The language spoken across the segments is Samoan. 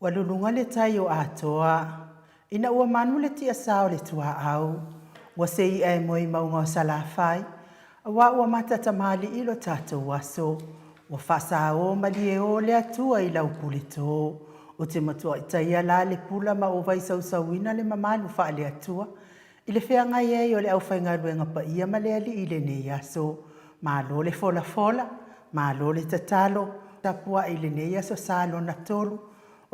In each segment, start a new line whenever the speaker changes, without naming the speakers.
Ua luluga le tai o Atoa ina ua manu le tiasa o le tuaau. Ua se i'a e moe i mauga o Salafai, aua ua mata tamalii lo tatou aso. Ua faasaō malieō le Atua i lau pule tō. Ou te matuaʻi taia la le pula ma ou vaisausauina le mamalu faale-Atua i le feagai ai o le aufaigaluega paia ma le Alii i lenei aso. Malo le folafola, malo le tatalo, tapuai i lenei aso sa lona tolu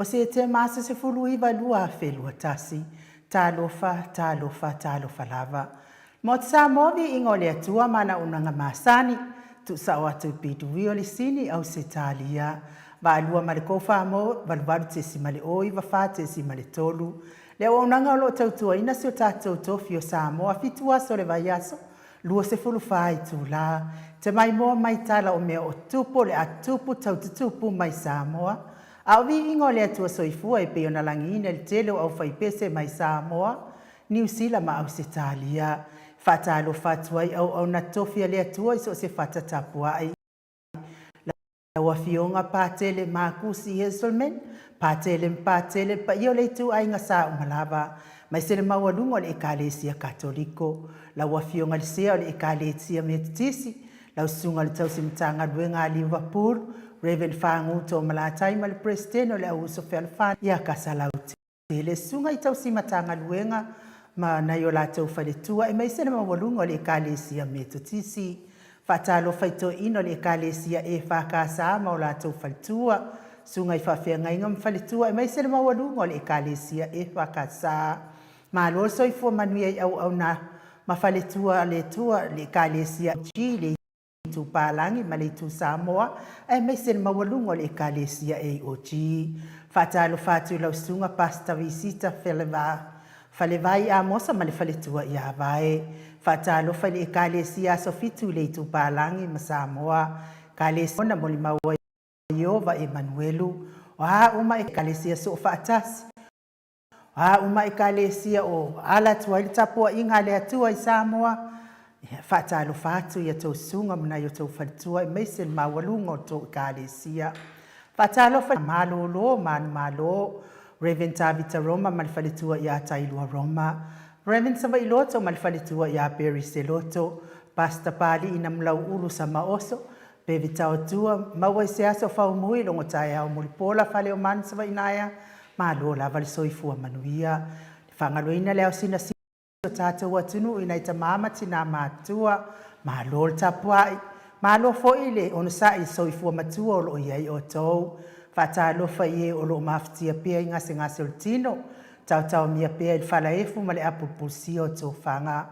o Setema aso 19 2021. Talofa, talofa, talofa lava. Maota Samoa viiga o le Atua ma ana auaunaga masani, tuusao atu i Pituia o le Sini, Ausetalia. Vaalua ma le Kofa 88.94.3 Le auaunaga o lo o tautuaina si o tatou tofi o Samoa fitu aso o le vaiaso, 24 itula. Te maimoa mai tala o mea o tupu o le a tupu tau tutupu mai Samoa. A o viiga o le Atua Soifua e pei ona lagiina i le tele o aufaipese mai Samoa, Niu Sila ma Ausetalia. E faatalofa atu ai auauna tofi a le Atua i so o se fata tapuai. Lau Afioga Patele Makusi Hesselman, Patele ma Patele, le paia o le ituaiga sa uma lava, mai se le maualuga o le Ekalesia Katoliko, lau Afioga i le Sea o le Ekalesia Metotisi, lau Susuga i le Tausi Matagaluega a Liverpool, Rev. Fagu Toomalatai ma le Peresetene o le Au Uso Fealofani ia Kasalautele. Le susuga i tausi Matagaluega ma nai o latou faletua aemaise le maualuga o le Ekalesia Metotisi. Faatalofa i toeaiina o le Ekalesia EFKS ma o latou faletua, susuga i faafeagaiga ma faletua aemaise le maualuga o le Ekalesia EFKS. Malo le soifua manuia i auauna ma faletua a le Atua, le Ekalesia G, le Itu Palagi ma le Itu Samoa, aemaise le maualuga o le Ekalesia AOG. Faatalofa atu i lau Susuga Pastor Visita Falevai Amosa ma le faletua ia Vae. Faatalofa i le Ekalesia Aso Fitu i le Itu Palagi ma Samoa. Ekalesia ona molimau ai Ieova Emanuelu. O a uma Ekalesia Soofaatasi. A uma Ekalesia o ala atu ai le tapuaiga a le Atua i Samoa, ia faatalofa atu i a tou susuga ma nai o tou faletua aemaise le maualuga o tou Ekalesia. Faatalofa malolo manumalo Rev. Tavita Roma ma le faletua ia Tailua Roma, Rev. Savailoto ma le faletua ia Perry Seloto, Pastor Pali'i Namulau'ulu Samaoso, Pe Vitaotua, maua i se aso faumui logo taeao mulipola Faleomanu Savainaea, malo lava le soifua manuia. Le faagaloina le ao sinasina o tatou atunuu i nai tama ma tina matutua, malo le tapuai, malo foi le onosai i soifua matua o lo o i ai outou. Faatalofa i e o lo o mafatia pea i gasegase o le tino, taotaomia pea i le falaefu ma le apulupulusia o tofaga.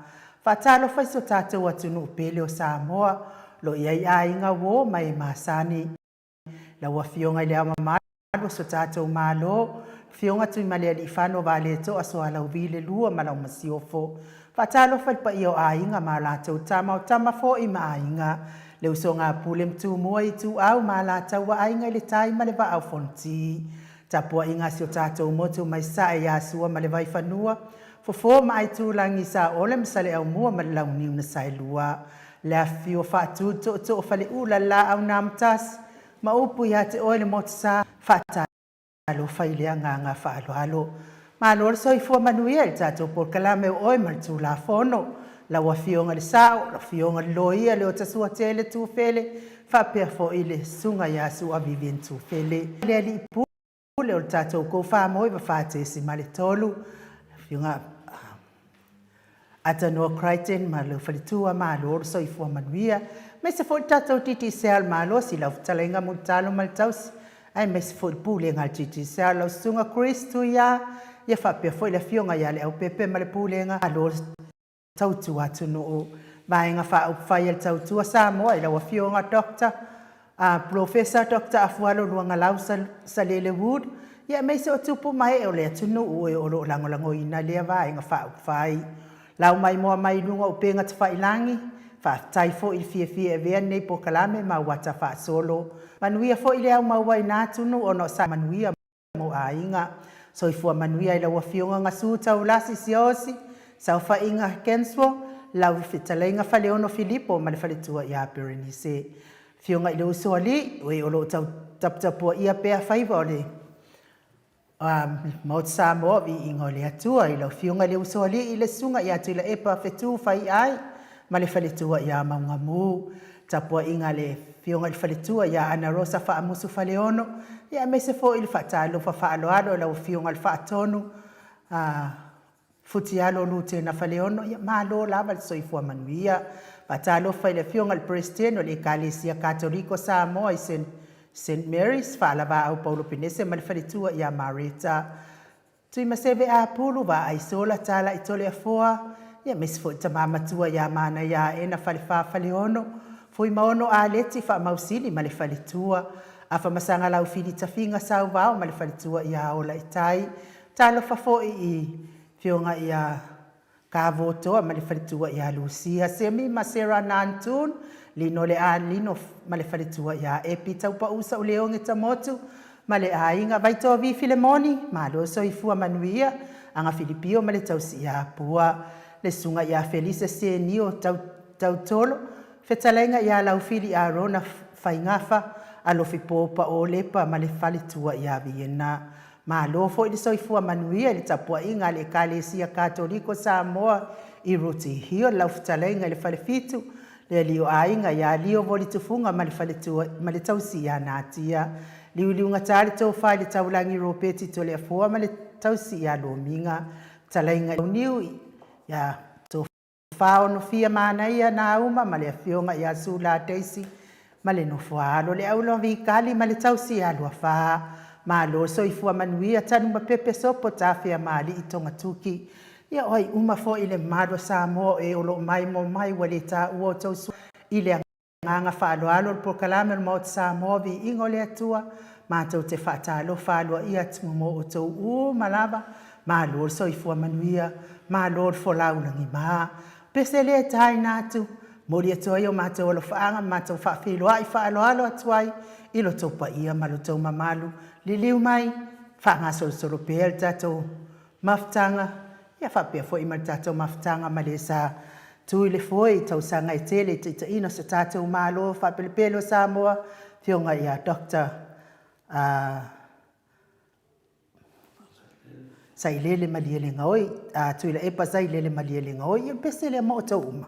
Faatalofa i so tatou atunuu pele o Samoa, lo i ai aiga uo ma e masani. Lau Afioga i Le Ao Mamalu o so tatou Malo, Afioga Tuimalealiifano Vaaletoa Sualauvi le Lua ma lau Masiofo. Faatalofa i le paia o aiga ma a latou tama, o tama foi ma aiga, le usoga a Pule ma Tumua, Ituau ma Alataua, Aiga i le Tai ma le Vaa o Fonoti. Tapuaiga a si o tatou motu mai Sae ia Sua ma le Vaifanua, Fofo ma Aitulagi, Saole ma Saleaaumua ma le Launiu na Saelua. Le afifio faatu tootoo faleula le laau na amatasi ma upu ia te oe le motu sa faatalofa i le agaga faaaloalo. Malo le soifua manuia i le tatou polokalame o oe ma le Tulafono. Lau Afioga i le Sao, lau Afioga i le Loia Leotasuatele Tufele faapea foi le Susuga ia Su'a Vivian Tufele. Le Alii Pule o le tatou Kofa 94.3, Afioga Atanoa Crichton ma lou faletua, malo le soifua manuia. Aemaise foi le tatou Digicel, malosi lau fetalaiga Mulitalo ma le tausi, aemaise foi le Pulega a le Digicel, lau Susuga Chris Tuia, ia faapea foi le Afioga ia Leaupepe ma le Pulega, malo le Tautua Atunuu. Vaega Faaupufai a le Tautua Samoa i lau Afioga Doctor Polofesa Doctor Afualo Luagalau Salele Wood, ia aemaise o tupu ma ee o le atunuu e o lo o lagolagoina lea Vaega Faaupufai. Lau maimoa mai i luga o upega tafailagi, faafetai foi i le fiafia e avea lenei polokalame ma uata faasolo. Manuia foi le aumauaina atunuu ona o sa manuia mo aiga. Soifua manuia i lau Afioga Gasu Taulasi Siaosi, Saofaiga Kenswo, lau Fetalaiga Faleono Filipo ma le faletua ia Berenice. Afioga i le Usoalii, o e o lo o tau taputapuaia pea faiva o le. Maota Samoa, viiga o le Atua i lau Afioga i le Usoalii, le Susuga ia Tuilaepa Fetu Faiai ma le faletua ia Maugamu, tapuaiga a le Afioga i le faletua ia Ana Rosa Faamusu Faleono, ia aemaise foi le faatalofa faaaloalo i lau Afioga i le Faatonu Futialo Lutena Faleono, ia malo lava le soifua manuia. Faatalofa i le Afioga i le Peresetene o le Ekalesia Katoliko o Samoa i St Mary's, Faalavaau Paulo Penese ma le faletua ia Mareta, Tuimaseve Apulu, Vaaisola Talai Toleafoa, ia aemaise foi tama matua ia Manaia Aena Falefa Faleono, Fuimaono Aleti Faamausili ma le faletua, Afamasaga Laufili Tafiga Sauvao ma le faletua ia Olaitai. Talofa foi i Afioga ia Kavotoa ma le faletua ia Lusia, Semi ma Sera Nantoon, Lino le Lino ma le faletua ia Epi Taupau Sauleoge Tamotu ma le aiga, Vaitoavi Filemoni, malo soifua manuia, Aga Filipio ma le tausi ia Pua, le susuga ia Felise Senio Tautolo, fetalaiga ia Laufili Arona Faigafa, Alofi Popa Olepa ma le faletua ia Viena. Malo foi le soifua manuia i le tapuaiga a le Ekalesia Katoliko Samoa i Rooty Hill, lau fetalaiga i le Falefitu, le alii o aiga ia Lio Volitufuga ma le faletua ma le tausi ia Natia. Liuliugata le tofa i le taulagi Ropeti Toleafoa ma le tausi ia Lomiga, fetalaiga Niu ia Faaonofia Manaia Nauma ma le afioga ia Sula Daisy ma le nofo a alo le aula Vikali ma le tausi ia Luafa. Malo soifua manuia Tanumapepe Sopo Tafea ma Alii Togatuki. Ia o ai uma foi le mamalu o Samoa o e o lo o maimoa mai ua le taua outou i le agaga faaaloalo le polokalame o le Maota Samoa Viiga o le Atua, matou te faatalofa aloaia atu mo outou uma lava. Malo le soifua manuia, malo le folau lagima. Pese lea e taina atu, momoli atu ai o matou alofaaga ma matou faafeiloai faaaloalo atu ai i lo outou paia ma lo outou mamalu. Liliu mai, faagasolosolo pea le tatou mafutaga, ia faapea foi ma le tatou mafutaga ma le sa tu i le foe i tausaga e tele i taitaiina so tatou Malo faapelepele o Samoa, Afioga ia Dr. Sailele Malielegaoi, Tuilaepa Sailele Malielegaoi. Ia le pese lea mo outou uma.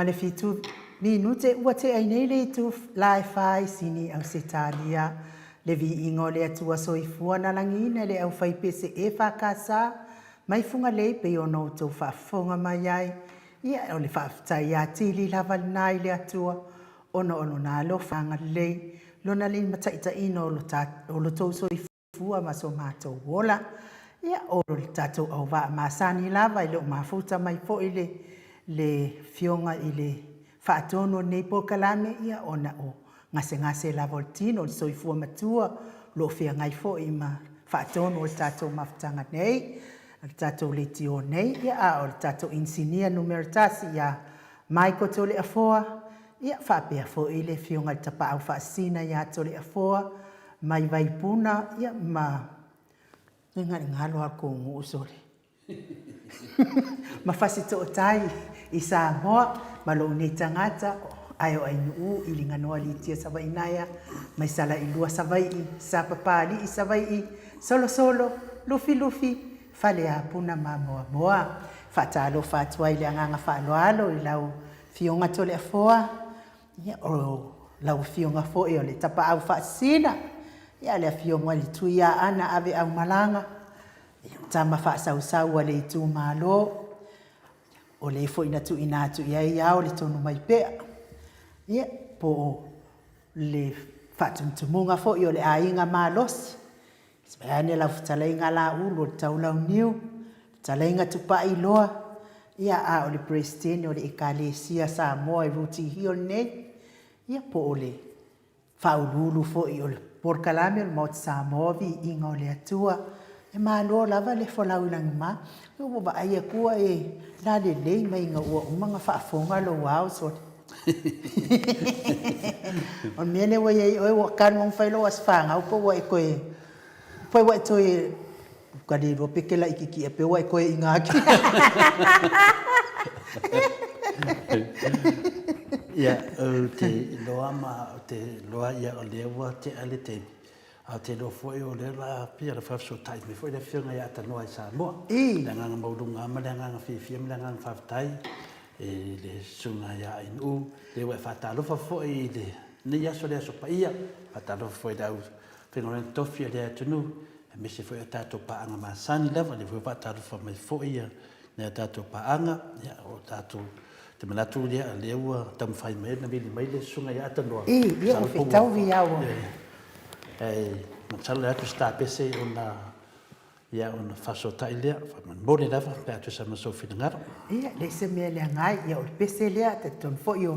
ma le 7 minute ua tea ai nei le itu la e fa i Sini, Ausetalia. Le viiga o le Atua Soifua na lagiina e le aufaipese EFKS mai Fugalei pei ona outou faafofoga mai ai. Ia, o le faafetai atili lava lena i le Atua ona o Lona alofa agalelei, Lona limataitaiina o lo outou soifua ma so matou ola. Ia, o le tatou auvaa masani lava, e le o mafuta mai foi le le Afioga i le Faatonu o lenei polokalame, ia, ona o gasegase lava o le tino, o le soifua matua o lo o feagai foi ma faatonu o le tatou mafutaga nei, o le tatou leitio nei, ia, a o le tatou inisinia numera tasi ia Michael Toleafoa, ia, faapea foi le Afioga i le Tapaau Faasisina ia Toleafoa mai Vaipuna, ia, ma galo lava kou nuu sole. Ma Fasitootai i Samoa ma lou nei tagata ae o Ainuu i Liganoa Litia Savainaea mai Salailua Savai'i Sapapalii Savai'i Solosolo Lufilufi Faleapuna ma Moamoa. Faatalofa atu ai i le agaga faaaloalo i lau Afioga Toleafoa, ia, o lau Afioga foi o le Tapaau Faasisina, ia, le Afioga i le Tuiaana Aveaumalaga, Tama faasausau a le itumalo, o le foi na tuuina atu i ai ao le tonu mai pea, ia, po o le faatumutumuga foi o le aiga malosi, vaeane lau fetalaiga Laulu o le Taulauniu, fetalaiga Tupailoa, ia, a o le Peresetene o le Ekalesia Samoa i Rooty Hill nei, ia, po o le Faauluulu foi o le Polokalame o le Maota Samoa, Viiga o le Atua. E malo lava le folau i lagima. Ua vaai atu ua e lalelei mai ina ua uma ona faafofoga lou ao sole. O le mea lea ua i ai oe, ua talu ona fai lou aso fanau pe ua e toe, pe ua e toe, ua le iloa pe e te laitiiti ea pe ua e toeaina atu.
Ia, ou te iloa ma ou te iloa ia o lea ua tea le taimi, ae ou te iloa foi o lea o le a pei ona faafesootai mai foi le Afioga ia Tanoa i Samoa. I le agaga maualuga lava ma le agaga fiafia ma le agaga faafetai i le Susuga ia Ainuu, lea ua e faatalofa foi i lenei aso, le Aso Paia, faatalofa foi i le au faigaluega totofi a le atunuu, aemaise foi o tatou paaga masani lava, lea foi ua faatalofa mai foi nai a tatou paaga, ia, o tatou te manatu ia o lea ua taumafai mai ona vili mai le Susuga ia Atanoa.
I, ia ua fetaui lava ua.
Ae masalo e atu se tapese ona ia ona faasootai lea, faamolemole lava pe a tusa ma sou finagalo.
Ia, leai se mea leaga ai, ia o le pese lea, talitonu foi o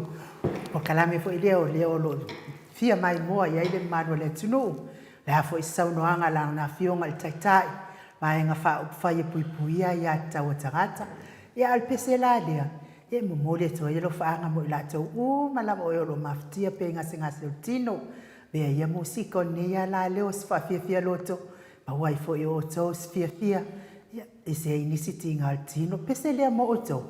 polokalame foi lea o lea o lo o fia maimoa i ai le mamalu o le atunuu. O le a foi se saunoaga a Lana Afioga i le Taitai, Vaega Faaupufai e Puipuia Aiatatau a Tagata, ia a o le pese la lea, e momoli atu ai alofaaga mo i latou uma lava o e o lo o mafatia pea i gasegase o le tino. Avea ia musika o lenei ala leo se faafiafia loto, maua ai foi e outou se fiafia, ia, ese ai nisi tiga o le tino. Pese lea mo outou.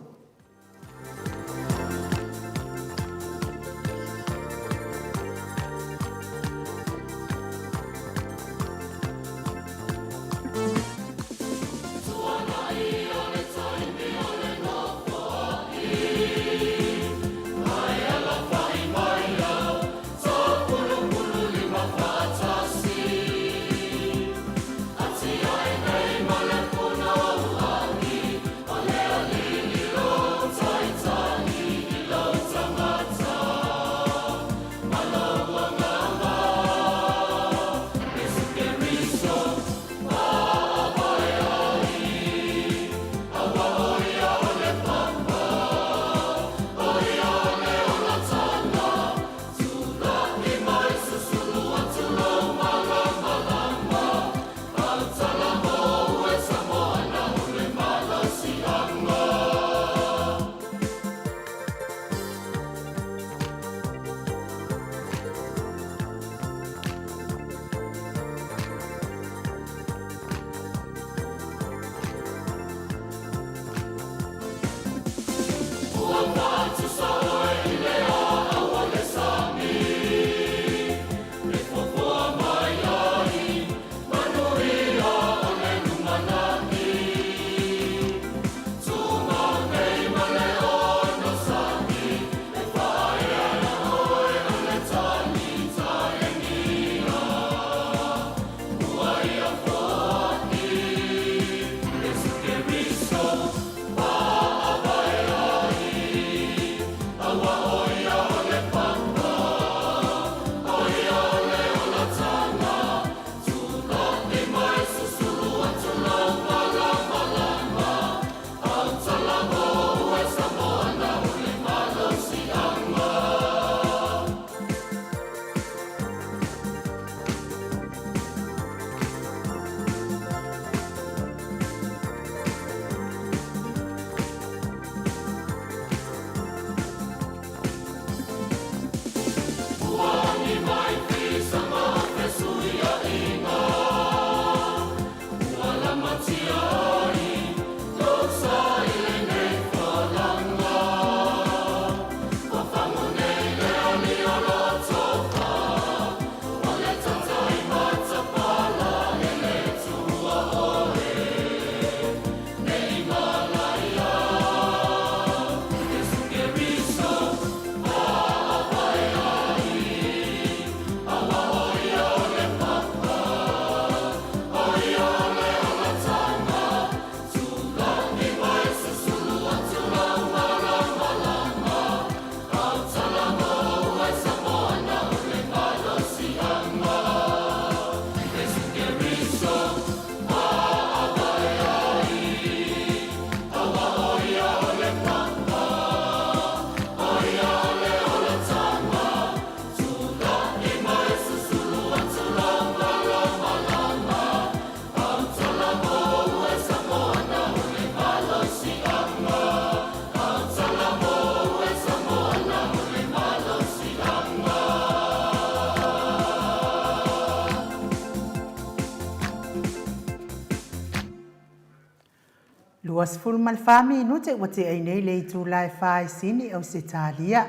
24 minute ua tea ai nei le itula e fa i Sini, Ausetalia.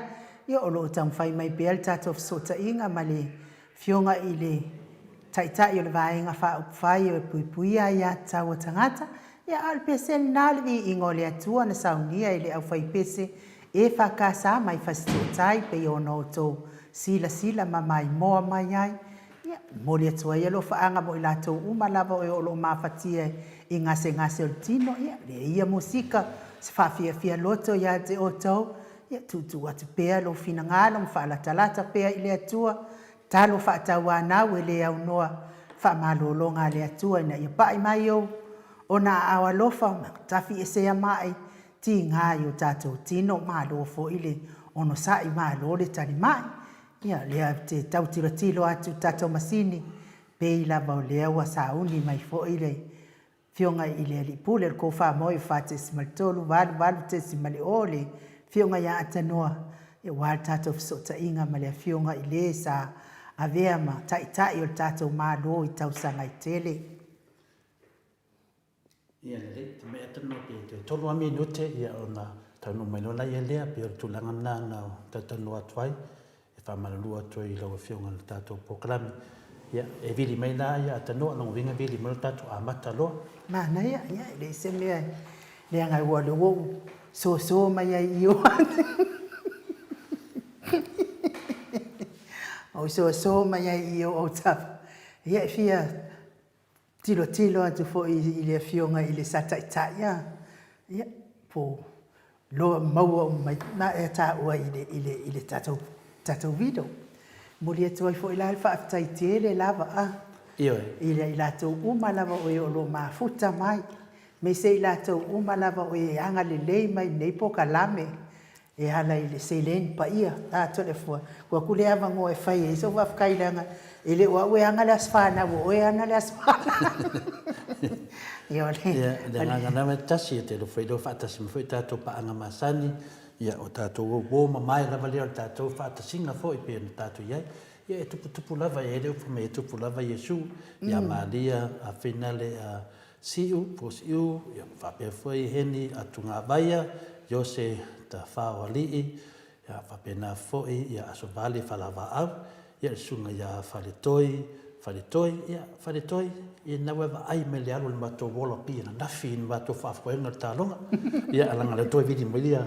Ia, o lo o taumafai mai pea le tatou fesootaiga ma le Afioga i le Taitai o le Vaega Faaupufai e Puipuia Aiatatau a Tagata, ia, a o le pese lena o le Viiga o le Atua na saunia e le aufaipese EFKS mai Fasitootai pei ona outou silasila ma maimoa mai ai. Ia, e momoli atu ai alofaaga mo i latou uma lava o e o lo o mafatia i gasegase o le tino, ia, lea ia musika, se faafiafia loto ia te outou, ia, tuutuu atu pea lou finagalo ma faalatalata pea i le Atua, talo faatauanau e le aunoa faamalologa a le Atua ina ia pai mai ou ona aao alofa ma tafiesea mai tiga i o tatou tino, malo foi le onosai, malo le talimai. Ia, lea ou te tau tilotilo atu i le tatou masini, pei lava o lea ua sauni mai foi le Afioga i le Alii Pule o le Kofamoi o 4.3 8 8.0 le Afioga ia Atanoa, aua le tatou fesootaiga ma le Afioga i le sa avea ma Taitai o le tatou Malo i tausaga e tele.
Ia lelei, te mea tonu pe toe tolu lava minute ia ona taunuu mai loa laia lea, pei o le tulaga lena na talatalanoa atu ai, e faamalulu atu ai i lau Afioga i le tatou polokalame. Ia, e vili mai la ia Atanoa, lona uiga vili mai lo tatou amata loa.
Manaia, ia e leai se mea e leaga aua o lea ua ou soso mai ai i o. Ou soso mai ai i o autafa. Ia e fia tilotilo atu foi i le Afioga i le Sa Taitai, a, ia, po loa maua uma mai na e taua i le, i le, i le tatou, tatou video. Momoli atu ai foi la le faafetai tele lava, a,
Ioe.
i le i latou uma lava o e o lo o mafuta mai, aemaise i latou uma lava o e agalelei mai i lenei polokalame. E ala i le seleni paia a Toleafoa, ua aku lea avanoa e fai ai sou faafetai leaga e le o au e ana le aso fanau, o oe e ana le aso fanau. Ia o le.
Ia, le agaga lava e tasi, e te alofa iloa faatasi mai foi tatou paaga masani, ia o tatou uo mamae lava lea o le tatou faatasiga foi pei ona tatou i ai. Ia e tuputupu lava, e i ai le upu mai e tupu lava Iesu, ia Maria, a Finale, a Siu, po o Siu, ia faapea foi Heni Atugavaia, Iose Tafaoalii, ia faapena foi ia Asovale Falavaau, ia le susuga ia Faletoi, Faletoi, ia Faletoi, ia na ua e vaai mai le alu o le matou ola pei ananafi i le matou faafoega o le taaloga. Ia leaga o lea ua toe vili mai ia,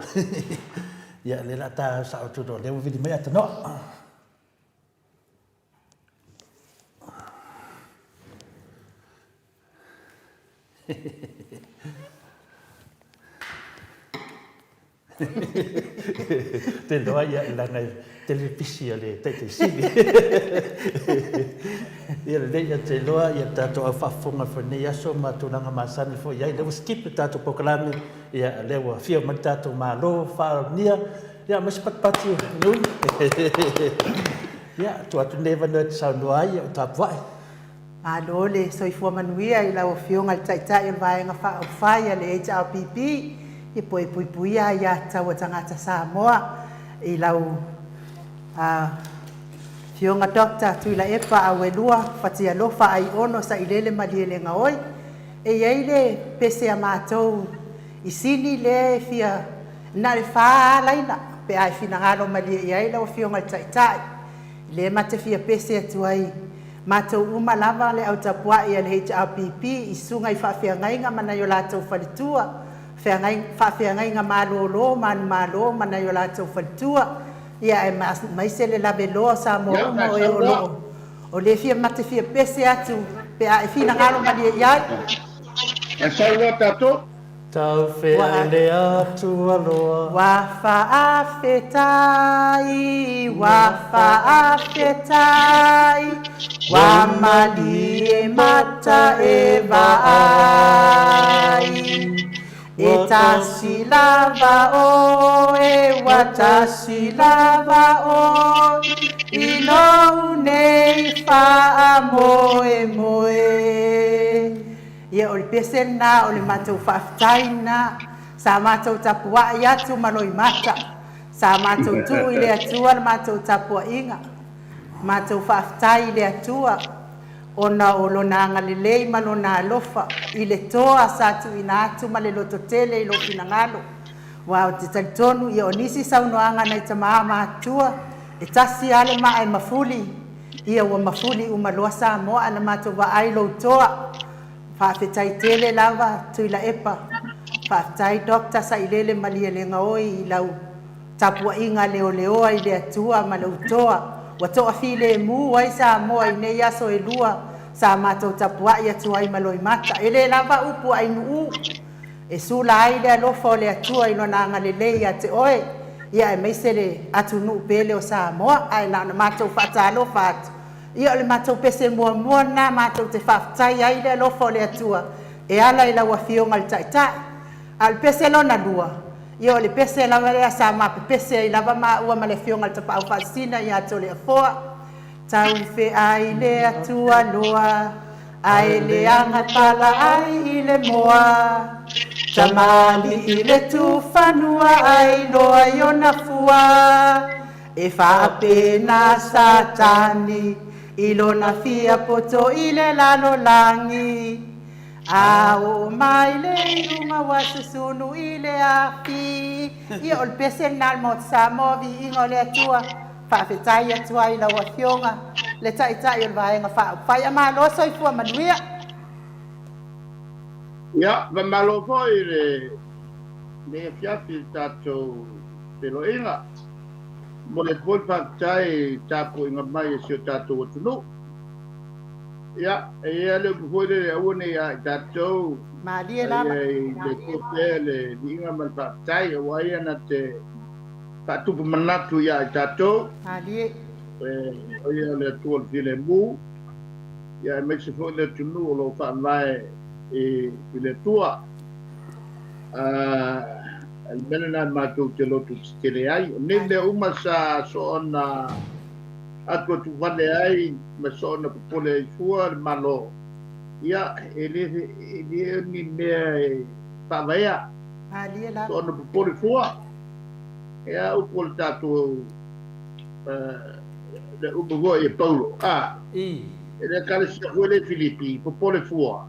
ia o lea o le a ta sao atu loa, o lea ua vili mai Atanoa. Te loa ia leaga e tele pisi a le Taitaisili. Ia lelei ia te loa ia tatou au faafofoga foi lenei aso ma tulaga masani foi i ai. Lea ua skip le tatou polokalame, ia lea ua afio mai le tatou Malo faaonia, ia aumai se patipati nui. Ia tuu atu lenei avanoa e te saunoa ai, ia o tapuai.
Malo le soifua manuia i lau Afioga i le Taitai o le Vaega Faaupufai a le HRPP, ia po e puipuia aiatatau a tagata Samoa i lau Afioga Doctor Tuilaepa Auelua Fatialofa Aiono Sailele Malielegaoi. E i ai le pese a matou i Sini lea e fia na o le fa lava laina pe a e finagalo malie i ai lau Afioga i le Taitai. Lea ma te fia pese atu ai matou uma lava le au tapuai a le HRPP i susuga i faafeagaiga ma nai o latou faletua, faafeagaiga malolo, manumalo ma nai o latou faletua, ia aemaise le laveloa o Samoa uma o e o lo o o le fia ma te fia pese atu pe a e finagalo malie i ai.
E sau loa tatou.
Taufea i le Atua loa.
Ua faafetai, ua faafetai, ua malie mata e vaai. E tasi lava oe, ua tasi lava oe, i lou nei faamoemoe. Ia, o le pese lena, o le matou faafetai lena. Sa matou tapuai atu ma loimata. Sa matou tuu i le Atua le matou tapuaiga. Matou faafetai i le Atua. ona o Lona agalelei ma Lona alofa i le toa sa tuuina atu ma le lototele i lou finagalo. Aua ou te talitonu ia o nisi saunoaga a nai tama matutua, e tasi lava le maa e mafuli, ia ua mafuli uma loa Samoa ae na matou vaai i lou toa. Faafetai tele lava Tuilaepa, faafetai Doctor Sailele Malielegaoi i lau tapuaiga leoleoa i le Atua ma lou toa ua toafilemu ai Samoa i nei aso e lua sa matou tapuai atu ai ma loimata. E le lava upu ainuu e sula ai le alofa o le Atua i Lona agalelei ia te oe, ia aemaise le atunuu pele o Samoa. Ae na ona matou faatalofa atu, ia o le matou pese muamua lena matou te faafetai ai le alofa o le Atua e ala i lau Afioga i le Taitai. A o le pese lona lua, ia o le pese lava lea sa ma pepese ai lava maua ma le Afioga i le Tapaau Faasisina ia Toleafoa, Taufeai le Atua loa, ae leaga pala ai i le moa, tamalii le tufanua ai loa i ona fua, e faapena Satani i lona fia poto i le lalolagi. A oo mai le iuga ua susunu i le afi. Ia, o le pese lena a le Maota Samoa, viiga o le Atua. Faafetai atu ai i lau Afioga le Taitai o le Vaega Faaupufai. A malo soifua manuia.
Ia, faamalo foi i lenei afiafi i le tatou feiloaiga. Momoli atu foi le faafetai i le tapuaiga mai a si o tatou atunuu. Ia, e i ai lava le upu foi lele, aua ne i ia i tatou,
Malie lava.
A ia i le Atua pea le viiga ma le faafetai, aua Ia na te faatupu manatu ia i tatou.
Malie.
O Ia o le Atua o le filemu, ia aemaise foi le atunuu o lo o faavae i le Atua. O le mea lena matou te loto tetele ai. O nei mea uma sa soona atuatuvale ai ma soona popole ai fua le Malo, ia, e le o ni mea e faavaea.
Malie lava.
Soona popole fua. Ia, upu o le tatou, le upu foi e Paulo, a, e le Ekalesia foi lea i Filipi, popole fua.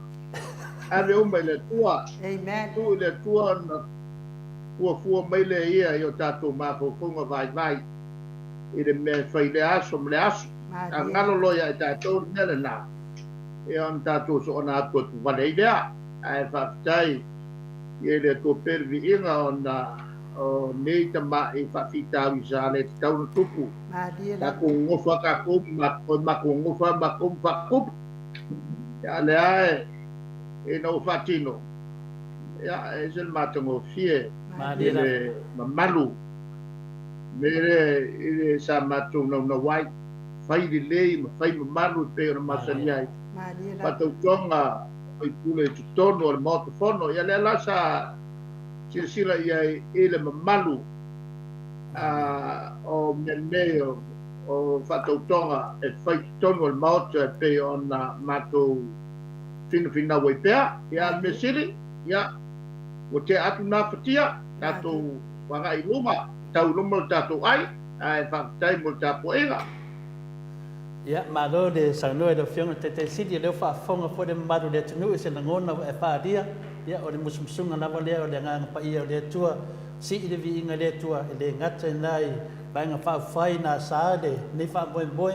Ave uma i le Atua.
Amen.
Tuu i le Atua ona fuafua mai lea ia i o tatou mafaufauga vaivai i le mea e fai i lea aso ma lea aso. A galo loa ia i tatou le mea lena, ia ona tatou soona atuatuvale ai lea. Ae faafetai i le Atua pea le viiga ona o nei tamai faafitauli sa le tatau ona tupu. Tatou gofa tatou ma matou gofa matou ma faatupu. Ia lea e ina ua faatino, ia e ese le matagofie i le mamalu me le i le sa matou naunau ai, fai lelei ma fai mamalu e pei ona masani ai. Faatautoga faipule i totonu o le Maota Fono, ia lea la sa silasila i ai i le mamalu o mea nei o faatautoga e fai i totonu o le Maota e pei ona matou finafinau ai pea. Ia, a o le mea sili, ia, ua tea atu na fatia, tatou agai i luma, tau i luma lo tatou ai, ae faafetai mo le tapuaiga.
Ia, malo le saunoa i lau Afioga i le Taitai Sili, o lea ua faafofoga foi le mamalu o le atunuu i se lagona ua e faaalia. Ia, o le musumusuga lava lea o le Agaga Paia o le Atua, sii le viiga i le Atua, e le gata i lena i Vaega Faaupufai na asa lenei faamoemoe,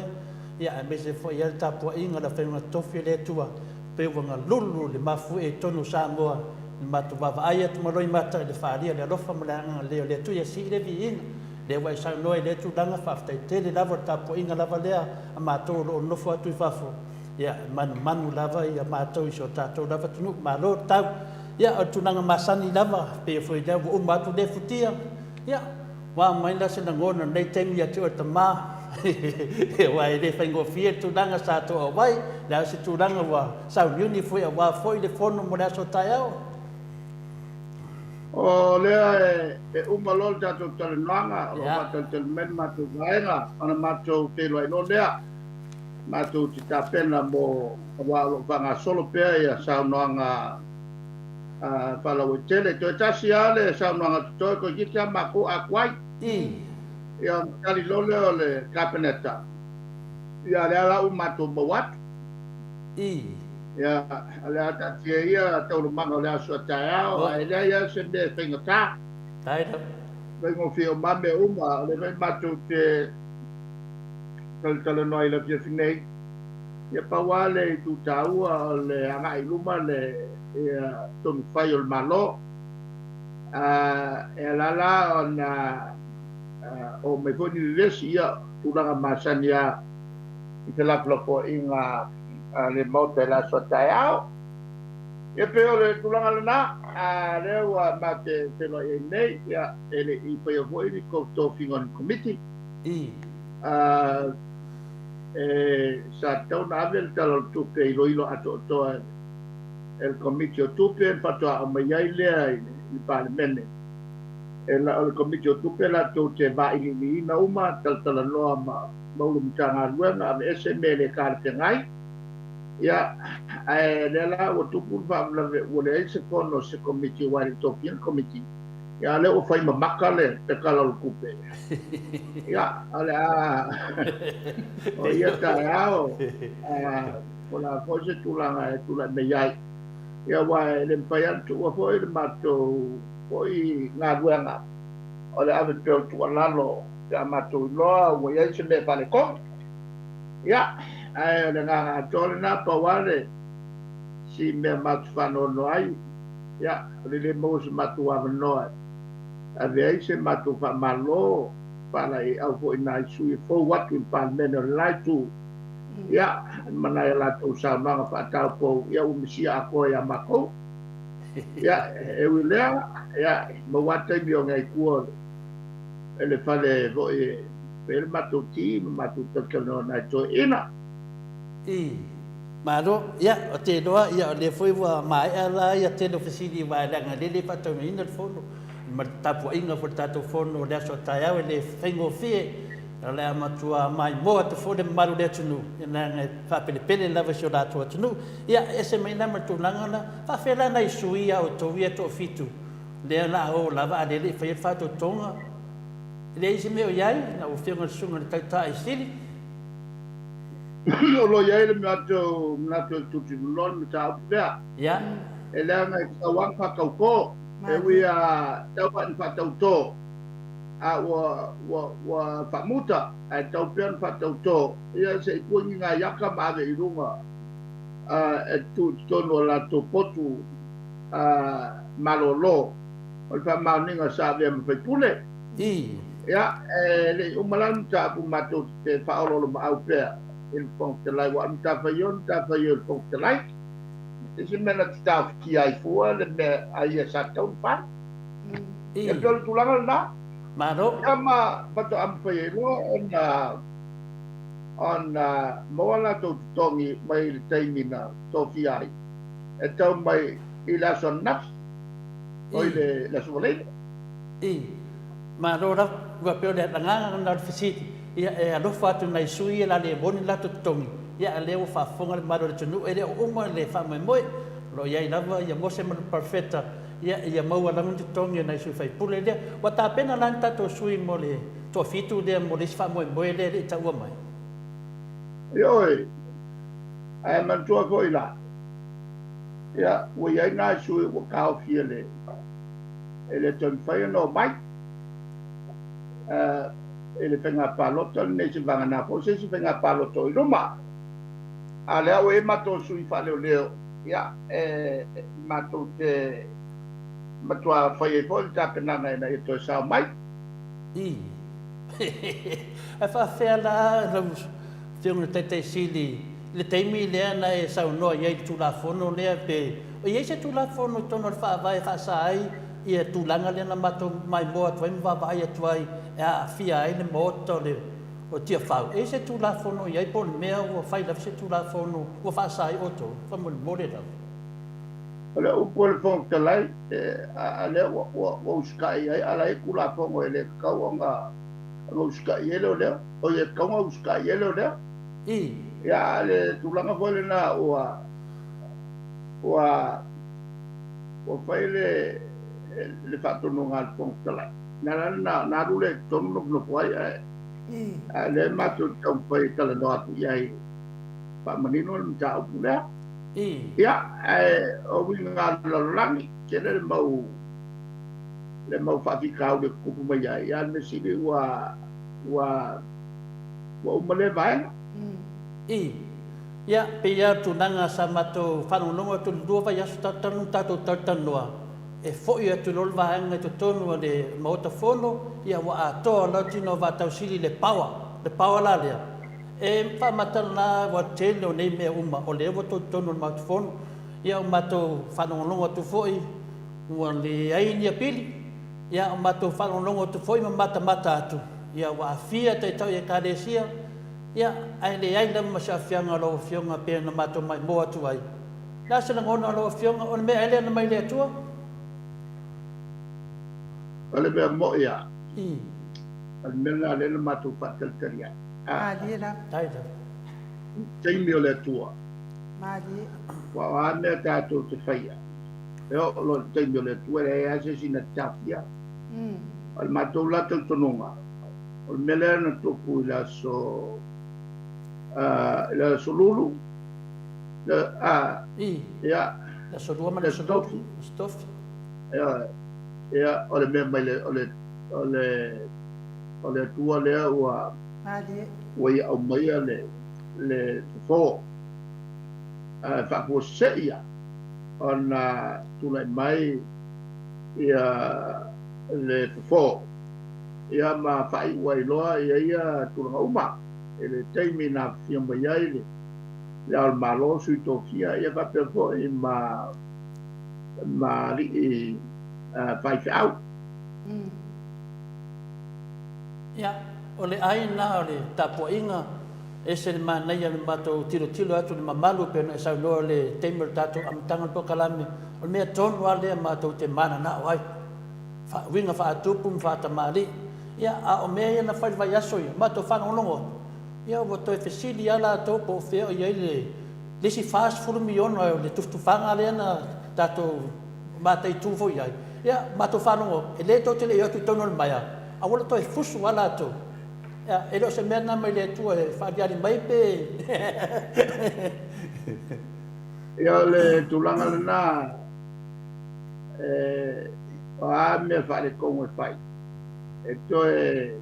ia, aemaise foi i ai le tapuaiga o le afaiga totofi a le Atua, pei ua galulu le mafuie i totonu o Samoa, i le matou vaavaai atu ma loimata i le faaalia o le alofa ma le agalelei o le Atua, ia sii le viiga. Lea ua e saunoa i lea tulaga, faafetai tele lava o le tapuaiga lava lea a matou o lo o nofo atu i fafo, ia, e manumanu lava ia matou i si o tatou lava atunuu. Malo le tau. Ia, o le tulaga masani lava, pei foi lea ua uma atu lea futia, ia, ua aumai la se lagona i lenei taimi ia te oe le tama, aua e le faigofie le tulaga sa toa ai, le a se tulaga ua sauniuni foi aua foi le fono mo le aso taeao.
O lea e uma loa le tatou talanoaga, o lo o faatalitali mai le matou vaega, ona matou feiloai loa lea. Matou te tapena mo, aua o lo o faagasolo pea ia saunoaga faalauaitele. Toe tasi lava le saunoaga totoe, toeitiiti lava matou atuai. Ia ona tali loa lea o le Kapeneta, ia lea la ua matou maua atu. Ia, o le a taatia ia taualumaga o le aso a taeao, ae leai lava se mea e faigata. Faigofie uma lava mea uma, o lea foi matou te talatalanoa ai i le afiafi nei. Ia pau lava le itu taua o le agai i luma le ia, tonu fai o le Malo. E ala la ona oo mai foi ni vevesi, ia, tulaga masani lava i felafolafoaiga a le Maota i le aso a taeao. Ia pei o le tulaga lena, a lea ua matou te feiloai ai nei, ia, e le i faia foi ni tofiga o ni Komiti. E sa tatau ona ave le Tala o le Tupe e iloilo atoatoa e le Komiti o Tupe ona faatoa aumai ai lea i le Palemene. E o le Komiti o Tupe latou te vailiiliina uma, talatalanoa ma Ulu Matagaluega, aveese mea e le talafeagai. Ia, ae lea la ua tupu le faalavelave ua leai se fono a se Komiti aua e le i tofia ni Komiti. Ia, a o lea ua fai mamaka le Tala o le Tupe. Ia, o le a o ia taeao, po o le a foi se tulaga e tulai mai ai. Ia, aua e le mafai lava ona tuua foi le matou foi galuega o le ave pea o le tuualalo pe a matou iloa ua i ai se mea e faaletonu. Ia, ae o le agaga atoa lena, pau lava le si mea matou te faanoanoa ai, ia, o le le maua o se matou avanoa e ave ai se matou faamalo faalaeiau foi i nai sui e fou atu i le Palemene o le la itu, ia, ma nai a latou saunoaga faataupou, ia, ua misia atoa ia matou. Ia, e ui i lea, ia, maua lava taimi o agai i tua e le fale foi e fai ai le matou ti ma matou talatalanoa nai toeaiina.
I. Malo. Ia, ou te iloa, ia, o lea foi ua maea la ia tele o fesili aua leaga o lea e le faataunuuina le fono ma le tapuaiga foi i le tatou fono o le aso a taeao e le faigofie. O le a matua maimoa atu foi le mamalu o le atunuu, leaga e faapelepele lava i si o latou atunuu. Ia, ese mai la ma le tulaga la, faafefea la nai sui ia outou ia e toafitu lea o le a o lava a o lea e le i faia le faatotoga? E leai se mea o i ai, lau Afioga i le Susuga i le Taitai Sili.
O lo o i ai le matou manatu e tulituliloa le mataupu lea. E leaga e tatau lava ona faatauto. E ui lava tau lava ina faatauto, a ua, ua, ua faamuta, ae tatau pea ona faatauto. Ia se i pue ni nai aka ma ave i luga e tuu i totonu o latou potu malolo o le faamaoniga sa avea ma faipule. Ia, e le i uma la le mataupu matou te faaoloolomaau pea i le Fofoga Fetalai, aua o le matafaioi o le matafaioi a le Fofoga Fetalai. E se mea na te taofia ai fua le mea a ia sa tatau ona fai. Ia pei o le tulaga lena.
Malo.
Ia ma faatoa mafai ai loa ona ona maua latou totogi mai le taimi na tofia ai e tau mai i le aso ananafi, oi le aso Faraile.
I. Malo lava. Ua pei o le agaga lena o le fesili, ia e alofa atu i nai sui ia o le a le moni le latou totogi, ia a o lea ua faafofoga le mamalu o le atunuu, e le o uma le faamoemoe. O lo o i ai lava ia Mose ma le Perofeta, ia, ia maua lava ni totogi o nai sui faipule lea. Ua tapena la ni tatou sui mo le toafitu lea mo le isi faamoemoe lea e le i taua mai?
Ioe, ae manatua foi la, ia, ua i ai nai sui ua taofi e le, e le toe mafai ona omai i le faiga palota lenei, se vagana foi se isi faiga palota o i luma. A o lea ua i ai matou sui faaleoleo, ia, e matou te matua fai ai foi le tapenaga ina ia toe sao mai.
I. Ae faafefea la lau Afioga i le Taitai Sili i le taimi lea na e saunoa i ai i le Tulafono lea, pe o i ai se Tulafono i totonu o le Faavae e faasa ai ia tulaga lea na matou maimoa atu ai ma vaavaai atu ai e aafia ai le Maota o le o Tiafau? E i ai se Tulafono o i ai po o le mea ua fai lava se Tulafono ua faasa ai outou? Faamolemole lava.
O le upu a le Fofoga Fetalai, a lea ua usitai i ai, a la e i ai Tulafono e le tatau ona usitai i ai leoleo, oi e tatau ona usitai i ai leoleo. Ia, a o le tulaga foi lena ua ua ua fai le le faatonuga a le Fofoga Fetalai. Na ala lena ona alu lea i totonu nofonofo ai, ae a o lea matou te taumafai e talanoa atu i ai. faamanino le mataupu lea. Ia, ae o uiga o le lalolagi, tele le mau le mau faafitauli e tutupu mai ai, a o le mea sili ua ua ua uma lea vaega.
I. Ia, pei lava o le tulaga sa matou faalogologo atu i le lua vaiaso talu ona tatou talatalanoa, e foi atu loa le vaega i totonu o le Maota Fono, ia ua atoa loa tino o Vaatausili i le power, le power la lea, e faamatala ua tele o nei mea uma o lea ua outou i totonu o le Maota Fono. Ia, ua matou faalogologo atu foi ua leai ni apili, ia ua matou faalogologo atu foi ma matamata atu, ia ua aafia Taitai o Ekalesia, ia, ae leai lava ma se aafiaga o lau Afioga pei ona matou maimoa atu ai. O le a se lagona o lau Afioga, o le mea ea lea na mai le Atua?
O le mea moʻi lava, o le mea lena lea na matou faatalitali ai.
Malie lava.
Faafetai lava.
Taimi o le Atua.
Malie.
Aua o a mea tatou te faia, e oo loa i le taimi o le Atua, e leai lava se isi na te taofia. O le matou la talitonuga, o le mea lea na tupu i le aso i le aso Lulu,
I.
Ia,
Le aso Lua ma le aso Tofi. Aso Tofi.
Ia, ia, o le mea mai le o le o le o le Atua lea ua
Malie.
ua ia aumaia le le fofo faafuasei ia ona tulai mai ia le fofo ia ma faaiu ai loa ia ia tulaga uma i le taimi na afifio mai ai le Le Ao o le Malo, Sui Tofia ia faapea foi ma ma alii faifeau.
Ia, o le ai lena o le tapuaiga, e ese le manaia o le matou tilotilo atu i le mamalu e pei ona e saunoa i le taimi o le tatou amataga o le polokalame, o le mea tonu lava lea matou te mananao ai, uiga faatupu ma faatamalii. Ia, a o mea ia na fai i le vaiaso ia, matou faalogologo atu, ia ua toe fesili lava latou po o fea o i ai le isi 40 miliona o le tufatufaga lea na tatou mataitu foi i ai. Ia, matou faalogo atu, e le tou te le i o atu i totonu o le maea, a ua toe fusu lava latou. Ia, e le o se mea lena mai le Atua e faaaliali mai pe...
Ia, o le tulaga lena, o a mea faaletonu e fai, e toe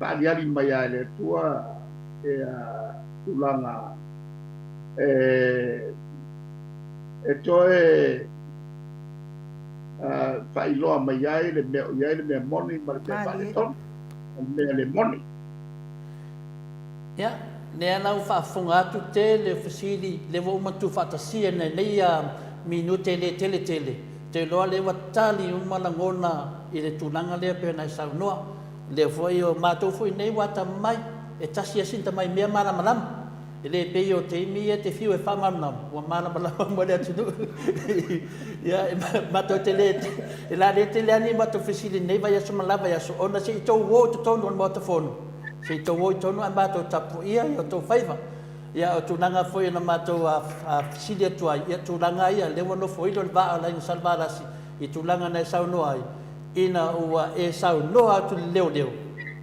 faaaliali mai lava e le Atua ia tulaga e toe faailoa mai ai le mea o i ai le mea moni ma le mea faaletonu, o le mea le moni.
Ia, lea la ua faafofoga atu tele o fesili, lea ua uma ona tuufaatasia i lenei minute le tele tele, ou te iloa lea ua tali uma lagona i le tulaga lea pei ona e saunoa. O lea foi o matou foi nei ua atamamai, e tasi lava sina tamai mea malamalama. E le pei o taimi ia e te fiu e faamalamalama, ua malamalama uma le atunuu. Ia, matou te le, e la le tele lava ni matou fesili i lenei vaiaso ma le la vaiaso, ona se i tou o i totonu o le Maota Fono, se i tou o i totonu ae matou tapuaia i o outou faiva. Ia, o tulaga foi na matou fesili atu ai, ia, tulaga ia, lea ua nofoilo le vaa o le Aiga Salevalasi i tulaga na e saunoa ai, ina ua e saunoa atu i le leoleo,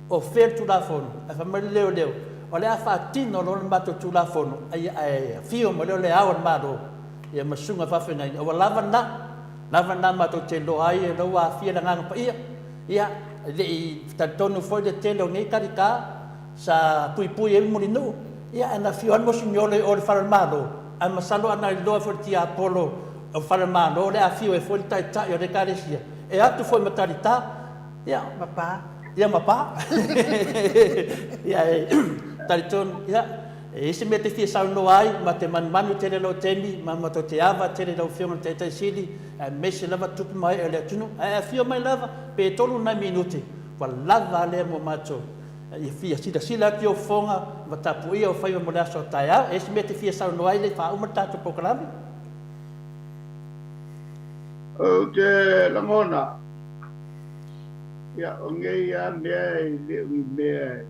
o fea le Tulafono? Ae fai mai le leoleo, o le a faatino loa le matou Tulafono, ae afio mai loa le Ao o le Malo, ia ma susuga i faafeagaiga. Ua lava lena, lava lena matou te iloa ai o lea ua aafia le Agaga Paia. Ia, e le i talitonu foi le tele o nei talita sa puipui ai Mulinuu, ia, ae na afio lava le mosiniolo i o i le fale o le Malo, ae masalo a na iloa foi e le tiapolo o le fale o le Malo o le a afio ai foi le taitai o le Ekalesia, e atu foi ma talita, ia,
ma pa.
Ia, ma pa. Ia, e talitonu, ia, e i ai se mea e te fia saunoa ai, ma te manumanu tele i lou taimi, ma matou te ava tele i lau Afioga i le Taitai Sili, aemaise lava tupu ma ee o le atunuu. Ae afio mai lava, pe tolu nai minute, ua lava a lea mo matou. Ia fia silasila atu i ou fofoga ma tapuaia ou faiva mo le aso a taeao. E i ai se mea e te fia saunoa ai le i faauma le tatou polokalame?
Ou te lagona, ia, o nei lava mea e le o ni mea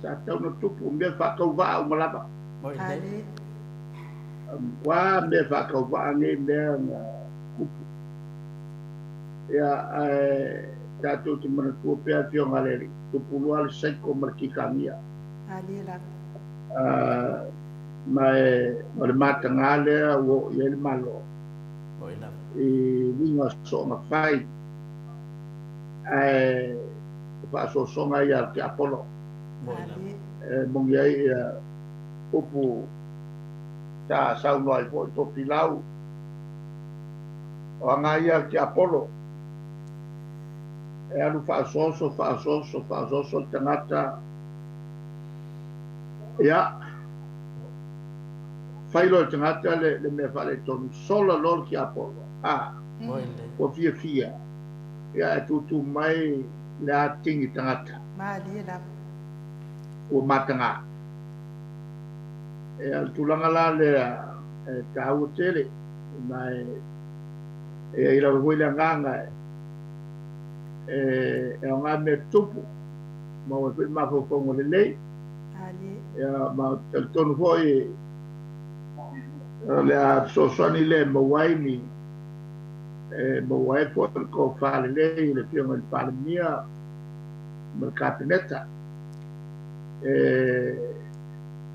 sa tatau ona tupu, o mea faatauvaa uma lava. Matua mea faatauvaa nei mea na tupu. Ia, ae tatou te manatua pea Afioga a le Alii, tupu loa le saiko ma le kikagia.
Malie lava.
Ma o le mataga lea ua oo i ai le Malo i uiga o soonga fai, ae o faasoasoga ia a le tiapolo e moni ai ia upu sa saunoa ai foi Tofilau, o aga ia a le tiapolo e alu faaosooso, faaosooso, faaosooso le tagata, ia, fai loa e le tagata le, le mea faaletonu, sola loa le tiapolo, a, ua fiafia, ia, ae tūtū mai le atigi tagata.
Malie lava.
Ua mataga. Ia, o le tulaga la lea e taua tele, ma e, e i ai lava foi le agaga e, e aoga mea tutupu, maua ai foi mafaufauga lelei. Ia, ma ou te talitonu foi o le a fesoasoani lea e maua ai ni e maua ai foi le tofa lelei i le Afioga i le Palemia ma le Kapeneta e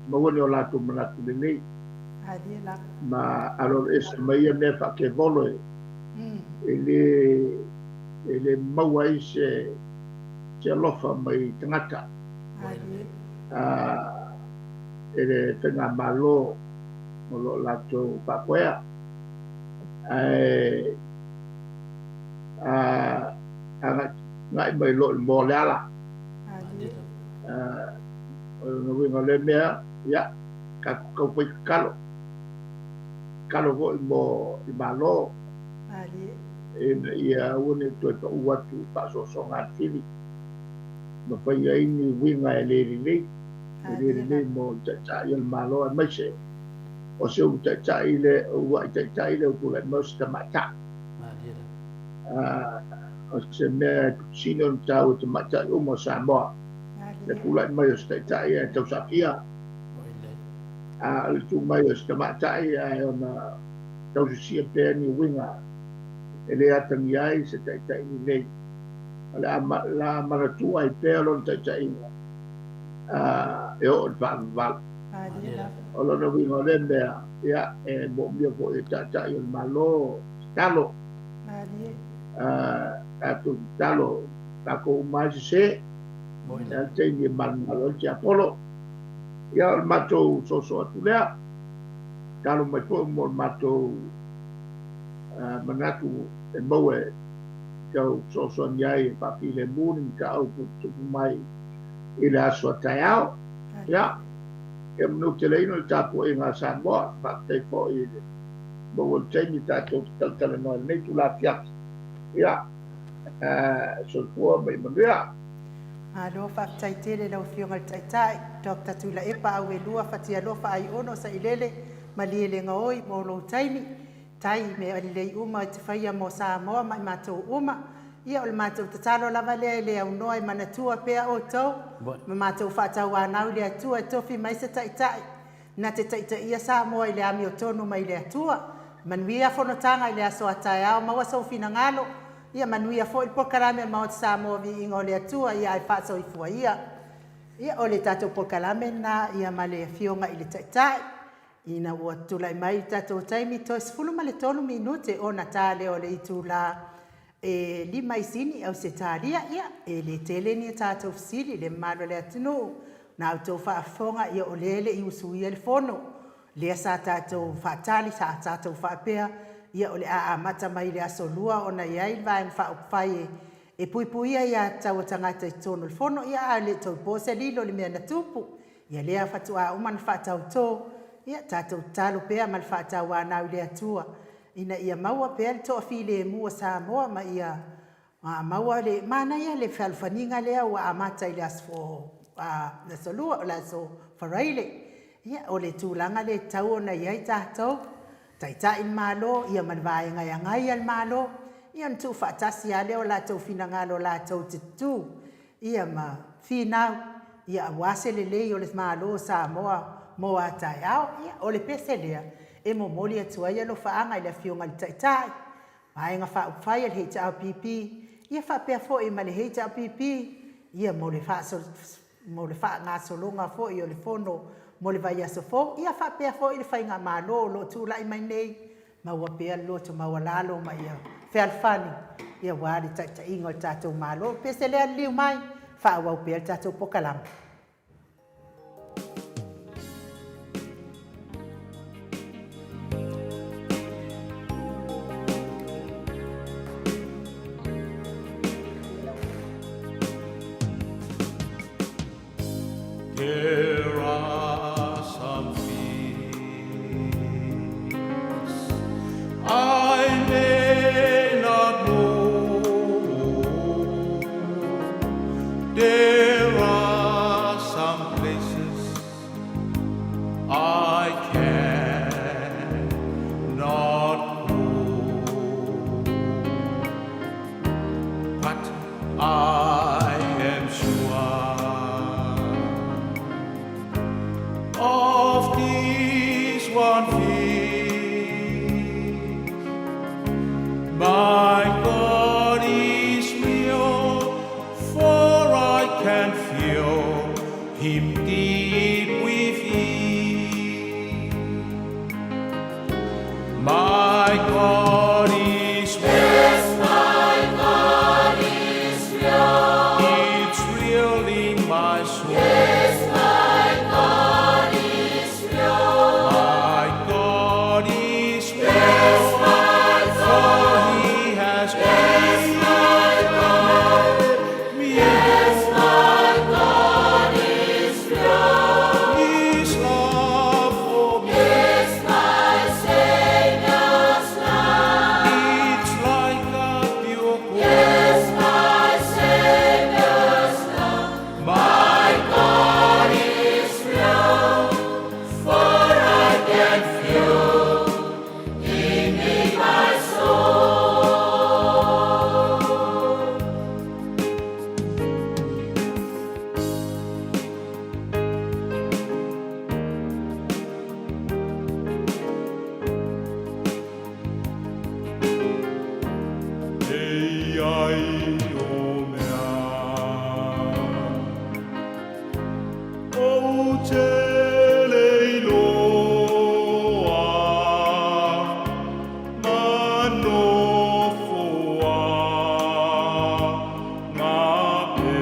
maua ni o latou manatu lelei ma aloaloese mai ia mea faakevolo e e le e le maua ai se se alofa mai tagata e le faigamalo o lo o latou faafoea. Ae agai mai loa i le moa o le ala. O lona uiga o lea mea, ia, tatou tau fai tatalo. Tatalo foi mo le Malo ina ia aua ne i toe pau atu i faasoasoaga atili ma fai ai ni uiga e le lelei, e le lelei mo le Taitai o le Malo aemaise o se ulu taitai lea, uluai taitai lea ua tulai mai o se tamaitai. O se mea e pito sili ona taua i tamaitai uma o Samoa, le tulai mai o se taitai ae tausaafia, a o le tu mai o se tamaitai ae ona tausisia pea ni uiga e le atagia ai se taitai lelei. O le a manatua ai pea lona taitaiga e oo i le faavavau. O lona uiga o lea mea, ia, e moomia foi e Taitai o le Malo tatalo. Tatou tatalo, tatou uma lava e sese, e a le taimi e manumalo ai le tiapolo. Ia, o le matou soosoo atu lea, tatalo mai foi mo le matou manatu e maua e tau fesoasoani ai e faafilemu ni mataupu e tutupu mai i le aso a taeao. Ia, ia manuteleina le tapuaiga a Samoa. Faafetai foi i le maua o le taimi tatou te talatalanoa i lenei itula afiafi. Ia, soifua ma ia manuia.
Malo faafetai tele lau Afioga i le Taitai, Doctor Tuilaepa Auelua Fatialofa Aiono Sailele Malielegaoi mo lou taimi. Tai i mea lelei uma e te faia mo Samoa ma i matou uma. Ia o le matou tatalo lava lea e le aunoa e manatua pea outou ma matou faatauanau i le Atua e tofi mai se Taitai na te taitaia Samoa i le amiotonu mai le Atua. Manuia fonotaga i le aso a taeao, maua sou finagalo, ia manuia foi le polokalame a le Maota Samoa Viiga o le Atua, ia ae faasoifua ia. Ia o le tatou polokalame lena ia ma le Afioga i le Taitai. Ina ua tulai mai le tatou taimi, toe 13 minute ona ta lea o le itula e 5 i Sini, Ausetalia. Ia, e le tele ni a tatou fesili i le mamalu o le atunuu. Na outou faafofoga, ia o lea e le i usuia le fono. Lea sa tatou faatali, sa tatou faapea, ia o le a amata mai i le aso Lua ona e i ai le Vaega Faaupufai e e puipuia ia taua tagata i totonu o le fono, ia a le toe po se lilo i le mea na tupu. Ia lea faatoa uma ona faatautō, ia tatou tatalo pea ma le faatauanau i le Atua ina ia maua pea le toafilemu o Samoa ma ia maua le manaia le fealofaniga lea ua amata i le aso Lua, o le aso Faraile. Ia, o le tulaga lea e tatau ona i ai tatou, Taitai le Malo, ia ma le vaega e agaia le Malo, ia ona tuufaatasi lava lea o latou finagalo latou te tutu ia ma finau, ia aua se lelei o le Malo o Samoa mo a taeao. Ia, o le pese lea e momoli atu ai alofaaga i le Afioga i le Taitai, Vaega Faaupufai a le HRPP, ia faapea foi ma le HRPP, ia mo le mo le faagasologa foi o le fono mo le vaiaso fou, ia faapea foi le faigamalo o lo o tulai mai nei, maua pea le loto maualalo ma ia fealofani aua le taitaiga o le tatou Malo. Pese lea liliu mai, faaauau pea le tatou polokalame.
There are some things I may not know. There are some places I cannot go. But I am sure of this one thing, my God is real, for I can feel Him deep within. My God is real. Yes, my God is real. It's real in my soul. Yes, my God is real. My God is real. Yes, my God, for He has yes, my God. Me. Yes, my God is real. His love for me. It's like a pure gold. Yes, my Savior's love. My God is real, for I can feel Him in my soul. E ai o mea Ou te le iloa ma nofoa ngape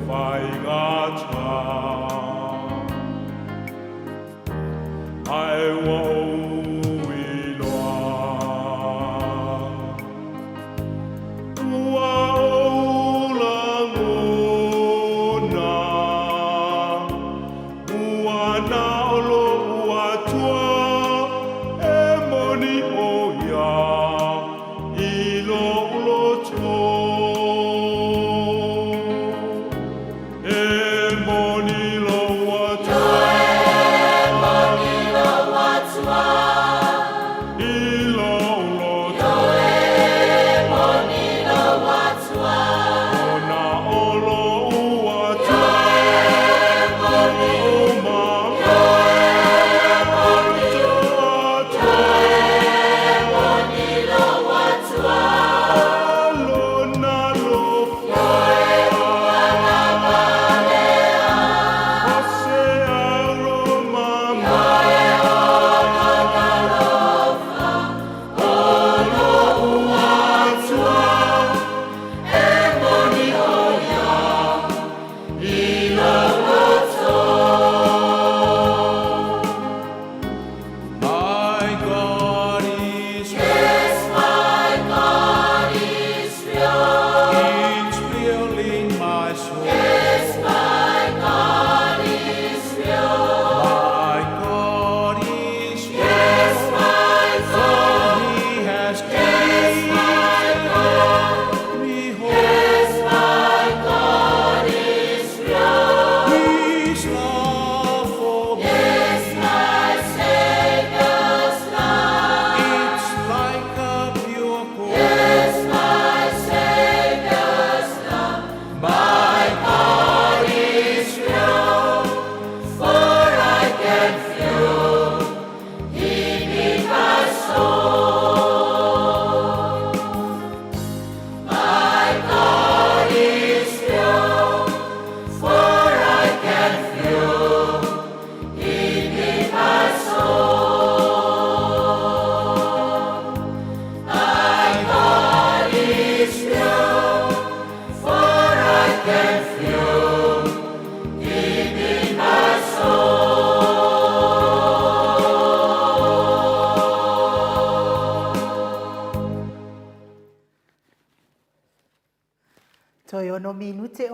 faigata. Ae ua ou iloa, ua ou lagona, ua na o lou Atua e moni ʻo ia i lou loto. E moni lou Atua. I lou loto. Ona o lou Atua. O ma Atua. Alona lofa.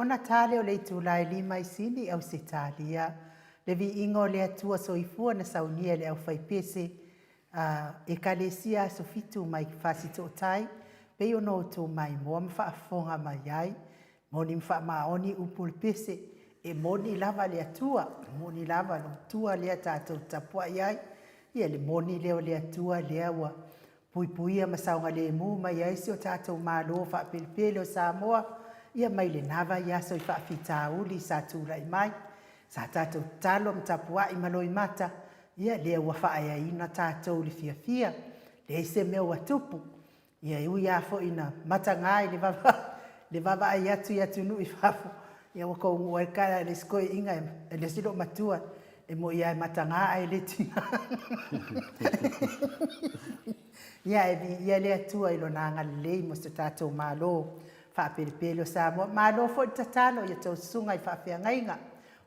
Ona ta lea o le itula e lima i Sini, Ausetalia, le viiga o le Atua Soifua na saunia e le aufaipese a Ekalesia Aso Fitu mai Fasitootai, pei ona outou maimoa ma faafofoga mai ai. Moni ma faamaoni upu o le pese, e moni lava le Atua, e moni lava le Atua lea tatou te tapuai ai, ia le moni lea o le Atua lea ua puipuia ma saogalemu mai ai si o tatou Malo faapelepele o Samoa, ia mai lena vaiaso i faafitauli sa tulai mai, sa tatou tatalo ma tapuai ma loimata, ia lea ua faaeaina tatou i le fiafia, leai se mea ua tupu. Ia e ui lava foi ina mataga i le vaavaai atu i atunuu i fafo, ia ua tou oo ai le tala i le isi toeaina, le isi loomatua, e moni lava e mataga ae le tiga. Ia ae viia le Atua i Lona agalelei mo si o tatou Malo faapelepele o Samoa. Malo foi le tatalo i a outou susuga i faafeagaiga,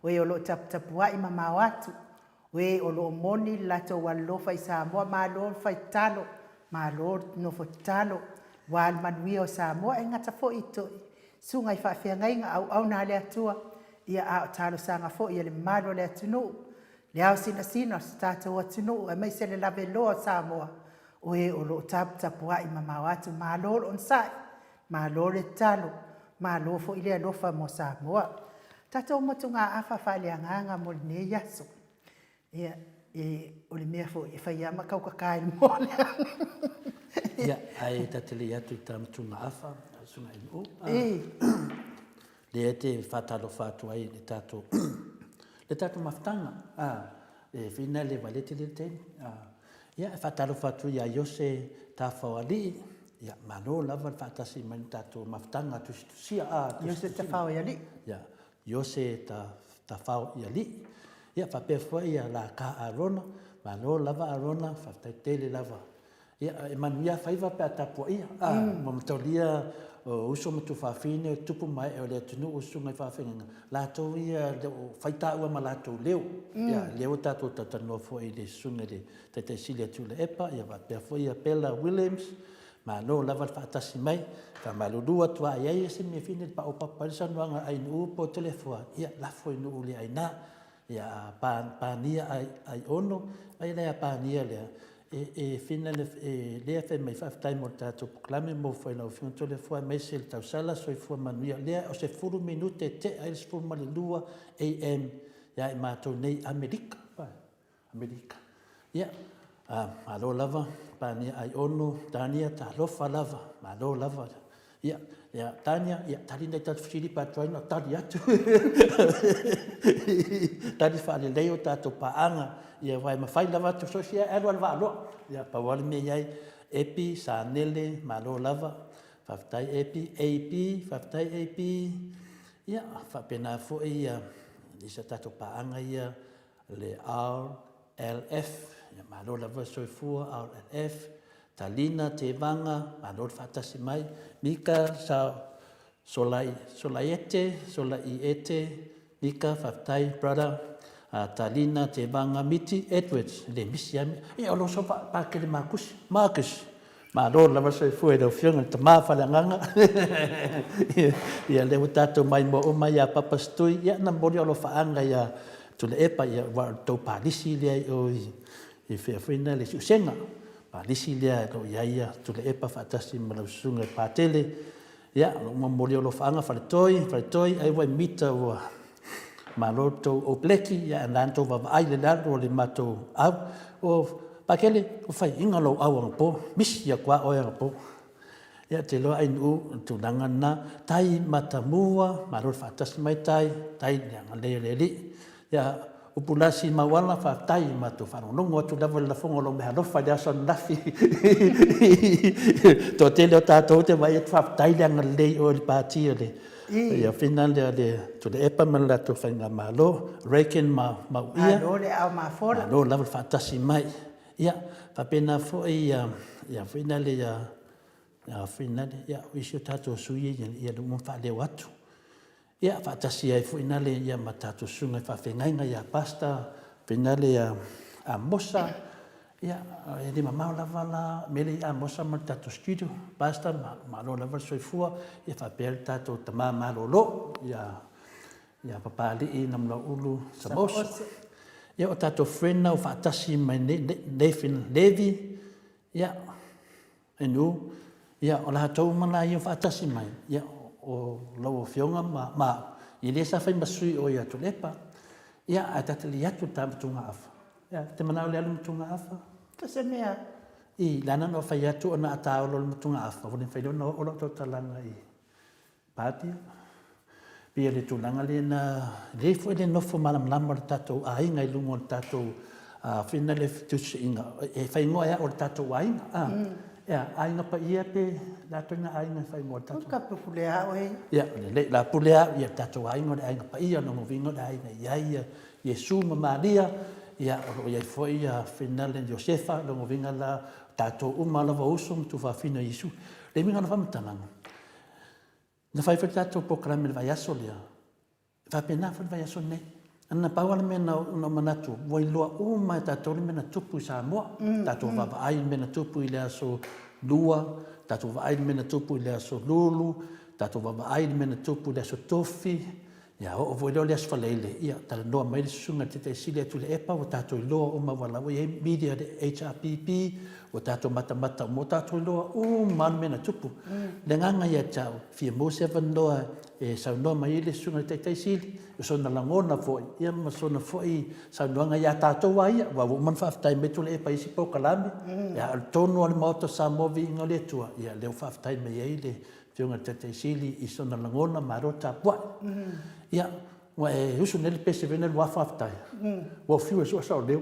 o e o lo o taputapuai mamao atu, O e o lo o moni le latou alolofa i Samoa, malo le fai tatalo, malo le nofo tatalo aua le manuia o Samoa. E gata foi i susuga i faafeagaiga, auauna a le Atua, ia a o talosaga foi a le mamalu o le atunuu, le ao sinasina o si tatou atunuu aemaise le laveloa o Samoa, o e o lo o taputapuai mamao atu. Malo le onosai, malo le tatalo, malo foi le alofa mo Samoa. Tatou motugaafa faaleagaga mo lenei aso. Ia, o le mea foi, e fai lava ma tautata i le moa lea.
Ia, ae ta te le i atu i ta motugaafa, Susuga i le O, lea e te faatalofa atu ai i le tatou, le tatou mafutaga, e whina le valete le taimi. Ia, e faatalofa atu ia Iose Tafaoalii, ia, malo lava le faatasi mai i le tatou mafutaga tusitusia.
Iose Tafaoialii.
Ia, Iose Tafaoialii. Ia, faapea foi ia Laka Arona, malo lava Arona, faafetai tele lava. Ia, e manuia faiva pe a tapuaia, ma mataulia o uso ma tuafafine, o tupu ma ee o le atunuu, o susuga i faafeagaiga, latou ia o lo o fai taua ma latou leo. Ia, lea ua tatou talatalanoa foi i le susuga i le Taitai Sili a Tuilaepa, ia faapea foi ia Bella Williams, malo lava le faatasi mai. E faamalulu atu lava a i ai se mea fine e paopapa ai le saunoaga a Ainuu po o Toleafoa, ia lafo i nuu le aina. Ia, a Pania Aiono, ai lea Pania lea, e fina le, lea fai mai faafetai mo le tatou polokalame mo foi lau Afioga Toleafoa aemaise le tausala soifua manuia. Lea o se 10 minute e tea ai le 12 AM ia i matou nei Amerika. Amerika. Ia, malo lava, Pania Aiono, Tania, talofa lava, malo lava. Ia, ia, Tania, ia, tali nai tatou fesili pe a tuai ona tali atu. Tali faalelei o tatou paaga, ia, aua e mafai lava atu so o se alu lava i le vaaloa. Ia, pau lava le mea i ai, Epi, Sanele, malo lava, faafetai Epi, AP, faafetai AP, ia, faapena foi ia, nisi o tatou paaga ia, le RLF, ia malo lava le soifua RLF, Talina Tevaga, malo le faatasi mai, Mika Sa Solai, Solaiete, Solaiete, Mika, faafetai brother, Talina Tevaga Miti Edwards, e le misi lava, ia o lo so Pakele Makusi, Marcus, Malo lava soifua i lau Afioga i le Tama Faaleagaga. Ia lea ua tatou maimoa uma ia Papa Stui, ia na momoli alofaaga ia Tuilaepa, ia aua o le tou palisi lea i o i fea foi lena le Siusega. Palisi lea o lo o i ai ia Tuilaepa faatasi ma lau Susuga i le Patele. Ia, o lo o momoli alofaaga Faletoi, Faletoi, ai ua mita ua malo le tou oupeleki, ia ae na tou vaavaai i le lalo o le matou au. O Pakele, ua faiaina lou au anapo, misi atu lava oe anapo. Ia, ou te iloa Ainuu, o le tulaga lena. Tai Matamua, malo le faatasi mai Tai, tai i le agalelei o le Alii. Ia, Upulasi Mauala, faafetai i matou faalogologo atu lava i le lafoga o lou meaalofa i le aso ananafi. Toatele o tatou te vaai atu faafetai le agalelei i oe i le pati o le ia fina lea le Tuilaepa ma le latou faigamalo, Reagan ma Mauia.
Malo le aao mafola.
Malo lava le faatasi mai. Ia, faapena foi ia ia fina le ia ia fina le ia o isi o tatou sui ia ia le uma faaleo atu. Ia, faatasi ai foi nale ia ma tatou susuga i faafeagaiga ia Pastor Finale ia Amosa. Ia, e le mamao lava la mele i Amosa ma le tatou studio, Pastor, malo lava le soifua, ia faapea le tatou tama malolo, ia, ia Papalii Namulauulu Samoso. Ia, o tatou friend na ua faatasi mai nei, Nathan Levy, ia, Enu, ia, o latou uma la ia ua faatasi mai, ia, o lau Afioga ma, ma au, ia lea sa fai ma sui o ia Tuilaepa. Ia, ae ta te li atu i le ta matuga-afa. Ia, te manao le alu matugaafa?
To se mea.
I, le ana na fai atu ona a taolo le matugaafa, ua le mafai lea ona oo lau tautalaga i Pātia. Pei o le tulaga lea na, lea foi le nofo malamalama o le tatou aiga i luga o le tatou, foi na le fetusiaiga, e faaigoa e au o le tatou aiga. A, ea, aiga paia pe le a ituaiga aiga e faaigoa e le tatou.
Ka pule a oe.
Ia, lelei, la pule a au, ia le tatou aiga o le aiga paia, lona uiga o le aiga e i ai ia Iesu ma Maria, ia, o lo o i ai foi ia Finale Iosefa, lona uiga la, o tatou uma lava o uso ma tuafafine o Iesu. Le uiga o le faamatalaga, na fai foi le tatou polokalame i le vaiaso lea, e faapena foi le vaiaso lenei. Na pau lava le mea na ou manatu, ua iloa uma e tatou le mea na tupu i Samoa. Tatou vaavaai i le mea na tupu i le aso Lua, tatou vaai i le mea na tupu i le aso Lulu, tatou vaavaai i le mea na tupu i le aso Tofi, Ia oo foi lea o le Aso Faraile, ia talanoa mai le Susuga i le Taitaisili ia Tuilaepa, ua tatou iloa uma aua o la ua i ai media a le HRPP, ua tatou matamata uma, ua tatou iloa uma lava le mea na tupu. Le agaga ia te au, e fia maua se avanoa e saunoa mai ai le Susuga i le Taitaisili, o sona lagona foi, ia ma sona foi saunoaga ia tatou lava ia, aua ua uma ona faafetai mai Tuilaepa i isi polokalame, ia a o le tonu lava o le Maota o Samoa Viiga o le Atua, ia lea ua faafetai mai ai le Afioga i le Taitai Sili i sona lagona, malo tapuai. Ia, ua e usu nei le pese vena lua faafetai. Ua fiu e sua sau leo.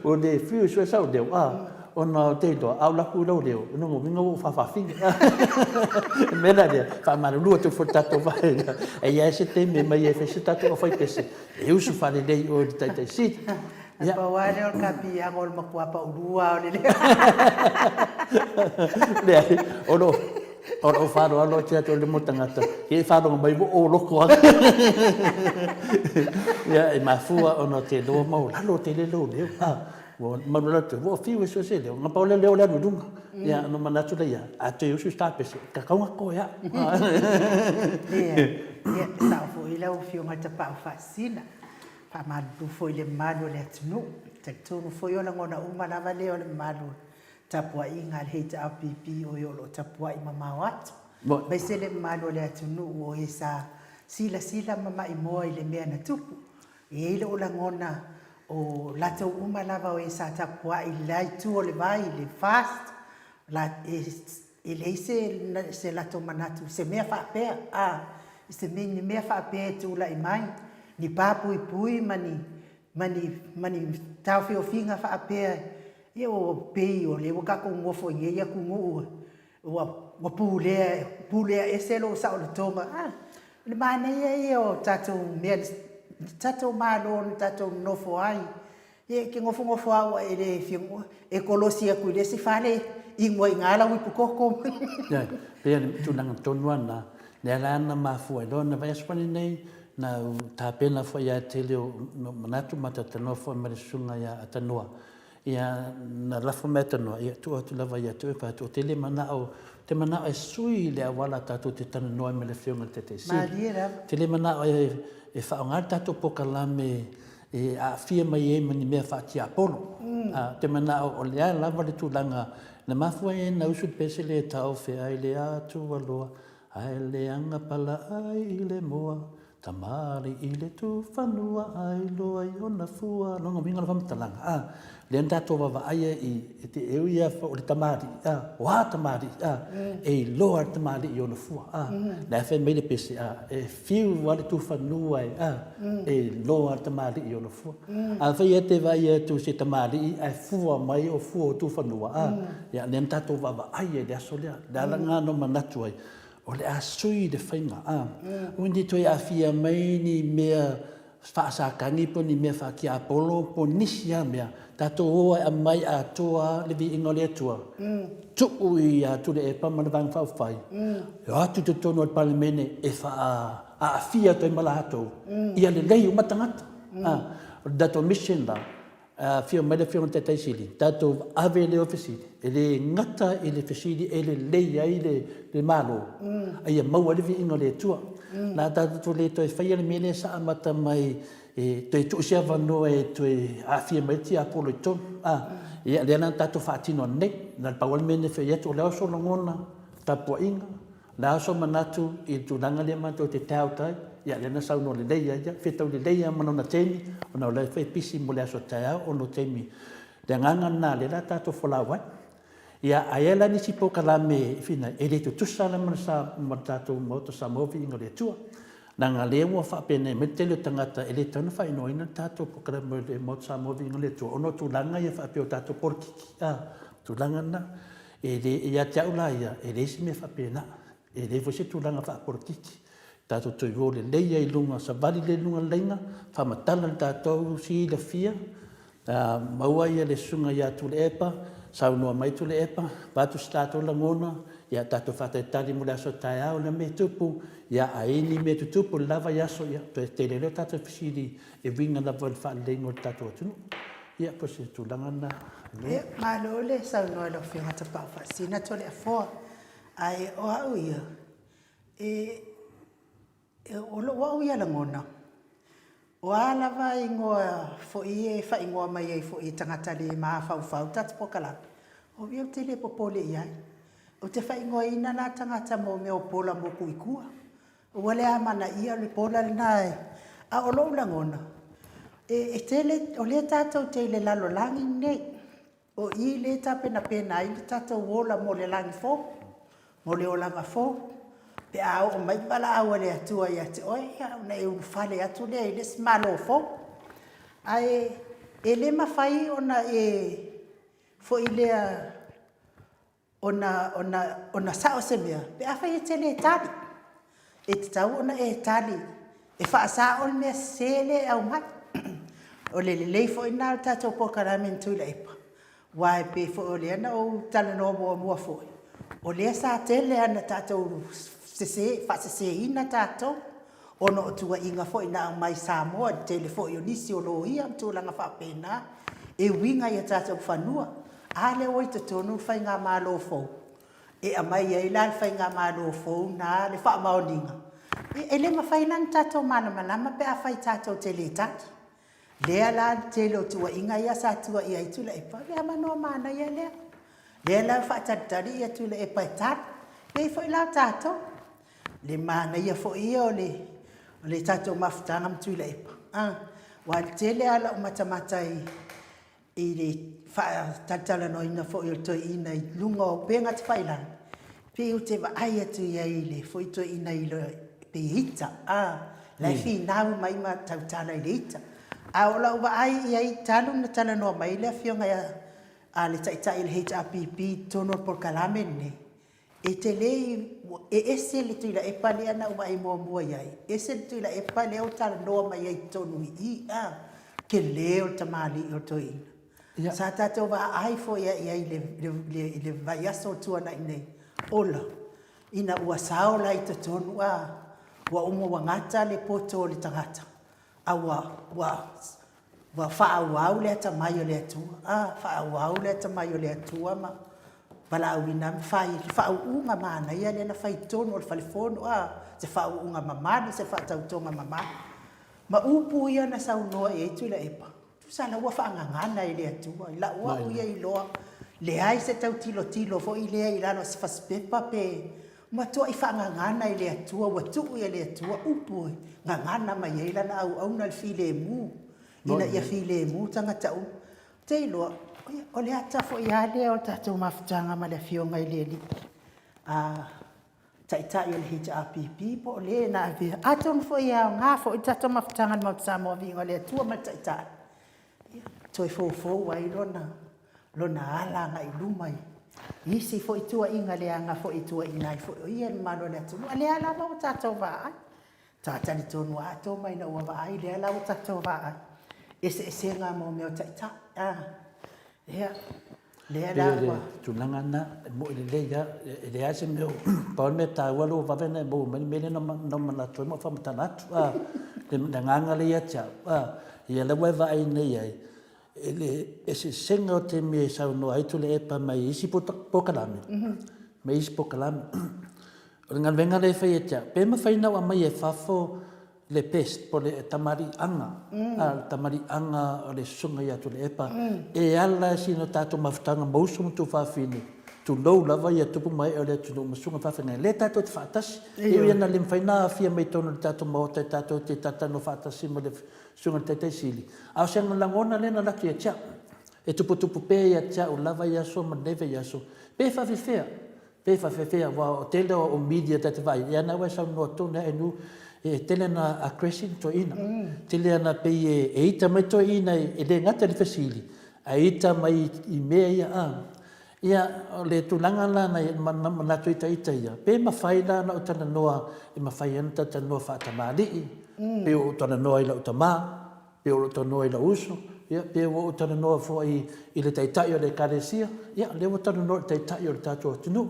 Ua le fiu e sua sau leo, a, ona o te iloa, a o laku i lau leo, o lona uiga ua ou faafaafine. O le mea la lea, faamalulu atu foi i le tatou vaega, e i ai se taimi e aumai ai foi se tatou aufaipese e usu faalelei i o i le Taitai Sili.
Ia. Pau lava lea o le kapiaga o le matua paulua o le leo.
Leai, o lo o lo faaaloalo atu ia te oe le mo tagata, ia e faalogo mai ua ou loko atu. Ia, e mafua ona o te iloa maualalo tele lou leo. A, ua maualalo tele, ua fiu e sue se leo, na pau le leo o le alu i luga. Ia, ona manatu lea ia, a toe usu i se tapese, tatau ona toe au.
Ia, ia, sao foi lau Afioga i le Tapaau Faasisina. Faamalulu foi i le mamalu o le atunuu. E talitonu foi o lagona uma lava lea o le mamalu o le tapuaiga a le HRPP o e o lo o tapuai mamao atu, aemaise le mamalu o le atunuu o e sa silasila ma maimoa i le mea na tupu. E i ai lou lagona o latou uma lava o e sa tapuai i le la itu o le vai i le FAST, E leai se se latou manatu i se mea faapea, a, i se mea, ni mea faapea e tulai mai, ni pā puipui ma ni, ma ni, ma ni taofiofiga faapea, ia ua pei o lea ua tatou nofo i nei atunuu ua, ua pulea, pulea ese lou saolotoga, a, o le manaia ia o tatou mea, tatou Malo na tatou nonofo ai, Ia e te nofonofo lava ua e le fia e kolosi atu i le isi fale, inu ai i ina lau ipu koko.
Ioe, pei o le tulaga tonu lava lena, lea la na mafua ai loa na vaiaso pane nei, na ou tapena foi ia tele o manatu ma talatalanoa foi ma le susuga ia Atanoa, ia na lafo mai Atanoa, ia tuu atu lava ia te oe, fai atu ou te le manao, ou te manao e sui le auala tatou te talanoa ai ma le Afioga i le Taitai Sili.
Malie lava.
Ou te le manao e faaaoga le tatou polokalame e aafia mai ai ma ni mea faatiapolo. A, ou te manao o le a lava le tulaga na mafua ai na usu le pese lea e taofe ai le atua loa, ae leaga palaai i le moa, tamalii i le tufanua ai loa i ona fua. Lona uiga o le faamatalaga, a, lea na tatou vaavaai ai i, e te e ui lava o le tamalii, a, o a tamalii, a, e iloa le tamalii i ona fua, a. La e fai mai le pese, a, e fiu lava le tufanua e, a, e iloa le tamalii i ona fua. Afai e te vaai atu i se tamalii ae fua mai o fua o tufanua, a, ia, lea na tatou vaavaai ai i le aso lea. O le ala lena na ou manatu ai, o le a sui le faiga, a, aua ne i toe aafia mai ni mea faasatani po o ni mea faatiapolo po o nisi lava mea, tatou o e aumai atoa le viiga o le Atua, tuu ia Tuilaepa ma le Vaega Faaupufai, e o atu i totonu o le Palemene e faaaafia atu ai ma latou, ia lelei uma tagata. O le tatou mission la, afio mai le Afioga i le Taitai Sili, tatou ave lea o fesili, e le gata i le fesili e lelei ai le Malo, a ia maua ai le viiga o le Atua. La tatou le toe faia le mea lea sa amata mai e toe tuu se avanoa e toe aafia mai ai le tiapolo i totonu. A, ia, lea la na tatou faatino nei. Na o le pau lava le mea na fai atu, o le a sou lagona, tapuaiga, o le a sou manatu i le tulaga lea matou te doubt ai, ia lea na saunoa lelei ai ia, fetau lelei lava ma lona taimi, ona o la e fai pisi mo le aso taeao ona o taimi. Le agaga lena lea la tatou folau ai. Ia, a i ai la nisi polokalame e finai, e le tutusa la ma le sa, ma le tatou Maota o Samoa Viiga o le Atua. Leaga lea ua faapenei mai le tele o tagata e le tatau ona faaigoaina le tatou polokalame o le Maota Samoa Viiga o le Atua ona o tulaga ia faapea o tatou polokiki, a, tulaga na. E le, ia te au la ia, e leai se mea faapena. E leai foi se tulaga faapolokiki. Tatou toe o lelei ai i luga, savali lelei i luga o le laina, faamatala le tatou silafia, maua ia le Susuga ia Tuilaepa, saunoa mai Tuilaepa, avatu se tatou lagona, ia tatou faatalitali mo le aso a taeao le mea e tupu, ia a i ai ni mea e tutupu i le la vaiaso, ia toe tele ai lea o tatou fesili e uiga lava i le faaleleiga o le tatou atunuu. Ia po o se tulaga lena.
Ia, malo le saunoa i lau Afioga Tapaau Faasisina Toleafoa. Ae o au ia, e, o lou au ia lagona, o a lava igoa foi e faaigoa mai ai foi e tagata le mafaufau tatou polokalame, o au ia ou te le popole i ai. Ou te faaigoaina la tagata mo mea o pola moku i tua. Ua le amanaia le pola lena e, a o lou lagona, e, e tele, o lea tatou te i le lalolagi lenei, O i lea e tapenapena ai le tatou ola mo le lagi fou, mo le olaga fou. Pe a oo mai le valaau a le Atua ia te oe, ia ona e ulufale atu lea i le isi Malo fou. Ae e le mafai ona e foi lea ona, ona, ona sao se mea pe afai e te le tali. E tatau ona e tali e faasao le mea sese lea e aumai. O le lelei foi lena o le tatou polokalame na Tuilaepa, aua e pei foi o lea na ou talanoa muamua foi, o lea sa tele lava ina tatou sese, faaseseina tatou ona o tuuaiga foi na aumai i Samoa i le tele foi o nisi o loia ma tulaga faapena e uiga i a tatou fanua. A lea ua i totonu le faigamalo fou, e aumai ai la le faigamalo fou lena le faamaoniga, e le mafai la ona tatou malamalama pe afai tatou te le tali. Lea la le tele o tuuaiga ia sa tuuaia ai Tuilaepa, o le avanoa manaia lea. Lea la ua faatalitali ia Tuilaepa e tali. E pei foi la o tatou, le manaia foi ia o le, o le tatou mafutaga ma Tuilaepa, aua o le tele lava o lau matamata i i le faatalatalanoaina foi o le toeaina i luga o upega tafailagi, pei ou te vaai atu i ai i le foi toeaina i le pei e ita, a, la e finau mai ma tautala i le ita. A o lau vaai i ai talu ona talanoa mai le Afioga ia a le Taitai o le HRPP i totonu o le polokalame lenei, E te le i, e ese le Tuilaepa lea na ou vaai muamua i ai, ese le Tuilaepa lea ua talanoa mai ai i totonu i i, a, tele o le tamalii o le toeaina. Ia. Sa tatou vaai foi i ai i le, le, i le vaiaso ua tuanai nei, ola, ina ua sao la i totonu, a, ua uma ua gata le poto o le tagata, a ua, ua, Ua faaauau le atamai o le Atua, a, faaauau le atamai o le Atua ma valaauina ma fai le faauuga manaia lea na fai i totonu o le fale fono, a, se faauuga mamalu, se faatautoga mamalu. Ma upu ia na saunoa i ai Tuilaepa, tusa la ua faagagana e le Atua, i lau au ia iloa, leai se tau tilotilo foi lea i lalo o se fasipepa pe matuai faagagana e le Atua, ua tuu e le Atua upu e gagana mai ai Lana auauna le filemu, ina ia filemu tagata uma. Ou te iloa, o le ata foi lava lea o le tatou mafutaga ma le Afioga i le Alii Taitai o le HRPP po o le na avea. Atonu foi e aoga foi le tatou mafutaga i le Maota Samoa Viiga o le Atua ma le Taitai, ia, toe foufou ai lona lona ala agai i luma i isi foi tuuaiga leaga foi e tuuaiina ai foi o ia i le mamalu o le atunuu. A o lea lava ua tatou vaai, ta talitonu atoa mai ina ua vaai, lea la ua tatou vaai, eseesega mo mea o taitai. A, ia, lea la ua...
Tulaga na, e moi lelei lava, e leai se mea, pau le mea taua lea ua vave ona e maua mai le mea lea na ou manatu ai ma ou faamatala atu. A, Le agaga lea ia te au, a, ia lea ua e vaai nei ai, i le eseesega o taimi e saunoa ai Tuilaepa mai isi polokalame, ma isi polokalame. O le galuega lea e fai ia te au, pe mafai ona ou aumaia i fafo le best po o le tamaliiaga, a, le tamaliiaga o le Susuga ia Tuilaepa e ala i sina tatou mafutaga ma uso ma tuafafine, tulou lava ia tupu ma ee o le atunuu ma susuga i faafeagaiga, lea tatou te faatasi. E ui lava ina le mafai ona aafia mai i totonu o le tatou Maota e tatou te talatalanoa faatasi ma le Susuga i le Taitai Sili, a o se lagona lea na alu atu ia te au, e tuputupu pea ia te au lava ia aso ma lenei vaiaso, pe faafefea, pe faafefea, aua o le tele o media ta te vaai ai, ia na ua e saunoa tonu lava Enu, e tele ina aggressive toeaiina, tele lava ina pei e ita mai toeaiina e le gata i le fesili, ae ita mai i mea ia a. Ia, o le tulaga la na manatu ai ita ia, pe mafai la ona ou talanoa e mafai ai ona talatalanoa faatamalii, pe ua ou talanoa i lau tama, pe ua ou talanoa i lou uso, ia pe ua ou talanoa foi i le taitai o le Ekalesia, ia o lea ua talanoa i le taitai o le tatou atunuu.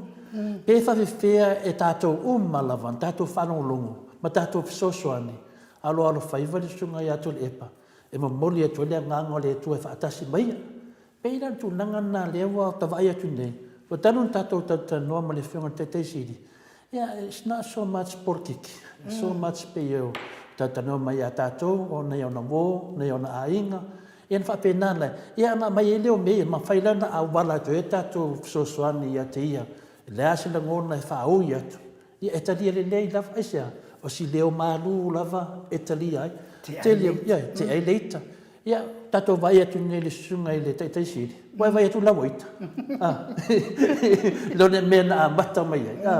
Pe faafefea e tatou uma lava ona tatou faalogologo ma tatou fesoasoani, aloalofaiva le Susuga ia Tuilaepa e momoli atu ai le agaga o le Atua e faatasi ma ia. Pei la o le tulaga lena lea ua ta vaai atu nei, ua talu ona tatou talatalanoa ma le Afioga i le Taitai Sili, ia, it's not so much polokiki, it's so much pei e talatalanoa mai ia tatou o nai ona uo, nai ona aiga, ia ona faapena lea, ia ona aumai ai lea o mea ia, mafai la ona auala atu ai tatou fesoasoani ia te ia, o le a se lagona e faaui atu, Ia, e talia lelei lava. Aisea? O si leo malu lava e talia ai. Tele, ia, tea ai le ita. Ia, tatou vaai atu nei i le susuga i le Taitai Sili, ua e vaai atu la ua ita. A, lona mea na amata mai ai. A,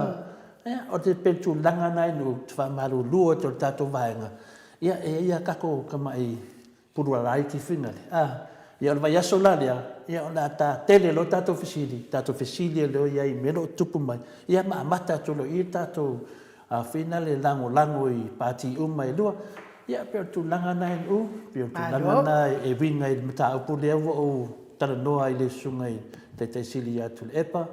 ia, o te pei o le tulaga lena e te faamalulu atu i le tatou vaega, ia, e i ai lava tatou tamai pulualaiti finale, a, ia o le vaiaso la lea, ia o le a ta tele loa tatou fesili, tatou fesili ai loa i ai i mea o lo o tutupu mai, ia ma amata atu loa i i le tatou finale lagolago i pati uma e lua. Ia pei o le tulaga lena e U, pei o le tulaga lena e uiga i le mataupu lea ua ou talanoa ai i le susuga i le Taitai Sili ia Tuilaepa,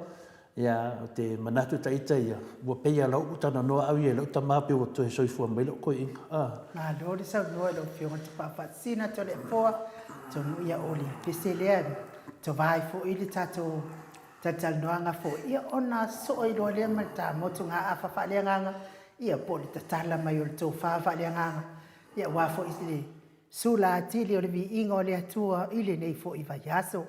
Ia, ou te manatu ta ita ia, ua pei lava ua ou talanoa au ia i lau tama pei ua toe soifua mai lou toeaina. A.
Malo le saunoa i lau Afioga i le Tapafaasisina Toleafoa, atonu ia o le pese lea e tova ai foi le tatou talatalanoaga foi, ia ona soo ai loa lea ma le ta motugaafa faaleagaga, ia po o le tatala mai o le tofa faaleagaga, ia aua foi le sula atili o le viiga o le Atua i lenei foi vaiaso.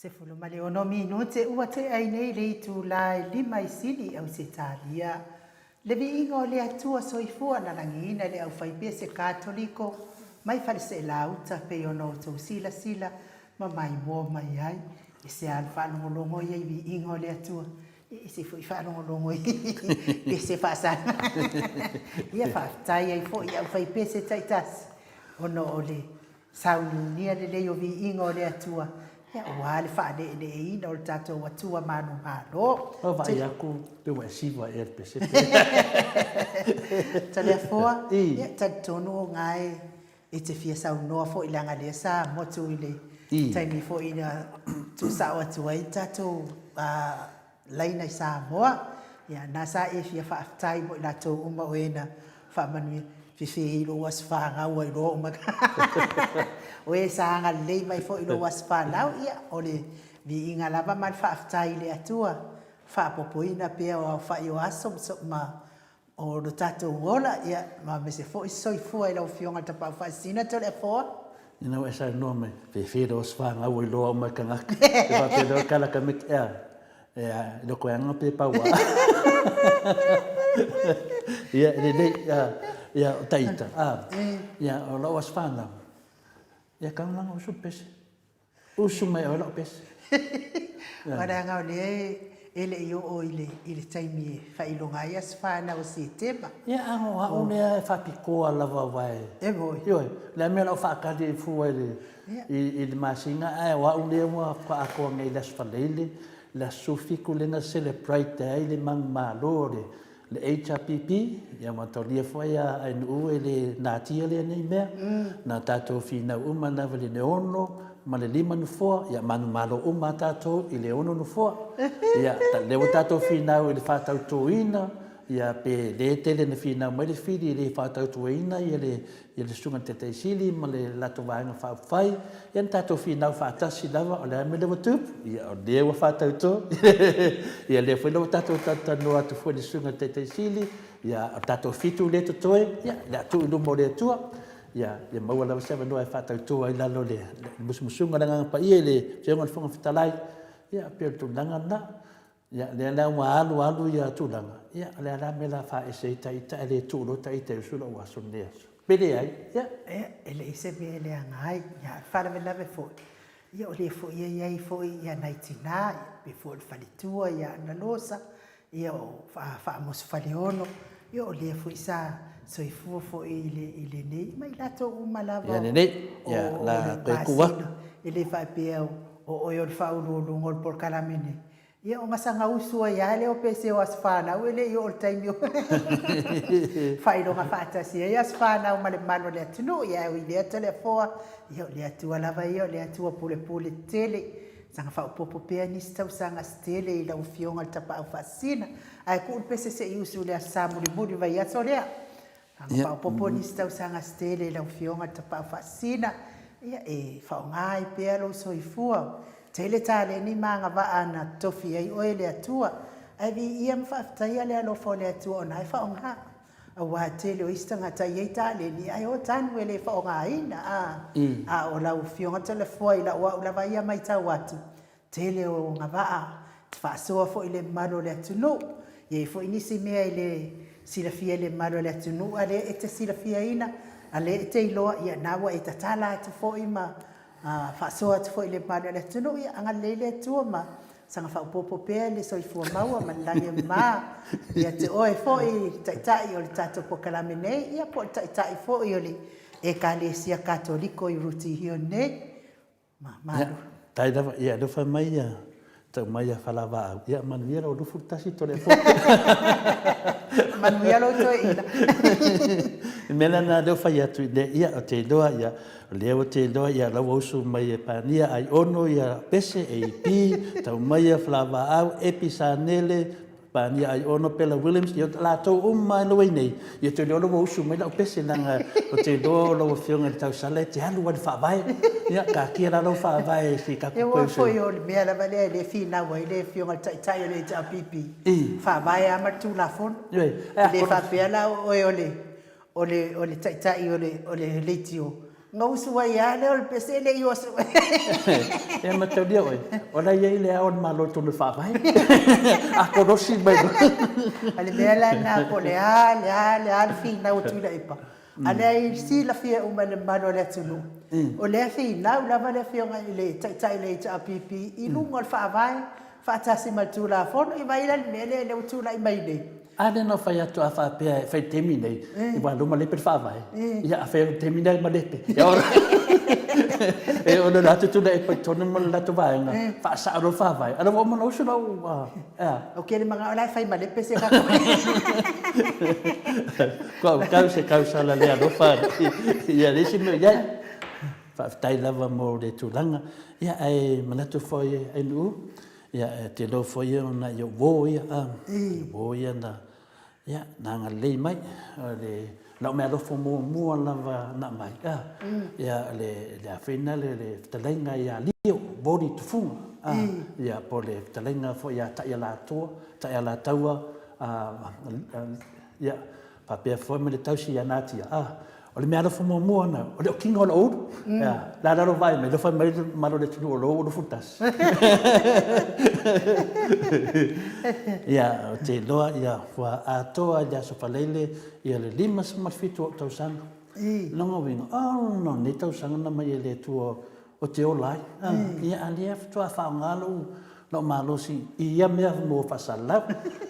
16 minute ua tea ai nei le itula e lima i sili i Ausetalia. Le viiga o le Atua Soifua na lagiina le aufaipese Katoliko mai Faleseelauta pei ona outou silasila ma maimoa mai ai. E se a le faalogologo ia i viiga o le Atua? E ese foi faalogologo i pese faasala. Ia faafetai ai foi i aufaipese taitasi ona o le Sauniunia lelei o viiga o le Atua, ia aua le faaleeneeina o le tatou Atua manumalo.
Ua vaai atu pe ua e siva ea le pese pe.
Toleafoa, ia talitonu o ga e te fia saunoa foi leaga lea sa motu i le taimi foi na tuusao atu ai tatou laina i Samoa, ia na sa e fia faafetai mo i latou uma o e na faamanuia, fefe i lou aso fanau ai loa uma o e sa agalelei mai foi i lou aso fanau, ia o le viiga lava ma le faafetai i le Atua, faaopoopoina pea o aofai o aso ma o lo tatou ola, ia, ma aemaise foi soifua i lau Afioga i le Tapaau Faasisina Toleafoa.
Ina ua e saunoa mai, fefe lou aso fanau ua iloa uma e tagata. E faapea loa le tala tamaiti, ea, ea, e le o toe aga pe pau lava. Ia, e lelei, ia, o Taita, a, ia, o lau aso fanau, ia, tago la usu le pese. Usu mai oe lau pese.
Aua leaga o lea e le i oo i le taimi e faailoga ai aso fanau o Setema.
Ia a o au lea e faapitoa lava aua e.
E moi.
Ioe, o le a mea o lau faatali fua i le masina ae o au lea ua atoa nei i le Aso Faraile, le aso 17 lea na celebrate ai le manumalo o le Le HRPP, ia ua talia foi a Ainuu e le natia lea nei mea. Na tatou finau uma lava i le 6 ma le 5 nofoa, ia manumalo uma a tatou i le 6 nofoa. Ia, lea ua tatou finau i le faatautoina, ia pe le tele na finau mai le fili i le faatautoina ia le ia le Susuga i le Taitai Sili ma le latou Vaega Faaupufai, ia na tatou finau faatasi lava, o le a le mea lea ua tupu? Ia, o lea ua faatauto. Ia, lea foi la ua tatou talatalanoa atu foi i le Susuga i le Taitai Sili, ia, o le tatou fitu lea e totoe, ia, o le a tuu i luma o le Atua, ia, ia maua lava se avanoa e faatauto ai i lalo o le musumusuga o le Agaga Paia i le Afioga i le Fofoga Fetalai. Ia, pei o le tulaga lena. Ia, lea la ua alu alu ia tulaga, ia, o le a la le mea o le a faaese ai ta ita ae le tuu loa ta ita e usu lou aso i lenei aso? Pe leai, ia.
Ia, e leai se mea e leaga ai. Ia, a o le faalavelave foi, ia o lea foi e i ai foi ia nai tina, ia, pei foi o le faletua ia Analosa, ia o Faamoso Faleono, ia o lea foi sa soifua foi i le, i lenei, ma i latou uma lava
o, o
le masina. E le faapea o oe o le faauluuluga o le polokalame nei, Ia o gasagausu ai lava lea o pese o aso fanau e le i oo i le taimi o faailoga faatasi ai aso fanau ma le mamalu o le atunuu. Ia ae ui i lea Toleafoa, ia o le Atua lava ia, o le Atua pulepule tele. Saga faaopoopo pea nisi tausaga se tele i lau Afioga i le Tapaau Faasisina, ae tuu le pese se i usu i le Aso Sa mulimuli o le vaiaso lea. Saga faaopoopo nisi tausaga se tele i lau Afioga i le Tapaau Faasisina, ia e faaaoga ai pea lou soifua. Tele taleni ma agavaa na tofi ai oe e le Atua, ae viia ma faafetaia le alofa o le Atua ona e faaaoga. Aua tele o isi tagata e i ai taleni ae o tanu e le faaaogaina, a, a o lau Afioga Toleafoa i lau au lava ia maitau atu, Tele o agavaa, te faasoa foi i le mamalu o le atunuu. E i ai foi nisi mea e le silafia e le mamalu o le atunuu, a lea e te silafiaina, a lea e te iloa, ia na ua e tatala atu foi ma faasoa atu foi i le mamalu o le atunuu. Ia agalelei le Atua ma saga faaopoopo pea le soifua maua ma le lagi e mama ia te oe foi le Taitai o le tatou polokalame nei, ia po o le Taitai foi o le Ekalesia Katoliko i Rutihio nei.
Ia, tai lava, ia alofa mai ia, tau mai ia Falavaau, ia manuia lou 21 Toleafoa.
Manuia lou toeaina.
Le mea lena lea ua fai atu i le, ia, ou te iloa, ia, o lea ua te iloa, ia, la ua usu mai e Pania Aiono ia Pese, AP, tau mai ia Falavaau, Epi Sanele, Pania Aiono Pela Williams, ia latou uma e lou ai nei, ia te iloa ua usu mai lau pese leaga ou te iloa o lau Afioga i le tausala e te alu ai i le faavae. Ia, taatia la lau faavae se i tatou
toe usu. Ia, aua foi o le mea lava lea e le finau ai le Afioga i le Taitai o le HRPP, faavae lava ma le Tulafono. E le faapea la o oe o le Taitai o le leitio. Ona usu ai lava lea o le pese e le i oso.
Ia mataulia oe, o la e i ai le Ao o le Malo i totonu o le Faavae. A kolosi mai loa.
O le mea la lena po o le a, le a, le a le finau a Tuilaepa, a lea e silafia uma e le mamalu o le atunuu, o lea e finau lava le Afioga i le Taitai o le HRPP i luga o le Faavae faatasi ma le Tulafono. Ia vaai la i le mea lea ua tulai mai nei.
A lea na ou fai atu a faapea e fai i le taimi nei, aua o lea ua malepe le Faavae, ia a fai i le taimi lea e malepe, e ono alu atu Tuilaepa i totonu ma le latou vaega, faasao loa le Faavae, a o lea ua uma ona usu lau, e a?
Ou te le manao la e fai malepe se tatou.
Kau kau se kausala le alofa ia le isi mea i ai. Faafetai lava mo le tulaga. Ia ae manatu foi e Nu'u, ia e te iloa foi ia ona i ou uo ia, a, uo ia na, ia, na agalelei mai. O le lau meaalofa muamua lava na aumai, a, ia le, le afeina le, le fetalaiga ia Lio, Voli Tufuga, a, ia po o le fetalaiga foi ia Ta'ialatoa, Ta'ialataua, a, ia, faapea foi ma le tausi ia Natia, a, O le meaalofa muamua na, o le okiga o lou ulu. Ea, le a la lou vaai mai, alofa mai le mamalu o le atunuu o lou ulu futasi. Ia, ou te iloa, ia, ua atoa i le Aso Faraile ia le 57 o ou tausaga. Lona uiga, oh, no lenei tausaga na mai e le Atua ou te ola ai. Ia, a lea faatoa faaaoga lou lou malosi i ia mea mo faasalalau.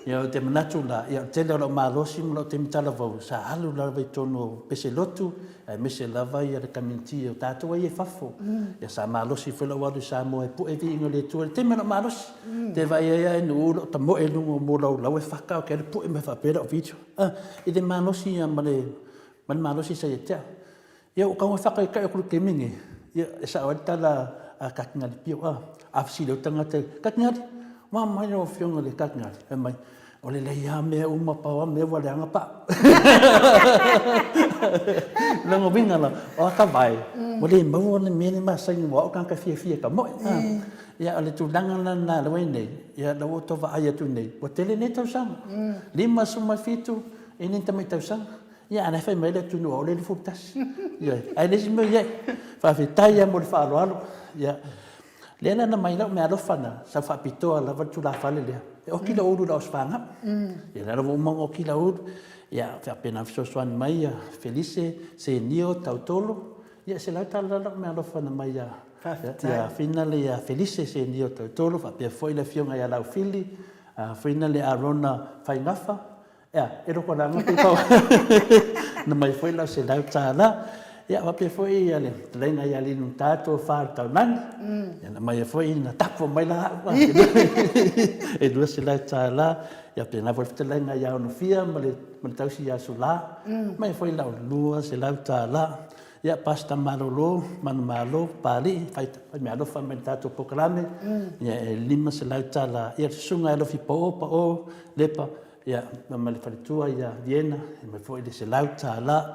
Ia, ou te manatu la, ia, o le tele o lou malosi ma lou taimi talavou, sa alu lava i totonu o peselotu, aemaise lava ia le community o tatou ai i fafo. Ia, sa malosi foi lou alu i Samoa e pue viiga o le Atua i le taimi o lou malosi. Te vaai ai lava e Nu'u lou tamoe i luga o molaulau e faka, ou te alu pue mai faapea lau video. I le malosi ia ma le malosi sa ia te au. Ia ua tau whakaikai aku le taimi nei, ia e sao ai le tala a Katingali Pio, a, a fesili au tagata, Katingali, ua mai lau afioga i le Katingali, fai mai, o lelei lava mea uma, pau lava mea ua leaga pau. Lona uiga la, o ata vae, ua le maua le mea le masani aua o tagata fiafia e tamoe. Ia o le tulaga la lena lea ua i ai nei, ia lea ua outou vaai atu nei, ua tele nei tausaga, 57, e le ni tamai tausaga. Ia, a o la e fai mai le atunuu o le 21. Ioe. Ae le isi mea i ai, faafetai lava mo le faaaloalo. Ia, lea la na mai lau meaalofa na, sa faapitoa lava le tulafale lea, e oki lau ulu i lau Aso Fanau. Ia, lea la ua uma ona oki lau ulu. Ia, faapena ona fesoasoani mai ia Felise, Senio, Tautolo. Ia, $100 lau meaalofa na mai ia ia Fina le ia Felise, Senio, Tautolo, faapea foi le afioga ia Laufili, Fina le Arona Faigafa, Ea, e loko langa pe pau. Na mai foi lau $100. Ia, faapea foi ia le fetalaiga ia Linutā Tofa le Taulagi. Ia, na mai foi na tapu mai la au e $200. Ia, pēlā foi le fetalaiga ia Onofia ma le, ma le tausi ia Sulā. Mai foi lau $200. Ia, Pastor Malolo, Manumalo, Papalii, fai, fai meaalofa mai le tatou polokalame. Ia, e $500. Ia, le susuga ia Alofi Paʻo, Paʻo, Lepa, Ia, ma le faletua ia Viena, e mai foi le $100.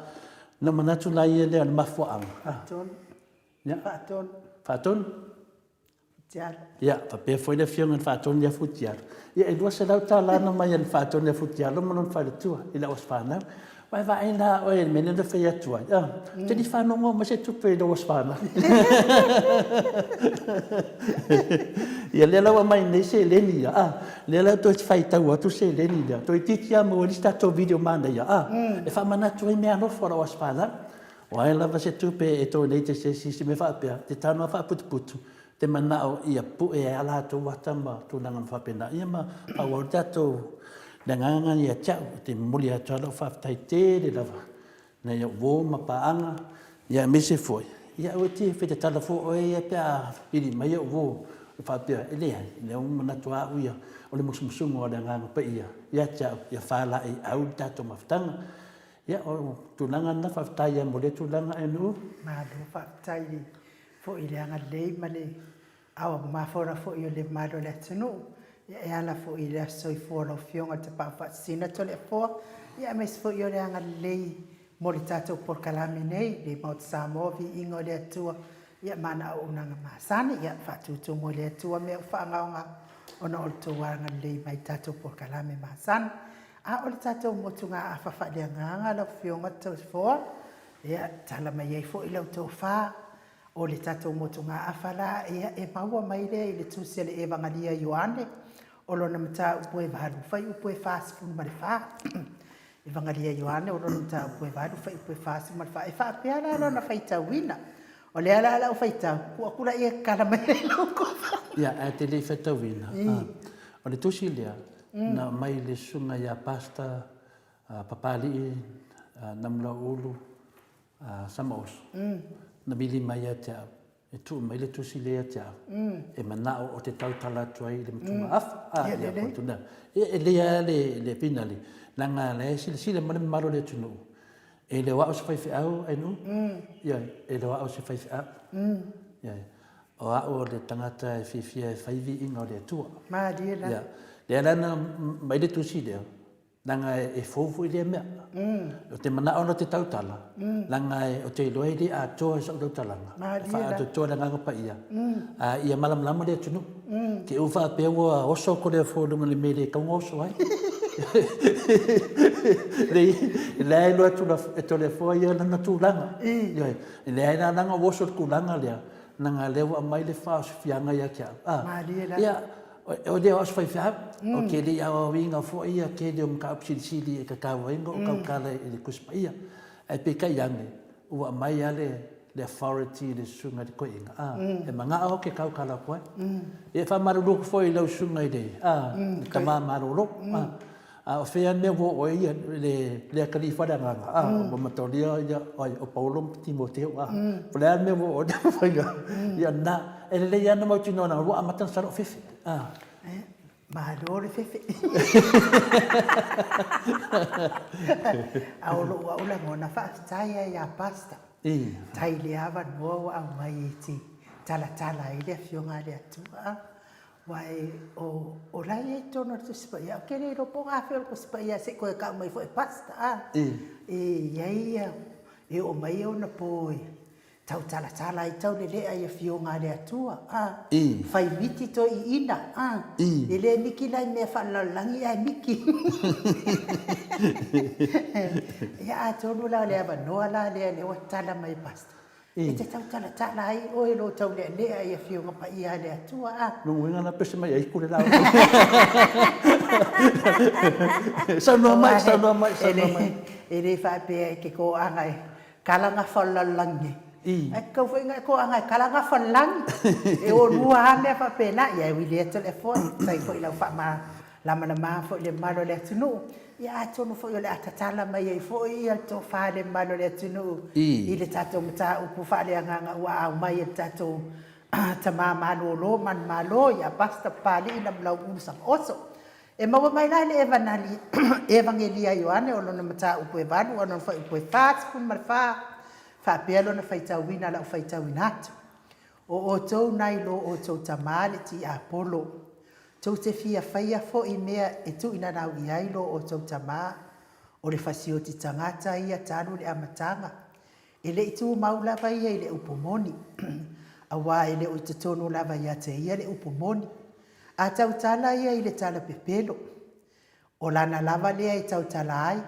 Na manatu la ia lea o le mafuaaga.
Faatonu.
Ia.
Faatonu.
Faatonu.
Futialo.
Ia, faapea foi le afioga i le Faatonu ia Futialo. Ia, e $200 na mai a le Faatonu ia Futialo ma lona faletua i lau aso fanau. Ua e vaai la oe i le mea lea na fai atu ai, ah, te li faanogo mai se tupe i lou aso fanau. Ia lea la ua aumai nei seleni ia, ah, lea la toe faitau atu seleni lea, toeitiiti lava maua ai le isi tatou video manaia, ah, e faamanatu ai meaalofa o lau aso fanau. O ai lava se tupe e donate e se isi i se mea faapea, te tano lava faaputuputu, te manao ia pue ai a latou ata ma tulaga uma faapena, ia ma faaauau le tatou le agaga ia te au, ou te momoli atu lava lau faafetai tele lava nai au uo ma paaga, ia aemaise foi, ia aua e te fai tatala fua oe ia pe a vili mai au uo faapea, e leai, lea ua manatu lava au ia, o le musumusuga o le Agaga Paia ia te au, ia faalaeiau le tatou mafutaga. Ia, o tulaga lena, faafetai lava mo lea tulaga Nu'u.
Malo faafetai foi i le agalelei ma le Ao mafola foi o le mamalu o le atunuu, ia e ala foi i le aso soifua o lau Afioga i le Tapaau Faasisina Toleafoa, ia aemaise foi o le agalelei mo le tatou polokalame nei, le Maota Samoa, Viiga o le Atua, ia ma ana auaunaga masani, ia faatutumu e le Atua mea ua faagaoga ona o le tou agalelei mai i tatou polokalame masani. A o le tatou motugaafa faaleagaga lau Afioga Toleafoa. Ia, tala mai ai foi lau tofa, o le tatou motugaafa la, ia, e maua mai lea i le Tusi a le Evagalia a Ioane, o lona mataupu e valu, fuaiupu e 44. Evagalia a Ioane, o lona mataupu e valu, fuaiupu e 44. E faapea la lona faitauina. O lea la lau faitau, tuu atu laia e tatala mai ai lau tofa.
Ia, ae te le i faitauina, o le tusi lea, na aumai i le susuga ia Pastor Papalii Namulauulu Samaoso, na vili mai ia te au, e tuu mai le tusi lea ia te au, e manao ou te tautala atu ai i le matugaafa. A, ia, ko tuna. Ia, e lelei lava le finale, leaga o la e silasila mai le mamalu o le atunuu, e le o au se faifeau Ainuu, ioe, e le o au se faifeau. Ioe. O au o le tagata e fiafia e fai viiga o le Atua.
Malie la.
Ia. Lea la na mai le tusi lea, leaga e fou foi lea mea. Ou te manao la te tautala, leaga ou te iloa e le atoa i sau tautalaga. E faaatoatoa le Agaga Paia, a ia malamalama le atunuu. Te i faapea ua oso atu le afu i luga i le mea e le tatau ona oso ai. Leai, e iloa atu e Toleafoa ia lana tulaga. Ioe. E leai la leaga ua oso i le tulaga lea, leaga o lea ua aumai le faaosofiaga ia te au.
Malie la.
Ia, o lea o au o se faifeau, ou te le i aoaoina foi ia tele o mataupu silisili e tatau ai ona ou tautala i le Tusi Paia. Ae peitai ane, ua aumai lava le authority i le susuga i le toeaina, a, e manao ou te tautala atu ai. Ia e faamalulu atu foi i lau susuga i le, a, le tama malolo, a, a o fea le mea ua oo ai le atalii faaleagaga, a, ua mataulia, ia, ai, o Paulo ma Timoteo, a, po o le a le mea ua oo ai le faiga, ia lena. E lelei lava ona mautinoa leaga ua amata ona sau lou fefe, a.
Malo le fefe. A o lou au lagona, faafetai lava ia Pastor. Tai i le avanoa ua aumai e te talatala ai le Afioga a le Atua. Aua o la e i ai i totonu o le Tusi Paia, ou te le iloa po o afea o le Tusi Paia se i toe tau mai foi e Pastor a. E i ai, e oo mai ona po e Tautalatala ai taulelea i afioga a le Atua, a. Fai miti toe iina, a. E le miki la i mea faalelalolagi ae miki. Ia atonu la o le avanoa la lea lea ua tala mai e Pastor, e te tautalatala ai oe i lou taulealea i afioga paia a le Atua, a.
Lona uiga la pese mai ai kule la. Saunoa mai, saunoa mai, saunoa mai.
E le faapea e te toaga e Kala gafa o le lalolagi nei. Ae tatau foi ona e toaga e kala gafa o le lagi. E olua lava mea faapena. Ia e ui lea Toleafoa, faafetai foi i lau faamalamalama foi i le mamalu o le atunuu. Ia atonu foi o le a tatala mai ai foi le tofa i le mamalu o le atunuu i le tatou mataupu faaleagaga ua aumai e le tatou tama malolo manumalo ia Pastor Papalii Namulauulu Sagaoso. E maua mai la le Evanali, Evagelia a Ioane o lona mataupu e valu a o lona fuaiupu e 44, faapea lona faitauina lau faitauina atu. O outou nai lo outou tama le tiapolo, tou te fia faia foi mea e tuuinanau i ai lo outou tama, o le fasioti tagata ia talu le amataga, e le i tumau lava ia i le upu moni, auā e le o i totonu lava ia te ia le upu moni. A tautala ia i le tala pepelo, o lana lava lea e tautala ai,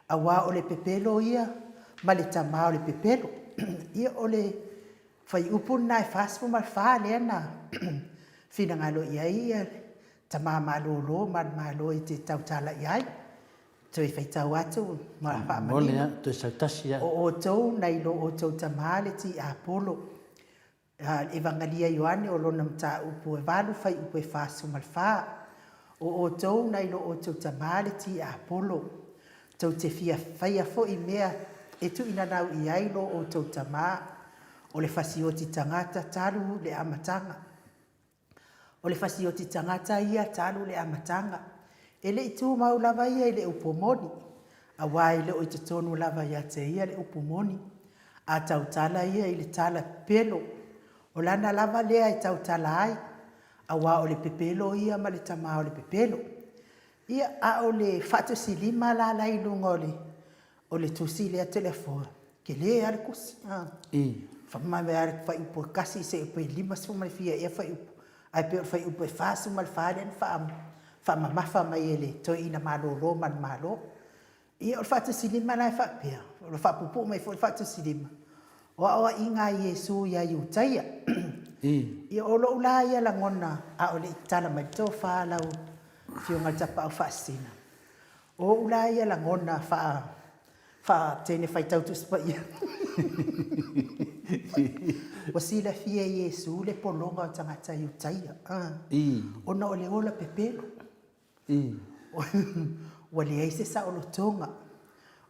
auā o le pepelo ia ma le tama o le pepelo. Ia, o le fuaiupu lena e 44 lea na finagalo i ai le tama malolo ma le Malo e te tautala i ai. Toe faitau atu ma faamanino.
Toe sautasi
lava. O outou nai lo outou tama le tiapolo. Evagalia Ioane o lona mataupu e valu fuaiupu e 44. O outou nai lo outou tama le tiapolo, tou te fia faia foi mea e tuuinanau i ai lo outou tama, o le fasioti tagata talu le amataga. O le fasioti tagata ia talu le amataga. E le i tumau lava ia i le upu moni, auā e le o i totonu lava ia te ia le upu moni. A tautala ia i le tala pepelo, o lana lava lea e tautala ai, auā o le pepelo ia ma le tama o le pepelo. Ia, a o le faatusilima la la i luga o le O le tusi lea Toleafoa, tele lava le tusi. Faamavae lava le fuaiupu e tasi seia pe 50 ma le fia ea fuaiupu, ae pei o le fuaiupu e 44 lea na faamamafa mai e le toeaina malolo ma le Malo. Ia, o le faatusilima la e faapea, O le faapuupuu mai foi le faatusilima, o aoaiga a Iesu iā Iutaia. Ia o lou la ia lagona a o le i tatala mai le tofa a lau Afioga i le Tapaau Faasisina, o ou la ia lagona faa faa teine faitau Tusi Paia. Ua silafia e Iesu le pologa o tagata Iutaia, ona o le ola pepelo. Ua leai se saolotoga,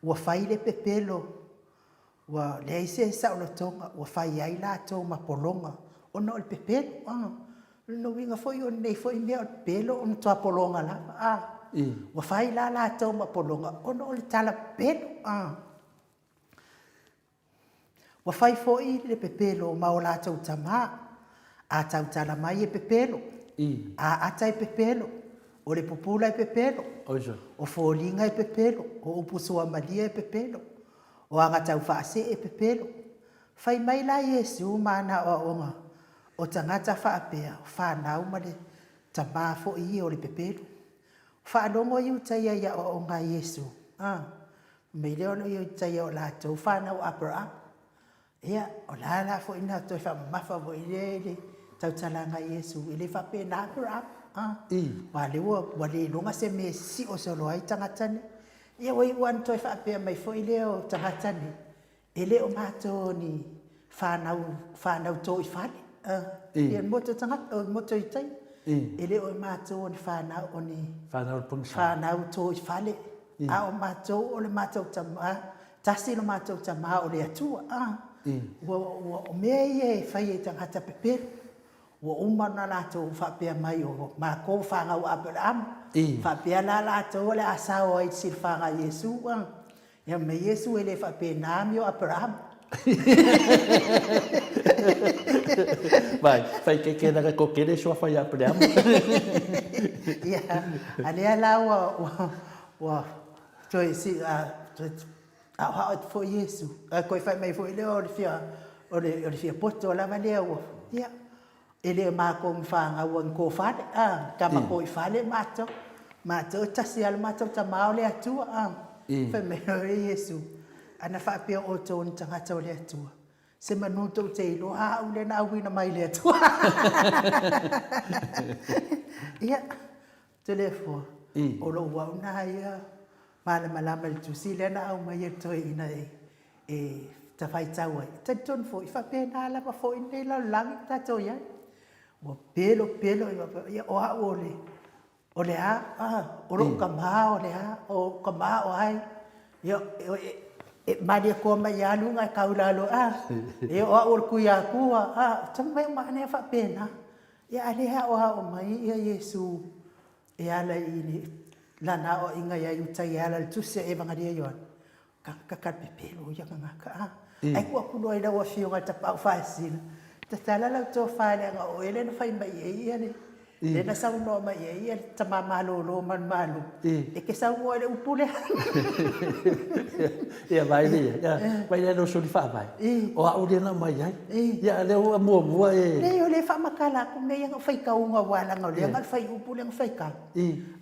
ua fai le pepelo, ua leai se saolotoga, ua fai ai latou ma pologa ona o le pepelo. O lona uiga foi o lenei foi mea o le pepelo o le matua pologa lava. Ua fai la latou ma pologa ona o le tala pepelo. Ua fai foi le pepelo ma o latou tama, a tautala mai e pepelo, a ata e pepelo, o le pupula e pepelo, o foliga e pepelo, o upu suamalie e pepelo, o aga taufaasee e pepelo. Fai mai la Iesu ma ana aoaoga, o tagata faapea, o fanau ma le tama foi ia o le pepelo. Faalogo Iutaia i aoaoga a Iesu, a, mai lea o Iutaia o latou fanau a Aperama. Ia, o la la foi na toe faamamafa foi lea i le tautalaga a Iesu, e le faapena Aperama, a. Aua o lea ua, ua le iloga se mea e sio solo ai tagata nei. Ia ua iu lava ina toe faapea mai foi lea o tagata nei, E le o matou o ni fanau, fanau to i fale. Ia moto tagata, moto i tai. E le o matou o ni fanau, o ni fanau to i fale. A o matou o le matou tama, tasi lo matou tama o le Atua. Ua, ua, o mea ia e fai e tagata pepelo. Ua uma ona latou faapea mai o matou fanau a Aperama. Faapea la latou o le a sao ai i le silafaga a Iesu. Ia mai Iesu e le faapena amio Aperahama.
Vai, fai ke ke laka ko kele sua fai Aperahama.
Ia, a lea la ua, ua, ua toe si, a, toe aoao atu foi Iesu. A koe fai mai foi lea o le fia, o le, o le fia poto lava lea ua, ia, E le o matou ni fanau ni ko fale, a, tama ko i fale matou. Matou e tasi lava le matou tama o le Atua, a. Fai mai loa e Iesu, Ana faapea o outou o ni tagata o le Atua, se manu tou te iloa au lea na auina mai e le Atua. Ia, Toleafoa, o lou au na ia malamalama i le tusi lea na aumai e le toeaina e tafaitau ai. E talitonu foi, e faapena lava foi lenei lalolagi ua tatou i ai. Ua pelo pelo, ia o au o le, o le a, o lou tama o le a, o ou tama o ai. Ia, e malie koa mai ia luga e tau i lalo, a, ia o au o le Tuiatua, a, mea uma lava faapena. Ia a lea e aoao mai ia Iesu e ala i lana aoaiga ia Iuta e ala i le tusi a Evagalii a Ioane, tagata talapepelo ia tagata, a. Ae tuu atu loa i lau Afioga i le Tapaau Faasisina, tatala lau tofa leaga o oe lea na fai mai i ai ia le, lea na saunoa mai i ai ia le tama malolo malumalu, e te saunoa i le upu lea.
Ia vaai lea, ia vaai lea lou suli faavae, o au lea na aumai ai. Ia a lea ua muamua e.
Leai o lea e faamatala atu mea ia na ou faitauina aua leaga o lea na o le faiupu lea na faitau.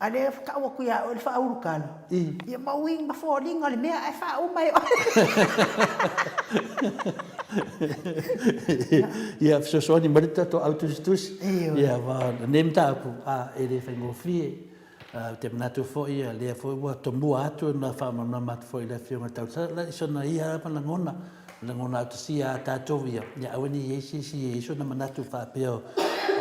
A lea e tau atu ia oe le faaulutala, ia ma uiga ma foliga o le mea ae faauma e oe.
Ia fesoasoani mai le tatou au tusitusi. Ia aua o lenei mataupu, a e le faigofie. Ou te manatu foi o lea foi ua tomua atu na faamalamalama atu foi i le Afioga i le Tausa i sona ia lava lagona, lagona autasia a tatou ia, ia aua ne i i ai se isi e i ai sona manatu faapea o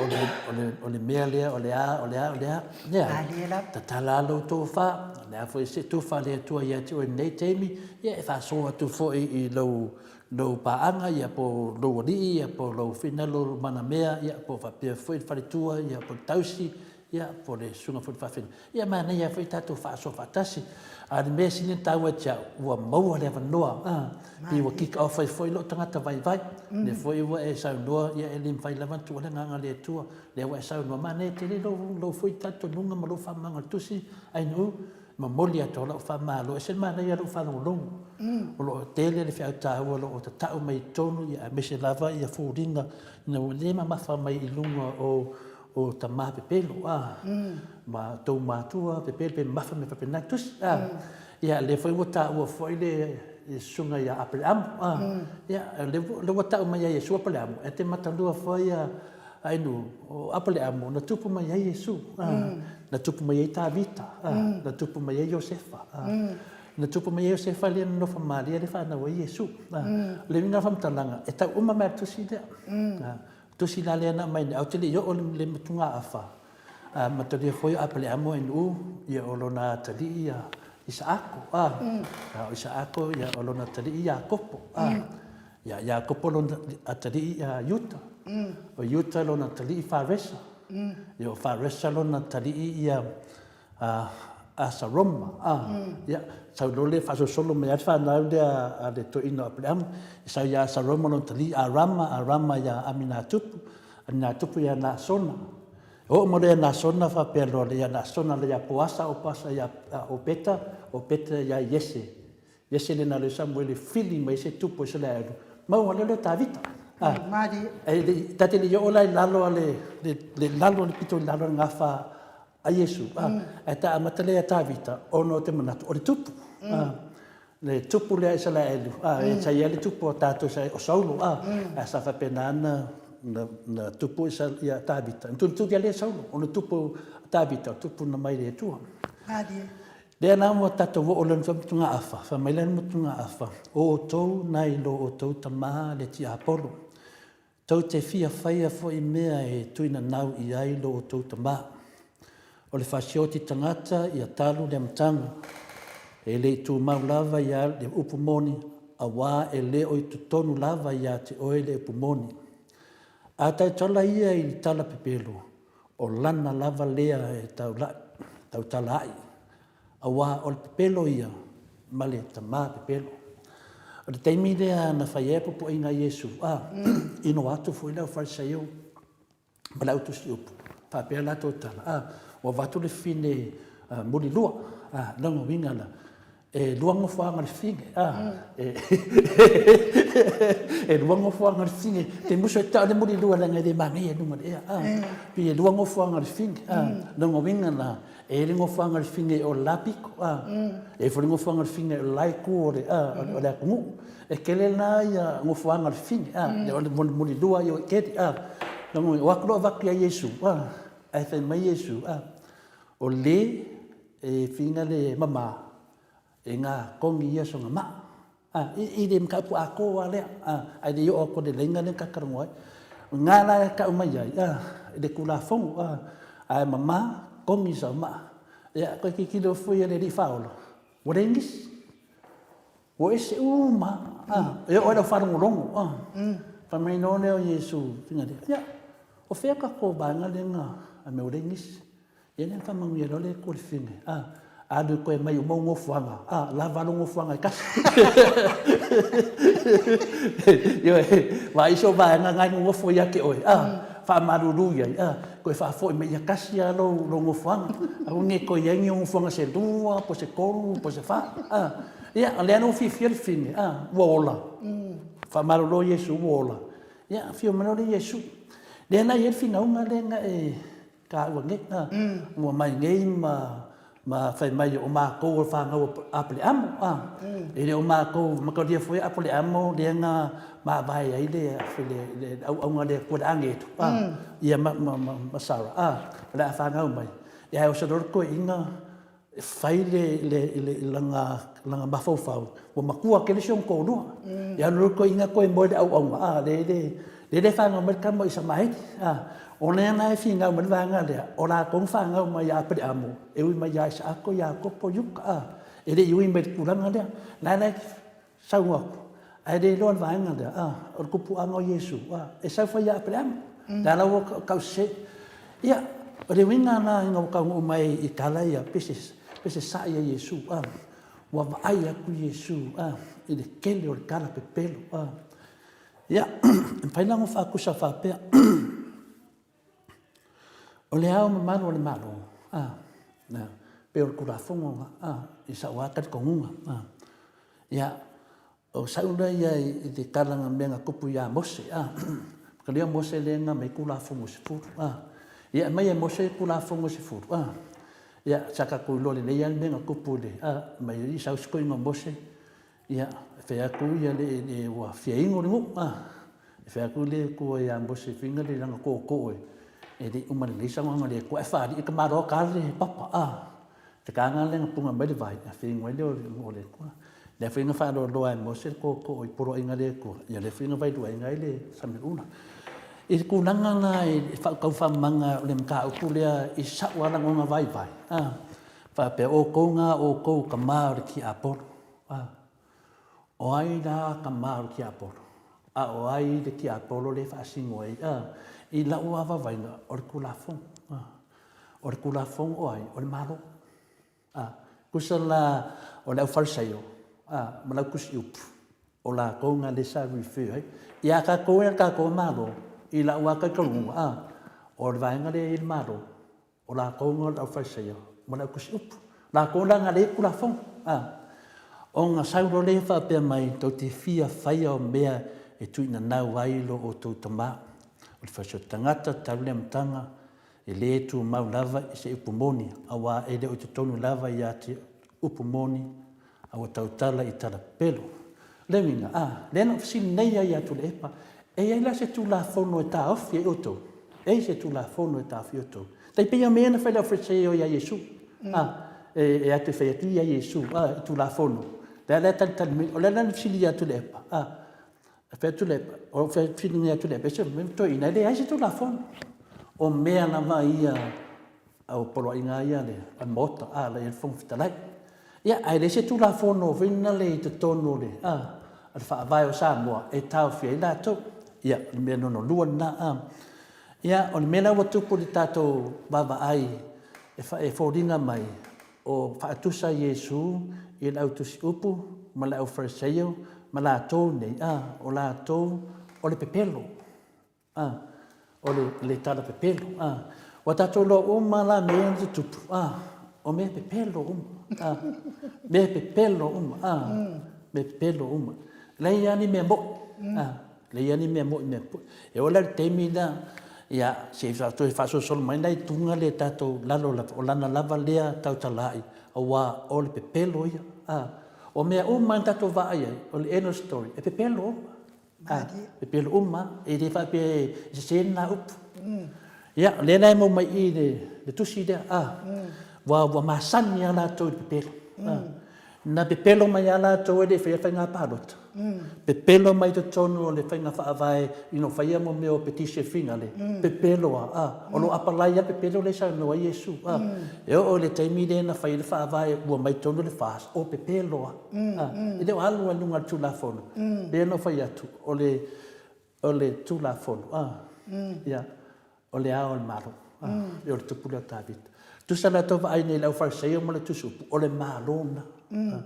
le, o le, o le mea lea, o le a, o le a, o le a. Leai, tatala lava lou tofa, o le a foi se tofa a le Atua ia te oe i lenei taimi, ia e faasoa atu foi i lou, lou paaga, ia po o lou alii, ia po o lou finalo manamea, ia po o faapea foi le faletua, ia po o le tausi, Ia, po o le susuga foi i le faafeagaiga. Ia, manaia foi tatou faasoa faatasi. A o le mea sili ona taua ia te au, ua maua le avanoa, a, pei ua kick off ai foi lou tagata vaivai. O lea foi ua e saunoa, ia e le mafai lava ona tuua le agaga o le Atua. O lea ua e saunoa, manaia tele lou, lou foi talitonuga ma lou faamamaga o le Tusi, Ainuu, momoli atu ai lau faamalo. E ese le manaia o lou faalogologo. O lo o tele le feau taua o lo o tatau mai i totonu, ia aemaise lava ia foliga ina ua le mamafa mai i luga o o tama pepelo a ma tou matua pepelo pe mamafa mea faapena tusi a. Ia lea foi ua taua foi le le susuga ia Apeleamu. Ia, o lea ua tau mai ia Iesu Apeleamu, e te matalua foi ia Ainuu, o Apeleamu na tupu mai ai Iesu, na tupu mai ai Tavita, na tupu mai ai Iosefa. Na tupu mai ai Iosefa lea na nofo malie lea e fanau ai Iesu. O le uiga o le faamatalaga, e tau uma mai lava i le tusi lea. Tusi la lea na aumai nei, ae ou te le i oo i le motugaafa, a matalia foi o Apeleamo Ainuu, ia o lona atalii ia Isaako, a, a o Isaako ia o lona atalii Iakopo, a, ia Iakopo lona atalii ia Iuta, o Iuta lona atalii Faresa, ia o Faresa lona atalii ia a Asaroma, a, ia, sau loa lea faasolosolo mai lava le fanau lea a le toeaina o Aperehama, e sau ia Asaroma lona talii Arama, Arama ia Aminatupu, Aminatupu ia Nasona. E oo mai loa ia Nasona faapea loa ia Nasona ia Poasa, o Poasa ia Opeta, Opeta ia Iese. Iese lena loa e Samuele e fili mai ai se tupu o Isaraelu, maua loa lea o Tavita. A, e ta te le i oo la i lalo a le, le lalo, le pito i lalo o le gafa a Iesu, a, ae ta amata lea ia Tavita, ona o te manatu o le tupu, a, le tupu lea a Isaraelu, a, sa i ai le tupu o tatou sa o Saulo, a, ae sa faapena ona na tupu ia Tavita. Na tulituli lea e Saulo, ona tupu a Tavita, o le tupu na mai le Atua. Lea la ua tatou oo loa i le motugaafa, fai mai la le motugaafa, o outou nai lo outou tama le tiapolo, Tou te fia faia foi mea e tuinanau i ai lo outou tama. O le fasioti tagata ia talu le amataga, e le i tumau lava ia le upu moni, auā e le o i totonu lava ia te oe le upu moni. A tautala ia i le tala pepelo, o lana lava lea e taula'i, tautala ai. Aua o le pepelo ia ma le tama pepelo. O le taimi lea na fai ai puapuaiga a Iesu, a, ino atu foi le au Farisaio ma le au tusi upu, faapea latou tala, a, ua avatu le fine mulilua, a, lona uiga la, e lua nofoaga o le fine, a, e lua nofoaga o le fine, te musu e tau le mulilua leaga e le manaia i luga o le ea, a, pei e lua nofoaga o le fine, a, lona uiga la, E i ai le nofoaga o le fine o le la pito, a. E i ai foi le nofoaga o le fine o le la itu o le, a, o le atunuu. E tele la ia nofoaga o le fine, a, o le mulilua ia o tele, a. O atu loa avatu ia Iesu, a, ae fai mai Iesu, a, o le e fina le mama, e na kogi ia sona maa. A, i, i le mataupu atoa lava lea, a, ae le i oo atu i le laina lea na ta talanoa ai. O lena la e tau mai ai, a, i le Tulafono, a, ae mama, kogi sau maa. Ia, toe tilotilo foi e le Alii Faaola, ua leai nisi. Ua ese uma lava, a, e oo lava i lau faalogologo, a. Fai mai loa lea o Iesu i le faiga lea, ia, o fea tatou vaega lea na, a mea ua leai nisi. Ia lea na faamanuia loa le Atua i le fine, a, alu e toe aumai uma ou nofoaga, a, lava lou nofoaga e tasi. Ioe, vaai isi o vaega na e nonofo ia te oe, a, faamalulu i ai, a, toe faafoi mai ia tasi lava lou, lou nofoaga. Aua ne i toe i ai ni ou nofoaga se lua, po o se tolu, po o se fa, a. Ia, o lea la ua fiafia le fine, a, ua ola. Faamalolo Iesu ua ola. Ia, afio mai loa lea Iesu. Lea la e i ai le finauga lea na e taua nei, a, ua mai nei ma, ma fai mai o matou o fanau a Apeleamo, a, e le o matou, mataulia foi a Apeleamo lea na mavae ai le, le, le auauna a le Atua le agetu, a, ia ma, ma, ma, ma Sara, a, o le a fanau mai. Ia ae oso loa le toeaina e fai le, le, le, lana, lana mafaufau, ua matua tele si ona toalua. Ia alu loa le toeaina toe moe i le auauna, a, le, le, le le fanau mai le tama o Isamaeli, a. O lea la e finau mai le vaega lea, o latou na fanau mai ia Apeleamo, e ui mai ia Isaako, Iakopo, Iuka, a. E le i ui mai i le tulaga lea. La e la e Sau atu, ae le iloa le vaega lea, a, o le tupuaga o Iesu, a, e sau foi ia Aperehama. Lea la ua tau sese. Ia, o le uiga la ina ua taunuu mai i tala ia, pe se, pe se sa'i a Iesu, a, ua vaai atu Iesu, a, i le tele o le tala pepelo, a. Ia, e mafai la ona faatusa faapea, O le Ao Mamalu o le Malo, a, na, pei o le Tulafono, a, i sa'u lava talitonuga, a. Ia, o sa'u lea ia i le tala na mea na tupu ia Mose, a, makalia o Mose lea na aumai Tulafono e 10, a. Ia, aumai e Mose Tulafono e 10, a, ia, sa tatou iloa lelei lava le mea na tupu i le, a, mai sau si toeaina o Mose, Ia, e fai atu ia le, le ua fia inu le nuu, a. E fai atu le Atua ia Mose e finga le lana tootoo e, e le i uma lelei saunoaga a le Atua ae faalii le tamaloa ta le papa, a. Te taga lea na puna mai le vai, a fia inu ai lea o le nuu o le Atua. Lea foi na faaloaloa e Mose le tootoo i poloaiga a le Atua, ia lea foi na vailuaina ai le Samiula. I le tulaga la i le faataufaumaga o le mataupu lea i sau lava lagona vaivai, a, faapea, o outou na o outou o tama o le tiapolo. A, o ai la tama o le tiapolo? A o ai le tiapolo lea e faasino ai? A, i lau lava vaavaaiga, o le Tulafono. A, o le Tulafono o ai? O le Malo. A, tusa la o le aufalesaio, a, ma le autusiupu, o latou na lea sa refer ai. Ia tatou e tatou Malo, i lau lava talitonuga, a, o le vaega lea e i ai le Malo, o latou na o le aufalesaio ma le autusiupu. O latou la na leai Tulafono, a, ona sau loa lea faapea mai, tou te fia faia o mea e tuuinanau ai lo outou tama. O le fasioti tagata talu le amataga, E le tumau lava i se upu moni, auā e le o i totonu lava ia te upu moni, a ua tautala i tala pepelo. O le uiga, a, lea na ou fesili nei ai ia Tuilaepa, e i ai la se Tulafono e taofi ai outou? E i ai se Tulafono e taofi ai outou? Tai pei o mea ia na fai e le Aufaleseio ia Iesu, a, e atu e fai atu ia Iesu, a, i Tulafono. Lea la e talitali mai, o le a la le fesili ia Tuilaepa, a, E fai atu le, o fesiligia atu le ese mai toeaina, e leai se Tulafono. O mea lava ia, o poloaiga lava ia a le Maota, a le Fofoga Fetalai. Ia, ae leai se Tulafono foi lea i totonu o le, a, o le Faavae o Samoa e taofia ai latou. Ia, o le mea lona lua lena, a. Ia, o le mea la ua tupu i le tatou vaavaai e foliga mai, O faatusa Iesu i le au tusi upu ma le au Fariseio ma latou nei, a, o latou o le pepelo, a, o le, le tala pepelo, a. Ua tatou iloa uma la mea ia na tutupu, a, o mea pepelo uma, a, mea pepelo uma, a, mea pepelo uma. Leai lava ni mea mo'i, a. Leai lava ni mea mo'i mea pue. E oo la i le taimi lea, ia, se i toe faasolosolo mai la i tuga le tatou lalo lava, o lana lava lea tautalaai, aua o le pepelo ia. A, o mea uma lava na tatou vaai ai, o le end of story, e pepelo uma. A, pepelo uma lava, e le faapea e sese lena upu. Ia, o lea la e maua mai i i le tusi lea, a, ua masani lava latou i le pepelo. A. Na pepelo mai lava latou e le i faia le faiga palota, pepelo mai totonu o le faiga faavae ina ua faia mo mea o petition finale, pepelo lava, a, o lo o apalai lava le pepelo lea e saunoa ai Iesu, a. E oo i le taimi lea na fai ai le faavae ua mai totonu le FAST, o pepelo lava, a. E le o alu lava i luga o le Tulafono. E pei ona ou fai atu, o le O le Tulafono, a, ia, o le Ao o le Malo, a, ia o le Tupu lea o Tavita. Tusa la tou vaai nei i le aufaleseio ma le tusi upu, o le Malo lena. A.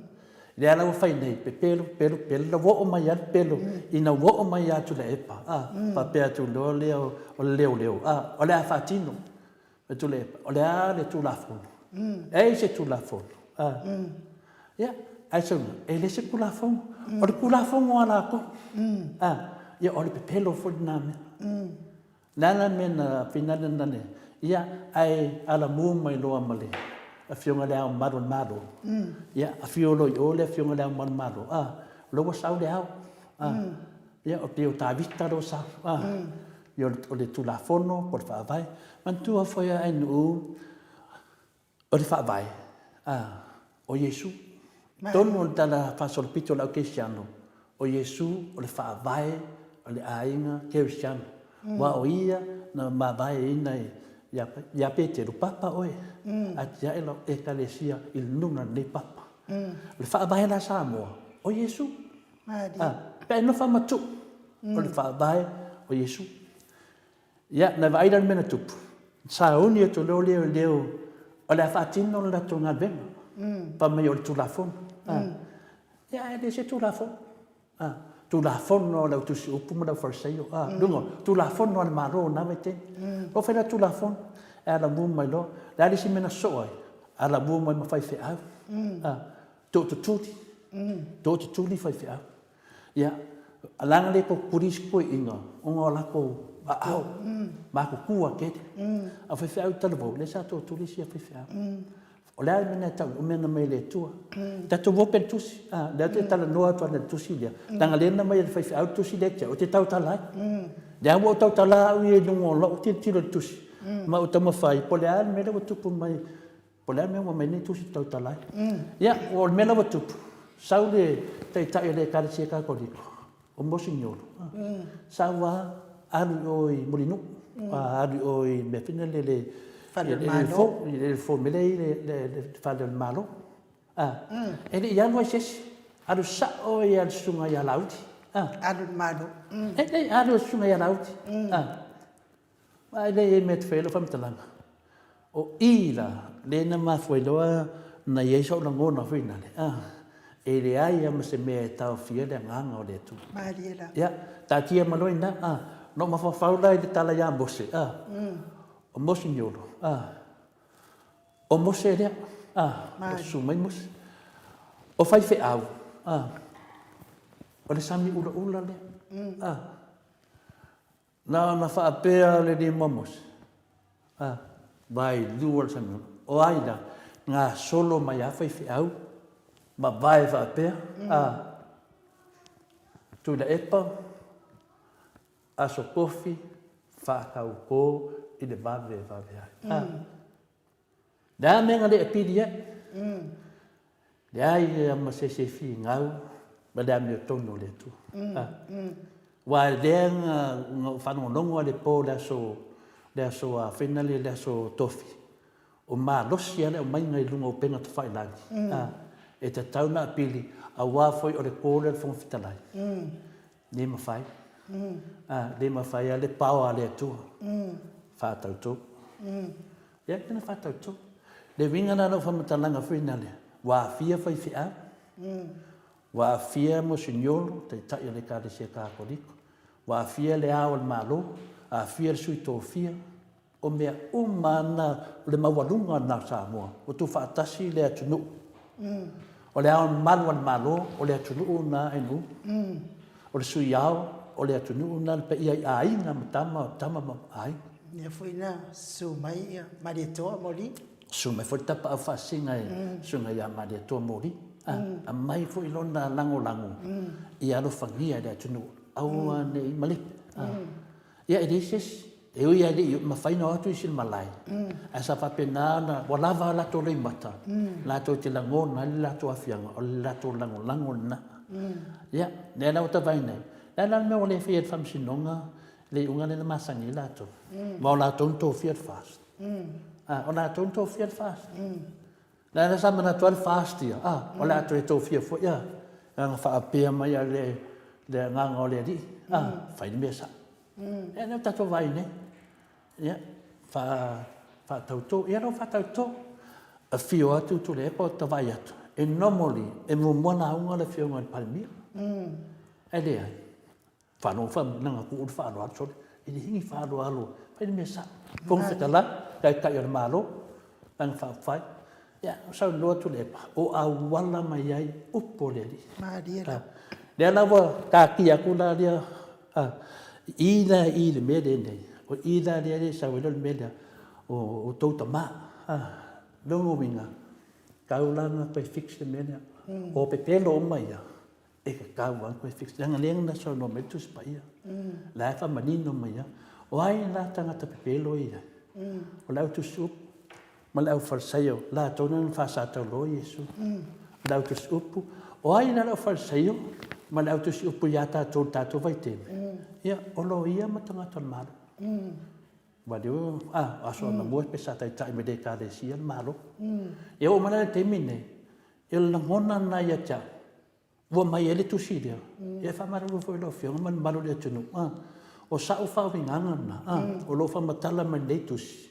Lea la ua fai nei, pepelo, pepelo, pepelo, ina ua oo mai lava le pepelo, ina ua oo mai lava Tuilaepa, a, faapea atu loa lea o le leoleo, a, o le a faatino. E Tuilaepa, o le a le Tulafono? E ai se Tulafono? A. Ia, ae sau mai, e le se Tulafono. O le Tulafono a latou. A. Ia, o le pepelo foi lena mea. O le a la le mea na finale na le, ia, ae alamu mai loa ma le Afioga i Le Ao Mamalu o le Malo. Ia, afio loa i o le Afioga i Le Ao Mamalu o le Malo, a, o lea ua sau le ao. A. Ia, e pei o Tavita lea ua sau. A. Ia, o le Tulafono po o le Faavae. Manatua foi a ainuu, o le Faavae, a, o Iesu. Tonu o le tala faasolopito o le au kerisiano, o Iesu o le Faavae o le aiga kerisiano. Aua o Ia na mavaeina ia Peteru, papa oe, atiae lau Ekalesia i luga o lenei papa. O le Faavae la Samoa, o Iesu. A, pe a e nofo matuu, o le Faavae o Iesu. Ia, na vaai la le mea na tupu, sauni atu loa lea o leo o le a faatino le latou galuega, fai mai o le Tulafono. Ia, ae le se Tulafono. A, Tulafono a le au tusi upu ma le au Fariseio. A, luga, Tulafono a le Malo i na vaitaimi. O fai la Tulafono, e alamu mai loa. O le a le isi mea na sosoo ai? Alamu mai ma faifeau. A, tootutuli, tootutuli faifeau. Ia, leaga le tootutuli isi toeaiina ona o latou aao, matutua tele. A o faifeau talavou, lea sa tootutuli isi faifeau. O le a le mea na e tau, o mea na mai e le Atua. Tatou o pea i le tusi, a, lea ou te talanoa atu ana i le tusi lea, leaga lea na aumai e le faifeau le tusi lea ia te au, ou te tautala ai. Lea ua ou tautala au ia i luga o lau tilotilo i le tusi, ma ou taumafai po o le a le mea lea ua tupu mai, po o le a le mea ua aumai ai lenei tusi ou te tautala ai. Ia, o le mea la ua tupu, sau le taitai o le Ekalesia Katoliko, o Moseniolo, sau lava alu i o i Mulinuu, alu i o i le mea foi lele i le
Fale o le Malo.
I le fou, i le mea lea e i ai le Fale o le Malo. E le i alu lava i se isi, alu sao lava i le susuga ia Laauli.
Alu i le Malo.
E leai, alu i le susuga ia Laauli. Aua e leai e mea e te fai ai lau faamatalaga. O i la, lea na mafua ai loa ona i ai sou lagona foi lale, a, e leai lava ma se mea e taofia le Agaga o le Atua.
Malie la.
Ia, taatia mai loa i ina, a, na ou mafaufau la i le tala ia Mose, a, o Moseniolo, a, o Mose lea, a, o susu mai Mose. O faifeau, a, o le sami ulaula lea, a, Na ona faapea le lima o Mose, A, vailua le sami o ai la, gasolo mai a faifeau ma vae faapea, a, Tuilaepa, Aso Kofi, faatauto i le vave e vave ai. A. Le a mea na le apili ai? Leai lava ma se isi e finau ma le amiotonu o le Atua. Aua o lea na ou faalogologo lava i le po i le aso, le aso a fai lea, le aso Tofi, o malosi lava le aumaiga i luga o upega tafailagi, e tatau ona apili, aua foi o le po lea o le Fofoga Fetalai. Le mafai. Le mafai lava le power a le Atua. Faatauto. Ia, tena faatauto. Le uiga la o lau faamatalaga foi lea, ua aafia faifeau, ua aafia Moseniolo, Taitai o le Ekalesia Katoliko, ua aafia Le Ao o le Malo, aafia le Sui Tofia, O mea uma lava na, o le maualuga lena o Samoa, ua tuufaatasi le atunuu. O le ao mamalu a le Malo, o le atunuu lena e nu. O le sui ao, o le atunuu lena, le paia i aiga ma tama, o tama ma aiga.
Lea foi na susu mai Malietoa Moli.
Susu mai foi le tapaau faasina e Susuga ia Malietoa Moli. Aumai foi lona lagolago ia alofagia e le atunuu, aua ne i malepe. Ia, e leai se isi. E ui lava e le i mafai ona o atu isi i le malae, ae sa faapena ona, ua lava a latou loimata, latou te lagona ai le latou aafiaga, o le latou lagolago lena. Ia, lea la ua ta vaai nei, o le a la le mea ua le faia e le Faamasinoga le iuga lea na masani ai latou? Aua o latou na tofia le FAST. A, o latou na tofia le FAST. Lea la sa manatu ai le FAST ia, a, o le a toe tofia foi, a, leaga faapea mai a le, le agaga o le Alii, a, fai le mea sao. Ia, lea ua tatou vaai nei, ia, fa, faatauto, ia lea ua faatauto. Afio atu Tuilaepa ou te vaai atu, e normally, e muamua lauga le Afioga i le Palemia, ae leai. Faalogo faamananga tuu le faaaloalo sole e leai ni faaaloalo fai le mea sao. Fofoga Fetalai, Taitai o le Malo, Vaega Faaupufai, ia saunoa Tuilaepa o auala mai ai upu o le Alii.
Malie la.
Lea la ua taatia atu la lea i la i le mea lenei, o i la lea e sau ai le mea lea o outou tama. Lona uiga, tau la ona toe fix le mea lea. O pepelo uma ia, E tatau lava ona toe fix, leaga lea na saunoa mai le Tusi Paia. La e faamanino mai lava, o ai la tagata pepelo ia? O le au tusi upu ma le au Farisaio, latou na na faasataulo Iesu. O le au tusi upu, o ai la le au Farisaio ma le au tusi upu ia tatou i le tatou vaitaimi? Ia, o loia ma tagata o le Malo. Aua o aso anamua pe sa taitai mai le Ekalesia le Malo. Ia oo mai la i le taimi lenei, ia o le lagona lena ia te au, Ua aumai ai le tusi lea, ia e faamalulu foi i lau Afioga ma le mamalu o le atunuu, o sa'u faauigaga lena, o lo o faamatala mai lenei tusi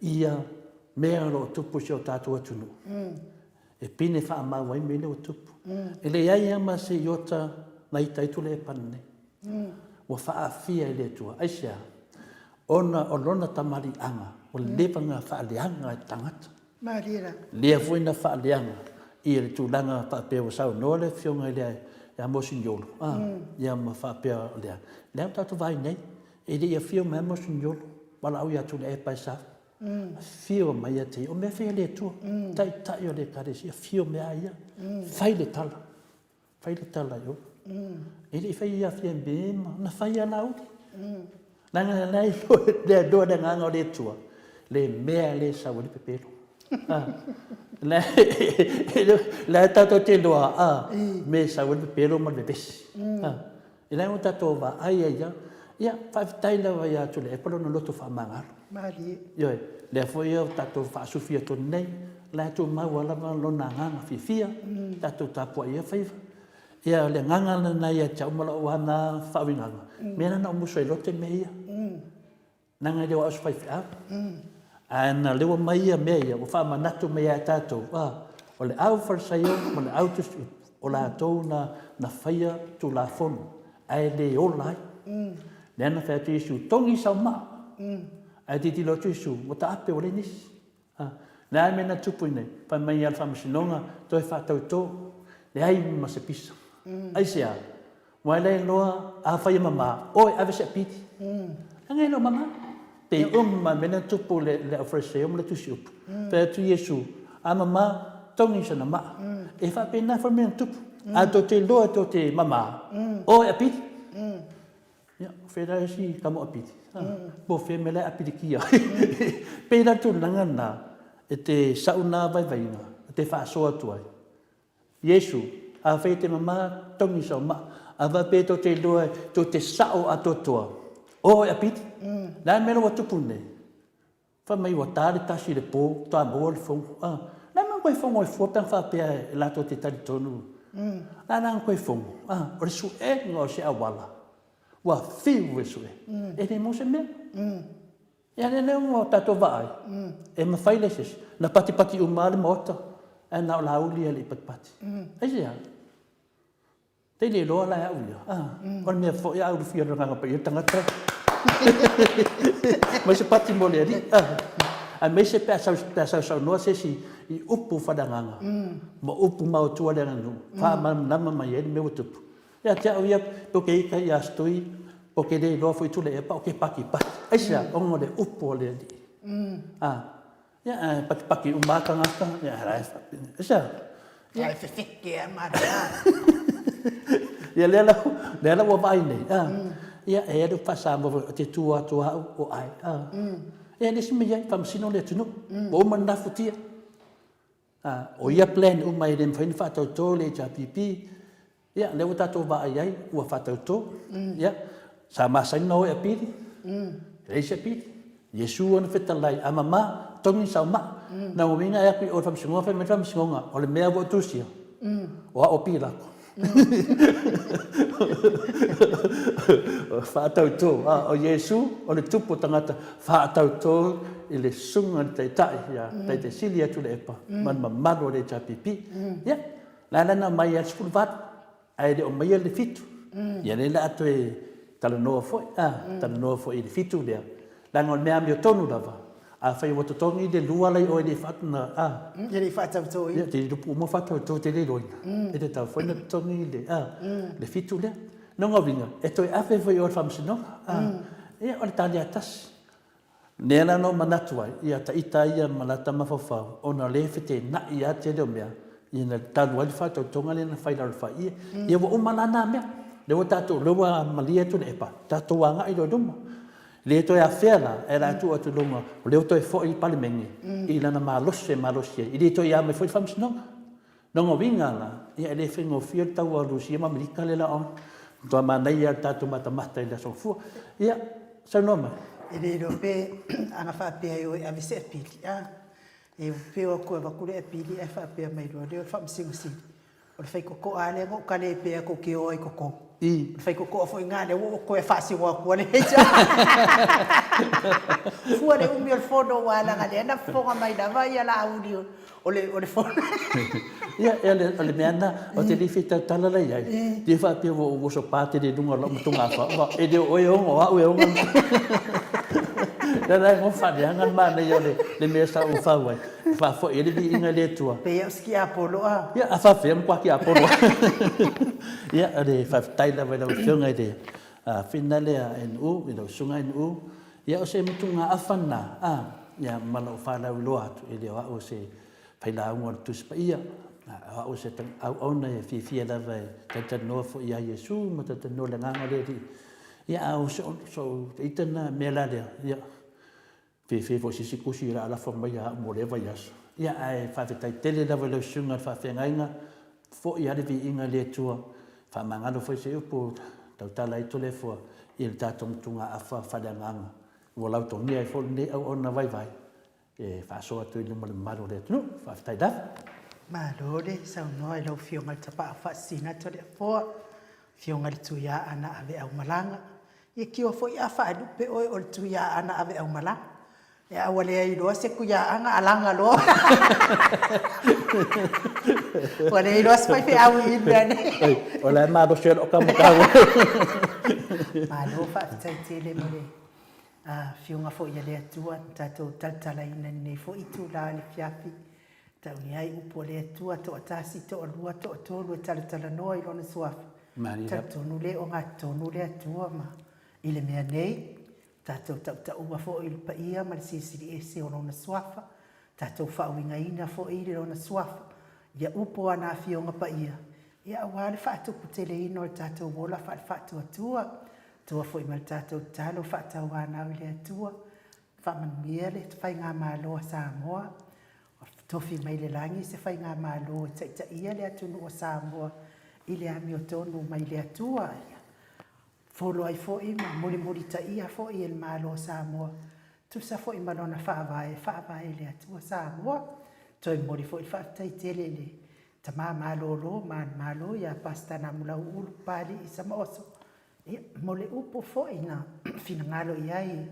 ia mea o lo o tupu i si o tatou atunuu, e pine faamau ai mea ia ua tupu. E leai lava ma se iota na ita ai Tuilaepa lenei, ua faaafia e le Atua. Aisea? Ona o lona tamaliiaga ua leva ona faaleaga e tagata.
Malie la.
Lea foi na faaleaga ia le tulaga faapea ua saunoa le Afioga i le ia Moseniolo, a, ia ma faapea o lea, lea ua tatou vaai nei, e le i afio mai lava Moseniolo, valaau ia Tuilaepa e sau. Afio mai ia te ia, o mea fai a le Atua, Taitai o le Ekalesia, afio mai a ia, fai le tala, fai le tala i o. E le i fai ia Fiame ma, na fai ia Laauli. Leaga la e iloa le agaga o le Atua, le mea lea e sau ai le pepelo. La e tatou te iloa a mea e sau ai le pepelo ma le vevesi. E leaga ua tatou vaai ai lava. Ia, faafetai lava ia Tuilaepa lona loto faamagalo.
Malie.
Ioe, lea foi ua tatou faasufia tonu nei, o la e tumau lava lona agaga fiafia, tatou tapuai ia faiva. Ia, o le agaga lena ia te au ma lau lava faauigaga, mea la na ou musu ai loa te mea ia. Leaga e le o au o se faifeau. Ae na leua mai ia mea ia, ua faamanatu mai ia i tatou, a, o le au Farisaio ma le au Tusi, o latou na na faia Tulafono, ae le ola ai. Lea na fai atu Iesu, togi sau maa. Ae tilotilo atu Iesu, ua taape ua leai nisi. A, le a le mea na tupu i inei? Fai mai ia le Faamasinoga, toe faatauto, leai ma se pisa. Aisea? Aua e le iloa afai e mama, oe ave se apili. Leaga e le o mama. Pei uma lava mea na tupu i le Aufariseo ma le Tusi Upu. Fai atu Iesu, a mama, togi sana maa. E faapena foi le mea na tupu. A tou te iloa tou te mama, oe apili. Ia, o fea la isi tama o apili? Po o fea mea la e apilikia ai. Pei la le tulaga lena, e te sa'u na vaivaiga, e te faasoa atu ai. Iesu, afai e te mama, togi sau maa. A faapea tou te iloa tou te sa'o atoatoa, o e apili. O le a le mea la ua tupu nei? Fai mai ua ta le tasi i le po, faatoa maua le fono. A, o le a le mea na toe fono ai fua pe ana faapea e latou te talitonu? O le a la na toe fono? A, o le suega o se auala, ua fiu e sue, e le maua se mea. Ia lea lea ua tatou vaai, e mafai le se isi, na patipati uma lava le Maota, ae na o Laauli e le i patipati. Aisea? Te le iloa la e au ia. Ah, o le mea foi a ulufia le Agaga Paia le tagata. Mai se pati mo le Alii. Ah, aemaise pe a sau, pe a sausaunoa se isi i upu faaleagaga ma upu maotua le aganuu, faamalamalama mai ai le mea ua tupu. Ia te au ia, pe o ke ita ia Astui, po o ke le iloa foi Tuilaepa, o ke patipati. Aisea? Ona o le upu a le Alii. Ah, Ia, ae patipati uma lava tagata, ia, la e faapena. Aisea?
Ia. Ae fefeke lava matou.
Ia, lea la, lea la ua vaai nei, a. Ia, e i ai le upu faa-Samoa foi, ou te tu atu lava au, o ai, a. Ia, e le isi mea i ai, faamasino le atunuu. Ua uma ona nafutia. A, o ia plan uma e le mafai ona faatauto le HRPP, Ia, lea ua tatou vaai ai, ua faatauto. Ia, sa masani ona o e apili, e leai se apili. Iesu ana fetalai, a mama, togi sau maa. Na ua uiga e atu i o i le faamasinoga, fai mai le faamasinoga, o le mea ua ou tusia, o au o Pilato. Faatauto, a o Iesu, o le tupu o tagata, faatauto i le susuga i le Taitai, ia Taitai Sili ia Tuilaepa, ma le mamalu o le HRPP. Ia, La la na aumai lava le 18, ae le o aumaia le 7. Ia lea la a toe talanoa foi, a, talanoa foi i le 7 lea, leaga o le mea amiotonu lava, afai ua totogi le lua la i o e le i faatuna, a.
E le i faatautoina.
Ia, te iloa uma faatauto e te le iloaina, e tatau foi ona totogi le, a, le 7 lea. Lona uiga, e toe ave foi i o i le Faamasinoga, a. Ia, o le tali lava tasi. Lea la na ou manatu ai, ia ta ita ia ma lata mafaufau, ona o lea e fetenai lava tele o mea, ia na talu ai le faatautoga lea na fai i lalo o le faia. Ia ua uma la na mea, lea ua tatou, lea ua malie atu le epa, tatou agai loa i luma. E le toe afea la, ae o le a tuu atu i luga, o lea ua toe foi le Palemene i lana malosi e malosi ai, e le toe ia mai foi le Faamasinoga. Lona uiga la, ia e le faigofie le taua a Rusia ma Amerika lea la on. Matua manaia lava le tatou matamata i le Aso Gafua. Ia, saunoa mai.
E le iloa pe ana faapea e o e ave se apili, a? E pei o atu e avatu le apili ae faapea mai loa lea o le Faamasino Sili, o le faitotoa lava lea na ou tale pea tou te o ai i totonu. O le faitotoa foi lena lea ua ou toe faasino atua le Fua le umi o le fono aua leaga lea na fofoga mai lava ia Laauli o le o le fono.
Ia, o le, o le mea lena, ou te le fia tautala la i ai, te faapea ua ou oso pa tele i luga o lau motugaafa, aua e le o oe e ogo, o au e ogo. Lea la e gofa faaleaga le manaia o le mea sa ou fau ai, e faafoi ai le viiga i le Atua.
Pei au si tiapolo a.
Ia, a faapefea matua tiapolo. Ia, o le faafetai lava i lau Afioga i le Finale a NU, i lau Susuga NU. Ia, o se motugaafa lena, a. Ia, ma lou faalauiloa atu, e le o au o se failauga o le Tusi Paia, a o au o se auauna e fiafia lava e talatalanoa foi ia Iesu ma talatalanoa i le Agaga o le Alii. Ia, a o sou ita lena mea la lea, ia, fiafia foi i se isi tusi o le a lafo mai ia au mo lea vaiaso. Ia, ae faafetai tele lava i lau susuga i le faafeagaiga, foi lava le viiga i le Atua, faamagalo foi se upu tautala ai Toleafoa i le tatou motugaafa faaleagaga ua lautogia ai foi lenei auauna vaivai e faasoa atu i luma o le mamalu o le atunuu. Faafetai lava.
Malo le saunoa i lau Afioga i le Tapaau Faasisina Toleafoa, Afioga i le Tuiaana Aveaumalaga. Ia tio foi a faalupe oe o le Tuiaana Aveaumalaga. Ia ua leai loa se Tuiaana alaga loa. Ua leai loa se faifeau i le mea nei.
O la e malosi ai lau tama taua.
Malo faafetai tele mo le Afioga foi a le Atua na tatou talatalaina i lenei foi itula o le afiafi. Taunia ai upu a le Atua, toatasi, toalua, toatolu e talatalanoa i Lona Suafa. Talitonu le ogatotonu le Atua ma i le mea nei, tatou tautaua foi i le paia ma le silisili ese o Lona Suafa, tatou faauigaina foi i Lona Suafa ia upu o ana Afioga Paia, ia aua le faatuputeleina o le tatou ola faale-faatuatua, toa foi ma le tatou tatalo faatauanau i le Atua, faamanuia le Faigamalo a Samoa, tofi mai le lagi se Faigamalo e taitaia le atunuu o Samoa i le amiotonu mai le Atua, ia folo ai foi ma mulimulitaia foi e le Malo o Samoa, tusa foi ma lona Faavae e faavae i le Atua Samoa. Toe momoli foi le faafetai tele i le Tama malolo manumalo ia Pastor Namulauulu Papalii Samaoso, ia, mo le upu foi na finagalo i ai e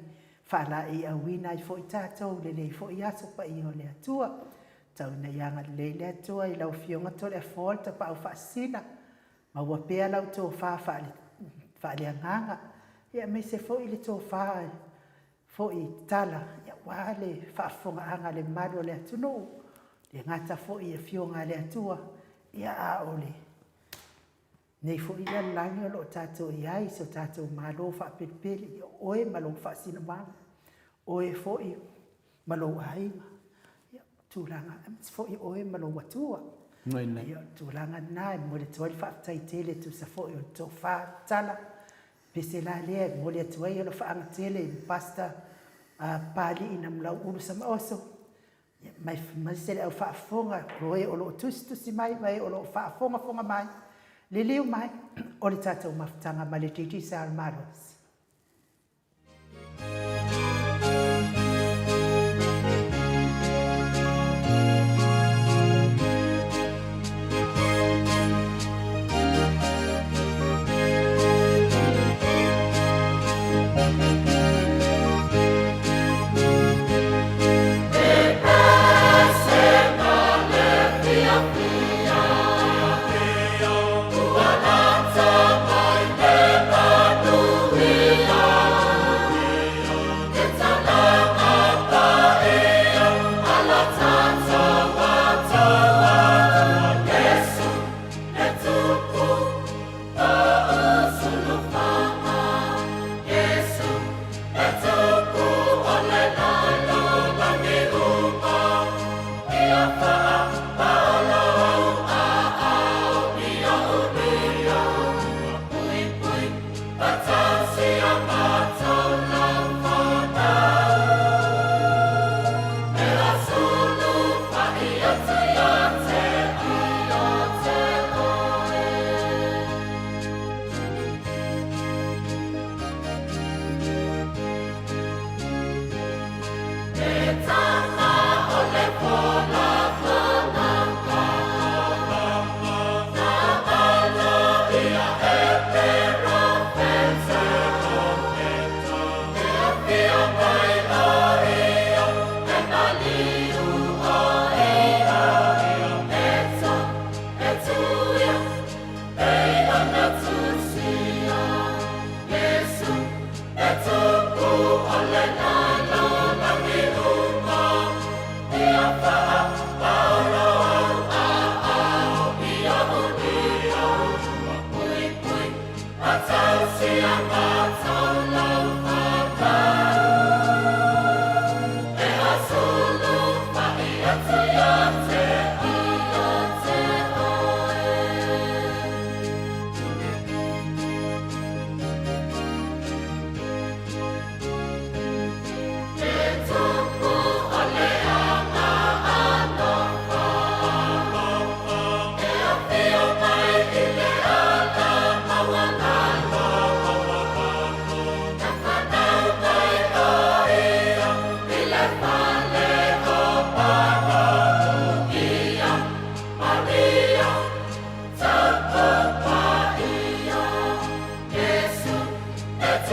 faalaeiauina ai foi tatou i lenei foi aso paia o le Atua. Tau ina ia agalelei le Atua i lau Afioga Toleafoa le Tapaau Faasisina, maua pea lau tofa faaleagaga, ia aemaise foi le tofa foi tatala aua le faafofogaaga a le mamalu o le atunuu, e le gata foi i Afioga a le Atua, ia a o lenei foi lalolagi o lo o tatou i ai, si o tatou Malo faapelepele, ia o oe ma lou faasinomaga, oe foi ma lou aiga, ia tulaga, aemaise foi oe ma lou Atua. Ia o le tulaga lena e momoli atu ai le faafetai tele e tusa foi o le tofa tatala. Pese la lea e momoli atu ai alofaaga tele i le Pastor Papalii Namulauulu Samaoso, aemaise le au faafofoga o e o lo o tusitusi mai ma e o lo o faafogafoga mai, liliu mai o le tatou mafutaga ma le Digicel Malosi.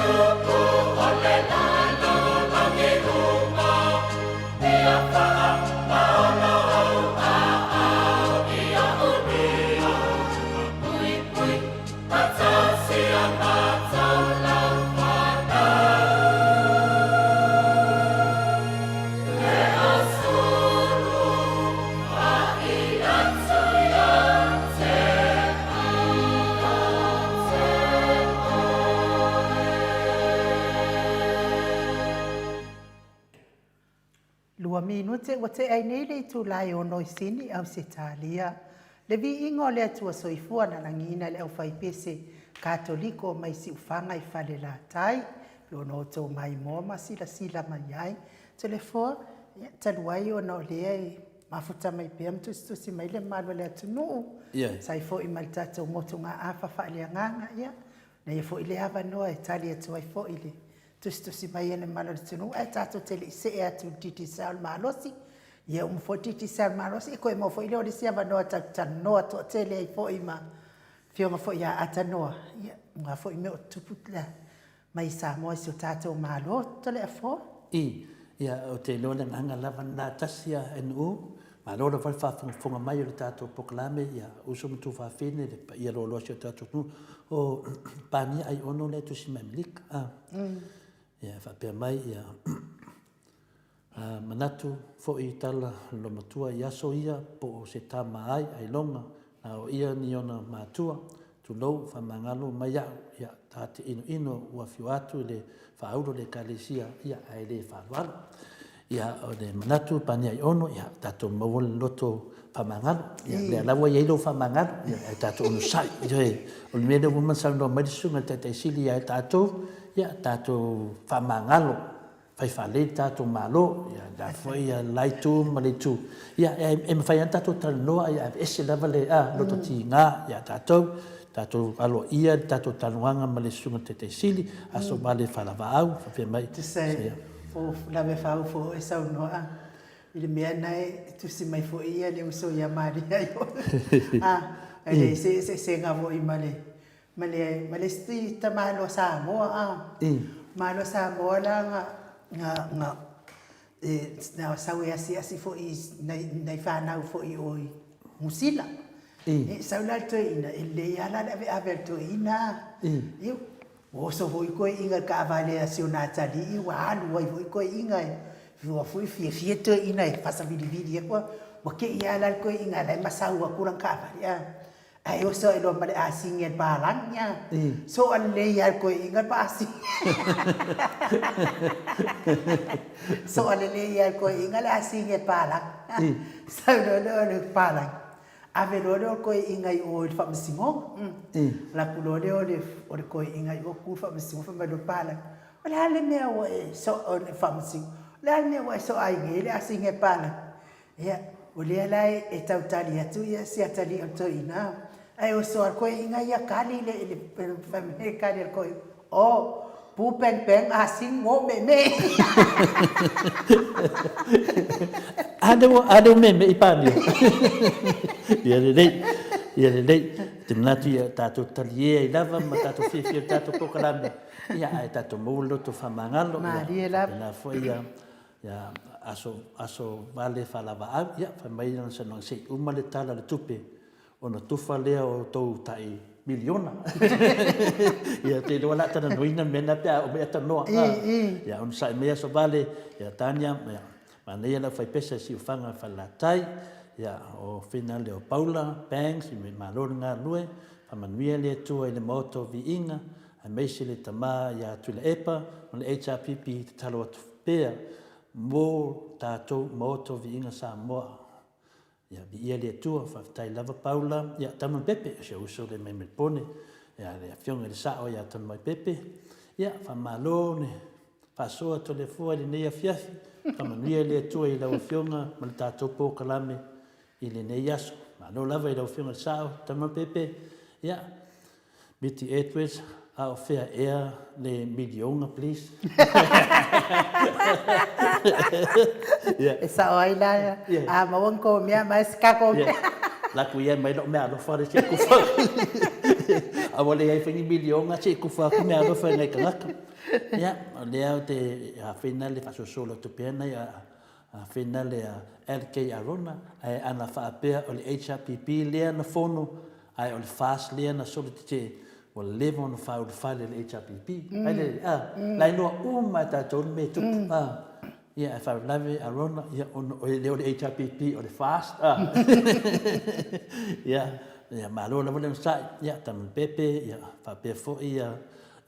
tupu o le lalolagi uma, Ia faapaolo ou aao iaʻu ia, Puipui ma tausia matou lau fanau. E asulu faʻi atu ia te ia te oe.
Lua minute ua tea ai nei le itula e ono i Sini, Ausetalia. Le viiga o le Atua Soifua na lagiina e le aufaipese Katoliko mai Siufaga i Falelatai, pe ona outou maimoa ma silasila mai ai. Toleafoa, ia, talu ai ona o lea e mafuta mai pea ma tusitusi mai le mamalu o le atunuu, sai foi ma le tatou motugaafa faaleagaga, ia, na ia foi lea avanoa e tali atu ai foi i le tusitusi mai a le mamalu o le atunuu, ae tatou te le i see atu i le Digicel malosi. Ia uma foi le Digicel malosi, ia toe maua foi lea o le isi avanoa tatou te talanoa toatele ai foi ma Afioga foi ia Atanoa, ia, aua foi mea o tutupu mai Samoa i si o tatou Malo. Toleafoa.
I, ia, ou te iloa le agaga lava lena tasi a NU, malo lava le faafogafoga mai o le tatou polokalame, ia, uso ma tuafafine, le paia loaloa o si o tatou atunuu. O Pania Aiono lea e tusi mai Amerika, a, ia, e faapea mai, ia, A manatu foi i tala a le loomatua i aso ia po o se tama ai ailoga na o ia ni ona matua, tulou, faamagalo mai a'u, ia, ta te inoino ua afio atu i le faaulu o le Ekalesia, ia, ae le faaaloalo. Ia, o le manatu Pania Aiono, ia, tatou maua le loto faamagalo. Ia, lea la ua i ai lou faamagalo, ia, ae tatou onosai. Ioe, o le mea lea ua uma ona saunoa mai le Susuga i le Taitai Sili ia i tatou, ia, tatou faamagalo. Fai faalelei le tatou Malo, ia la foi ia la itu ma le itu, ia e mafai lava ona tatou talanoa ae aveese lava le loto tiga ia tatou, tatou aloaia le tatou talanoaga ma le Susuga i le Taitai Sili, aso vale faalavaau, faapea mai.
Tusa e lave faaufo e saunoa i le mea na e tusi mai foi ia le uso ia Maria i o. E leai se eseesega foi ma le Ma le, ma le isi tamaloa Samoa, a. Malo Samoa la nga, nga, nga, e, na sau e asiasi foi i nai, nai fanau foi i o i Niu Sila. E sau la le toeaina, e lelei lava la le aveave a le toeaina. Ua oso foi toeaiina i le taavale a si ona atalii ua alu ai foi toeaiina e, ua foi fiafia toeaiina e fasavilivili atu, ua te i lava la le toeaina la e masau atu lana taavale, a. Ae oso ae loa ma le asigi a le palagi a. Soa lelei lava e le toeaina le paasigi. Soa lelei lava e le toeaina le asigi a le palagi. Sau loa lea o le palagi, ave loa lea o le toeaina i o i le faamasinoga. Alu atu loa lea o le toeaina i o tu i le faamasinoga, fai mai loa le palagi, o le a le mea ua e soa, le faamasino, o le a le mea ua e soa ai nei le asigi a le palagi? Ia, o lea la e tau tali atu ia si atalii o le toeaina, ae oso a le toeaina ia kali le, le, fai mai le kali a le toeaina, oh, pu peng peng a sing mo me me.
A lea ua, a lea ua meme i Pania. Ia lelei, ia lelei. Te manatu ia tatou talie ai lava ma tatou fiafia i le tatou polokalame. Ia, ae tatou maua le loto faamagalo.
Malie lava.
Faapena foi ia, Ia, aso, aso vale faalavaau, ia, fai mai lana saunoaga, se i uma le Tala o le Tupe, ona tufa lea o tou tai miliona. Ia, ou te iloa o le a talanoaina le mea lena pe a oo mai atalanoa. Ia, onosai mai aso vale, ia, Tania, ia, manaia le aufaipese a Siufaga i Falelatai, ia, o Fina lea o Paula, Banks, ia, malo le galulue, faamanuia le Atua i le Maota o Viiga, aemaise le tama ia Tuilaepa ma le HRPP, tatalo atu pea mo tatou Maota o Viiga Samoa. Ia viia le Atua, faafetai lava Paula, ia Taumai Pepe, o si ou uso lea mai Melipone, ia le afioga i le Sao ia Taumai Pepe, ia faamalo le faasoa Toleafoa i lenei afiafi, faamanuia le Atua i lau afioga ma le tatou polokalame i lenei aso. Malo lava i lau afioga i le Sao, Taumai Pepe, ia Miti Edwards, a o fea ea le miliona please?
Yeah. E sao ai la, yeah. A maua ni kou mea, mai si kako mea.
Yeah. Laku ia mai lou mea alofa le si kufa. A ua leai foi ni miliona se i tufa atu meaalofa i nai tagata. Ia, o lea ou te afena le faasoasoa o lau tupe ana ia afena le LK Arona, ae ana faapea o le HRPP lea na fono, ae o le FAST lea na solo tetee, ua leva ona faaulufale le HRPP. Ai le, a, la iloa uma e tatou le mea e tupu, a. Ia, ae faalavelave Arona, ia, ona e le o le HRPP, o le FAST, a. Ia, ia, malo lava le onosai, ia, Tamulipepe, ia, faapea foi ia,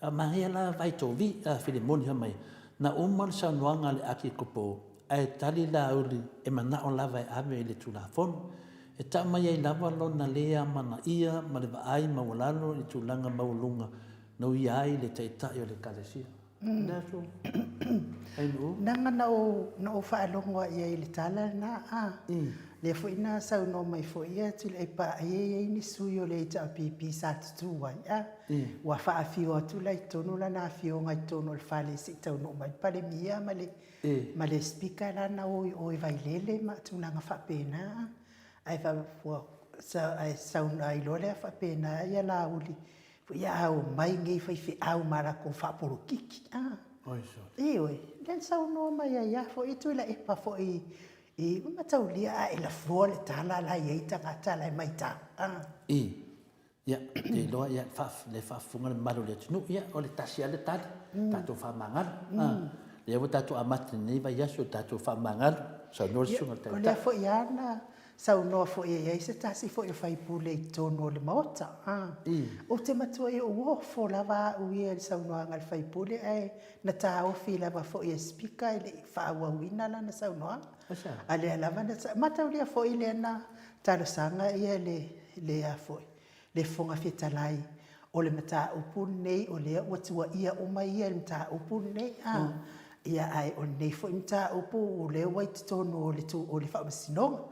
a manaia la Vaitovi, a, Filemoni fai mai, na uma le saunoaga a le Akikopo, ae tali Laauli e manao lava e ave i le Tulafono. E tau mai ai lava lona le amanaia ma le vaai maualalo i le tulaga maualuga na uia ai le Taitai o le Ekalesia.
Leaga na ou, na ou faalogo lava i ai i le tala lena, a. Lea foi na saunoa mai foi ia Tuilaepa ai e i ai ni sui o le HRPP sa tutu ai, a. Ua faafio atu la i totonu lana afioga i totonu o le fale se i taunuu mai le Palemia ma le, ma le Speaker la na o i o i Vailele ma tulaga faapena, a. Ae, ua, ae saunoa ai loa lea faapena ia Laauli, Ia a omai nei faifeau ma latou faapolokiki a. Ioe, lea na saunoa mai ai lava foi Tuilaepa foi i mataulia a e lafoa le tala la e i ai tagata la e matau a.
I, ia, ou te iloa ia le faafofoga le mamalu o le atunuu, ia o le tasi lava le tali, tatou faamagalo. A, lea ua tatou amata i lenei vaiaso i le tatou faamagalo, saunoa le Susuga i le Taitai.
O lea foi lava na Saunoa foi e i ai se tasi foi o faipule i totonu o le Maota. Ou te matuai ou ofo lava au ia i le saunoaga a le faipule ae na taofi lava foi e Speaker e le i faaauauina lana saunoaga. A lea lava na mataulia foi lea na talosaga ia le le a foi le Fofoga Fetalai, o le mataupu lenei o lea ua tuuaia uma ia i le mataupu lenei, a, ia, ae o lenei foi mataupu o lea ua i totonu o le, o le Faamasinoga.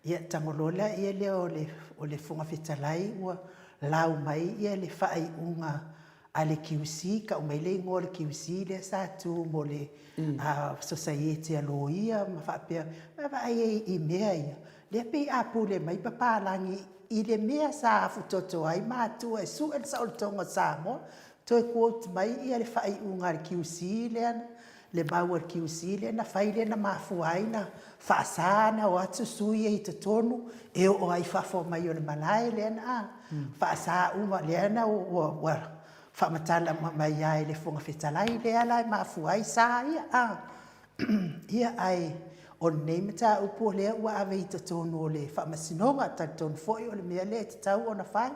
Ia, tago loa lea lea o le, o le Fofoga Fetalai ua lau mai ia le faaiuga a le QC, tau mai le igoa o le QC lea sa tu mo le Sosaiete a Loia ma faapea, vaavaai ai i mea ia, lea pei a pule mai papalagi i le mea sa afutoto ai matua e sue le saolotoga o Samoa, toe quote mai ia le faaiuga a le QC lea, le mau a le QC lea na fai lea na mafua ai na faasa na o atu sui ia i totonu e oo ai i fafo mai o le malae lea na faasa uma lea na ua faamatala uma mai lava e le Fofoga Fetalai lea la e mafua ai sa ia a. Ia ae o lenei mataupu o lea ua ave i totonu o le Faamasinoga, talitonu foi o le mea lea e tatau ona fai.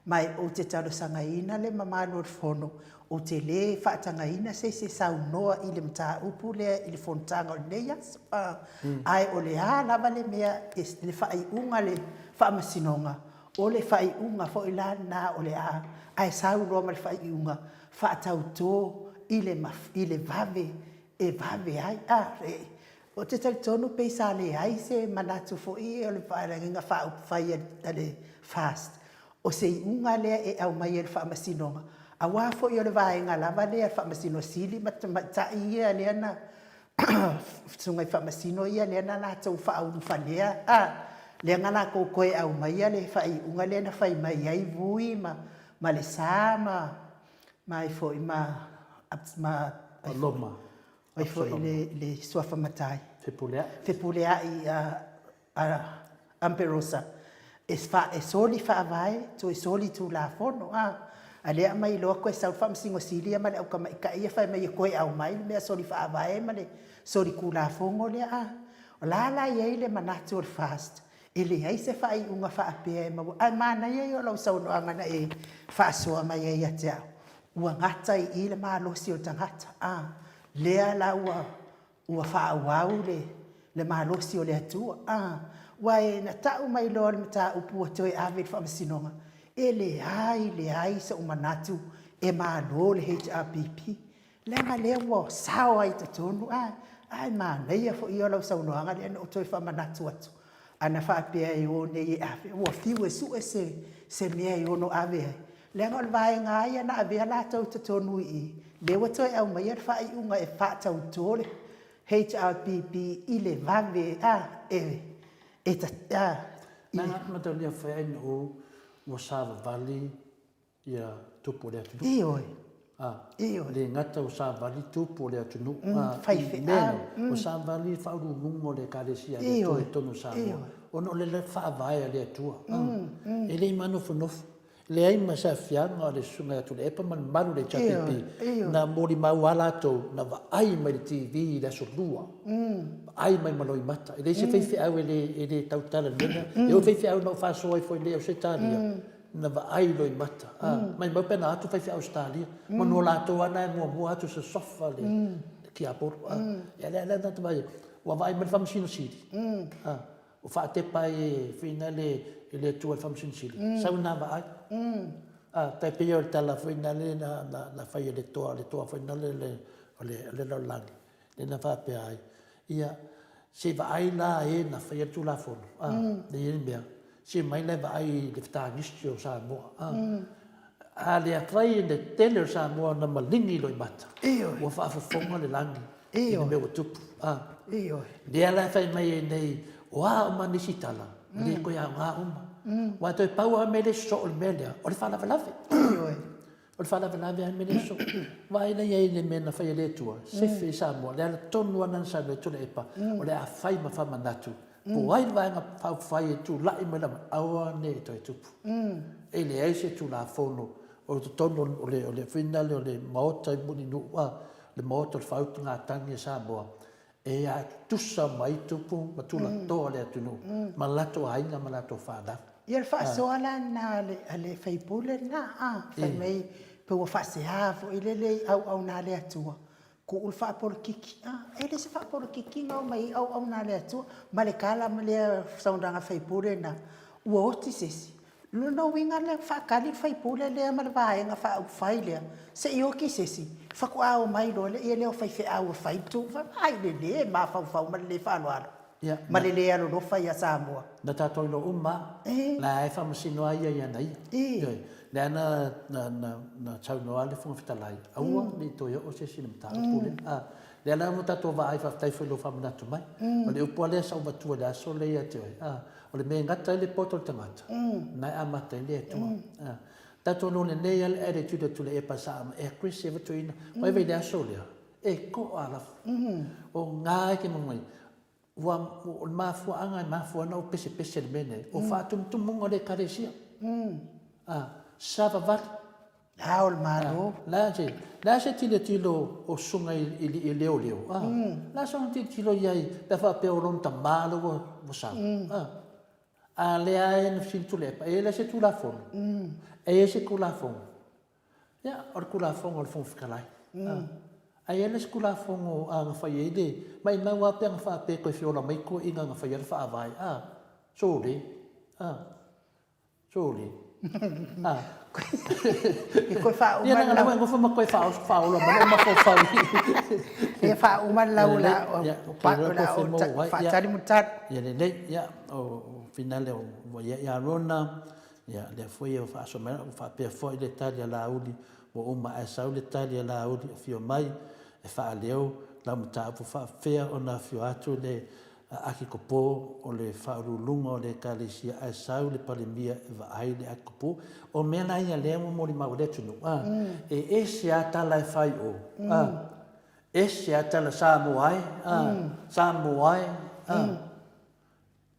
Ma ou te talosagaina le mamalu o le Fono, ou te le faatagaina se isi e saunoa i le mataupu lea i le fonotaga o lenei aso. Ae o le a lava le mea, le faaiuga a le Faamasinoga, o le faaiuga foi la lena o le a, ae sau loa ma le faaiuga faatauto i le vave e vave ai. Ou te talitonu pei sa leai se manatu foi o le Vaega Faaupufai a le FAST o se iuga lea e aumai e le Faamasinoga, aua foi o le vaega lava lea a le Faamasino Sili ma Tamaitai ia lea na Susuga i Faamasino ia lea na latou faaulufalea, a, lea na latou toe aumaia le faaiuga lea na fai mai ai Vui ma Lesa ma ai foi ma ma
Loma.
Ai foi le, le suafa matai.
Fepuleai.
Fepuleai a, Amperosa. E, fa, e soli faavae, toe soli tulafono. A, a lea aumai loa koe sau le Faamasino Sili ia ma le au tamaitai ia fai mai e koe aumai le mea soli faavae ma le soli tulafono lea. A, o la la e i ai le manatu o le FAST, e leai se faaiuga faapea e maua. Ae manaia ia o lau saunoaga na e faasoa mai ai ia te au. Ua gata i i le malosi o le tagata, a, lea la ua, ua faaauau le, le malosi o le Atua, a. Ua e na tau mai loa le mataupu ua toe ave i le faamasinoga, e leai, leai sou manatu e malo le HRPP, leaga lea ua sao ai i totonu, a. Ae manaia foi ia o lau saunoaga lea na ou toe faamanatu atu, ana faapea e o nei e ave, ua fiu e sue se, se mea e ono ave ai, Leaga o le vaega lava ia na avea latou i totonu i i, lea ua toe aumaia le faaiuga e faatauto le HRPP i le vave a, e, e, a,
i le. Mataulia fai ai na ou ua savavali. ia tupu o le atunuu.
Ioe.
A,
Ioe.
le gata o savali tupu o le atunuu, a,
i
mea nei, o savali le faauluuluga o le Ekalesia a le Atua i totonu o Samoa, ona o le faavae a le Atua. E le i manofonofo, leai ma se aafiaga o le Susuga ia Tuilaepa ma le mamalu o le HRPP, na molimau lava latou, na vaai mai i le TV i le Aso Lua, vaai mai ma loimata. E leai se faifeau e le tautala i le mea lea. E oo i faifeau na ou faasoa ai foi i Ausetalia, na vaai loimata. Maimau pe ana atu faifeau Ausetalia, manu o latou lava na e muamua atu sosofa le tiapolo. Ia lea la na ta vaai ai, ua vaai mai le Faamasino Sili, ua faatepa ai e foi lea e le Atua i le Faamasino Sili, sau ina vaai. Tai pei o le tala foi lea na fai e le toa, le toa foi lea o le lalolagi, lea na faapea ai, ia, se i vaai la e na faia le Tulafono, a, e i ai le mea, se i omai la e vaai i le fetagisi o Samoa, a. A le afai i le tele o Samoa na maligi loimata, ua faafofoga le lagi i le mea ua tupu, a. Lea la e fai mai ai nei, o a uma nisi tala, e le toe aoga uma. Aua toe pau lava mea lea e sosoo i le mea lea, o le faalavelave. O le faalavelave lava le mea lea e sosoo. Vaai la i ai i le mea na fai e le Atua, sefe i Samoa, le ala tonu lava lena na sau ai Tuilaepa, o le a fai ma faamanatu, po o ai le Vaega Faaupufai e tulai mai lava, aua ne i toe tupu. E leai se Tulafono o totonu o le, o le, foi lea o le Maota i Mulinuu, a, le Maota o le Faautugatagi a Samoa, e tutusa uma ai tupu ma tulatoa o le atunuu ma latou aiga ma latou fanau.
Ia o le faasoa la lena a le sui usufono lena, a, fai mai pei ua faasea foi lele i auauna a le Atua, tuu le faapolokiki, a, e le o se faapolokikiga omai ai auauna a le Atua, ma le tala ma lea saunoaga a le sui usufono lena, ua oti se isi. O lona uiga lea, faatali le sui usufono lea ma le Vaega Faaupufai lea, se i oti se isi, faatoa omai loa lea o faifeau e fai le tu. Vaai i le le mafaufau ma le le faaaloalo ma le le alolofa ia Samoa.
Na tatou iloa uma lava, la e faamasino lava ia i ana ia. Ioe. Lea na na saunoa le Fofoga Fetalai, aua ne i toe oo se isi i le mataupu lea. Lea la ua tatou vaai, faafetai foi i lou faamanatu mai. O le upu lava lea sa ou avatua i le aso lea ia te oe, o le mea e gata ai le poto o le tagata, na e amata ai le Atua. Tatou iloa lelei lava le attitude a Tuilaepa sa ma e aggressive atu ina, vaai i le aso lea, e to'a lava. O ga e te maua mai, ua, o le mafuaaga e mafua ai ona ou pesepese i le mea lenei, o faatumutumuga o le Ekalesia. Savavali.
La o le Malo.
La se, la se tilotilo o susuga i, i, i leoleo, a, la sona tilotilo i ai pe a faapea o lona tama la ua, ua sau. A, a lea e na fesili Tuilaepa, e i ai la se Tulafono? E i ai se Tulafono? Ia, o le Tulafono a le Fofoga Fetalai. A, ae i ai la se Tulafono a na fai ai le, maimau lava pe ana faapea e toe feola mai toeaiina na faia le Faavae, a, sole, a. Sole. A.
E toe faauma
le lau. Ia, na nofo ma toe faaola mai lou mafaufau.
Ia faauma le lau o le a faatali mutali.
Ia lelei, ia, o finale ua ia ia Rona, ia, lea foi e faasoa mai, ua faapea foi le tali a Laauli, ua uma ae sau le tali a Laauli, afio mai e faaleo lau mataupu faapefea ona afio atu le Akikopo o le faauluuluga o le Ekalesia ae sau le Palemia e vaai le Akikopo. O mea la ia lea ua molimau ai le atunuu, a, e ese a tala e fai o, a, ese a tala Samoa e, a, Samoa e, a.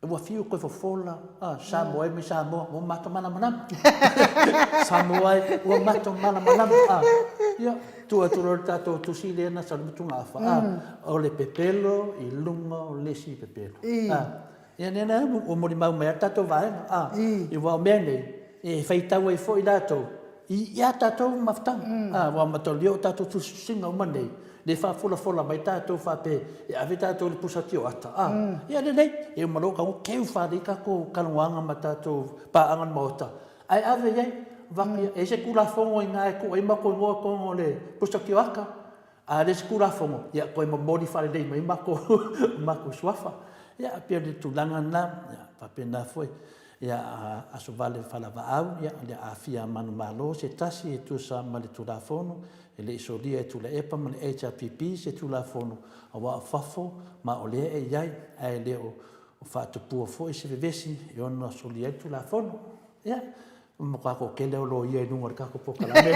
Ua fiu koe fofola, a, Samoa e mai Samoa, ua matou malamalama. Samoa e, ua matou malamalama, a. Ia. Tuu atu loa le tatou tusi lea na sau le motugaafa, a, o le pepelo i luga o le isi pepelo. A, ia lea la ua molimau mai ai le tatou vaega, a, aua o mea nei, e faitau ai foi latou i a tatou mafutaga, a, aua mataulia o tatou tusitusiga uma nei, lea e faafolafola mai tatou faapea e ave tatou i le pusa tioata, a, ia lelei, e uma loa tago keu faalelei tatou talanoaga ma tatou paaga o le Maota, Ae ave i ai, avatu i ai. E i ai se Tulafono i ina e tuu ai matou igoa i totonu o le pusa tioata? A leai se Tulafono, ia toe momoli faalelei mai matou matou suafa. Ia, e pei o le tulaga lena, ia, faapena foi. Ia, Aso Vale Falavaau, ia, o le aafia manumalo se tasi e tusa ma le Tulafono, e le i solia e Tuilaepa ma le HRPP se Tulafono, aua o fafo ma o lea e i ai, ae le o faatupua foi se vevesi e ono solia ai le Tulafono. Ia, Ua matua toatele au loia i luga o le tatou polokalame.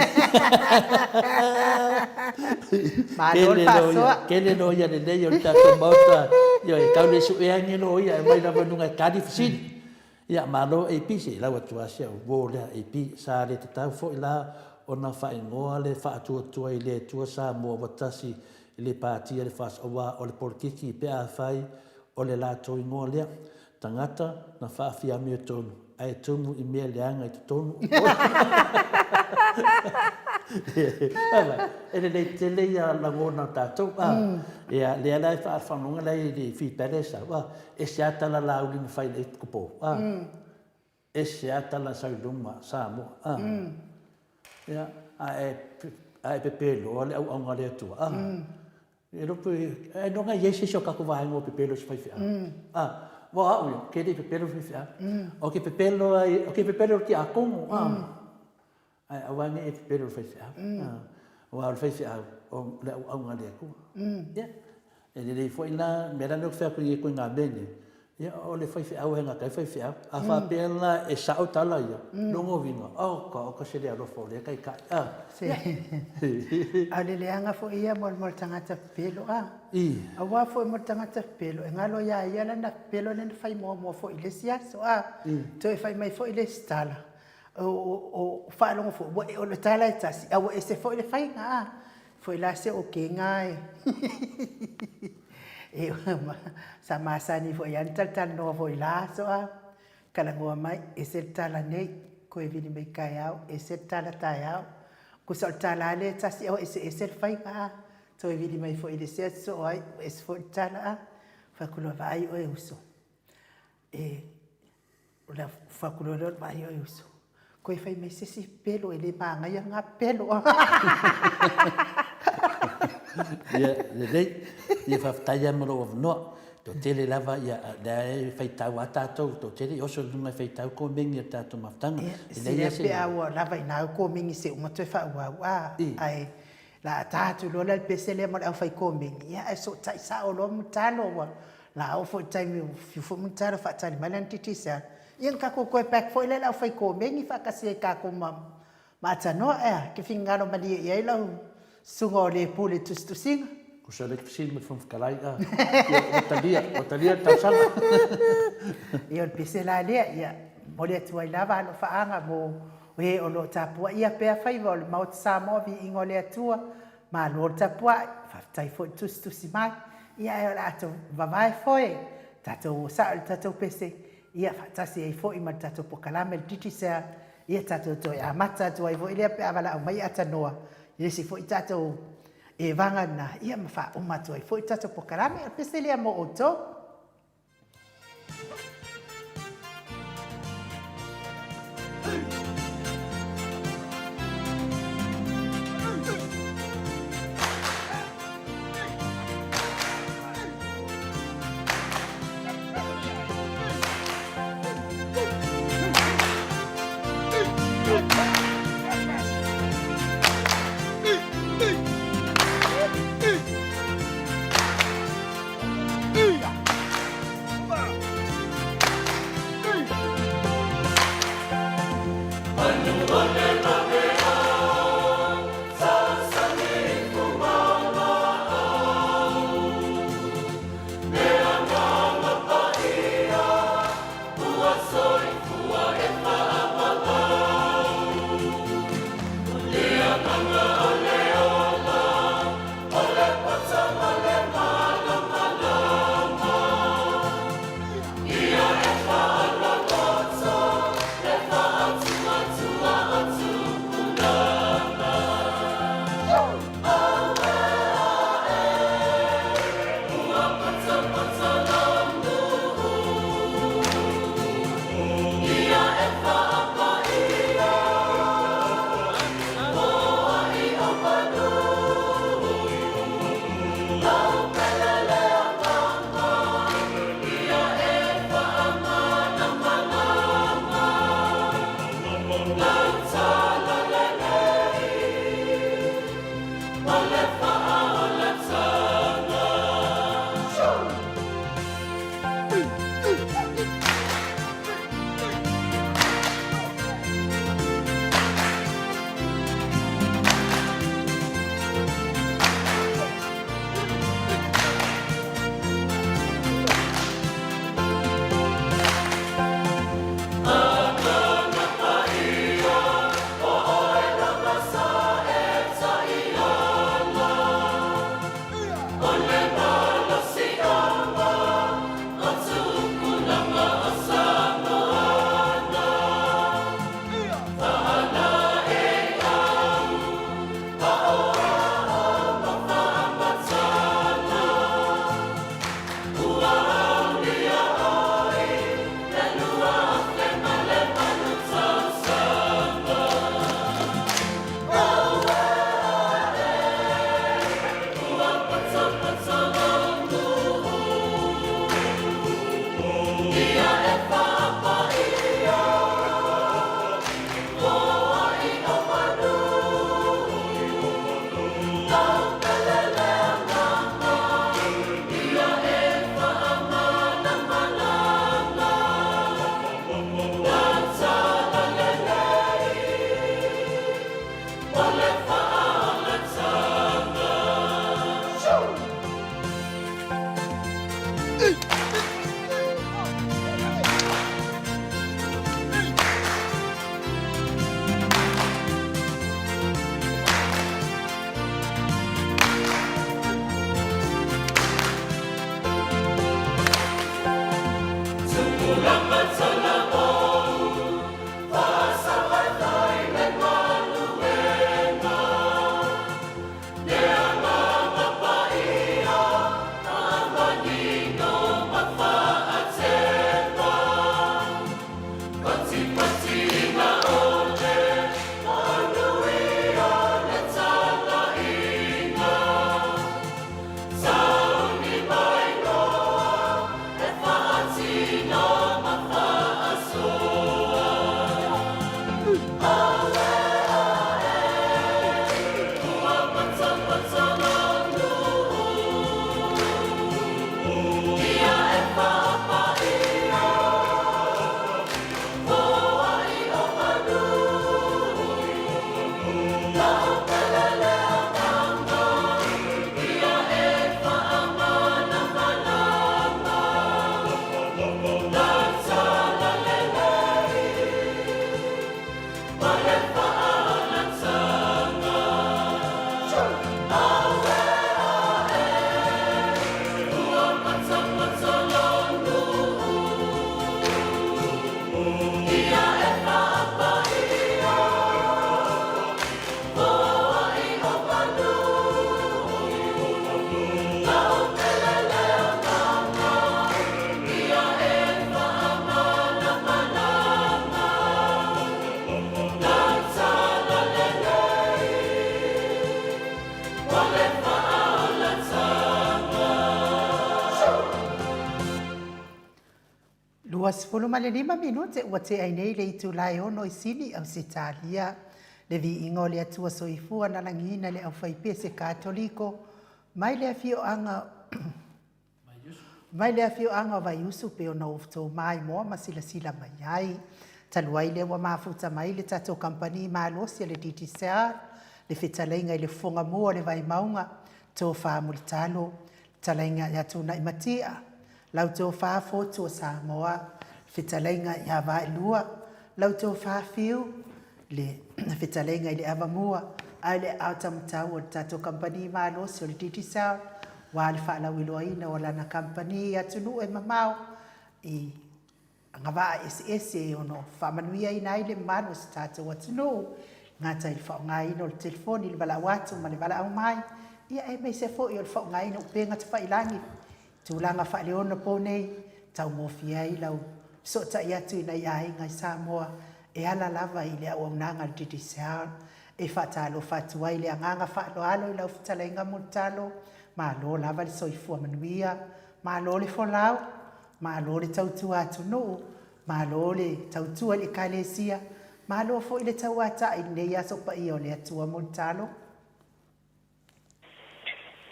Malo le faasoa.
Tele loia lelei o le tatou Maota. Ioe, e tau le suea ni loia e aumai lava i luga e tali fesili. Ia, malo AP, se i lau atu lava si au uo lea AP. Sa le tatau foi la ona faaigoa le Faatuatua i le Atua Samoa ua tasi i le Pati a le FAST aua o le polokiki pe afai o le latou igoa lea. Tagata na faafia amiotonu ae tumu i mea leaga i totonu o E lelei tele ia lagona o tatou a. Ia lea la e faafagoga la i le feedback lea e sau a, ese a tala Laauli na fai i le po a. Ese a tala sau i luma Samoa a. Ia a e pepe loa le auauga a le Atua a. E iloa pe, ailoga e i ai se isi o tatou vaega ua pepelo i se faifeau. A, aua o au ia, ou te le i pepelo i se faifeau. Ou te pepelo ai, ou te pepelo i le tiakono, a, ae aua ne i e pepelo i le faifeau. Aua o le faifeau, o le auauga a le Atua. Ia, e lelei foi la, o le mea la lea ou te fai atu ai i ituaiga mea nei, Ia, o le faifeau e gata ai faifeau. A faapea la e sao tala ia, lona uiga, oka oka se le alofa o lea taitai. A,
ia. A o le leaga foi ia mo le tagata pepelo, a. Aua foi mo le tagata pepelo, e galo ia ia lana pepelo lea na fai muamua foi i le isi aso, a. Toe fai mai foi le isi tala, o faalogo foi, ua, o le tala e tasi, a ua ese foi le faiga, a. Foi la se okega e sa masani foi lava ona talatalanoa foi i la aso a talanoa mai, ese le tala nei, toe vili mai taeao, ese le tala taeao. Tusa o le tala lava lea e tasi ae ua eseese le faiga a. Toe vili mai foi i le isi aso soo ai, ua ese foi le tala a. Fai atu loa, vaai oe uso, e O le fai atu loa lea o le vaai o uso, toe fai mai se isi pepelo, e le manaia lena pepelo.
Ia, lelei. Ia faafetai lava mo lou avanoa. Toatele lava, ia, lea e faitau lava tatou, toatele i oso i luga e faitau komeni a le tatou mafutaga.
Ia, sili atu pe a ua lava i ina au komeni se uma toe faaauau, a, ae la a ta atu loa la le pese lea ma le aufai komeni, ia ae sootai sao loa Mulitalo, ua La oo foi i le taimi ua fiu foi Mulitalo e faatali mai lana Digicel, ia ona tatou toe back foi lea i le aufai komeni faatasi ai tatou ma Atanoa, ea, e te finagalo malie i ai lau susuga o le pule tusitusiga.
Tusa lea e te fesili ma le Fofoga Fetalai, a, ia, ua talia, ua talia le talosaga.
Ia, o le pese la lea, ia, momoli atu ai lava alofaaga mo e o lo o tapuaia pea faiva o le Maota Samoa, viiga o le Atua, Malo le tapuai, faafetai foi le tusitusi mai. Ia ae o le a tou vavae foe, tatou o sao i le tatou pese, ia faatasi ai foi ma le tatou pokalame le Digicel, ia tatou toe amata atu ai foi lea pe a valaau mai Atanoa i le isi foi tatou evaga lena, ia ma faauma atu ai foi le tatou pokalame. O le pese lea mo outou. 25 minute ua tea ai nei le itula e ono i Sini, Ausetalia. Le viiga o le Atua Soifua na lagiina le aufaipese Katoliko mai le afioaga mai le afioaga o Vaiusu pei ona outou maimoa ma silasila mai ai. Talu ai lea ua mafuta mai le tatou kamupani malosi a le Digicel, le fetalaiga i le Fofoga Mua o le Vaimauga, Tofa Mulitalo, Fetalaiga ia Tunai Matia, lau Tofa Fotu o Samoa, Fetalaiga ia Vaelua, lau Tofa Fiu, le Fetalaiga i le Avamua, ae le aao taumatau o le tatou kamupani malosi o le Digicel, aua le faalauiloaina o lana kamupani i atunuu e mamao i agavaa eseese e ono faamanuiaina ai le mamalu o si tatou atunuu, e gata i le faaaogaina o le telefoni i le valaau atu ma le valaau mai, ia aemaise foi o le faaaogaina o upega tafailagi i tulaga faaleonaponei, taugofie ai lau fesootai atu i nai aiga i Samoa e ala lava i le auaunaga a le Digicel. E faatalofa atu ai le agaga faaaloalo i lau fetalaiga Mulitalo, malo lava le soifua manuia, malo le folau, Malo le tautua atunuu, malo le tautua i le Ekalesia, malo foi le tauatai i lenei aso paia o le Atua mo le talo.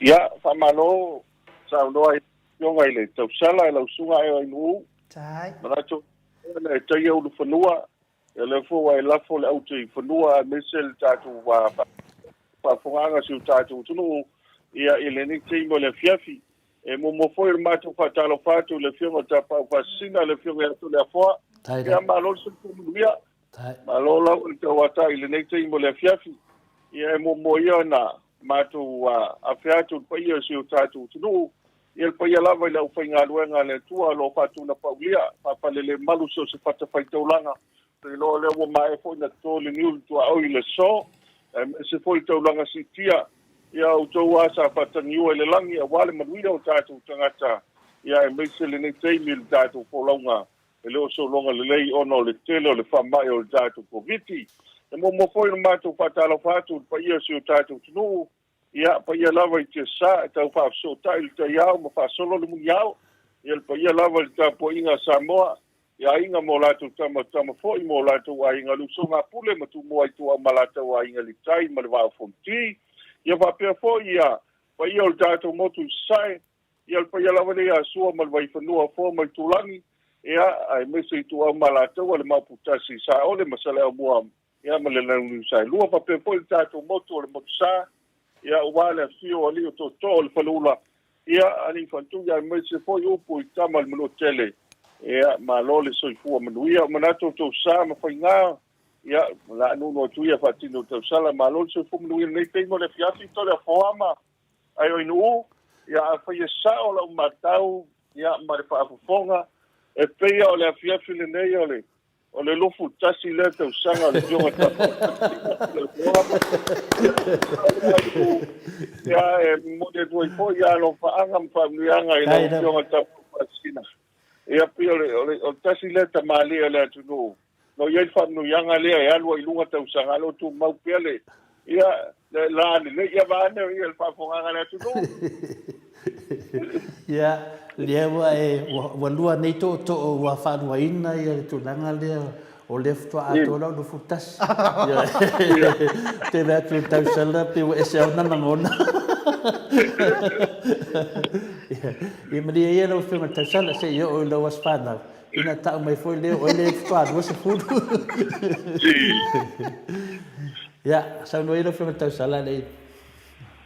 Ia, faamalo saunoa i Afioga i le Tausala i lau Susuga Aeo Ainuu.
Tai.
Manatu e taia ulufanua, ia lea foi ua e lafo le aute i fanua aemaise le tatou faafofogaaga a si o tatou atunuu ia i lenei taimi o le afiafi. E muamua foi ona matou faatalofa atu i le Afioga i le Tapaau Faasisina, le Afioga ia Toleafoa. Ia malo le soifua manuia. Malo lau i le tauatai i lenei taimi o le afiafi. Ia e muamua ia ona matou afe atu i le paia o si o tatou atunuu, ia le paia lava i le aufaigaluega a le Atua o lo o faatunapaulia, faafalelemalu so o se fatafaitaulaga. Ou te iloa o lea ua maea foi ona toto le niu i le tuaoi i le aso, aemaise foi le taulaga siitia. Ia outou lava sa faatagiua i le lagi aua le manuia o tatou tagata, ia aemaise lenei taimi i le tatou folauga e le o sologa lelei ona o le tele o le faamai o le tatou Koviti. E muamua foi ona matou faatalofa atu i le paia o si o tatou atunuu, ia, paia lava i tiasa e tau faafesootai le taiao ma faasolo le muniao, ia le paia lava i le tapuaiga a Samoa, i aiga ma o latou tama, tama foi ma o latou aiga, le usoga a Pule ma Tumua i Tuau ma latou aiga i le tai ma le Vaa o Fonoti, ia faapea foi ia paia o le tatou motu i Sasae, ia le paia lava lea ia Sua ma le Vaifanua, Foa ma Itulagi, ia, aemaise Ituau ma Alataua, le Maoputasi, Saole ma Saleaaumua, ia ma le Launiu Saelua, faapea foi le tatou motu o le Motusa, ia aua le afifio o alii o tootoo o le Faleula, ia alii Fantui aemaise foi upu i tama o le Manuatele, ia malo le soifua manuia. Ua manatu outou sa ma faiga, ia o le a nuunuu atu ia faatino tausala, malo le soifua manuia i lenei taimi o le afiafi, Toleafoa ma Aioinuu, ia afai e sao lau matau, ia ma le faafofoga, e pei o le afiafi lenei o le O le 21 lea tausaga o le Afioga Ia e momoli atu ai foi ia alofaaga ma faamanuiaga i lau Afioga Tapaau Faasisina. Ia pei o le, o le, o le tasi lea tamalii o le atunuu, o lo o i ai le faamanuiaga lea e alu ai i luga tausaga, a o lo o tumau pea le, ia, le la lelei. Ia vaeane ia le faafofogaaga a le atunuu.
Ia, lea ua e, ua lua nei tootoo ua faaluaina ia le tulaga lea o lea faatoa atoa lau 21. Ia, te vaai atu i le tausala pei ua ese lava ona lagona. Ia, malie ia lau Afioga i le tausala se i oo i lau aso fanau, ina tau mai foi lea o oe lea faatoa 20. Ia, saunoa ia lau Afioga i le tausala lea.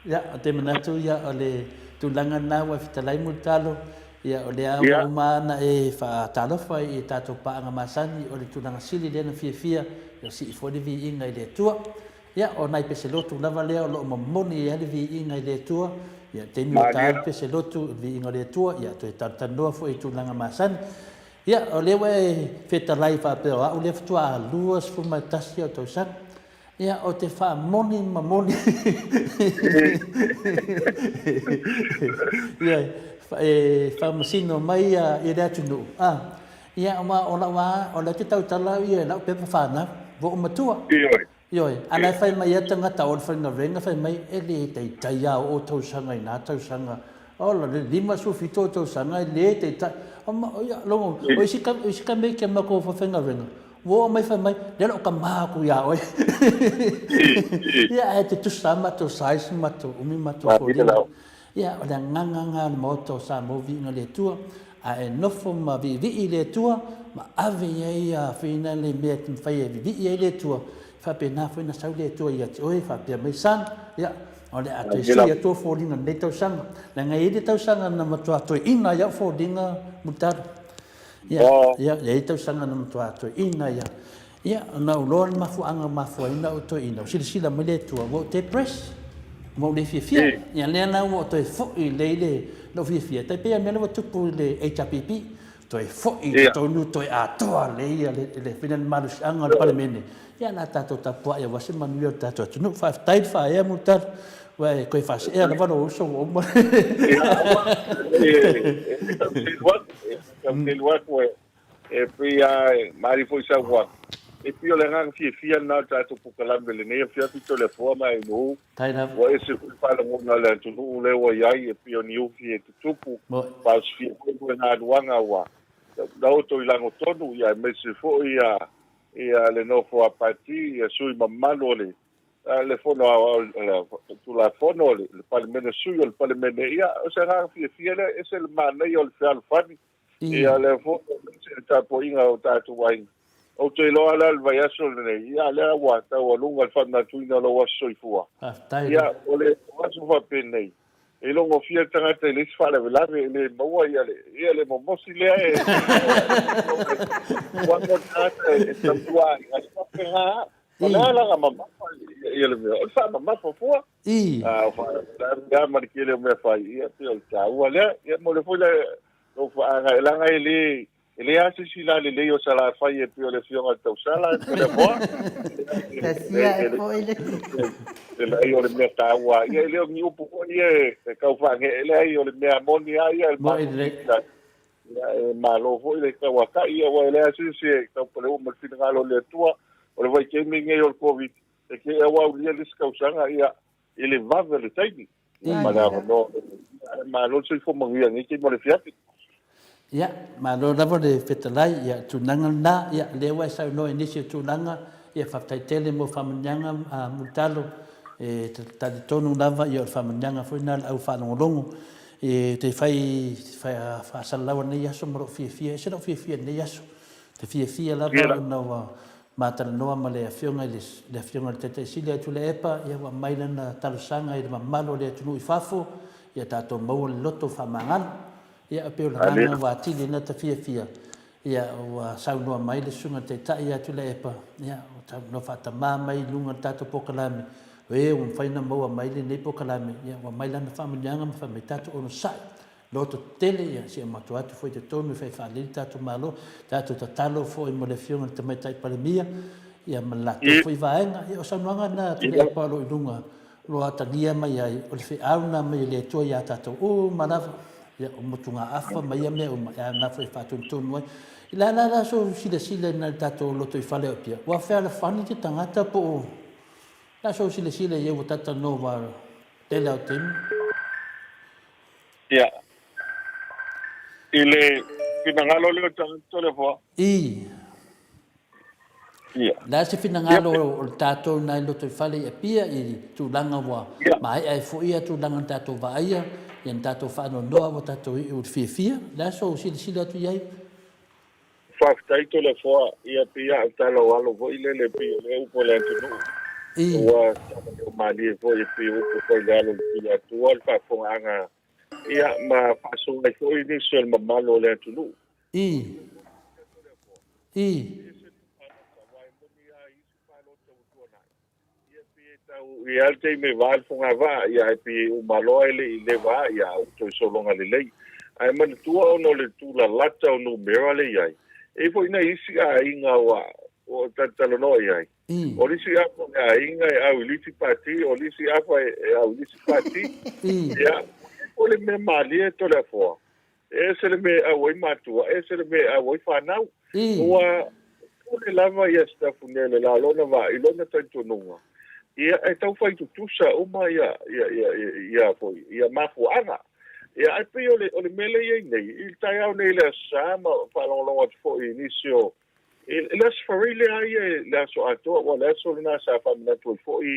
Ia, ou te manatu ia o le tulaga lena ua e fetalai Mulitalo, ia o lea ua uma ona e faatalofa i tatou paaga masani, o le tulaga sili lea na fiafia, ia sii foi le viiga i le Atua. Ia, o nai peselotu lava lea o lo o momoli ai le viiga i le Atua, ia taimi ua ta le peselotu i le viiga o le Atua, ia toe talatalanoa foi i tulaga masani. Ia, o lea ua e fetalai faapea o au lea faatoa 21 au tausaga. Ia, o te faamoni ma moni. Ia, e faamasino mai ia i le atunuu, a. Ia, aua o lau a, o lea ou te tautala au ia i lau pepa fanau, ua ou matua.
Ioe.
Ioe, a la e fai mai a tagata o le faigaluega fai mai, e le taitai a oo tausaga i na tausaga. Ola, le 57 o tausaga e le taitai. Ia, logo, o isi ka, o isi ka mea ki a matou faigaluega, Ua oo mai fai mai, lea la o kama aku iā oe. Ia, ae tutusa lava matou size ma matou umi ma matou foliga. Ia, o le agaga lena o le Maota o Samoa Viiga i le Atua, a e nofo ma viivii i le Atua, ma ave i ai ia feina le mea e mafai e vivii ai le Atua, e faapena foi ona sau le Atua ia te oe, faapea mai, Son, ia, o le a toe sui atu ou foliga i lenei tausaga. Leaga e i ai le tausaga na matua toeaina ai au foliga Mulitalo. Ia, ia, e i ai tausaga na matua toeaina ia. Ia, na ou loa le mafuaaga mafua ai na ou toeaina, ua silasila mai le Atua, ua ou depress, ua ou le fiafia. Ia, lea la ua ou toe foi lelei le lou fiafia, tai pei o le mea lea ua tupu i le HRPP, toe foi i totonu, toe atoa lelei ia le, le, le malosiaga o le Palemene. Ia, o le a tatou tapuai aua se manuia o le tatou atunuu. Faafetai le faaea Mulitalo. Ua e toe faasea lava lou uso ua uma.
Ia, aua, e tau selu atu, e tau selu atu e, e pei lava e malie foi saunoaga, e pei o le agaga fiafia lena o le tatou polokalame i lenei afiafi Toleafoa ma Ainuu, ua ese foi le faalogona o le atunuu lea ua i ai e pei o ni ufi e tutupu, faaosofia foi moe galuaga ua taoto i lagotonu, ia aemaise foi ia le nofo a Pati, ia sui mamalu o le le Fono Aoao, le Tulafono, le Palemene, sui o le Palemene, ia, o se agaga fiafia lea, e ese le manaia o le fealofani, ia, lea foi, aemaise le tapuaiga o tatou aiga. Ou te iloa la le vaiaso lenei, ia, lea ua taualuga le faamanatuina o lou aso soifua.
Faafetai.
Ia, o le aso faapenei, E logofia le tagata i le isi faalavelave e le maua ia le, ia le momosi lea e ua mo tagata e tautua ai, ai faapena. O le alaga mamafa ia le mea, o le faamamafa fua. A o faalavelave lava ma le tele o mea fai, ia pei o le taua lea. Ia mo le foi le lou faaga, leaga e le, E leai lava se isi lalelei o Salafai e pei o le Afioga i le Tausala e Toleafoa.
Tasia e foi le.
E leai o le mea taua ia, e le o ni upu foi ia e tau faagee, leai o le mea moni lava ia.
Moni lelei.
Ia e malo foi le tauatai ia, aua e leai lava se isi e taupale uma i le finagalo o le Atua. O le vaitaimi lenei o le Covid, e te i aua aulia le isi tausaga ia i le vave o le taimi. Ia ma le avanoa. Malo le soifua manuia i lenei taimi o le afiafi.
Ia, malo lava le fetalai, ia, tulaga lena, ia, lea ua e saunoa i nisi o tulaga, ia, faafetai tele mo faamanuiaga, a Mulitalo, e talitonu lava, ia, o le faamanuiaga foi lena a le au faalogologo, e te fai, faasalalau i lenei aso ma lou fiafia, e ese lou fiafia i lenei aso, te fiafia lava ona ua Ma talanoa ma le Afioga i le le Afioga i le Taitai Sili a Tuilaepa, ia ua aumai lana talosaga i le mamalu o le atunuu i fafo, ia tatou maua le loto faamagalo. Ia e pei o le agaga ua atili ai ta fiafia, ia ua saunoa mai le Susuga i le Taitai ia Tuilaepa, ia ua saunoa faatamā mai i luga o le tatou polokalame, e ua mafai ona maua mai lenei polokalame, ia ua aumai lana faamanuiaga ma fai mai tatou onosai. Loto tetele, ia, se i matou atu foi i totonu e fai faalelei le tatou Malo, tatou tatalo foi mo le Afioga i le Tamaitai Palemia, ia, ma le latou foi vaega. Ia, o saunoaga na a Tuilaepa o lo o i luga, o lo o atagia mai ai, o le feau lena mai e le Atua ia tatou uma lava, ia, o motugaafa ma ia mea uma, e aoga foi e faatonutonu ai. I le a la la sou silasila i nai tatou lotoifale o Apia, ua fealofani te tagata po o le a sou silasila i ai ua talatalanoa ua tele au taimi?
Ia. I le finagalo lea o le tagata Toleafoa.
I.
Ia.
O le a se finagalo o le tatou nai lotoifale i Apia i tulaga ua maea ai foi ia tulaga na tatou vaaia, ia na tatou faanoanoa ua tatou iu i le fiafia. O le a sou silasila atu i ai?
Faafetai Toleafoa, ia pei a o tala o alo foi lele pei o le upu a le atunuu.
I.
Ua savaleo malie foi e pei o upu fai le alo o le Tuiatua le faafofogaaga ia ma faasoa ai foi nisi o le mamalu o le atunuu.
I. I.
Ia pei e tau i ai le taimi e va le fogavaa, ia ae pei e uma loa e le i leva a, ia ua toe sologa lelei. Ae manatua ona o le tulalata o numera lea i ai, e i ai foi nai isi aiga ua ua talatalanoa i ai. O le isi afa o le aiga e au i le isi pati, o le isi afa e au i le isi pati. Ia, o le mea malie Toleafoa, e ese le mea e au ai matua, e ese le mea e au ai fanau. Ua pule lava ia Sitafune i le la lona vaa, i lona talitonuga, ia e tau fai tutusa uma ia, ia, ia, ia, foi, ia mafuaaga. Ia, ae pei o le, o le mea lea e i ai nei, i le taeao nei i le Aso Sa ma faalogologo atu foi i nisi o, i le Aso Faraile lava ia i le aso atoa, aua o le aso lena sa faamanatu ai foi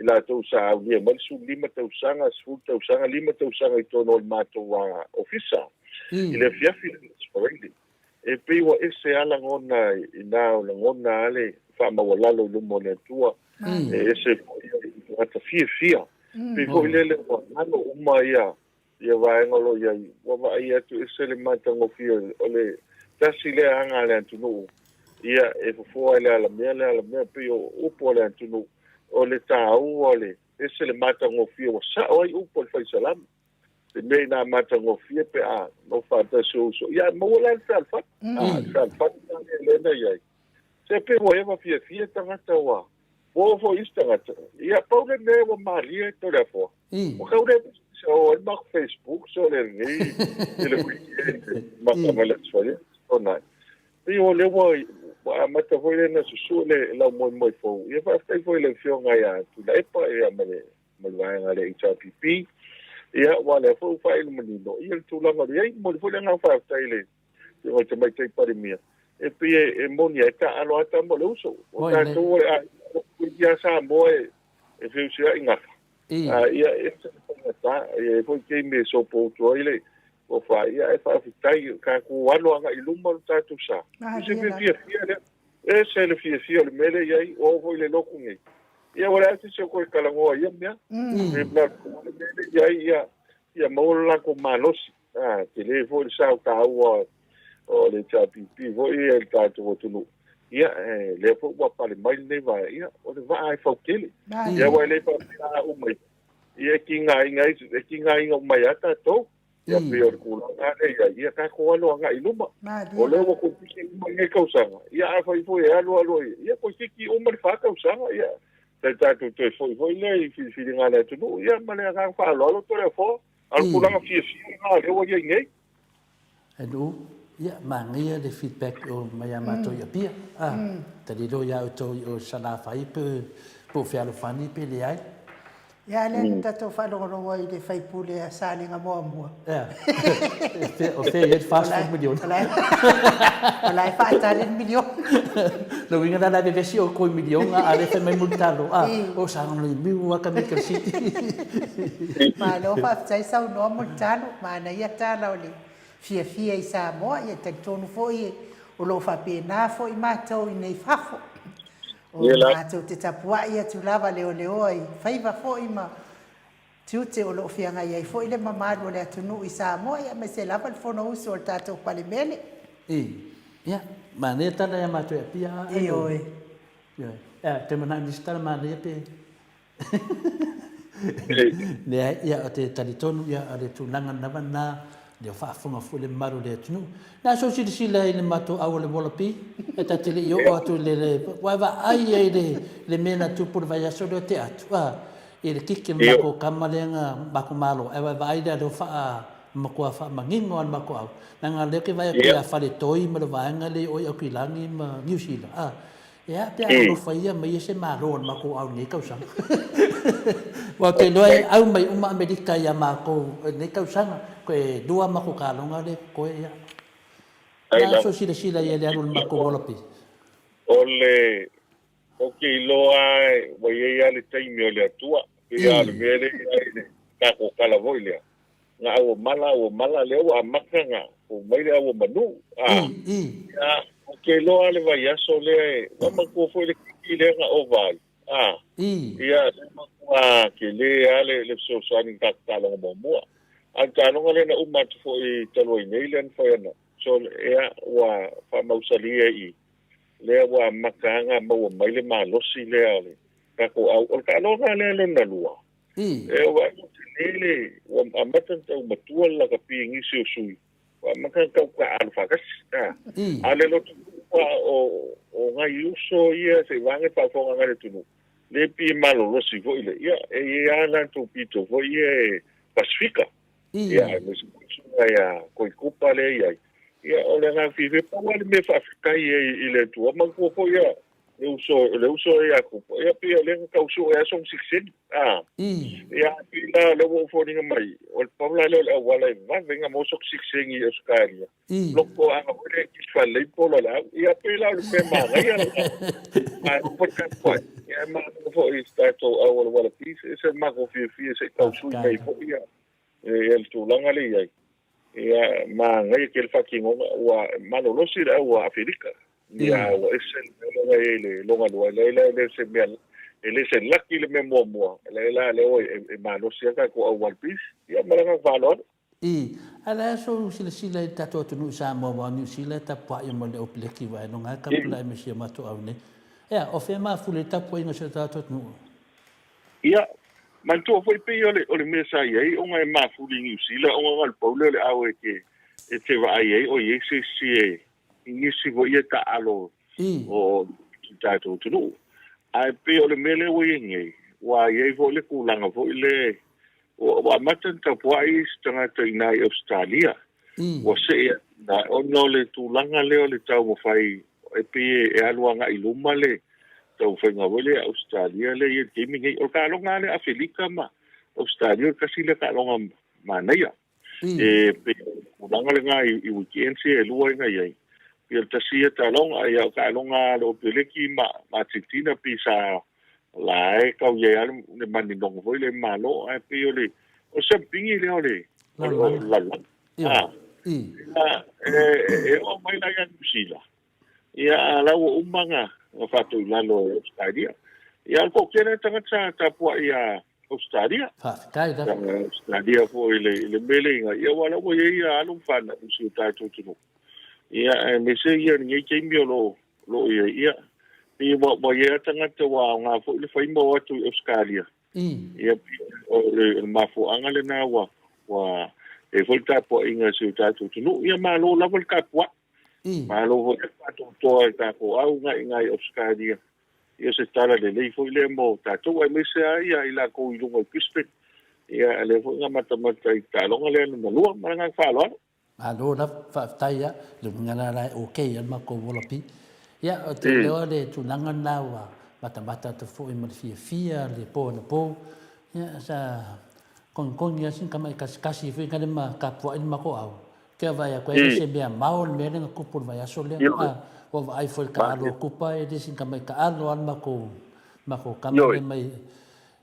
i latou sa aulia mai le 15 tausaga, 10 tausaga, 5 tausaga i totonu o le matou ofisa i le afiafi i le Aso Faraile. E pei ua ese lava lagona i ina, o lagona lava le faamaualalo i luma o le Atua, e ese foi i tagata fiafia. Pei foi lele ua galo uma ia ia vaega o lo o i ai, ua vaai atu ese le matagofie o le tasi lea aga a le atunuu, ia e fofoa i le alamea le alamea, pei o upu a le atunuu, o le taua o le ese le matagofie ua sao ai upu a le Fai Salamo. Le mea ina matagofie pe a nofo faatasi o uso, ia maua la le fealofani, a le fealofani la lea na i ai. Se pei ua eva fiafia tagata ua ua oo foi isi tagata, ia pau le mea ua malie Toleafoa. Ua kau le se o ai ma Facebook so le nei i le weekend ma ka male atu ona. Pei o lea ua ua amata foi lea na susu le lau moemoe fou. Ia faafetai foi i le afioga ia Tuilaepa ia ma le ma le vaega a le HRPP. Ia aua o lea foi ua faailo manino ia le tulaga o le i ai. Momoli foi le agaga faafetai i le Afioga i le Tamaitai Palemia, e pei e moni ai taaalo lava tama o le uso. O tatou o le aiga ia Samoa e feusiai gafa. Ia e ese le faigata, e i ai foi taimi e sopoutu ai le tofa, ia ae faafetai, tatou alo agai i luma lo tatou sa. O se mea fiafia lea, e ese le fiafia o le mea lea e i ai, ua oo foi i le lotu nei. Ia ua leai se isi o toe talanoa i ia mea. E mea lea e i ai, ia, ia maua lo latou malosi. A, tele foi le sao taua o le HRPP foi i le tatou atunuu. Ia, e, lea foi ua pale mai lenei vaega, ia, o le vaa e fau tele. Ia, aua e le faapea a uma ifo, ia, e tigaina ai, e tigaina uma ai lava tatou. Ia, pei o le tulaga lea i ai, ia tatou alo agai i luma. O lea ua toeitiiti uma lenei tausaga, ia afai foi e alu alu ai, ia toeitiiti uma le fa tausaga, ia, tai tatou toe foi foi lea i filifiliga a le atunuu, ia, ma le agaga faaaloalo, Toleafoa. A o le tulaga fiafia lena o lea ua i ai nei.
Hello, ia, manaia le feedback o mai a matou i Apia. Ah, talilo ia outou i o Salafai pe po o Fealofani pe leai.
Ia, lea na tatou faalogologo ai i le faipule a Salega muamua.
Ea. O fea i ai le 40 miliona?
O la e faatali le miliona.
Lona uiga la, la e vevesi outou i miliona, a o lea e fai mai Mulitalo, a, o Sagalemiu lava ka Michael City.
Malo faafetai saunoa Mulitalo, manaia tala o le fiafia i Samoa, ia talitonu foi o lo o faapena foi matou i nei fafo. O matou te tapuai atu lava leoleoa i faiva foi ma tiute o lo o feagai ai foi le mamalu o le atunuu i Samoa, aemaise lava le Fonousu a le tatou Palemene.
Ia, manaia tala ia matou e Apia a.
Ioe.
Ioe. Ea, te manao nisi tala manaia pe. Leai, ia, o te talitonu, ia, o le tulaga lava lena, lea o faafofoga foi le mamalu o le atunuu. Na sou silasila i le matou au o le Wallaby, e ta te le i oo atu i le, ua e vaai ai i le mea na tupu i le vaiaso lea tea atu, a, i le kiki o le matou tama lea na matou malo, ae ua e vaai la lea ua faa, matua faamanino lava le matou au. Leaga o lea ou te vaai atu ia Faletoi ma le vaega lea i o i Aukilani ma Niu Sila, a, e a pe a alofa ia mai se malo a le matou au i lenei tausaga. Aua ou te iloa e au mai uma Amerika ia matou i lenei tausaga, toe lua a matou taloga lea e totoe, ia. Na sou silasila i ai i le alu o le matou Wallaby.
O le Ou te iloa ua i ai lava le taimi o le Atua, pei lava o le mea lea e i ai le tatou tala foi lea, na au o mala, au o mala, lea ua amata na fou mai le au o manu. A, ia, ou te iloa lava le vaiaso lea e, ua matua foi le kiki lea na ova ai. A, ia, lea matua tele lava le, le fesoasoani i le tatou taaloga muamua. A o le taaloga lea na uma atu foi talu ai nei lea na fai ana, so, ia, ua faamausalia i lea ua amata lava ona maua mai le malosi lea o le tatou au. O le taaloga lea lona lua, e vaai ua tele le, ua amata ona tau matua le lakapi i nisi o sui, ua amata ona tau taaalo faatasi. A o le lotonuu O nai uso ia se vaga faafofoga le atunuu le pei malolosi foi le ia e i ai lava latou pito foi ia e Pasifika. Ia aemaise foi susuga ia Koikupa lea e i ai. Ia o le agaga fiafia pau lava le mea faafetai ai i le Atua manatua foi ia le uso le uso ia Kupa ia pei o lea na tau sue lava sona sitiseni. A ia pei la o lea ua ou foliga mai o le pau la lea o le auala e vave ai ona maua sona sitiseni i Ausetalia. Loko aga foi lea i faleipolo le au. Ia pei la o le mea manaia lena. Malo foi le tapuai. Ia malo foi i tatou au o le Wallabies. E ese le matou fiafia se i tau sui mai foi ia ia le tulaga lea i ai. Ia manaia tele faatinoga ua malolosi le au a Afelika. Ia ua ese le mea lea i le lona lua. E leai la e le o se mea e le se laki le mea muamua. E leai la lea ua e malosi lava tatou au Wallabies. Ia ma le agaga faaaloalo.
I, a le a sou silasila i le tatou atunuu i Samoa aua o Niu Sila e tapuai uma i le Opeleki uae no nga kapula'i me si o matou au nei. Ea, o fea mafuli ai tapuaiga o si o tatou atunuu?
Ia, manatua foi pei o le, o le mea sa i ai ona e mafuli i Niu Sila ona na o le pau lea o le ao e te, e te vaai ai o i ai se isi e, i nisi foi ia taaalo o si tatou atunuu. Ae pei o le mea lea ua i ai nei, ua i ai foi le tulaga foi le, Ua amata ona tapuai isi tagata i ina i Ausetalia. Ua see atu i ina ona o le tulaga lea o le taumafai e pei e alu agai i luma le taumafaiga foi lea i Ausetalia lea e i ai i le taimi lenei. O le taaloga lava lea a Afelika ma Ausetalia o le tasi lea taaloga manaia. E pei o le tulaga lena i weekends ia e lua na i ai. Pei o le tasi ia taaloga, ia o taaloga a le Oteleki ma Argentina pei sa la e tau i ai lava le maninoga foi lea i Malo, ae pei o le o le siamupini lea o le lalolagi. E oo mai la ia Niu Sila, ia a la ua uma ona faatu i lalo e Ausetalia. Ia o le toatele o tagata sa tapuai ia Ausetalia.
Faafetai lava.
Ausetalia foi i le mea lea i ina, aua o la ua i ai alo ma fanau i si o tatou atunuu. Ia aemaise ia lenei taimi o lo o i ai. Ia, pei ua i ai lava tagata ua aoga foi le fai ma o atu i Ausetalia. Ia, o le mafuaaga lena ua i ai foi le tapuaiga a si o tatou atunuu. Ia malo lava le tapuai. Malo foi le faatoatoa i tatou auga i ina i Ausetalia. Ia o se tala lelei foi lea mo tatou, aemaise lava ia i latou i luga i Brisbane. Ia lea foi na matamata i taaloga lea lona lua. Ma le agaga faaaloalo.
Malo lava, faafetai lava, le uiga la la e ok ai le matou Wallaby. Ia, ou te iloa le tulaga lena ua matamata atu foi ma le fiafia le po anapo. Ia, sa kogikogi lava sina tamai kasikasi foi nale ma tapuai le matou au. Ke vaai atu ai le se mea mao le mea lea na tupu i le vaiaso lea. Ua vaai foi i le taaalo a Kupa, e le sina tamai taaalo lava le matou tama lea mai.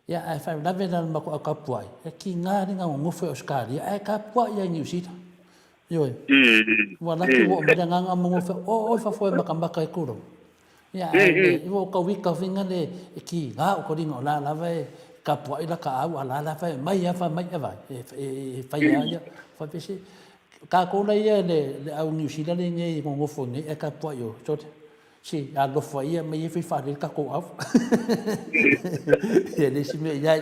Ia, ae faalavelave la le matou au tapuai, e tiga le nonofo i Ausetalia ae tapuai lava i Niu Sila. Ioe. Ua laki ua oo mai le agaga nonofo, o oe fafo e matamata e tulou. Ia, ae ua ou tau ita foi nale e tiga ou taliga o la lava e tapuai lata au a la lava e aumai lava fai mai e vaai, e fai lava ia. Fai tatou la ia le au Niu Sila lenei e nonofo nei ae tapuai o, sole. Se alofa ia mai e fai faalele tatou au. Ia le isi mea i ai,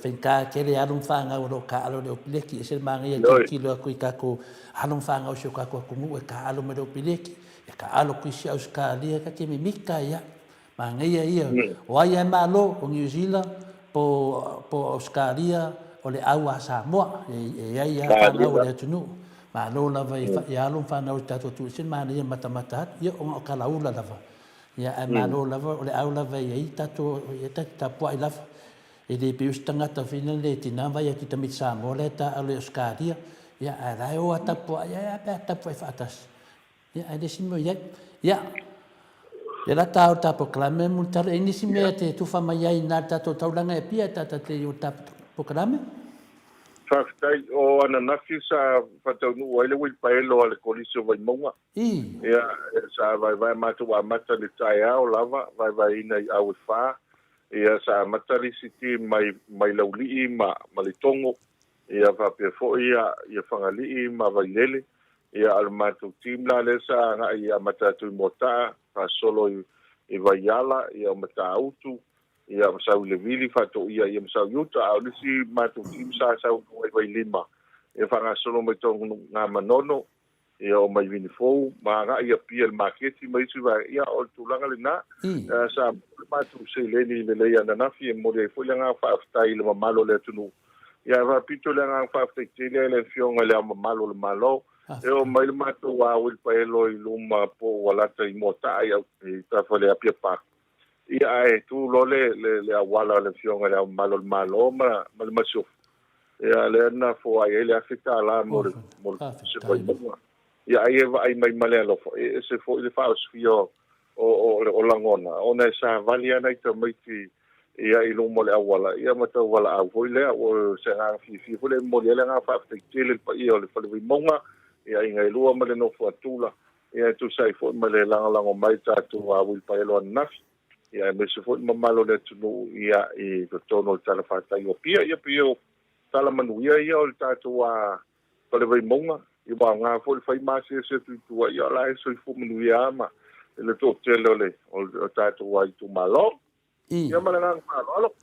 faigata tele alo ma fanau o lo o taaalo i le Opileki, ese le manaia e tilotilo atu i tatou alo ma fanau o si o tatou atunuu e taaalo mai le Opileki, e taaalo atu i isi Ausetalia, ta te mimita ai lava. Manaia ia, o ai lava e malo, o Niu Sila po o Ausetalia, o le au a Samoa, e i ai lava fanau a le atunuu. Malo lava i alo ma fanau i le tatou atunuu, ese le manaia matamata atu, ia ona o talaula lava. Ia ae malo lava, o le au lava e i ai tatou, ia ta te tapuai lava. E le pei o se tagata foi lele e tiga vaai atu i tamaiti Samoa la e taaalo i Ausetalia, ia ae la e o lava tapuai, ae a pe a tapuai faatasi. Ia ae le isi mea o i ai. Ia, ia la ta o ta polokalame Mulitalo, e i ai nisi mea te tufa mai ai i na le tatou taulaga e Apia tata te i o ta polokalame?
Faafetai. O ananafi sa faataunuu ai le uilipaelo a le Kolisi o Vaimauga. Ia, sa vaevae matou amata i le taeao lava, vaevaeina i au e fa. Ia, sa amata le isi team mai, mai Laulii ma, ma Letogo. Ia, faapea foi ia, ia Fagalii ma Vailele. Ia, a o le matou team la lea sa agai e amata atu i Moataa, faasolo i, i Vaiala, ia o Matautu, ia ma sau i le vili faatoia ia ma sau i uta. A o le isi matou team sa sau i Vailima, ia faagasolo mai tonu Gā Manono, Ia o mai vini fou ma agai i Apia i le maketi ma isi vaega, ia o le tulaga lena. Sa maua le matou seleni lelei ananafi e momoli ai foi le agaga faafetai i le mamalu o le atunuu. Ia ae faapito le agaga faafetai tele i le Afioga i Le Ao Mamalu o le Malo, e oo mai le matou a uilipaelo i luma po ua lata i Moataa i autafa o le Apia Park. Ia ae tu loa le le auala o le Afioga i Le Ao Mamalu o le Malo ma le Masiofo, ia lea na foai ai le $1,000 mo le mo le se Vaimauga. Ia ai e vaai mai ma le alofa, e ese foi le faaosofia o o o lagona, ona e savali lava nai tamaiti ia i luma o le auala, ia ma tau valaau foi lea. Ua se agaga fiafia foi lea e momoli ai le agaga faafetai tele i le paia o le Fale Vaimauga, i aiga e lua ma le nofo a Tula, Ia e tusa ai foi ma le lagolago mai tatou a uilipaelo ananafi, ia aemaise foi le mamalu o le atunuu ia i totonu o le talafatai o Apia. Ia pei o tala manuia ia o le tatou a Fale Vaimauga, ia ua aoga foi le fai ma asiasi atu i tua, ia o la e soifua manuia lava ma le toatele o le o tatou a itumalo. Ia ma le agaga faaaloalo.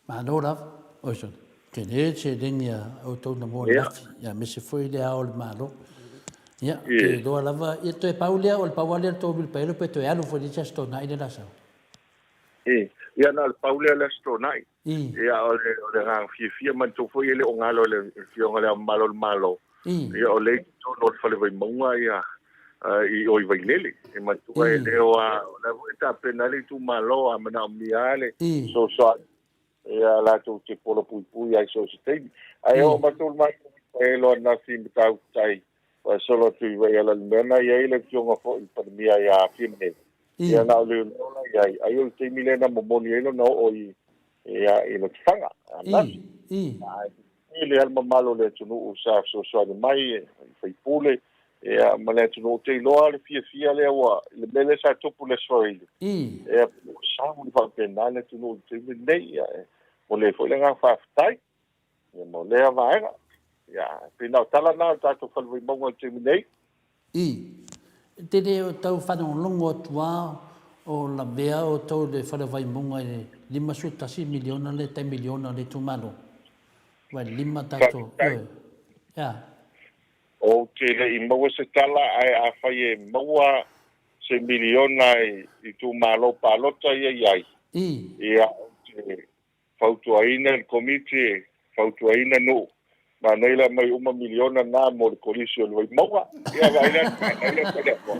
Malo lava. Oi sole. Tele le seleni a outou na mua nafi, ia aemaise foi le Ao o le Malo. Ia, ou te iloa lava, ia toe pau lea, o le pau lava lea o le tou uilipaelo pe toe alu foi i le isi Aso Toonai lea o le a sau.
Ia na o le pau lea o le Aso Toonai. Ia o le o le agaga fiafia manatua foi e le o galo i le Afioga i Le Ao Mamalu o le Malo. Ia o lea i totonu o le Fale Vaimauga ia i o i Vailele. E manatua e le o a o la foi e tapena ai le itumalo a manaomia lava le fesoasoani ia latou te polopuipui ai so o se taimi. Ae oo matou i le matou paelo ananafi i Matautu Tai, faasolo atu i Vaiala i le mea na i ai le afioga foi i le Palemia ia Fiame. Ia na o leoleo la i ai, ai o le taimi lea na momoli ai lona oo i ia i Lotofaga ananafi. Ae tele lava le mamalu o le atunuu sa fesoasoani mai i sui usufono ia ma le atunuu. Ou te iloa le fiafia lea ua i le mea lea sa tupu i le Aso Faraile, ia ua sau faapena le atunuu i le taimi lenei. Ia e momoli ai foi le agaga faafetai ia mo lea vaega. Ia pei na o tala na o le tatou Fale Vaimauga i le taimi nei.
I. E te le o tau faalogologo atu lava o lavea outou i le Fale Vaimauga i le $51 miliona le tai miliona o le itumalo. Ua e lima tatou, ioe. Ea.
Ou te le i maua se tala, ae afai e maua se miliona i itumalo palota ia i ai, ia, ou te fautuaina le Komiti e fautuaina nuu manaia le aumai uma miliona na mo le Kolisi o le Vaimauga. Ia vaai la manaia le atoa.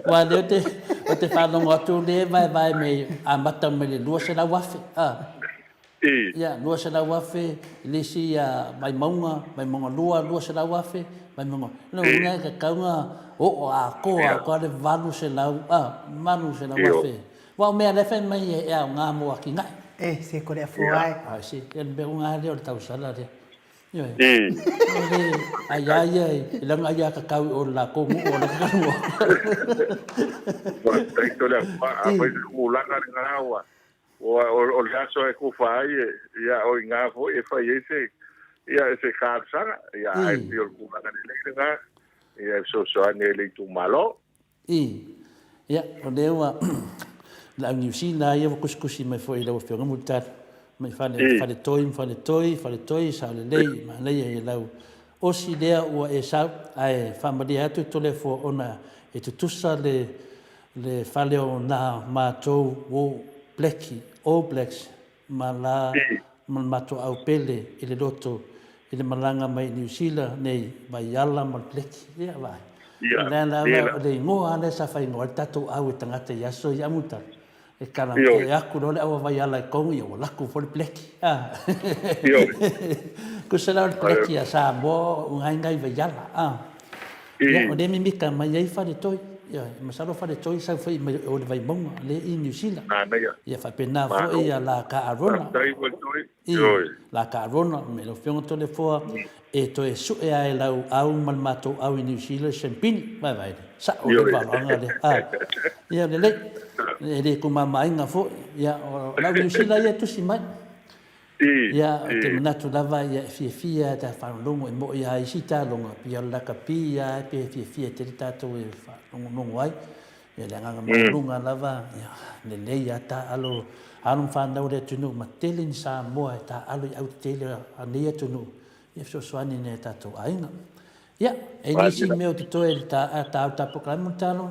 Aua lea ou te, ou te faalogo atu lea e vaevae mai amata mai le 200,000 a. Ia, 200,000 i le isi ia Vaimauga, Vaimauga 2, 200,000, Vaimauga. O lona uiga e tatau ona oo atoa atu lava le 800 a, 800,000. Aua o mea la e fai mai e aoga mo atinae.
E, se ko le afoa e.
Ai se, ia le mea uga lea o le tausala lea. Ioe. O le ai a ia i lana ai a kakau i o le lakou nuu o le kakalua.
Faafetai tole a fai se tulaga lena ua o le aso e kufa ai ia o i ina foi e fai ai se ia se talosaga ia ae pei o le tulaga lelei lena ia e fesoasoani ai i le itumalo.
I. Ia, o lea ua le au Niu Sila ia ua tusitusi mai foi i lau Afioga Mulitalo, mai fale, Faletoi ma Faletoi, Faletoi, Saolelei, manaia i lau osi lea ua e sau, ae faamalie atu Toleafoa ona e tutusa le, le fale o nā matou o Blackie, All Blacks, ma la ma le matou au pele i le loto i le malaga mai i Niu Sila nei, Vaiala ma le Blackie. Ia, vaai. O lea lava, o le igoa lava lea sa faaigoa ai le tatou au e tagata i aso ia Mulitalo. E kala, e aku loa le au a Vaiala i Kogi, ia ua laku foi le Blackie. A. Tusa la o le Blackie a Samoa o gaegae i Vaiala. A. Ia, o lea e mimita mai ai Faletoi. Ioe, masalo Faletoi sau foi mai o le Vaimauga, lea i Niu Sila. Ia faapena foi ia la ka Arona. I, la ka Arona, me lau Afioga Toleafoa, e toe sue lava e lau au ma le matou au i Niu Sila le shampini. Vaevae lea. Sao lea le valoaga lea. A, ia lelei. E le tumamaaiga foi. Ia, o lau Niu Sila ia e tusi mai. Ia, ou te manatu lava ia e fiafia ta faalogologo e moʻi a isi taaloga, pei o le lakapi a pe fiafia tele tatou e faalogologo ai. Ia le agaga maualuga lava, ia lelei a taaalo alo ma fanau a le atunuu ma tele ni Samoa e taaalo i au tetele a nei atunuu, ia fesoasoani i nai o tatou aiga. Ia, e nisi mea o totoe i le ta, ta au tapokalame mo le talo?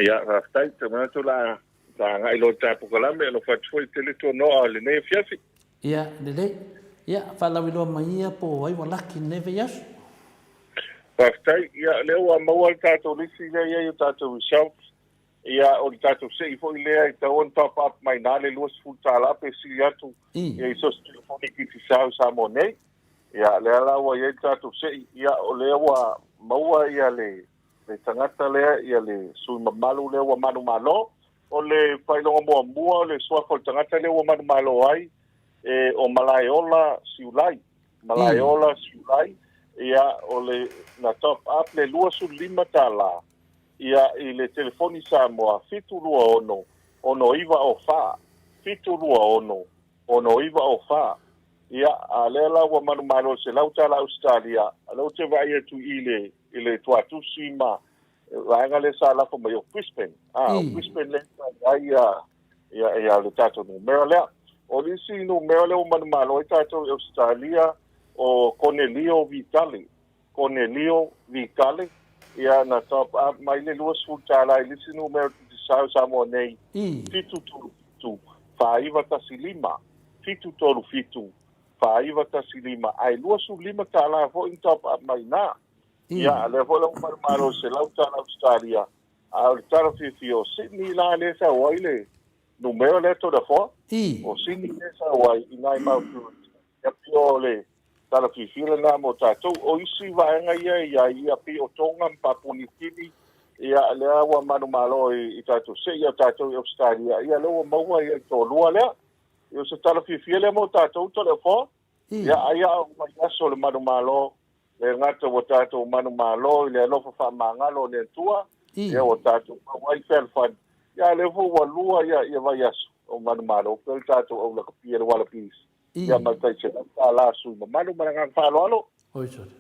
Ia, faafetai, te manatu la ta agai loa i le ta pokalame, alofa atu foi tele tuanoa o lenei afiafi.
Ia, lelei. Ia, faalauiloa mai ia po o ai ua laki i lenei vaiaso.
Faafetai. Ia, o lea ua maua le tatou lisi lea e i ai o tatou results. Ia, o le tatou sei foi lea e tatau ona top up mai na le $20 pe sili atu ia i so o se telefoni Digicel i Samoa nei. Ia, lea la ua i ai le tatou sei. Ia, o lea ua maua ia le le tagata lea, ia le sui mamalu lea ua manumalo. O le faailoga muamua o le suafa o le tagata lea ua manumalo ai, e, o Malaeola Siulai. Malaeola Siulai, ia, o le, na top up le $25 ia i le telefoni Samoa 726 6904, 726 6904. Ia, a lea la ua manumalo i le $100 Ausetalia, a lea ou te vaai atu i le i le tuatusi ma vaega lea sa lafo mai o Brisbane. Ah, o Brisbane lea sa i ai ia, ia, ia le tatou numera lea. O le isi numera lea ua manumalo ai tatou i Ausetalia, o Konelio Vitale. Konelio Vitale, ia na top up mai le $20 i le isi numera Digicel Samoa nei, 737 4915, 737 4915, ae $25 foi na top up mai i ina. Ia, a lea foi la ua manumalo i le $100 Ausetalia, a o le tala fiafia o Sydney la lea e sau ai le numera lea Toleafoa, o Sydney lea e sau ai i nai mau ia pei o le tala fiafia lena mo tatou. O isi vaega ia e i ai, ia pei o Tonga ma Papua Niu Kini, ia lea ua manumalo i tatou sei o tatou i Ausetalia, ia lea ua maua ia le toalua lea. Ia o se tala fiafia lea mo tatou Toleafoa. Ia ai a o vaiaso o le manumalo, le gata ua tatou manumalo i le alofa faamagalo o le Atua, ia ua tatou maua ai fealofani. Ia a lea foi ua lua ia ia vaiaso o manumalo, pei o le tatou au lakapia le Wallabies. Ia ma le tai $100 sui mamalu ma le agaga faaaloalo.
Oi sole.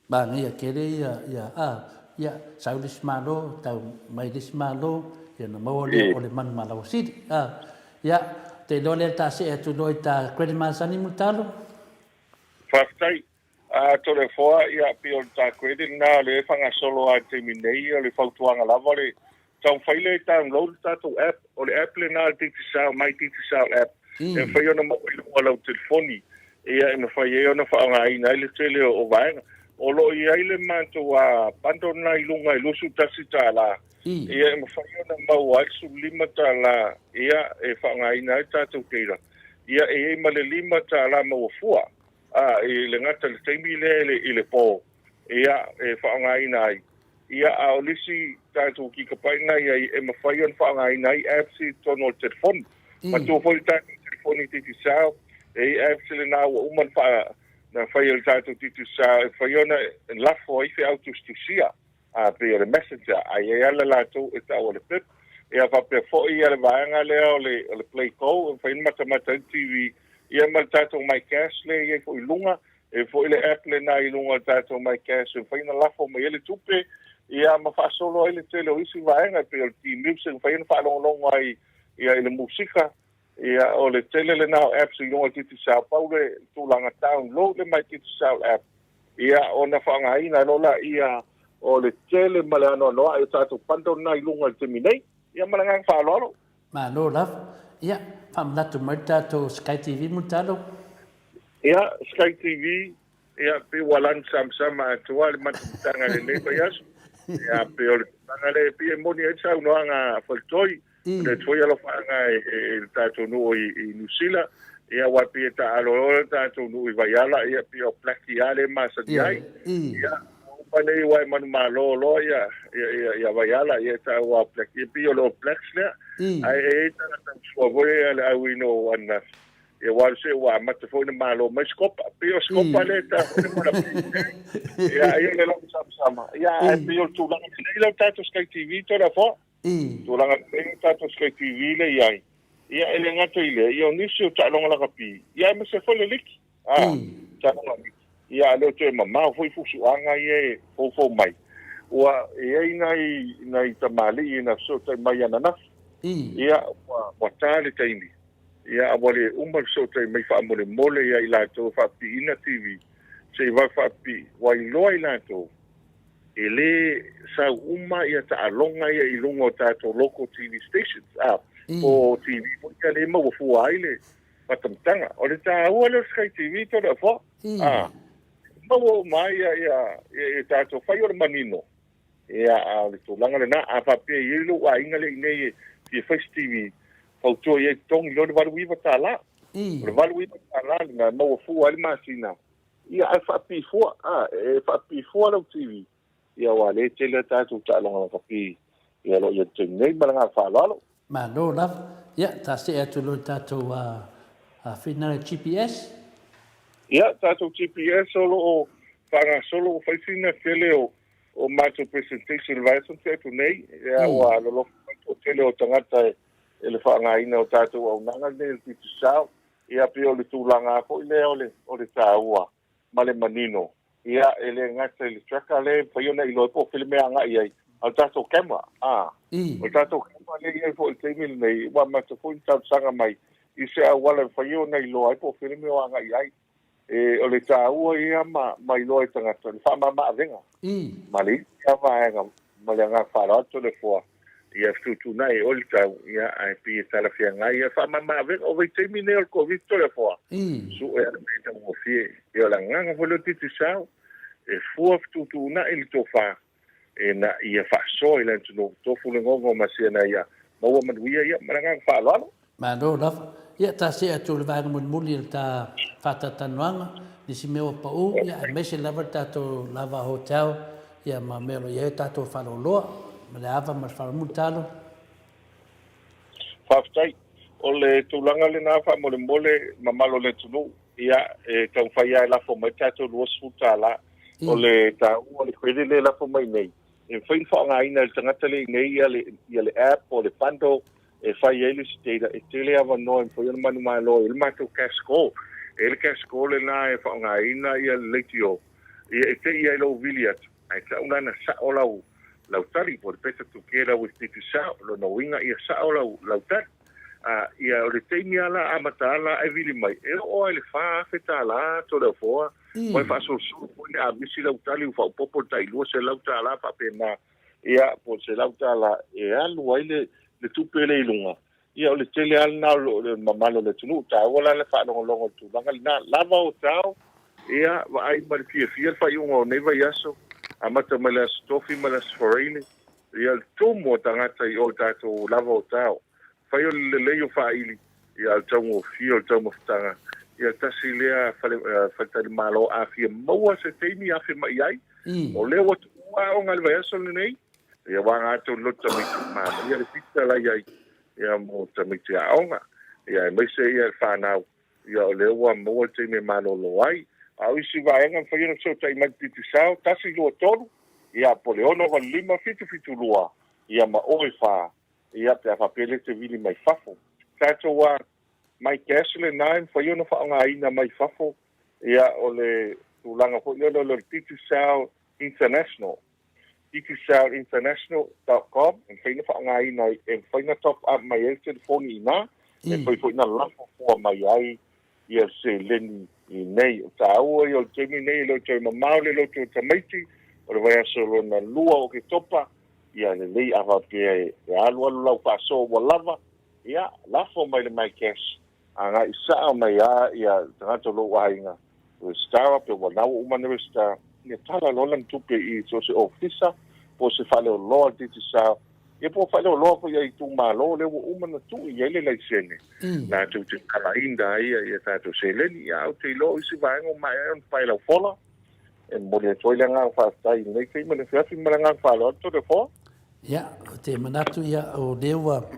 Manaia tele ia ia a ia sau le isi malo tau mai le isi malo ia ona maua lea o le manu malauasili a ia te iloa lea ta see atu loa i ta credit masani Mulitalo.
Faafetai. A Toleafoa, ia pei o le ta credit lena o lea e faagasolo lava i le taimi nei, o le fautuaga lava o le taumafai lea e download le tatou app, o le app lena a le Digicel, My Digicel app, e mafai ona maua i luga o lau telefoni, ia e mafai ai ona faaaogaina ai le tele o vaega. O lo o i ai le matou bundle lena i luga e $21, ia e mafai ona maua ai le $15 ia e faaaogaina ai le tatou data, ia e i ai ma le $5 maua fua. A, i le gata i le taimi lea i le, i le po, ia, e faaaogaina ai. Ia, a o le isi tatou gigabyte na i ai, e mafai ona faaaogaina ai apps i totonu o le telefoni. Matua foi le tatou telefoni Digicel, e i ai apps lena ua uma ona faa, na fai e le tatou Digicel e mafai ona lafo ai feau tusitusia. a pei o le messenger, a i ai lava le latou e tau o le pip. Ia faapea foi ia le vaega lea o le, o le Play Go, e mafai ona matamata ai le TV, ia ma le tatou My Cash lea e i ai foi i luga, e i ai foi le app lena i luga o le tatou My Cash e mafai ona lafo mai ai le tupe, ia ma faasolo ai le tele o isi vaega e pei o le T-Music, e mafai ona faalogologo ai ia i le musika, ia o le tele lena o apps i luga o le Digicel, pau le tulaga download le My Digicel app, Ia, ona faaaogaina loa laia o le tele ma le anoanoai o tatou bundle na i luga i le taimi nei. Ia, ma le agaga faaaloalo.
Malo lava. Ia, faamanatu mai le tatou Sky TV Mulitalo.
Ia, Sky TV, ia, pei ua lanu samasama atoa le matamataga i lenei vaiaso. Ia, pei o le tulaga lea, pei e moni ai le saunoaga a Faletoi, Le foi alofaaga i le tatou nuu i Niu Sila, ia aua e pei e taaalo loa le tatou nuu i Vaiala, ia pei o Blackie lava lea e masani ai. Ia, ua uma nei aua e manumalo loa ia, ia, ia, ia Vaiala, ia e taua o Blackie, ia pei o le All Blacks lea. Ae e i ai tagata sua foi ia le auina o ananafi, ia aua se ua amata foi ona malo mai Sikopa. Pei o Sikopa lea e taua le Wallabies nei. Ia, ia le lava samasama. Ia, ae pei o le tulaga lelei la le tatou Sky TV, Toleafoa. Tulaga lelei o tatou Sky TV lea i ai, ia e le gata i lea, ia o nisi o taaloga lakapi, ia aemaise foi le liki. A, taaloga liki. Ia a le o toe mamao foi fusuaga ia e foufou mai. Ua i ai nai, nai tamalii na fesootai mai ananafi. Ia, ua, ua ta le taimi. Ia, a ua le uma le fesootai mai faamolemole ia i latou e faapipiina TV, se i vave faapipii, ua iloa i latou. E lē sau uma ia taaloga ia i luga o tatou local TV stations, a, po o TV foi ia lea e maua fua ai le matamataga. O le taua lea o le Sky TV Toleafoa, a, maua uma ai ia, ia, ia tatou fai o le manino, ia, a o le tulaga lena. A faapea e i ai lou aiga lea i inei e fia fai se TV, fautua i ai totogi loa le $89. O le $89 lena e maua fua ai le masina Ia, ae faapipii fua, a, e faapipii fua lau TV, ia aua o lea e tele a tatou taaloga lakapi, ia o lo o i ai i le taimi nei. Ma le agaga faaaloalo.
Malo lava. Ia, ta see atu loa i le tatou finale GPS.
Ia, tatou GPS o lo o faagasolo, ua fai sina tele o o matou presentation i le vaiaso na tea atu nei, ia ua lolofa mai le toatele o tagata i le faaaogaina o tatou auaunaga lenei o le Digicel. Ia pei o le tulaga lava foi lea o le, o le taua ma le manino, ia, e le gata i le tracker lea e mafai ona iloa ai po o fea le mea e agai ai, a o le tatou camera, a. O le tatou camera lea e i ai foi i le taimi lenei, ua amata foi ona talosaga mai i se auala e mafai ona iloa ai po o fea le mea o agai ai. E, o le taua ia ma, ma iloa e tagata, le faamama-avega. Ma le isi lava vaega, ma le agaga faaaloalo Toleafoa, ia fetuutuunai e oe le tau, ia, ae pei e talafeagai ia faamama-avega. O vaitaimi nei o le Koviti Toleafoa, sue lava le mea e taugofie. Ia, o le agaga foi lea o le Digicel, e fua fetuutuunai le tofa ina ia faasoa i le atunuu, tofu le gogo ma siana ia maua manuia ia ma le agaga faaaloalo.
Malo lava. Ia, ta see atu i le vaega mulimuli o le ta faatatalanoaga, nisi mea ua pau, ia, aemaise lava le tatou Lava Hotel, ia, ma mea o lo o i ai o tatou faleoloa, ma le ava ma le faaaloalo. Talo.
Faafetai. O le tulaga lena faamolemole mamalu o le atunuu, ia, e taumafai lava e lafo mai le tatou $20. O le taua o le credit lea e lafo mai nei, e mafai ona faaaogaina e le tagata lea i inei ia le, ia le app po o le bundle e fai ai le isi data, e tele avanoa e mafai ona manumalo ai le matou cash call. E i ai le cash call lena e faaaogaina ia le leitio, ia e te i ai lou vili atu, ae tau la na sao lau lau tali po o le better together with Digicel, lona uiga ia sao lau lau tali. A, ia o le taimi lava la amata lava la e vili mai, e oo lava i le $4,000 Toleafoa, ua e faasolosolo foi le a misi lau tali ua faaopoopo le tai $200 faapena, ia po o le $100 e alu ai le le tupe lea i luga. Ia o le tele lava lena o le mamalu o le atunuu, taua la le faalogologo i le tulaga lena. Lava o tao, ia vaai ma le fiafia le faaiuga o nei vaiaso, amata mai le Aso Tofi ma le Aso Faraile, ia le tumu o tagata i o i tatou lava o tao. Fai o le lelei o faaili, ia a o le taugofie o le taumafataga, ia tasi lea fale, faletalimalo a fia maua se taimi afe mai ai, o lea ua tuua aoga i le vaiaso lenei, Ia ua aga atu le loto tamaiti manaia le pita la iai ia mo tamaiti aoga ia aemaise ia le fanau ia o lea ua maua le taimi e malolo ai. A o isi vaega mafai ona fesootai mai le Digicel 1 2 3 ia po o le 6 8 5 7 7 2 ia ma oe fa ia pe a faapea le te vili mai fafo. Tatou a my cash lena e mafai ona faaaogaina mai fafo ia o le tulaga foi lea o le Digicel International. Digicel-international.com, e mafai ona faaaogaina ai, e mafai ona top up mai ai le telefoni i ina, e mafai foi ona lafo fua mai ai ia seleni i inei. O taua ia o le taimi nei e le o toe mamao le loto o tamaiti, o le vaiaso lona lua o Oketopa, ia lelei a faapea e alualu lau faasoa ua lava, ia lafo mai le MyCash agai sao mai lava ia tagata o lou aiga, resitala pe ua na ua uma ona resitala, ia tala loa lana tupe i so o se ofisa po o se faleoloa o le Digicel, ia po o faleoloa foi a itumalo lea ua uma ona tuu i ai le laisene latou te talaina ai ia tatou seleni. Ia, ae ou te iloa o isi vaega ua maea ai ona pae laufola. E momoli atu ai le agaga faafetai i lenei taimi o le afiafi ma le agaga faaaloalo Toleafoa.
Ia, ou te manatu ia, o lea ua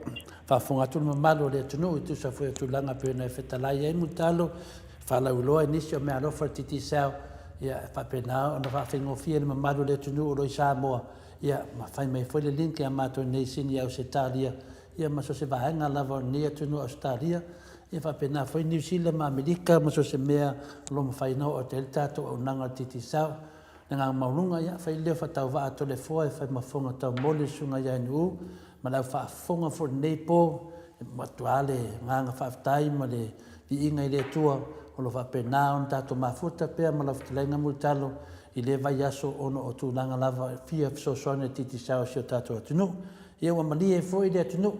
faafofoga atu le mamalu o le atunuu e tusa foi o tulaga e pei ona e fetalai ai Mulitalo, faalauiloa i nisi o meaalofa o le Digicel, ia, e faapena ona faafaigofie le mamalu o le atunuu o lo o i Samoa, ia, ma fai mai foi le link ia matou nei i Sini Ausetalia, ia ma so o se vaega lava o lenei atunuu Ausetalia, ia faapena foi Niu Sila ma Amerika ma so o se mea o lo o mafai ona oo atu ai le tatou auaunaga o le Digicel. Le agaga maualuga, ia, fai leo faatauvaa a Toleafoa e fai ma fofoga taumoli le susuga ia Nu'u ma le au faafofoga foi i lenei po, e matua le agaga faafetai ma le viiga i le Atua o lo o faapena ona tatou mafuta pea ma lau fetalaiga Mulitalo. i lea vaiaso ona o tulaga lava e fia fesoasoani i le Digicel i si o tatou atunuu. Ia ua malie foi le atunuu.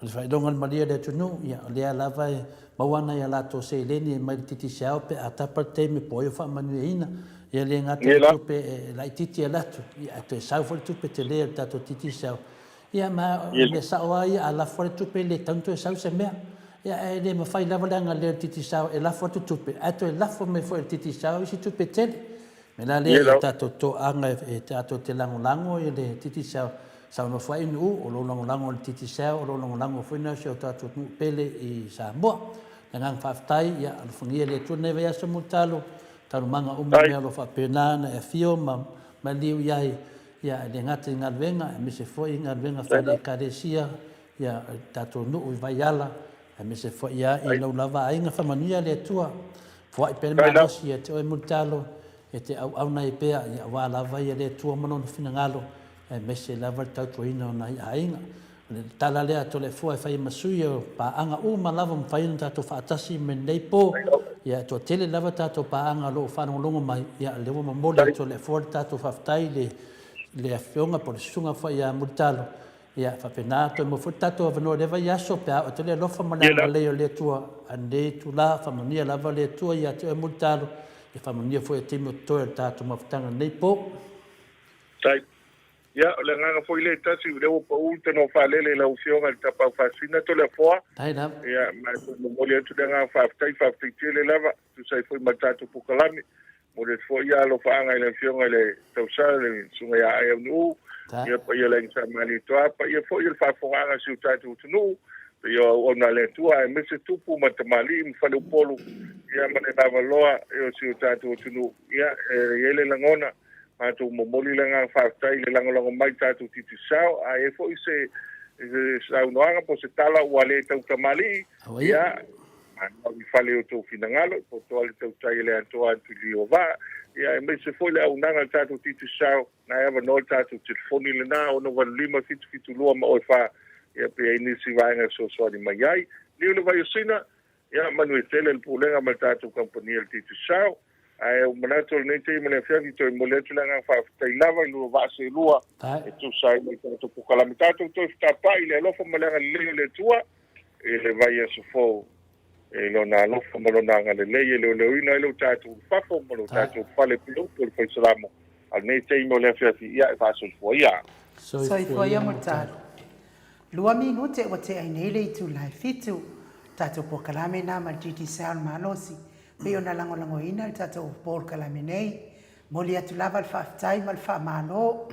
O le faailoga o le malie o le atunuu, ia o lea lava e maua ana i a latou seleni mai le Digicel pe a tapa le taimi po o ai o faamanuiaina. Ia le gata i le tupe e laitiiti e alu atu, ia ae toe sau foi le tupe tele a le tatou Digicel. Ia ma o le mea sao lava ia, a lafo lava le tupe e le tatau ona toe sau se mea. Ia ae le mafai lava le agalelei o le Digicel e lafo atu tupe, ae toe lafo mai foi e le Digicel isi tupe tele. O le mea la lea ia tatou toaga e tatou te lagolago i le Digicel, saunoa foi Nuu, o lou lagolago i le Digicel, o lou lagolago foi lena i si o tatou nuu pele i Samoa. O le agaga faafetai, ia alofagia e le Atua lenei vaiaso mulitalo, taualumaga uma mea o lo o faapena ona e afio ma maliu i ai, ia e le gata i galuega, aemaise foi galuega faale-Ekalesia, ia le tatou nuu i Vaiala, aemaise foi ia i lou lava aiga, faamanuia le Atua. Foai pea le malosi ia te oe Mulitalo, e te auauna ai pea, ia aua lava ia le Atua ma Lona finagalo, aemaise lava le tautuaina o nai aiga. O le tala lea a Toleafoa e fai ai ma sui o paaga uma lava ua mafai ona tatou faatasi mai lenei po. Ia e toatele lava tatou paaga o lo o faalogologo mai, ia o lea ua momoli e Toleafoa le tatou faafetai i le afioga po o le susuga foi ia Mulitalo. Ia, e faapena, toe maua foi le tatou avanoa i lea vaiaso pe a oo atu le alofa ma le agalelei o le Atua a lenei itula. Faamanuia lava le Atua ia te oe Mulitalo, ia faamanuia foi i taimi o totoe o le tatou mafutaga i lenei po.
Faafetai. Ia, o le agaga foi lea e tasi, o lea ua pau le tanoa faalele i lau Afioga i le Tapaau Faasisina Toleafoa.
Faafetai lava.
Ia, ma e toe momoli atu le agaga faafetai, faafetai tele lava, e tusa ai foi ma le tatou polokalame. Momoli atu foi ia alofaaga i le Afioga i le Tausala, le Susuga ia Ae Aunuu, ia paia le Aiga Sa Malietoa, paia foi o le faafofogaaga a si o tatou atunuu, paia o auauna a le Atua, aemaise tupu ma tamalii ma faleupolu, ia ma le lavaloa o si o tatou atunuu. Ia, e i ai le lagona, matou momoli le agaga faafetai i le lagolago mai i tatou Digicel, a i ai foi se saunoaga po o se tala ua le tautamalii, ia, Manao i fale i outou finagalo, i poto le tautai e le atoa atu i Liovaa, ia aemaise foi le auaunaga a le tatou Digicel, na e avanoa le tatou telefoni lena, 685 772 ma oe fa, ia pe i ai nisi vaega e fesoasoani mai ai. Liu le Vaiosina, ia manuia tele le Pulega ma le tatou kamupani a le Digicel. Ae ua manatu o lenei taimi o le afiafi toe momoli atu le agaga faafetai lava i lua vaa seelua e tusa ai ma le tatou polokalame. Tatou toe fetapa'i i le alofa ma le agalelei o le Atua i le vaiaso fou i Lona alofa ma Lona agalelei e leoleoina ai lo tatou ulufafo ma lo tatou ulufale pei o upu a le Fai Salamo. A o lenei taimi o le afiafi, ia e faasoifua ia.
Soifua ia Mulitalo. Lua minute ua tea ai nei le itula e fitu. Tatou polokalame na ma le Digicel malosi. Pei ona lagolagoina le tatou polokalame nei. Momoli atu lava le faafetai ma le faamalo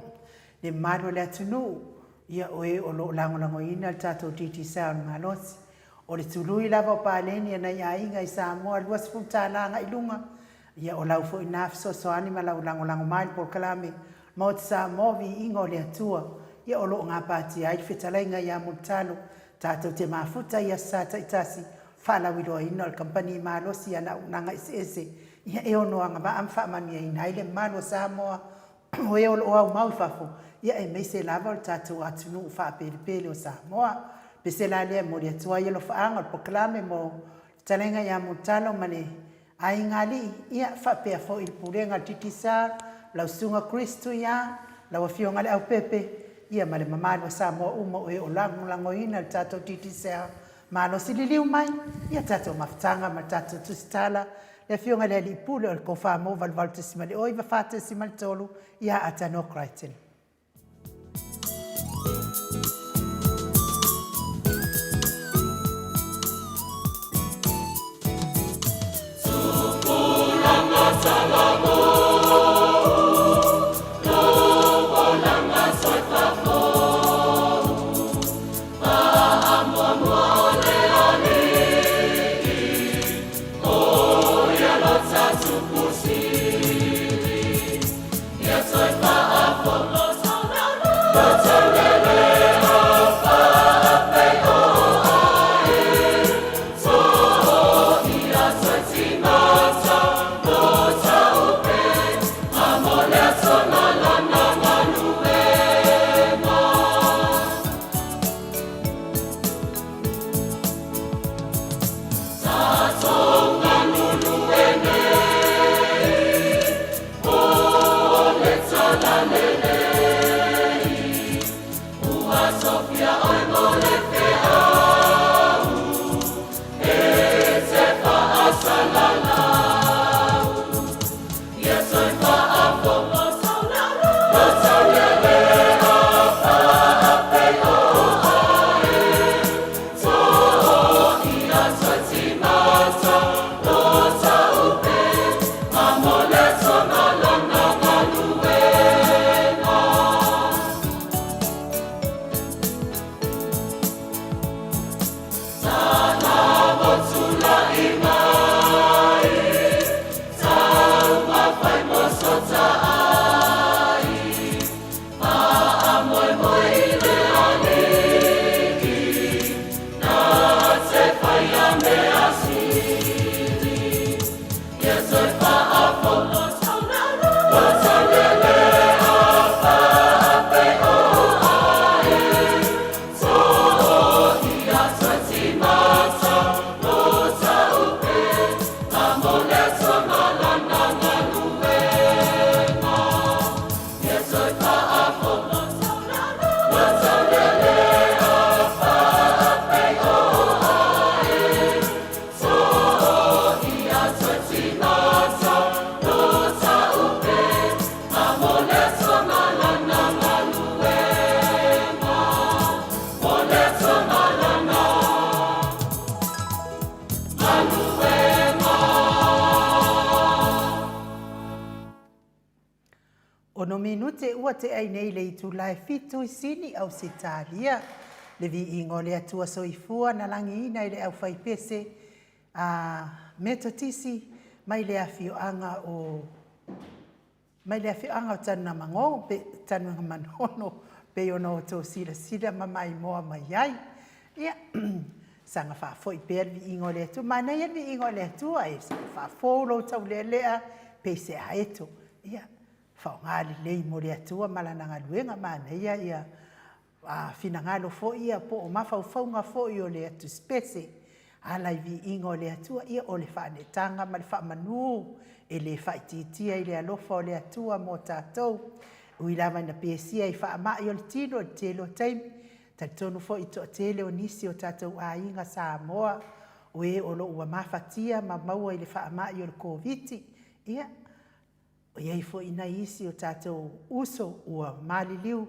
le mamalu o le atunuu ia oe o lo o lagolagoina le tatou Digicel malosi. O le tului lava o paleni a nai aiga i Samoa $20 agai i luga. Ia o lau foi na fesoasoani ma lau lagolago mai i le polokalame Maota Samoa Viiga o le Atua, ia o lo o gapatia ai le fetalaiga ia Mulitalo, tatou te mafuta i aso sa taitasi, faalauiloaina o le kamupani malosi i ana auaunaga eseese, ia e ono agavaa ma faamanuiaina ai le mamalu o Samoa o e o lo o aumau i fafo, ia aemaise lava o le tatou atunuu faapelepele o Samoa. Pese la lea e momoli atu ai alofaaga o le polokalame mo le fetalaiga ia Mulitalo ma le Aiga Alii, ia, faapea foi i le Pulega a le Digicel, lau Susuga Chris Tuiā, lau Afioga Leaupepe, ia ma le mamalu o Samoa uma o e o lagolagoina le tatou Digicel malosi liliu mai, ia tatou mafutaga ma le tatou tusitala, le Afioga i le Alii Pule o le Kofamo 88.9 4.3 ia Atanoa Crichton. Ono minute ua tea i nei le itula e fitu i Sini, Ausetalia. Le viiga o le Atua Soifua na lagiina i le aufaipese a Metotisi mai le afioaga o mai le afioaga o Tanugamanono pe Tanugamanono pei ona outou silasila ma maimoa mai ai. Ia, saga faafoi pea le viiga o le Atua. Manaia le viiga o le Atua e saga faafou lou taulealea pei se aeto. Ia, faaaoga lelei mo le Atua ma Lana galuega. Manaia ia finagalo foi ia po o mafaufauga foi o le Tusipese ala i viiga o le Atua, ia o le faaneetaga ma le faamanu e le faaitiitia i le alofa o le Atua mo tatou. E ui lava ina pesia i faamai o le tino i le tele o taimi, talitonu foi i toatele o nisi o tatou aiga Samoa o e o lo o ua mafatia ma maua i le faamai o le Koviti, ia, O i ai foi nai isi o tatou uso ua maliliu,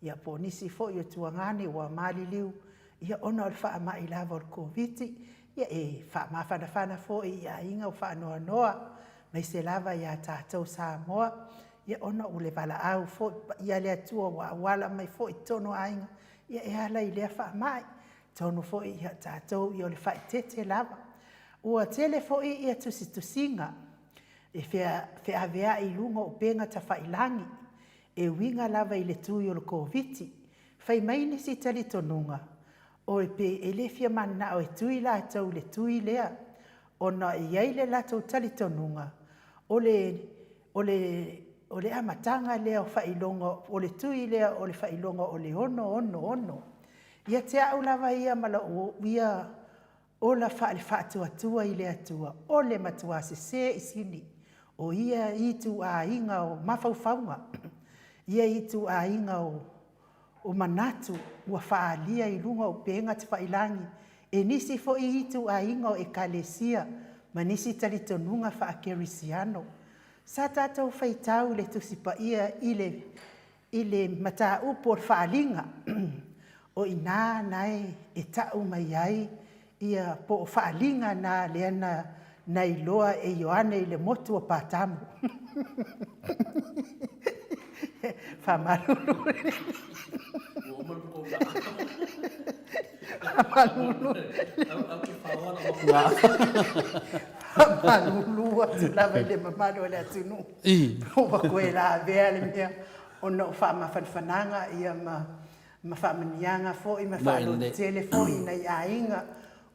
ia po o nisi foi o tuagane ua maliliu, ia ona o le faamai lava o le Koviti, ia e faamafanafana foi i aiga ua faanoanoa, aemaise lava ia tatou Samoa, ia ona o le valaau foi paia a le Atua ua auala mai foi i totonu o aiga, ia e ala i lea faamai. Atonu foi ia tatou ia o le faaeteete lava. Ua tele foi ia tusitusiga e feaveai i luga o upega tafailagi e uiga lava i le tui o le Koviti. Fai mai nisi talitonuga, oi pe e le fia mananao e tui latou i le tui lea, ona e i ai le latou talitonuga, o le, o le, o le amataga lea o faailoga, o le tui lea o le faailoga o le 666. Ia te au lava ia ma lou ia Ola faale-faatuatua i le Atua, o le matua sese i sini o ia ituaiga o mafaufauga, ia ituaiga o manatu ua faaalia i luga o upega tafailagi e nisi foi ituaiga o Ekalesia ma nisi talitonuga faakerisiano. Sa tatou faitau i le Tusi Paia i le I le mataupu o le faaaliga, o i ina na e tau mai ai ia po o faaaliga na lea na iloa e Ioane i le motu o Patamo. Faamalulu Faamalulu atu lava i le mamalu o le atunuu. Ua koe lavea le mea ona o faamafanafanaga ia ma ma faamanuiaga foi ma faalototele foi i nai aiga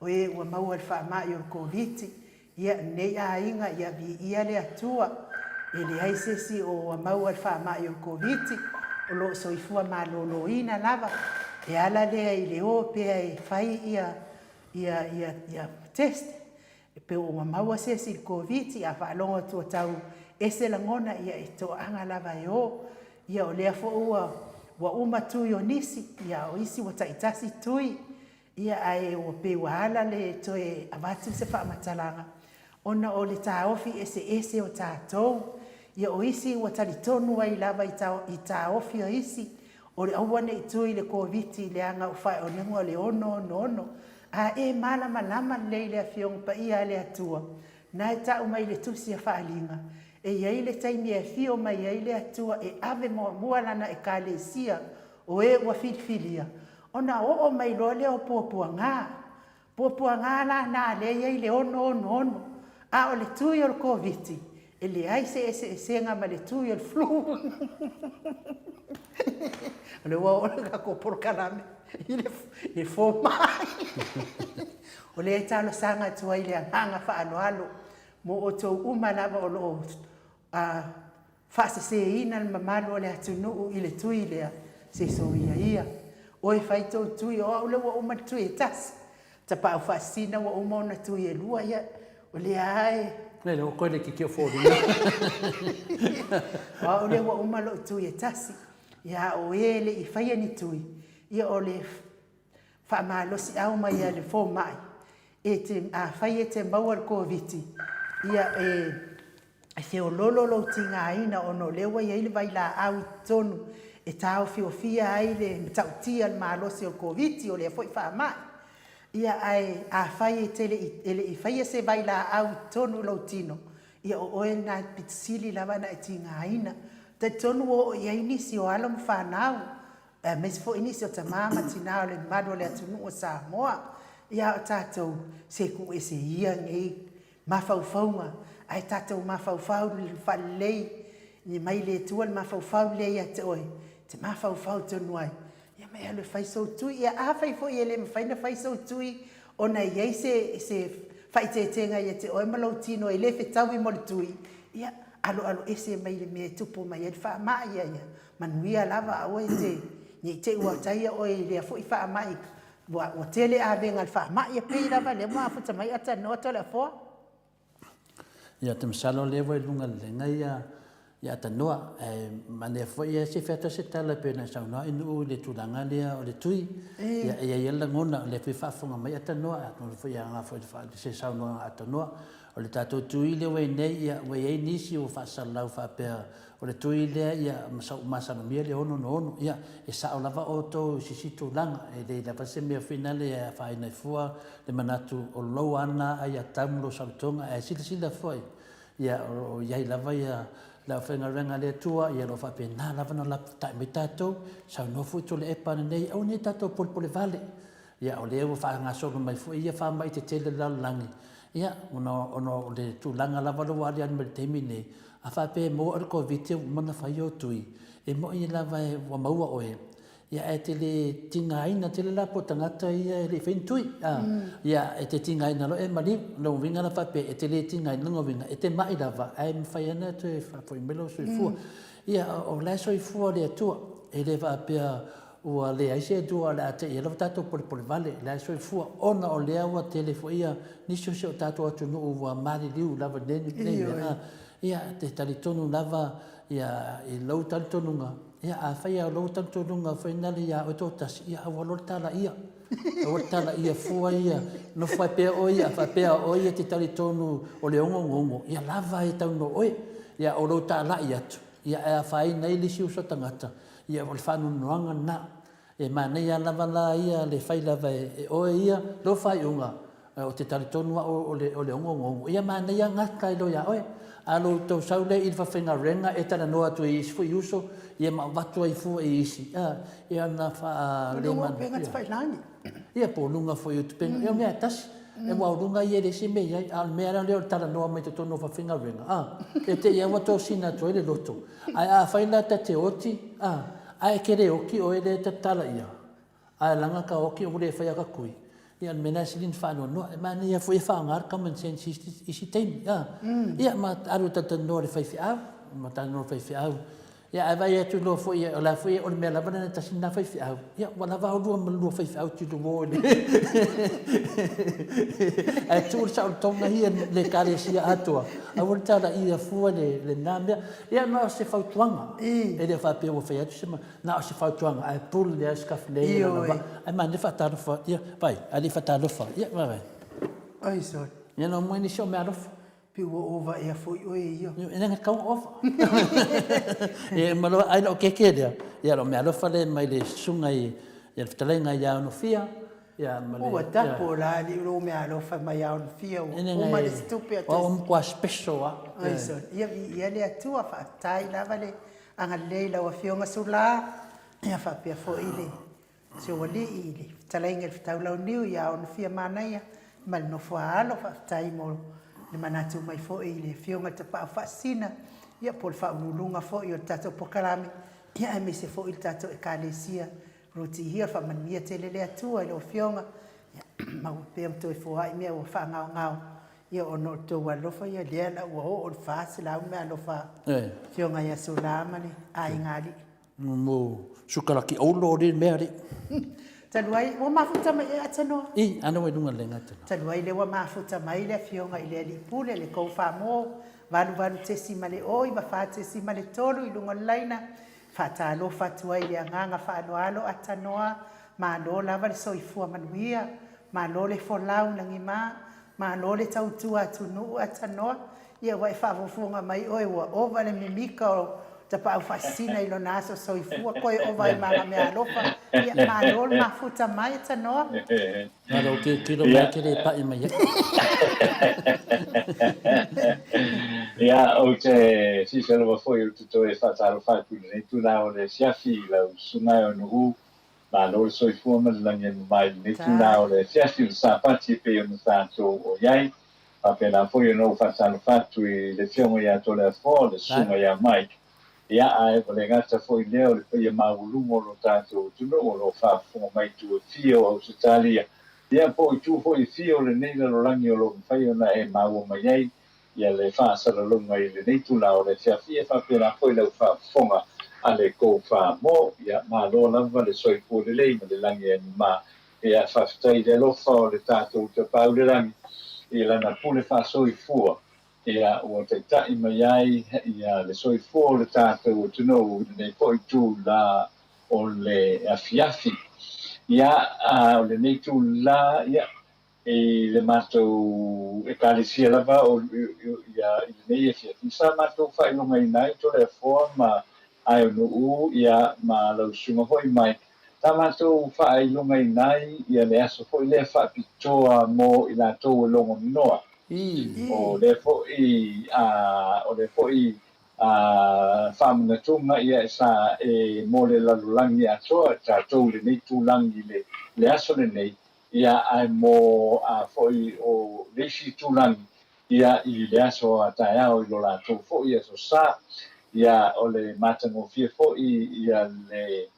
o e ua maua i le faamai o le Koviti. Ia, lenei aiga, ia viia le Atua, e leai se isi o ua maua i le faamai o le Koviti, o lo o soifua maloloina lava. E ala lea i le o pea e fai ia ia ia test E pei ua maua se isi i le Koviti, a faalogo atu ua tau ese lagona, ia e toaga lava e o. Ia o lea foi ua ua uma tui o nisi, ia o isi ua taitasi tui, ia ae ua pei ua ala le toe avatu se faamatalaga, ona o le taofi eseese o tatou. Ia o isi ua talitonu ai lava i taofi o isi, O le aua ne i tui le Koviti leaga o faeonego le 666, a e malamalama lelei i le Afioga Paia a le Atua, na e tau mai i le Tusi a Faaaliga, e i ai le taimi e afio mai ai le Atua e ave muamua Lana Ekalesia o e ua filifilia, ona oo mai loa lea o puapuaga. Puapuaga la na lea e i ai le 666, a o le tui o le Koviti, e leai se eseesega ma le tui o le flu. O lea ua oo le tatou polokalame i le fomai. O lea e talosaga atu ai i le agaga faaaloalo mo outou uma lava o lo o faaseseina le mamalu o le atunuu i le tui lea, se soia ia. Oe fai tou tui, o au lea ua uma le tui e tasi, tapaau faasisina ua uma ona tui e lua, ia, o lea lava e...
Lea ua koe le kiki o foliga.
O au lea ua uma lou tui e tasi, ia, a o e e le i faia ni tui, ia o le faamalosiau mai a le fomai, e te, afai e te maua le Koviti, ia e e feololo lou tigaina ona o lea ua i ai le vailaau i totonu e taofiofia ai le matautia le malosi o le Koviti, o lea foi faamai. Ia ae afai e te le i, e le i faia se vailaau i totonu o lou tino, ia o oe lena e pito sili lava ona e tigaina. Talitonu ua oo i ai nisi o alo ma fanau, aemaise foi nisi o tama ma tina o le mamalu o le atunuu o Samoa, ia o tatou se tuuese ia nei mafaufauga, ae tatou mafaufau faalelei, ia mai le Atua le mafaufau lea ia te oe, e te mafaufau tonu ai, ia ma e alu e fai sou tui. Ia afai foi e le mafai ona fai sou tui ona e i ai se se faaeteetega ia te oe ma lou tino e le fetaui mo le tui, ia aloalo ese mai le mea e tupu mai ai le faamai, ia ia manuia lava, aua e te, ne i te i ua taia oe i lea foi faamai ua ua tele avega o le faamai, ia pei lava lea ua mafuta mai Atanoa Toleafoa.
Ia, ou te masalo o lea ua i luga lelei ia ia Atanoa, ae manaia foi ia se fai atu se tala e pei ona e saunoa i nuu i le tulaga lea o le tui. Ia, e i ai lava le lagona, o lea foi e faafofoga mai Atanoa, atonu foi e aoga foi i se saunoaga a Atanoa. O le tatou tui lea ua i ai nei, ia, ua i ai nisi ua faasalalau faapea o le tui lea ia masalomia le 666. Ia, e sao lava outou i se isi tulaga, e leai lava se mea foi lea e afaina ai fua le manatu o lou lava lena aiatatau ma lou saolotoga, ae silasila foi, ia, o lo o i ai lava ia le aufaigaluega a le Atua, ia o lo o faapena lava ona lapatai mai tatou, saunoa foi Tuilaepa ananei, aua ne i tatou polepole vale. Ia, o lea ua faagasolo mai foi ia faamai tetele o le lalolagi, ia, ona, ona o le tulaga lava lea ua aliali mai i le taimi lenei, a faapea e maua oe i le Koviti ua uma ona fai ou tui, e moni lava ua maua oe, ia ae te le tigaina tele la po o tagata ia e le i faia ni tui, a, ia e te tigaina loa e maliu. O lona uiga la faapea e te le tigaina, lona uiga e te mai lava ae mafai lava ona toe faafoi mai lou soifua. Ia o la e soifua le Atua, e le faapea ua leai se Atua o le a te i ai lava tatou polepole vale, o la e soifua ona o lea ua tele foi ia nisi o si o tatou atunuu ua maliliu lava i lenei mea, a, ia e talitonu lava ia i lou talitonuga. Ia, afai lava o lou talitonuga foi lena ia oe toatasi, ia aua loa le talaia. Aua le talaia fua ia, nofo ai pea oe ia, faapea o oe e te talitonu o le ogogogo, ia lava e tau no oe. Ia, o lou talai atu, ia e afaina ai le isi uso tagata, ia o le faanoanoaga lena. E manaia lava la ia le fai lava e oe ia lou faaiuga, Ou te talitonu au o le, o le ogogogo. Ia manaia gata ai loa ia oe. A lo tou sau lea i le fafaigaluega e talanoa atu i isi foi uso, ia ma avatu ai fua i isi, a, ia ona faa le
Luga o upega tafailagi.
Ia po o luga foi o upega, ia o mea e tasi. Aua o luga ia e leai se mea i ai, a o le mea la lea o le talanoa mai totonu o fafaigaluega, a, e te i lava ua tosina atu ai le loto. Ae afai la ta te oti, a, ae e te le oti oe lea e tatala ia, Ae laga ka oki ua le faia ka kui. Ia o le mea lena e sili ona faanoanoa. E manaia foi e faaaoga le common sense i isi taimi. A. Ia ma alu e talatalanoa i le faifeau, ma talanoa i le faifeau. Ia ae vaai atu loa foi, o la foi o le mea lava lena e tasi lena faifeau. Ia ua lava oulua ma le lua faifeau tilauo i le Ae tuu le saolotoga ia i le Ekalesia atoa, aua le talaia fua lena mea. Ia na o se fautuaga, e le faapea ua fai atu se Na o se fautuaga, ae pule lea Scaffley i lana vaa. Ae manaia faatalofa, ia, vai, a le faatalofa, ia, vai, vai.
Oi, sorry.
Ia na omai nisi o meaalofa.
Pe ua ova ea foi oe ia.
E leaga tau ova. Ia, ma loa, ai loo keke lea. Ia, loo meaalofa lea mai le susuga i, ia le fetalaiga ia Onofia. Ia, ma
le... Ua tapo la alii lou meaalofa mai ia Onofia, ua uma le situpe
a Ua matua special lava.
Oi, sorry. Ia, viia le Atua, faafetai lava le Agalelei i lau Afioga Sula, ia faapea foi le si ou alii i le fetalaiga i le Fetaulauniu ia Onofia Manaia ma le nofo a alo. Faafetai mo le manatu mai foi i le Afioga i le Tapaau Faasisina, ia po o le Faauluuluga foi o le tatou polokalame, ia aemaise foi le tatou Ekalesia Rutihia. Faamanuia tele le Atua i lau Afioga, ia maua pea ma toe foai mea ua faagaogao Ia ona o le tou alofa ia lea la ua oo le 400 meaalofa a Afioga ia Sula ma le aiga alii.
Mo sukalaki olo le mea alii.
Talu ai ua mafuta mai ea Tanoa?
I, ana ua i luga lenga Tanoa.
Talu ai lea ua mafuta mai le Afioga i le Alii Pule le kou Famo 88.094.3 i luga o le laina, faatalofa atu ai i le agaga faaaloalo a Tanoa, malo lava le soifua manuia, malo le folau lagima, Malo le tautua atunuu Atanoa, ia ua e faafofoga mai oe ua ova le mimika o Tapaau Faasisina i lona aso soifua, koe ova i Magameaalofa, ia malo le mafuta mai e Tanoa.
Na lou tilotilo mai e te le pai mai ai.
Ia, ou te silafia lava foi ou te toe faatalofa atu i lenei itula o le afiafi i lau susuga e Onu'u. Malo le soifua ma le lagi e mama i lenei itula o le afiafi o le Sapati e pei ona tatou o i ai. Faapena foi ona ou faatalofa atu i le Afioga ia Toleafoa, o le Susuga ia Mike, ia, ae ua le gata foi i lea o le paia maualuga o lo tatou atunuu o lo o faafofoga mai i itu e fia o Ausetalia, ia, po o itu foi e fia o lenei lalolagi o lo o mafai ona e maua mai ai ia le faasalalauga i lenei itula o le afiafi, e faapena foi lau faafofoga a le Go4More. Ia, malo lava le soifua lelei ma le lagi e mama. Ia, faafetai i le alofa o le tatou Tapaau i le Lagi i Lana pule faasoifua, ia, ua taitai mai ai ia le soifua o le tatou atunuu i lenei foi itula o le afiafi. Ia, a o lenei itula, ia, i le matou Ekalesia lava o, ia, i lenei afiafi, sa matou faailogaina ai Toleafoa ma Aeonuu, ia, ma lau susuga foi Mike, sa matou faailogaina ai ia le aso foi lea faapitoa mo i latou e logonoa. O lea foi, a, o lea foi, a, faamanatuga ia sa e mo le lalolagi atoa, tatou i lenei tulaga i le, le aso lenei, ia, ae mo, a, foi o le isi itulagi, Ia, i le aso a taeao i lo latou foi aso sa, ia, o le matagofie foi ia le,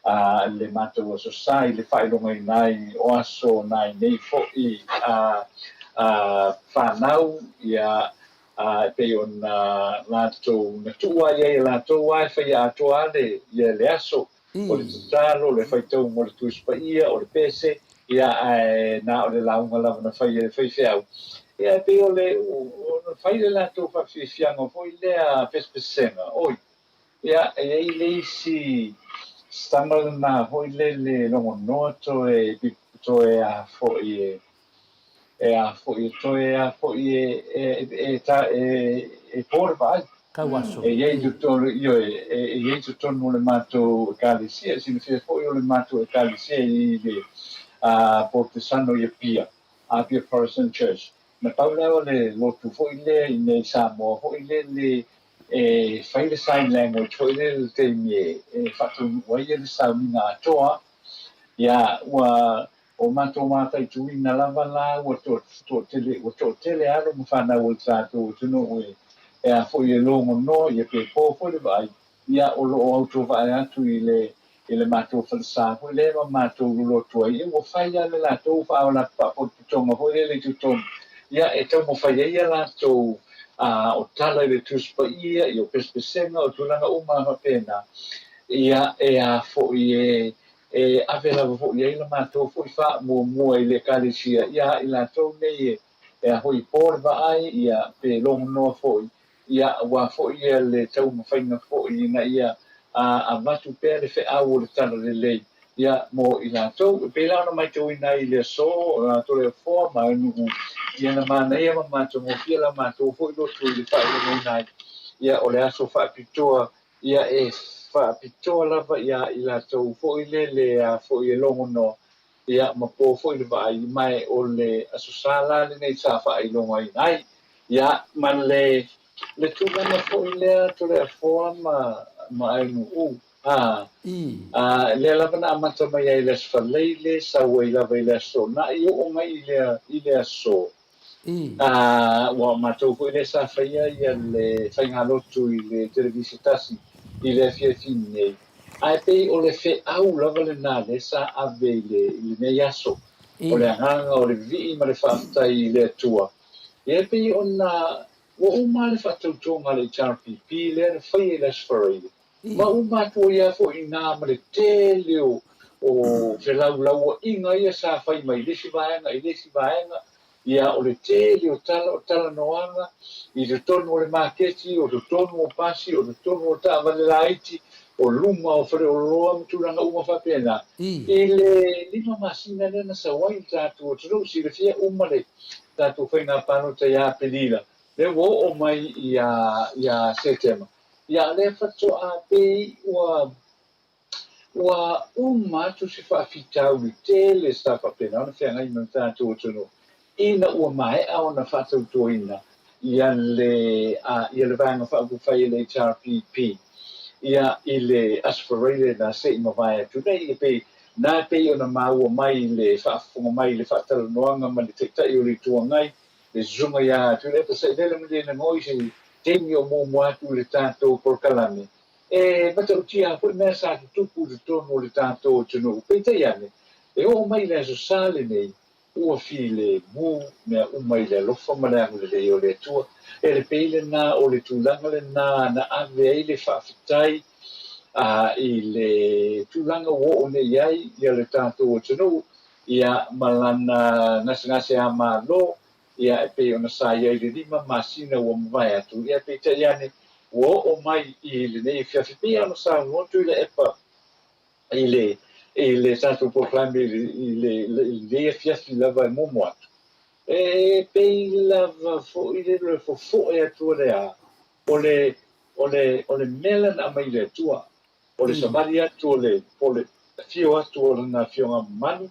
a, le matou aso sa i le faailogaina ai o aso nai nei foi a, a, fanau, ia, a, e pei ona latou na tuu ai ai e latou a e faia atoa a le, ia le aso. O le tatalo, o le faitau mo le Tusi Paia, o le pese, ia, ae na o le lauga lava na fai e le faifeau. Ia, e pei o le, na fai le latou faafiafiaga foi lea pesepesega, oi, ia, e i ai le isi tama lena foi lele logonoa toe, toe a foi e, e a foi e toe a foi e, e, e, e, e, e po le vaai.
Tauaso.
E i ai i totonu, ioe, e i ai i totonu o le matou Ekalesia, e silafia foi o le matou Ekalesia i le Porotesano i Apia, Apia Protestant Church. Na pau lea o le lotu foi lea i inei i Samoa foi lele e fai le sign language foi lele i le taimi e faataunuu ai le sauniga atoa. Ia, ua O matou mataituina lava la ua toatele, ua toatele alo ma fanau o le tatou atunuu e, e a foi e logonoa ia pe po foi le vaai, ia o lo o autovae atu i le, i le matou falesa foi lea ma matou lolotu ai, ia ua fai lava le latou faapotopotoga foi lele i totonu, ia e taumafai ai a latou a, o tala i le Tusi Paia, ia o pesepesega, o tulaga uma lava faapena, ia e a foi e, E ave lava foi i ai la matou foi faamuamua i le Ekalesia iā i latou nei e e a foi po le vaai ia pe logonoa foi ia aua foi ia le taumafaiga foi ina ia a avatu pea le feau o le Talalelei ia mo i latou. E pei la ona maitauina ai i le aso o Toleafoa ma Nuu ia na manaia ma matagofie la matou foi lotu i le faailogaina ai ia o le aso faapitoa Ia e faapitoa lava iā i latou foi lele a foi e logonoa, ia ma po foi le vaai, ma e o le Aso Sa la lenei sa faailogaina ai. Ia, ma le, le tulaga foi lea Toleafoa ma, ma Aenu'u, a, a, lea lava na amata mai ai i le Aso Faraile, sau ai lava i le Aso Toonai, oo mai i le, i le aso Ā, ua matou foi lea sa faia ia le faigalotu i le televise tasi i le afiafi nei, ae pei o le feau lava lena lea sa ave i le, i lenei aso, o le agaga o le vivii ma le faafetai i le Atua. Ia e pei ona ua uma le faatautoga a le HRPP lea na faia i le Aso Faraile, ma uma atu ai lava foi i ina ma le tele o, o felaulauaiga ia sa fai mai i le isi vaega i le isi vaega, ia o le tele o tala o talanoaga i totonu o le maketi, o totonu o pasi, o totonu o taavale laiti, o luma o faleoloa ma tulaga uma faapena. I le 5 masina lea na sau ai le tatou atunuu, silafia uma le tatou faiga palota ia Aperila, lea ua oo mai ia Setema. Ia, o lea faatoa pei ua ua uma atu se faafitauli tele sa faapena ona feagai ma le tatou atunuu ina ua maea ona faatautoina ia le ia le Vaega Faaupufai a le HRPP ia i le Aso Faraile na se i mavae atu nei. E pei na e pei ona maua mai i le faafofoga mai i le faatalanoaga ma le Taitai o le Itu Agai, le Susuga ia Tuilaepa Sailele Malielegaoi i se taimi o muamua atu i le tatou polokalame. E matautia lava foi mea sa tutupu i totonu o le tatou atunuu. Peitai ane, e oo mai i le Aso Sa lenei, ua filemu mea uma i le alofa ma le agalelei o le Atua. E le pei lena o le tulaga lena na ave ai le faafetai a i le tulaga ua oo nei i ai ia le tatou atunuu, ia ma lana gasegaseamalo, ia e pei ona sa i ai le 5 masina ua mavae atu, ia peitai ane ua oo mai i lenei afiafi, pei ona saunoa Tuilaepa i le i le tatou polokalame i le lenei afiafi lava e muamua atu, e pei lava foi le le fofoe atu o le a, o le o le o le mea lea na aumai i le Atua, o le savali atu o le po o le afio atu o lana Afioga Mamalu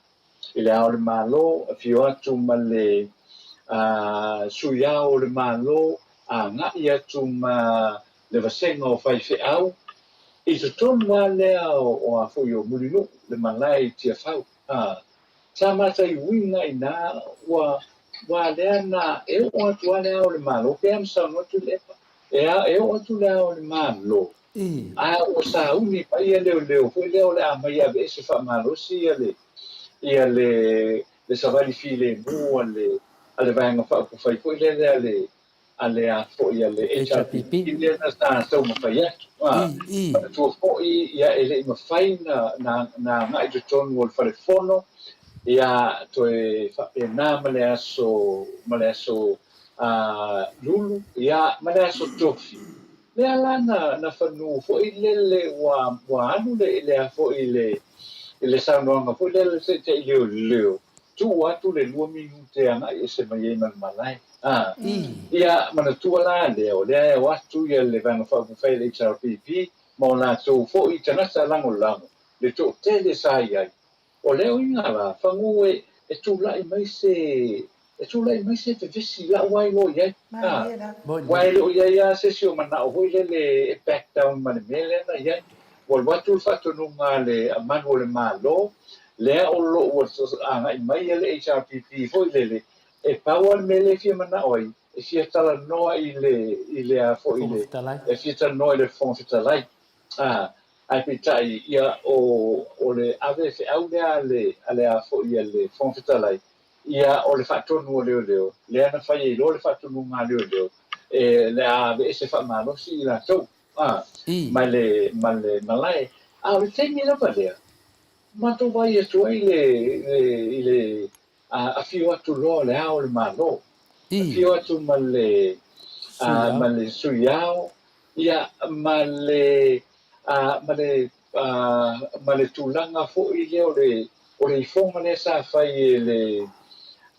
i le Ao o le Malo, afio atu ma le Sui Ao o le Malo, agai atu ma le vasega o faifeau, i totonu lava lea o a foi o Mulinuu, le malae i Tiafau. Sa mataiuina i ina ua ua lea na e oo atu lava le Ao o le Malo, pei lava ona saunoa atu Tuilaepa, e oo atu le Ao o le Malo, A ua sauni mai ia leoleo foi lea o le a aumai e aveese faamalosi ia le ia le le savali filemu a le a le Vaega Faaupufai foi lele a le a le a foi a le HRPP lea na sa taumafai atu. A manatua foi ia e le i mafai na na na agai i totonu o le fale fono ia toe faapena ma le aso ma le aso a Lulu ia ma le aso Tofi. Lea la na na fanū foi lele ua ua alu le lea foi le le saunoaga foi lea le taitai leoleo tuu atu le 2 minute agai ese mai ai ma le malae. A ia manatua la lea o lea e o atu ia le Vaega Faaupufai a le HRPP ma o latou foi tagata lagolago le toatele sa i ai. O lea uiga la, fagū e, e tulai mai se, e tulai mai se vevesi i la'u ai loa i ai. A, aua e le o i ai lava se isi o mana'o foi lele e back down ma le mea lea na i ai. Ua alu atu le faatonuga a le a malu o le Malo, lea o lo o ua agai mai le HRPP foi lele, e pau lava le mea lea e fia mana'o ai, e fia talanoa i le, i le a foi i le, e fia talanoa i le Fofoga Fetalai. A, Ae peitai, ia, o, o le ave feau lea a le, a le a foi a le Fofoga Fetalai, ia, o le faatonu o leoleo, lea na fai ai loa le faatonuga a leoleo, e, le a aveese faamalosi i latou, a, ma le, ma le malae. A o le taimi lava lea, matou vaai atu ai le, le, i le a, afio atu loa o le Ao o le Malo, afio atu ma le, a, ma le Sui Ao, Ia, ma le, a, ma le, a, ma le tulaga foi lea o le, o le ifoga lea sa fai e le,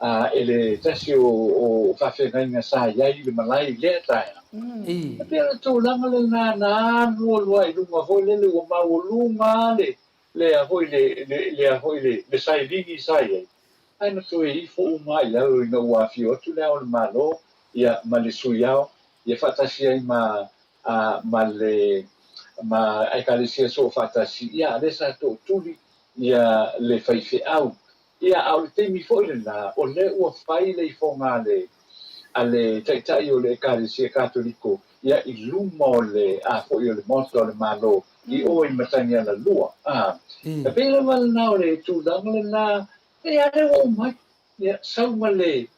a, e le tasi o, o faafeagaiga sa i ai i le malae i lea taeao. E pei o le tulaga lena na alu alu ai i luga foi lele ua maualuga le, le a foi le, le, le a foi le, le sailini sa i ai, ae na toe ifo uma lava i lalo ina ua afio atu le Ao o le Malo, ia, ma le Sui Ao, ia faatasi ai ma, a, ma le, ma Ekalesia Soofaatasi, ia, lea sa tootuli ia le faifeau. Ia, a o le taimi foi lena, o lea ua fai le ifoga a le, a le Taitai o le Ekalesia Katoliko, ia, i luma o le, a foi o le Maota o le Malo, i o i Matagialalua. A, e pei lava lena o le tulaga lena, e a lea ua uma ai, ia, sau ma le,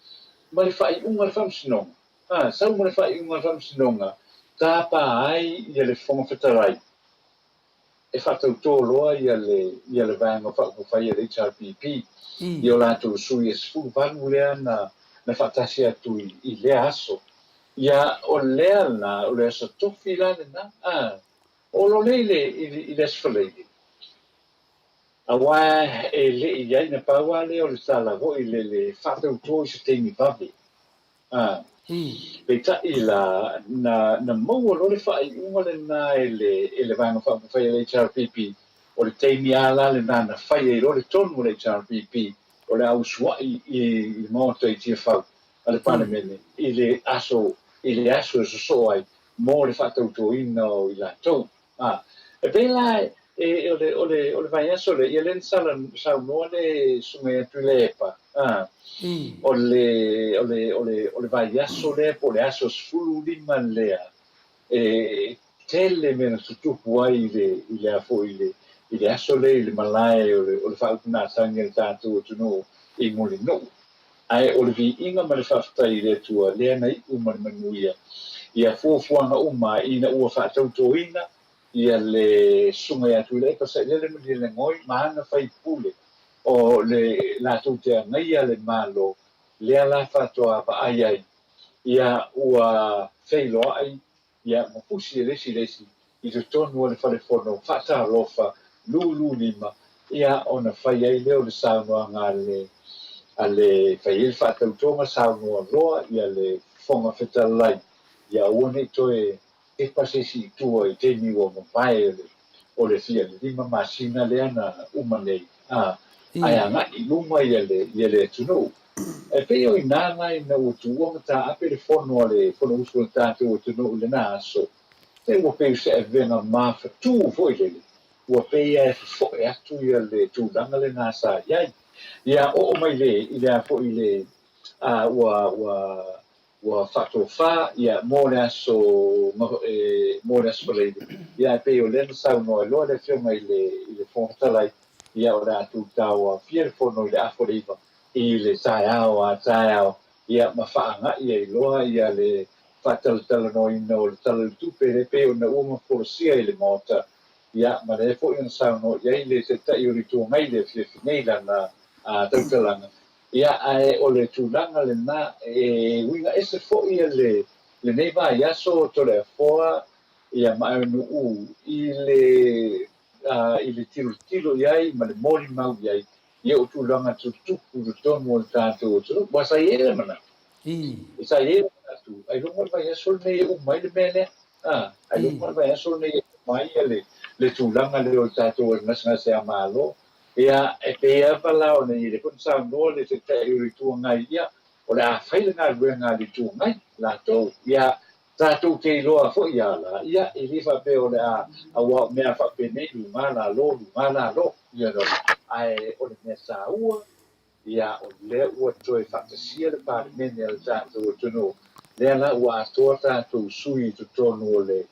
ma le faaiuga a le Faamasinoga. A, sau ma le faaiuga a le Faamasinoga, tapa ai ia le Fofoga Fetalai e faatautō loa ia le ia le Vaega Faaupufai a le HRPP i o latou sui e 18 lea na na faatasi atu i i lea aso. Ia, o lea la, o le aso tofi la lena, a, o lo lea i le i le Aso Faraile, aua e le i i ai, na pau lava lea o le tala foi le le faatautō i se taimi vave. A. Peitai la, na, na maua loa le faaiuga lena e le, e le Vaega Faaupufai a le HRPP, o le taimi lava la lena na fai ai loa le tonu a le HRPP o le a usuai i le Maota i Tiafau a le Palemene i le aso, i le aso e sosoo ai mo le faatautoina o i latou. A, e pei la e, o le, o le, o le vaiaso lea, ia lea na sala, saunoa le susuga ia Tuilaepa, a, o le, o le, o le, o le vaiaso lea po o le aso 15 lea, e tele mea na tutupu ai i le, i le a foi, i le, i le aso lea i le malae o le, o le faautugatagi a le tatou atunuu i Mulinuu. Ae o le viiga ma le faafetai i le Atua lea na iu ma le manuia ia fuafuaga uma ina ua faatautoina ia le Susuga ia Tuilaepa Sailele Malielegaoi ma ana faipule o le latou te agaia le Malo lea la faatoa vaai ai ia ua feiloai Ia, ma fusi e le isi i le isi i totonu o le fale fono faatalofa lulu lima, ia, ona fai ai lea o le saunoaga a le, a le, fai ai le faatautoga saunoa loa ia le Fofoga Fetalai, ia aua ne i toe tepa se isi i tua i taimi ua mavae o le, o le fia 5 masina lea na uma nei, a, ae agai i luma ia le, ia le atunuu. E pei o i nā la ina ua tuua ma taape le fono a le Fonousu a le tatou atunuu i lena aso, e ua pei o se avega mafatū foi lele, ua pei lava e fofoe atu ia le tulaga lena sa i ai. Ia oo mai le, i le a foi i le, a, ua, ua, ua faatofa ia mo le aso, e, mo le aso Faraile, ia ae pei o lea na saunoa ai loa le Afioga i le, i le Fofoga Fetalai, ia o le a tu tauaofia le fono i le afa o le iva, i le taeao a taeao, ia ma faaagai ai loa ia le faatalatalanoaina o le Tala o le Tupe lea pei ona ua ma folasia i le Maota, ia ma lea foi ona saunoa i ai le Taitai o le Itu Agai i le afiafi nei i lana tautalaga. Ia ae o le tulaga lena, e uiga ese foi le lenei vaiaso Toleafoa ia ma Aunuu i le i le tilotilo i ai ma le molimau i ai Ia o tulaga tutupu i totonu o le tatou atunuu. Aua sa i ai le manatu. Sa i ai le manatu, ailoga o le vaiaso lenei e uma ai le mea lea. A, ailoga o le vaiaso lenei e uma ai le, le tulaga lea o le tatou gasegase a Malo. Ia, e pei lava la ona i ai foi na saunoa le Taitai o le Itu Agai, ia, o le a fai le galuega a le Itu Agai latou. Ia, Tatou te iloa foi ia la, ia, e le faapea o le a, aua o mea faapenei luga lalo, luga lalo, you know, ae o le mea taua, ia, o lea ua toe faatasia le Palemene a le tatou atunuu, lea la ua atoa tatou sui i totonu o le,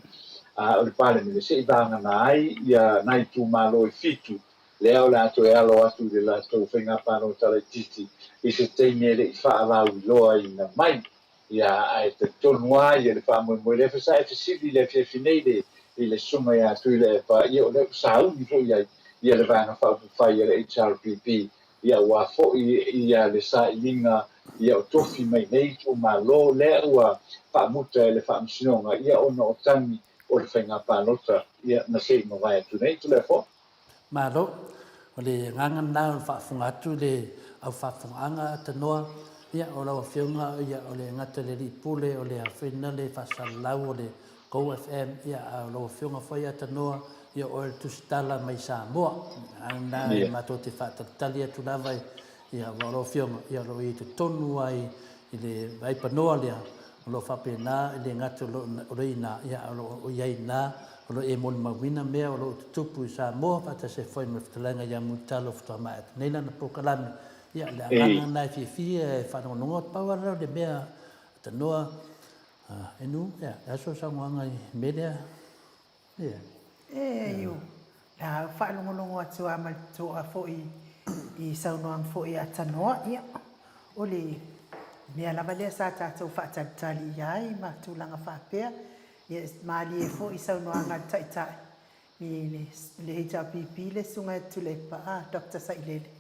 o le Palemene, se i vagana ai ia nai itumalo e fitu, lea o le a toe alo atu i le latou faiga palota laitiiti i se taimi e le i faalauiloaina mai. Ia, ae talitonu lava ia le faamoemoe lea foi sa e fesili i le afiafi nei le, i le Susuga ia Tuilaepa, ia o lea ua sauni foi i ai ia le Vaega Faaupufai a le HRPP, ia aua foi ia le sailiga ia o tofi mai nei itumalo lea ua faamuta e le Faamasinoga ia ona o tagi o le faiga palota ia na se i mavae atu nei. Tuilaepa.
Malo. O le agaga lena o le faafofoga atu i le au faafofogaaga Tanoa, ia o lau Afioga ia o le gata i le Alii Pule o le Afena le Faasalalau o le Go FM, ia a o lau Afioga foi ia Tanoa, ia o oe le Tusitala mai Samoa. O le agaga lena e matou te faatalitali atu lava ia aua o lau Afioga ia o lo o i ai totonu lava i le vaipanoa lea O lo o faapena e le gata o lo o i ina, ia, a o lo o i ai i ina, o lo o e molimauina mea o lo o tutupu i Samoa, faatasi ai foi ma le fetalaiga ia Mulitalo faatoa maea atu nei lana polokalame. Ia, o le agaga lena e fiafia e faalogologo atu. Pau lava lea o le mea tanoa, e nu, ia, le aso saunoaga i le mea lea. Ia.
E iu, la faalogologo atu lava ma le totoa foi i saunoaga foi a Tanoa, ia, o le mea lava lea sa tatou faatalitali i ai ma tulaga faapea, ia, malie foi i saunoaga a le Taitai i le HRPP le Susuga ia Tuilaepa, a, Doctor Sailele,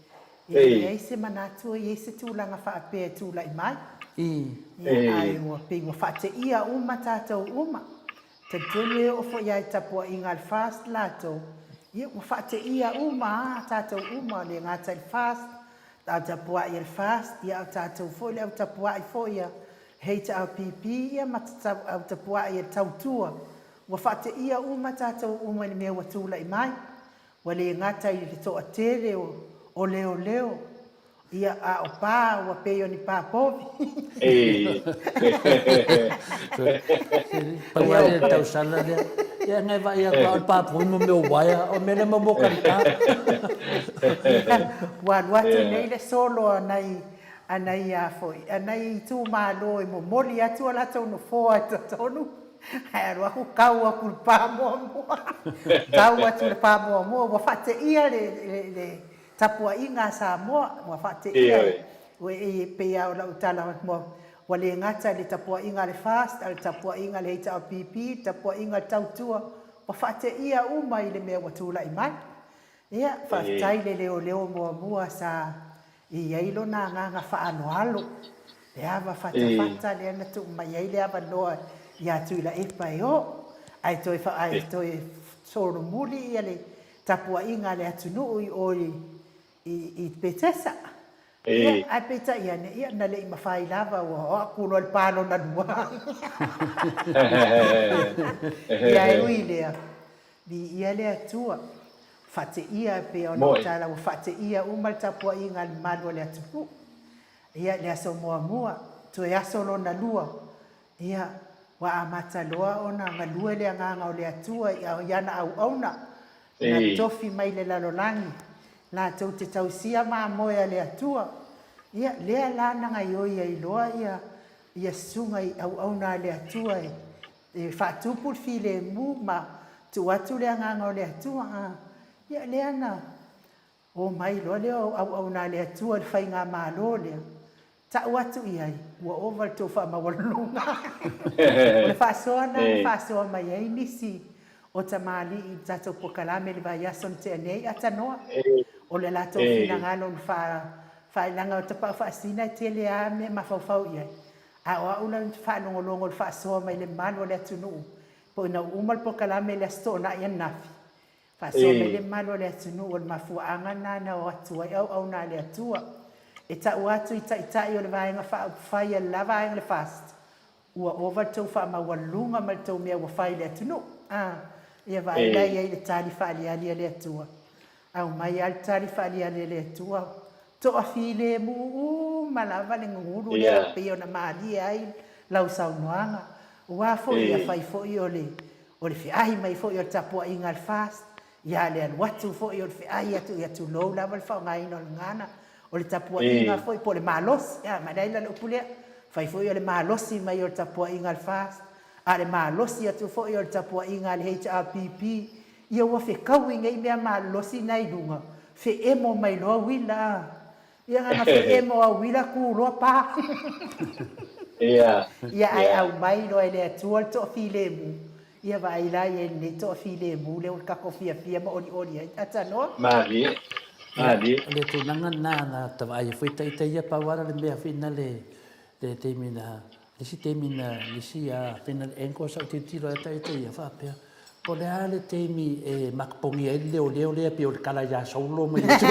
e leai se manatu e i ai se tulaga faapea e tulai mai, ia, ae ua pei ua faateia uma tatou uma. Talitonu e oo foi lava i tapuaiga a le FAST latou, ia ua faateia uma a tatou uma, le gata i le FAST, a o tapuai a le FAST, ia a o tatou foi le au tapuai foi a HRPP ia ma au tapuai e tautua, ua faateia uma tatou uma i le mea ua tulai mai. Ua le gata i le toatele o leoleo, ia, a o pa ua pei o ni pa povi.
Pau lava le tausala lea. Ia ngai vaai atu o le pa povi mo mea o uaea, o mea lea mo mo kalika.
Ua alu atu nei le solo a nai a nai a foi, a nai itumalo e momoli atu o latou nofoa i totonu. Ae alu aku kau aku i le pa muamua. Kau atu i le pa muamua ua faateia le, le, le tapuaiga a Samoa, ua faateia ua e pei lava o lau tala ua, ua le gata i le tapuaiga a le FAST, a o le tapuaiga a le HRPP, le tapuaiga a le Tautua, ua faateia uma i le mea ua tulai mai. Ia, faafetai i le leoleo muamua sa i ai lona agaga faaaloalo, le ava fatafata lea na tuu mai ai le avanoa ia Tuilaepa e o, ae toe ae toe solomuli ia le tapuaiga a le atunuu i o i i Petesa. Ia, ae peitai ane, ia, na le i mafai lava, ua o aku loa i le pa lona lua. Ia, ae ui i lea, Viia le Atua, faateia e pei ona ou tala ua faateia uma le tapuaiga a le mamalu o le atunuu. Ia, le aso muamua, toe aso lona lua, ia, ua amata loa ona galue le agaga o le Atua i ana auauna, na tofi mai le lalolagi, latou te tausia mamoe a le Atua. Ia, lea la na gaioi ai loa ia, ia susuga i auauna a le Atua e E faatupu le filemu ma tuu atu le agaga o le Atua, a, ia lea na omai loa lea o auauna a le Atua i le faigamalo lea, tau atu i ai, ua ova le tou faamaualuluga. O le faasoa lena na faasoa mai ai nisi o tamalii i le tatou polokalame i le vaiaso na tea nei, atanoa, o le latou finagalo na faailaga o Tapaau Faasisina e tele lava mea e mafaufau i ai, A o au la ou te faalogologo i le faasoa mai le malu o le atunuu, po ina ua uma le polokalame i le Aso Toonai ananafi, faasoa mai le malu o le atunuu o le mafuaaga lena na o atu ai auauna a le Atua e tau atu i Taitai o le Vaega Faaupufai a le la vaega le FAST, ua ova le tou faamaualuluga ma le tou mea ua fai i le atunuu. A, ia vaai la i ai i le tali faaliali a le Atua. Aumai lava le tali faaliali a le Atua, Toafilemu uma lava le gugulu lea e pei ona malie ai lau saunoaga. Ua foi ia fai foi o le o le feahi mai foi o le tapuaiga a le FAST, ia le alu atu foi o le feahi atu ia tulou lava le faaaogaina o le gagana, o le tapuaiga foi po o le malosi, a ma leai la le upu lea, fai foi o le malosi mai o le tapuaiga a le FAST, a o le malosi atu foi o le tapuaiga a le HRPP, Ia ua fekaui nei mea malolosi na i luga, feemo mai loa uila a. Ia na na feemo a uila ku loa pa.
Ia.
Ia ae aumai loa e le Atua le toafilemu, ia vaai la i ai lenei toafilemu lea ua tatou fiafia ma olioli ai. Atanoa.
Malie. Malie.
O le tulaga lena na ta vaai ai foi ita ia pau lava le mea foi na le le taimi na le isi taimi na le isi a fina le angle sa ou tilotilo ai ita ia faapea Po o le a le taimi e makapogia ai le leoleo lea pei o le kala iā Saulo ma Iesu.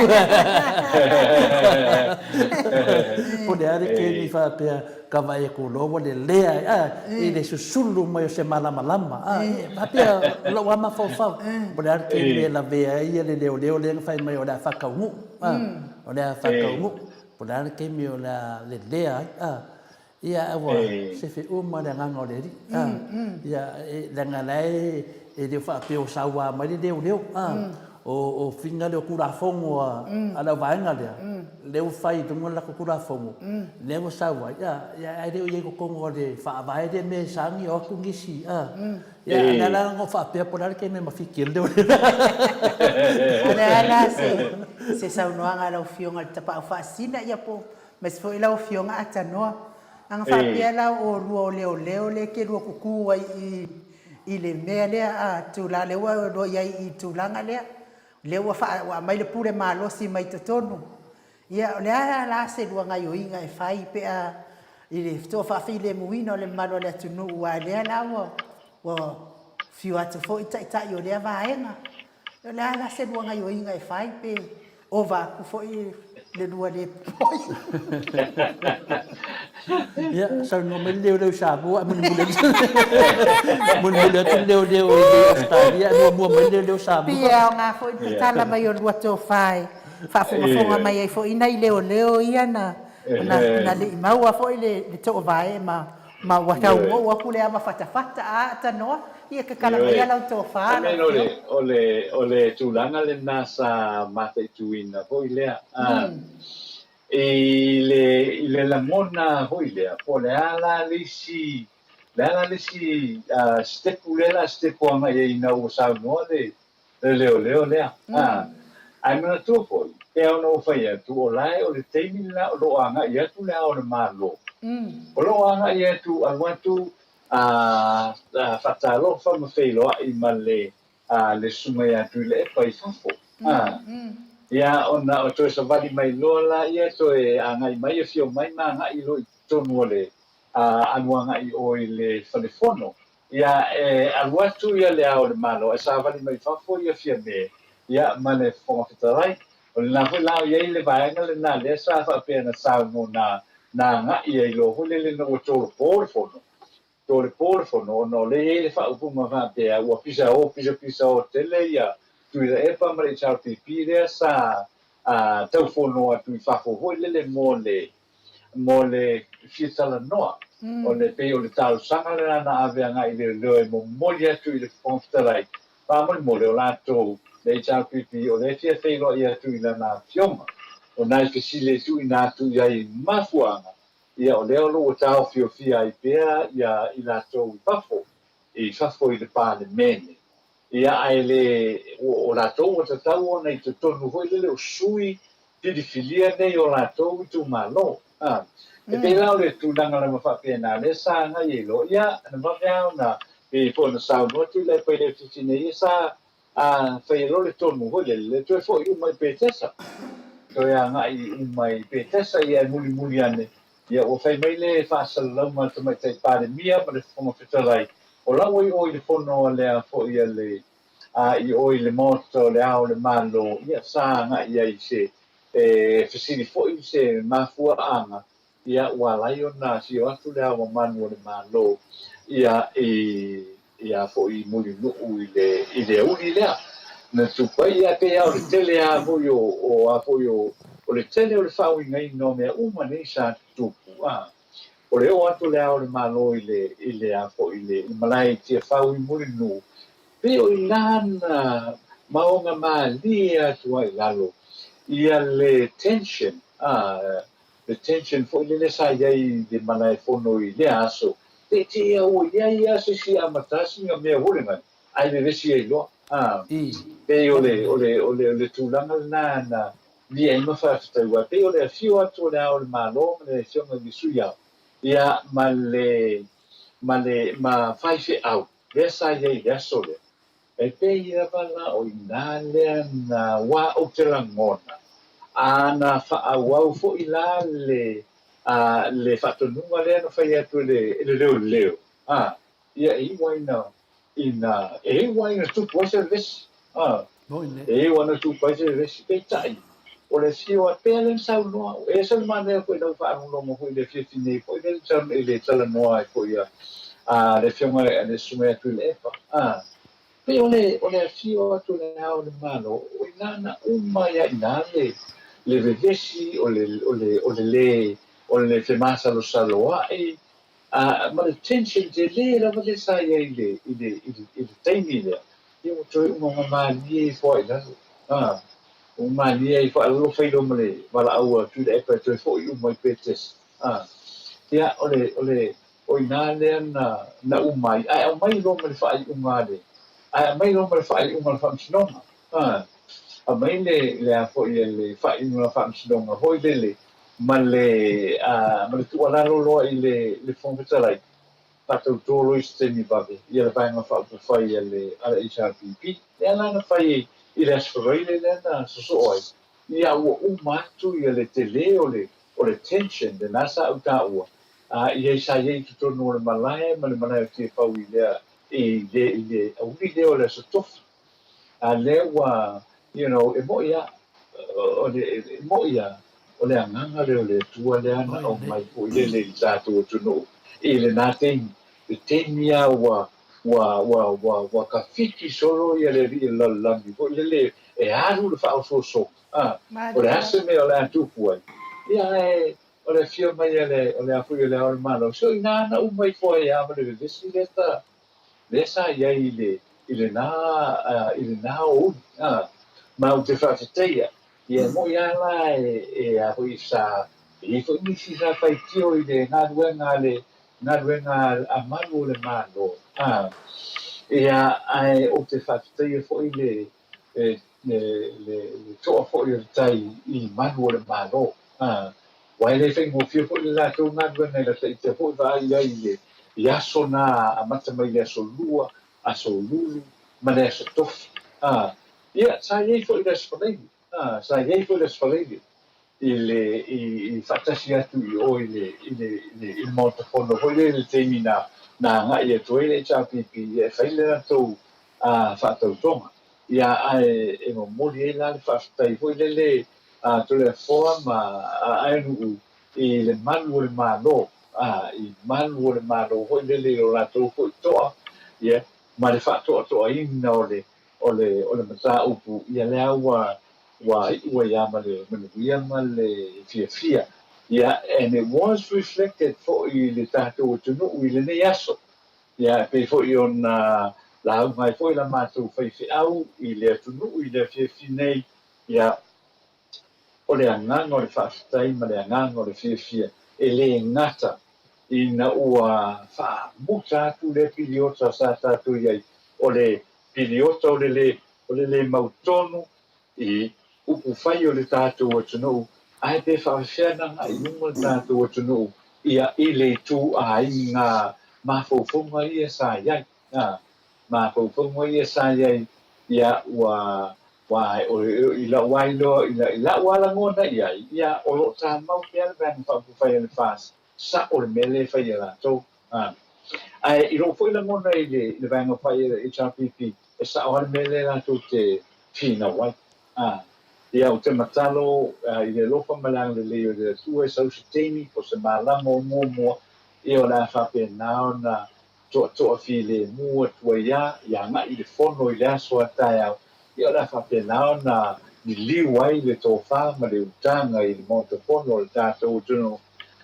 Po o le a le taimi faapea ka vaai atu loa ua lelea ai a, i le susulu mai o se malamalama a, faapea lou lava mafaufau. Po o le a le taimi e lavea ai le leoleo lea na fai mai o le a faataunuu a, o le a faataunuu. Po o le a le taimi o le a lelea ai a. Ia ae ua sefe uma le agaga o le Alii. Ia leaga la e e le o faapea o saua mai le leoleo. O o fina lea o Tulafono a le auvaega lea, lea ua fai i luga o le latou Tulafono, lea ua sau ai, ia ae le o i ai i totonu o le Faavae lea mea e sauni e o atu nisi. Ia o le ala lena o faapea po o le a le taimi e mafiti ai le leoleo.
O le a la se saunoaga a lau Afioga i le Tapaau Faasisina ia po o Aemaise foi lau Afioga Atanoa. Ana faapea la o oulua o leoleo lea e te lua kuku ai i i le mea lea a tula lea ua lua i ai i tulaga lea, lea ua faa ua aumai le pule malosi mai totonu. Ia o le a la se lua gaioiga e fai pe a i le toafaafilemuina o le mamalu o le atunuu aua lea la ua ua fiu atu foi taitai o lea vaega. O le a la se lua gaioiga e fai pe ova atu foi le lua le popoi.
Ia, saunoa mai le leoleo i Samoa ae mulimuli atu mulimuli atu le leoleo i Ausetalia ae muamua mai le leoleo Samoa.
Pei e aoga foi le tatala mai o lua tofa e faafogafoga mai ai foi nai leoleo ia na na le i maua foi le toovae ma ma ua tau mou atu le ava fatafata a atanoa ia tatala maia lau tofa
lau
Afioga.
O le o le tulaga lena sa mataituina foi lea. I le, i le lagona foi lea, po o le a la le isi, le a la le isi sitepu lea o le a sitepu agai ai ina ua saunoa le, le leoleo lea. Ae manatua foi, pei ona ou fai atu, o la e o le taimi lena o lo o agai atu Le Ao o le Malo. O lo o agai atu, alu atu, faatalofa ma feiloai ma le a le susuga ia Tuilaepa i fafo. A, ia, ona o toe savali mai loa laia, toe agai mai, afio mai ma agai loa i totonu o le, a, alu agai i o i le fale fono. Ia, e alu atu ia Le Ao o le Malo, ae savali mai fafo ia Fiame, ia, ma le Fofoga Fetalai. O lena foi la o i ai le vaega lena lea sa faapea na saunoa na, na agai ai loa foi lele ina ua tolopo le fono. To le po le fono ona o lea e i ai le faaupuga faapea ua pisa o pisa pisa o tele ia Tuilaepa ma le HRPP lea sa tau fono atu i fafo foi lele mo le mo le fia talanoa. O le pei o le talosaga lena na ave agai i leoleo e momoli atu i le Fofoga Fetalai faamolemole o latou le HRPP o lea e fia feiloai atu i lana afioga. O nai fesili e tuuina atu i ai mafuaaga Ia, o lea o lo o ua taofiofia ai pea ia i latou i fafo, i fafo i le Palemene. Ia, ae le, o latou ua tatau ona i totonu foi lele o sui filifilia nei o latou itumalo. A, e pei la o le tulaga lava faapena lea sa agai ai loa. Ia, na vave lava ona, pei foi ona saunoa Tuilaepa i le afiafi nei, ia sa A fai loa le tonu foi lele, toe foi uma i Petesa, toe agai uma i Petesa, ia e mulimuli ane, ia ua fai mai le faasalalauga a le Tamaitai Palemia ma le Fofoga Fetalai, o la ua i o i le fono a le foi a le, a i o i le Maota o le Ao o le Malo, ia sa agai i ai i se, e fesili foi i se mafuaaga Ia, ua ala ai ona afio atu Le Ao Mamalu o le Malo, ia, i, ia foi i Mulinuu i le, i le auli lea na tupu ai. Ia, pei lava o le tele lava foi o, o a foi o, o le tele o le faauigaina o mea uma nei sa tutupu, a. O le oo atu o Le Ao o le Malo i le, i le a foi, i le, i le malae i Tiafau i Mulinuu, pei o i lana maoga malie atu ai i lalo, ia le tension, a, le tension foi lele sa i ai i le malae fono i lea aso, teitei a ua i ai a se isi amata sina mea hole mai, ae vevesi ai loa. A, pei o le, o le, o le, o le tulaga lena na lia ai ma faafetai aua pei o le afio atu o Le Ao o le Malo ma le Afioga i le Sui Ao, ia, ma le, ma le, ma faifeau lea sa i ai i le aso lea. E pei lava la o i ina lea na wā ou te lagona, a na faaauau foi la le, a, le faatonuga lea na fai atu e le, e le leoleo, a, ia e iu ai na, ina, e iu ai na tupu ai se vevesi, a, e iu ai na tupu ai se vevesi, peitai, o le afio a pea lea na saunoa au, e ese le manaia foi i lau faalogologo foi i le afiafi nei foi lea i le talanoa ai foi a, a le afioga a le Susuga ia Tuilaepa, a, pei o le, o le afio atu o Le Ao o le Malo, o i ina na uma ai lava i ina le, le vevesi, o le, o le, o le lē, o le femasalosaloaʻi, a, ma le tension tele lava lea sa i ai i le, i le, i le, i le taimi lea, ia ua toe umaga malie ifo lava i lalo, a. Ua malie ai faalalofa i loma le valaau a Tuilaepa e toe foi uma i Petesa. A, ia, o le, o le, o i ina lea na, na uma ai, ae aumai loa ma le faaiuga a le, ae aumai loa ma le faaiuga a le Faamasinoga. A, aumai le, le a foi e le faaiuga a le Faamasinoga foi lele, ma le, a, ma le tuualalo loa i le, le Fofoga Fetalai, faatauto loa i se taimi vave ia le Vaega Faaupufai a le a le HRPP. Lea la na fai i le Aso Faraile lea na sosoo ai, ia ua uma atu ia le tele o le o le tension lena sa ou taua, a i ai sa i ai i totonu o le malae ma le malae o Tiafau i lea i le i le auli lea o le Aso Tofi. A lea ua you know e moʻi a o le e moʻi a. O le agaga lea o le Atua lea na aumai foi lele i le tatou atunuu i lena taimi, le taimi lava ua, ua, ua, ua, ua tafiti solo ia le alii o le lalolagi foi lele e alu le faaosoosoga, a, o le a se mea o le a tupu ai, ia ae o le afio mai a le, o le a foi o Le Ao o le Malo, so i na na uma ifo ai lava ma le vevesi lea sa, lea sa i ai i le, i lena, i lena aoauli, a. Ma ou te faafetaia, ia e moni lava la e, e a foi sa, e i ai foi nisi sa faitio i le galuega a le, galuega a malu o le Malo, a. Ia, ae ou te faafetaia foi le, le, le, le, le toa foi o le tai i malu o le Malo, a. Aua e le faigofie foi le latou galuega i lata ita foi vaai ai i le, i aso na amata mai i le aso Lua, aso Lulu ma le aso Tofi. A, ia, sa i ai foi le aso Faraile, a, sa i ai foi le aso Faraile i le, i, i faatasi atu i o i le, i le, i le, i le Maota Fono foi lea i le taimi na, na agai atu ai le HRPP e fai le latou, a, faatautoga. Ia, ae e momoli ai la le faafetai foi lele a Toleafoa ma Aenu'u i le malu o le Malo, a, i malu o le Malo foi lele i lo latou foi toa, ia, ma le faatoatoaina o le, o le, o le mataupu, ia lea ua, ua iu ai lava ma le manuia ma le fiafia. Ia, and it was reflected foi i le tatou atunuu i lenei aso. Ia, e pei foi ona lauga ai foi la matou faifeau i le atunuu i le afiafi nei, ia, O le agaga o le faafetai ma le agaga o le fiafia e le gata ina ua faamuta atu lea piliota sa tatou i ai, o le piliota o le le o le le mautonu i upufai o le tatou atunuu, ae pe faafefea ona agai i luma le tatou atunuu ia i le ituaiga mafaufauga ia sa i ai. Mafaufauga ia sa i ai, ia ua Aua i lau lava iloa, i lau lava lagona i ai, ia, o lo o tamau pea le Vaega Faaupufai a le FAST, sa'o le mea lea e fai e latou. Ae i lou foi lagona i le Vaega Fai a le HRPP, e sa'o lava le mea lea latou te finau ai. Ia, ou te matalo i le alofa ma le agalelei o le Atua e sau se taimi po o se malama o muamua, ia o le a faapena ona toatoa filemu atu ai lava, ia agai i le fono i le aso a taeao, ia o le a faapena ona liliu ai le tofa ma le utaga i le Maota Fono o le tatou atunuu,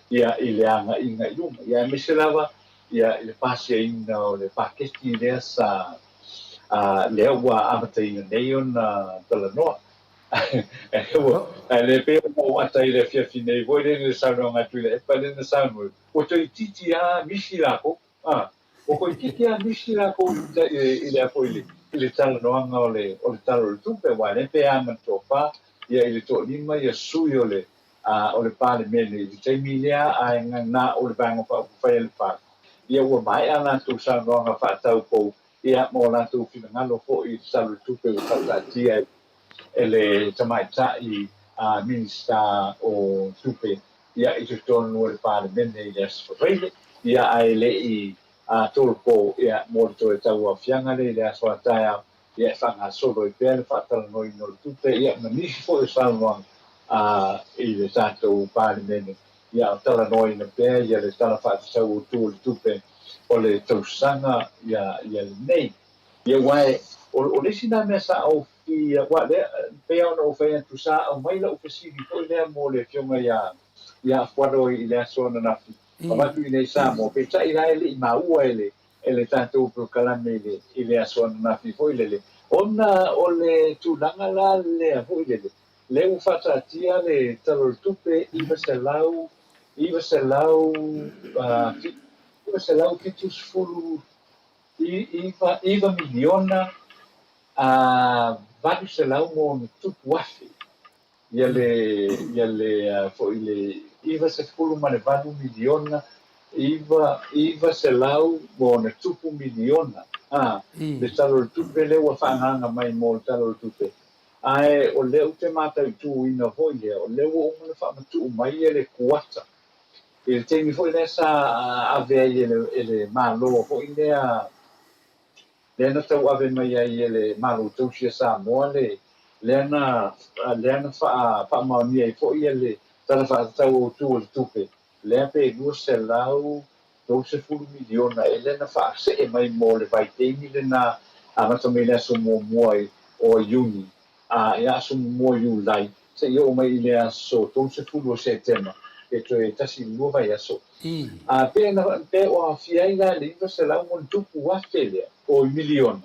ia, i le agaiga i luma, ia aemaise lava, ia, i le pasiaina o le paketi lea sa, a, lea ua amataina nei ona talanoa. Ae le pei ona ou ata i le afiafi nei foi lele le saunoaga a Tuilaepa lea na saunoa, ua toeitiiti lava misi lakou. A, ua toeitiiti lava misi lakou i le a foi i le talanoaga o le o le Tala o le Tupe, aua lea pe a ma le toafa ia i le toalima ia sui o le a o le Palemene i le taimi lea ae na o le Vaega Faaupufai a le FAST, ia ua maea a latou saunoaga faataupou ia ma o latou finagalo foi i le Tala o le Tupe ua faataatia e le Tamaitai Minisita o Tupe ia i totonu o le Palemene i le Aso Faraile, ia ae le i tolopo ia mo le toe tauaofiaga lea i le aso a taeao, ia e faagasolo ai pea le faatalanoaina o le tupe ia ma nisi foi o saunoaga i le tatou Palemene, ia o talanoaina pea ia le Tala Faatatau Autu o le Tupe o le tausaga ia ia lenei. Ia aua o le isi na mea sa ou Ia, aua lea, pei lava ona ou fai atu, sa aumai lau fesili foi lea mo le Afioga ia, ia Afualo i le aso ananafi, avatu i inei i Samoa, peitai la e le i maua e le, e le tatou polokalame i le, i le aso ananafi foi lele, ona o le tulaga la lea foi lele, lea ua faataatia le Tala o le Tupe 900, 900, 970 9 miliona a 800 ma ona tupu afe ia le ia le foi le 98 miliona 900 ma ona tupu miliona a le Tala o le Tupe lea ua faaagaaga mai mo le Tala o le Tupe. Ae o lea ou te mataituina foi lea, o lea ua uma ona faamatuu mai le kuata i le taimi foi lea sa ave ai e le Malo foi lea lea na tauave mai ai e le Malo Tausi a Samoa le lea na lea na faamaonia ai foi le Tala Faatatau Autu o le Tupe, lea pe $230 miliona e lea na faasee mai mo le vaitaimi lena amata mai le aso muamua o Iuni a i aso muamua o Iulai seia oo mai i le aso 30 o Setema, pe toe tasi i le lua vaiaso. A pe na pe o aafia ai la le $900 afe lea oi miliona,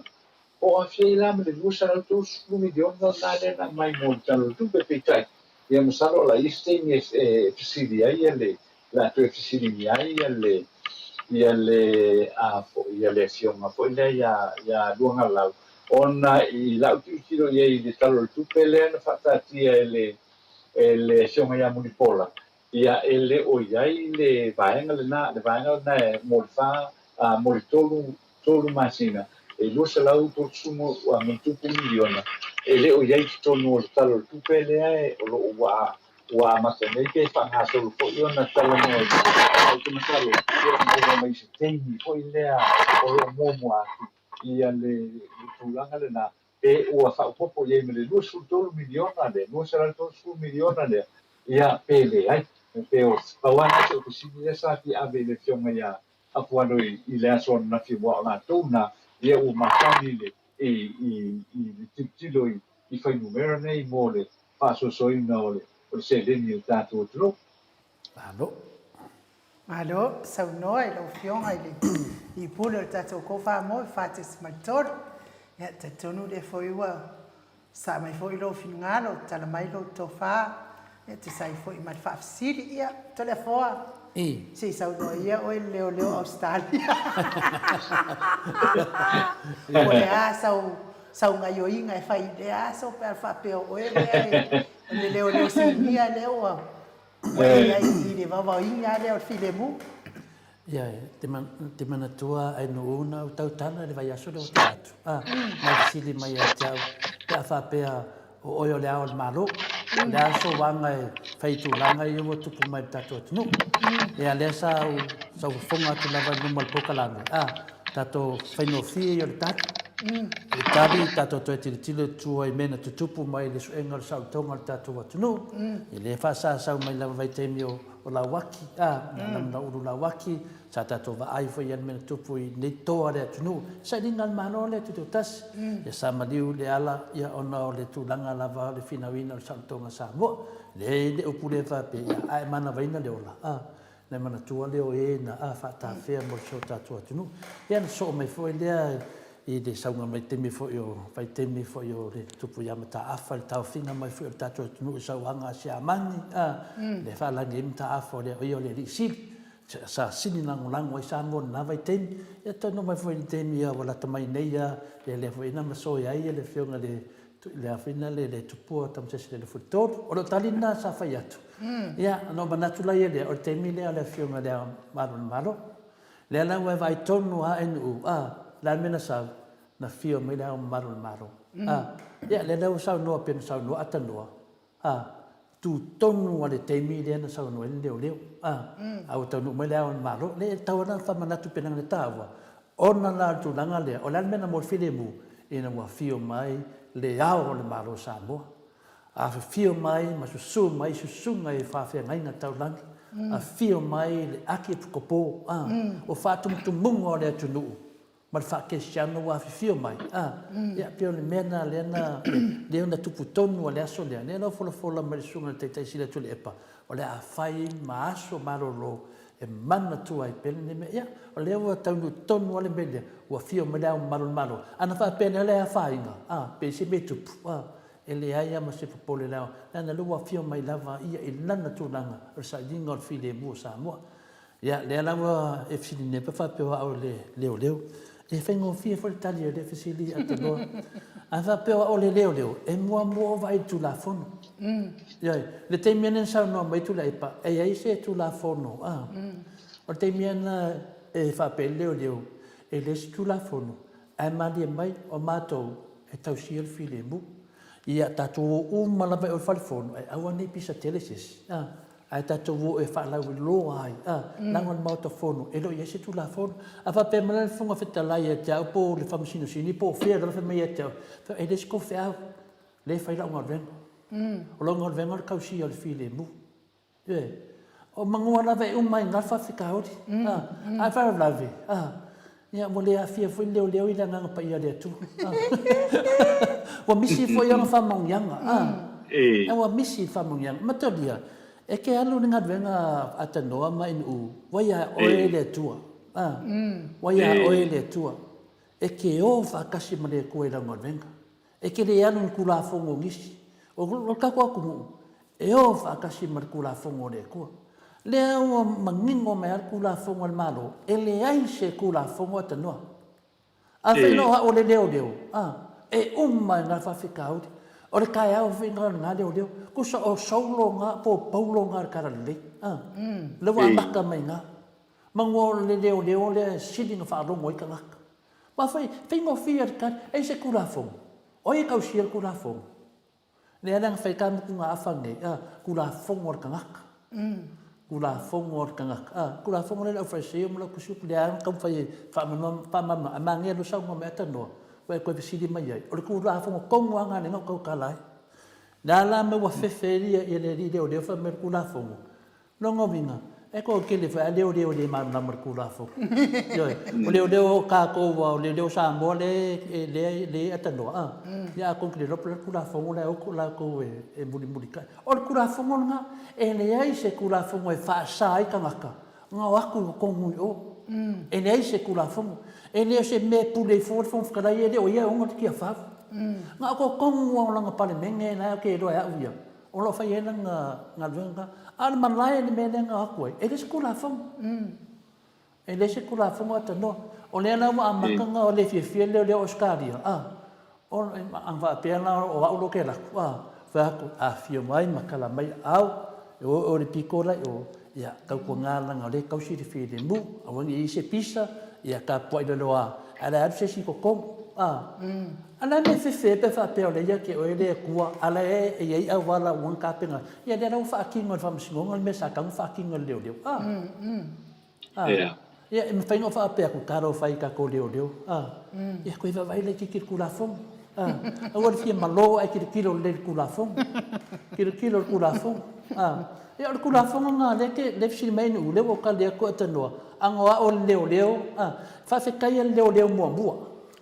o aafia ai la ma le $230 miliona lena lea na aumai mo le Tala o le Tupe. Peitai, ia masalo o la i ai se taimi e fesili ai le le a toe fesiligia ai le ia le a foi ia le afioga foi lea ia ia Luagalau, ona i lau tilotilo i ai i le Tala o le Tupe lea na faataatia e le e le afioga ia Mulipola, ia e le o i ai le vaega lena, le vaega lena e mo le fa mo le tolu tolu masina e $230 miliona, e le o i ai i totonu o le Tala o le Tupe lea e o lo o ua ua amata nei pe faagasolo foi ona talanoaina. Ae ou te masalo e maua mai se taimi foi lea o lo o muamua atu ia le tulaga lena pe ua faaopoopo i ai ma le $23 miliona lea, $230 miliona lea, ia pe leai. Pe o pau lava lena o se fesili lea sa fia ave i le Afioga ia Afualo i le aso ananafi aua o latou na ia ua masani i le i i le tilotilo i fuainumera nei mo le faasoasoaina o le o le seleni o le tatou atunuu.
Malo.
Malo saunoa i lau Afioga i le i pule o le tatou Kofa Moe 4.3. Ia, talitonu lea foi ua saa mai foi lou finagalo, tala mai lou tofa, ia tusa ai foi ma le faafesili. Ia, Toleafoa, se i saunoa ia oe i le leoleo Ausetalia. Po o le a sau, sau gaioiga e fai i lea aso pe a faapea o oe lea e, o le leoleo sinia lea ua, ua e i ai i le vaovaoina lea o le filemu.
Ia, te, te manatua ai nuu na ou tautala i le vaiaso lea ua tea atu. A, na fesili mai ia te au, pe a faapea o oe o le Ao o le Malo, o le a sou aga e fai i tulaga ia ua tupu mai i le tatou atunuu. Ia, lea sa ou sa ou fofoga atu lava i luma o le polokalame, a, tatou faigofie ia o le tali. O le tali, tatou toe tilotilo i tua i mea na tutupu mai i le suega o le saolotoga o le tatou atunuu. E le faasasau mai lava vaitaimi o o Lauaki, a, na lamana ulu Lauaki, sa tatou vaai foi i le mea na tupu i nei toa le atunuu, sailiga a le Malo lea tutoatasi, ia sa maliu le ala ia ona o le tulaga lava o le finauina o le saolotoga Samoa. Leai le upu lea faapea, ia a e manavaina le ola, a, na e manatua lea o e na, a, faatafea mo si o tatou atunuu. Ia na sosoo mai foi lea i le sauga mai taimi foi o vaitaimi foi o le tupu ia Mataafa, le taofiga mai foi o le tatou atunuu i sauaga a Siamani, a, le faalagi ai Mataafa o le, o ia o le alii sili, sa sili lagolago ai Samoa i lena vaitaimi. Ia taunuu mai foi i le taimi ua lata mai nei a, ia lea foi na masoe ai le afioga i le, le a foi na le, le Tupua Tamasese Lelefuitolu. O lou tali lena sa fai atu. Ia, ona ou manatu laia lea, o le taimi lea o le afioga i le Ao Mamalu o le Malo, Lea la ua e vaai tonu a NU, a, le a le mea na sau? Na fio mai le Ao Mamalu o le Malo. A, ia, lea la ua saunoa pei ona saunoa Atanoa, a, tu tonu a le taimi lea na saunoa ai le leoleo, a, a ua taunuu mai le Ao o le Malo. Lea e tatau lava ona faamanatu pei leaga le taua, ona la o le tulaga lea, o le a le mea na mo le filemu? Ina ua afio mai le Ao o le Malo o Samoa. Afifio mai ma susu mai susuga i faafeagaiga taulagi, afifio mai le aki pukopo, a, o faatumutumuga o le atunuu ma le faakerisiano ua afifio mai, a, ia, pei o le mea lena lea na, lea na tupu tonu a le aso lea, lea la ua folafola mai le susuga i le Taitai Sili atu Tuilaepa, o le a fai ma aso malolo e manatua ai pea lenei mea. Ia, o lea ua taunuu tonu lava le mea lea, ua afio mai le Ao Mamalu o le Malo. A na faapea nei o le afaina, a, pe i se mea e tupu, a, E leai lava ma se popole le ao, leaga lea ua afio mai lava ia i lana tulaga o le sailiga o le filemu o Samoa. Ia, lea la ua e fesili nei pe faapea o au le leoleo. E faigofie foi le tali o lea fesili Atanoa. A faapea o au le leoleo, e muamua ou vaai i le Tulafono. Ioe, le taimi lava na saunoa mai Tuilaepa, e i ai se Tulafono, a. O le taimi lava na e faapea ai le leoleo, e leai se Tulafono, Ae malie mai, o matou e tausia le filemu. Ia tatou o uma lava e o i fale fono, ae aua ne i pisa tele se isi, a, ae tatou o e faalauiloa ai, a, leaga o le Maota Fono, e le o i ai se Tulafono. A faapea mai la le Fofoga Fetalai ia te au po o le Faamasino Sini po o fea lava fai mai ia te au, fai, e le se tou feau, lea e fai lau galuega. O lau galuega o le tausia o le filemu. Ioe. O Manua lava e uma ai i ina le faafitauli. A, a e faalavelave, a, ia ua le aafia foi le leoleo i le Agaga Paia o le Atua. A. Ua misi foi ona faamaoniaga. A.
E.
Ua misi le faamaoniaga. Matalia, e te alu i le galuega a Tanoa ma NU, ua ia oe le Atua. A. Ua ia oe le Atua. E te o faatasi ma le Atua i lau galuega. E te le alu i ni Tulafono o nisi. O le tatou atunuu, e o faatasi ma le Tulafono a le Atua. Lea ua manino mai lava le Tulafono a le Malo, e leai se Tulafono autanoa. Afai na o au o le leoleo, a, e uma ai lava le faafitauli. O le taeao foi lena o lena leoleo. Tusa o Saulo lena po o Paulo lena i le Talalelei, a. Lea ua amata mai i ina. Manu o le leoleo lea e sili ona faalogo ai tagata. Ma fai, faigofie le tali, e ai se Tulafono? O ai e tausia le Tulafono? Lea la na fai ta motugaafa nei, a, Tulafono a le tagata. Tulafono a le tagata. A, Tulafono lea le Aufaiseio ma lau Tusiupu, lea lava na taumafai e faamalamalama, ae manaia loa saunoa mai Atanua, ua e toe fesili mai ai. O le Tulafono tonu lava lena lea na ou tautala ai. Lea la mea ua fefe ai le alii leoleo fai mai le Tulafono, Lona uiga, e toatele foi a leoleo e le malamalama i le Tulafono. Ioe. O leoleo o tatou aua o leoleo o Samoa lea e lea e autanoa, a. Ia atonu e te le iloa po o le a le Tulafono la e o latou e mulimulitai. O le Tulafono lena, e leai se Tulafono e faasa ai tagata ona o atu i totonu i o. E leai se Tulafono. E le o se mea e pule ai fua le Fofoga Fetalai, e le o ia e ona le Tiafau. Na o totonu lava o lana Palemene la ou te iloa e au ia, O lo o fai ai lana galuega, a o le malae le mea lea na o atu ai, e le o se Tulafono. E le o se Tulafono Atanua. O lea la ua amata ona le fiafia le leoleo o Ausetalia, a, ana faapea la o au lea ou te alu atu, a, fai atu, afifio mai ma tala mai aau, e o oe i le pito la i o, ia, tautuana leaga o lea e tau silafia i le mu, aua ne i i ai se pisa, ia tapuai laloa, ae o le a alu se isi i totonu, a. A o le a le mea e fefe ai pe a faapea o lea e ia te oe le Atua, a o la e i ai auala ua ona tapena ai? Ia lea la ua faatino e le Faamasinoga le mea sa tatau ona faatino e le leoleo. A. A. Ia, e mafai ona ou faapea atu, talofa e i tatou leoleo. A. Ia, toe vaavaai laitiiti i le Tulafono. A. Aua le fia malo ae tilotilo lelei i le Tulafono. Tilotilo i le Tulafono. A. Ia, o le Tulafono lena lea e te fesili mai ai Nu'u, lea ua ou tali atu Atanua, a na o au o le leoleo, a, faafetai i le leoleo muamua.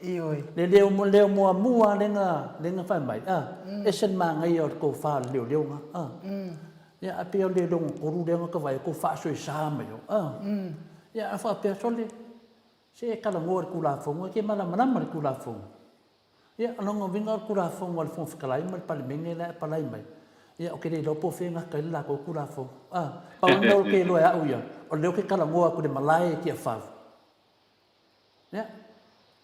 Ioe.
Le leo, leo muamua lea na, lea na fai mai, a, ese le manaia o le tofa o le leoleo na, a. Ia, ae pei o le lona tolu lea na ta vaai atu ua faasoesa mai o, a. Ia, a faapea, sole, se e talanoa i le Tulafono, e te malamalama i le Tulafono. Ia, o lona uiga o le Tulafono a le Fofoga Fetalai ma le Palemene la e apalai mai, ia, ou te le iloa po o fea e gata ai le latou Tulafono, a. Pau le mea ou te iloa e au ia, o lea ou te talanoa atu i le malae i Tiafau. Ia,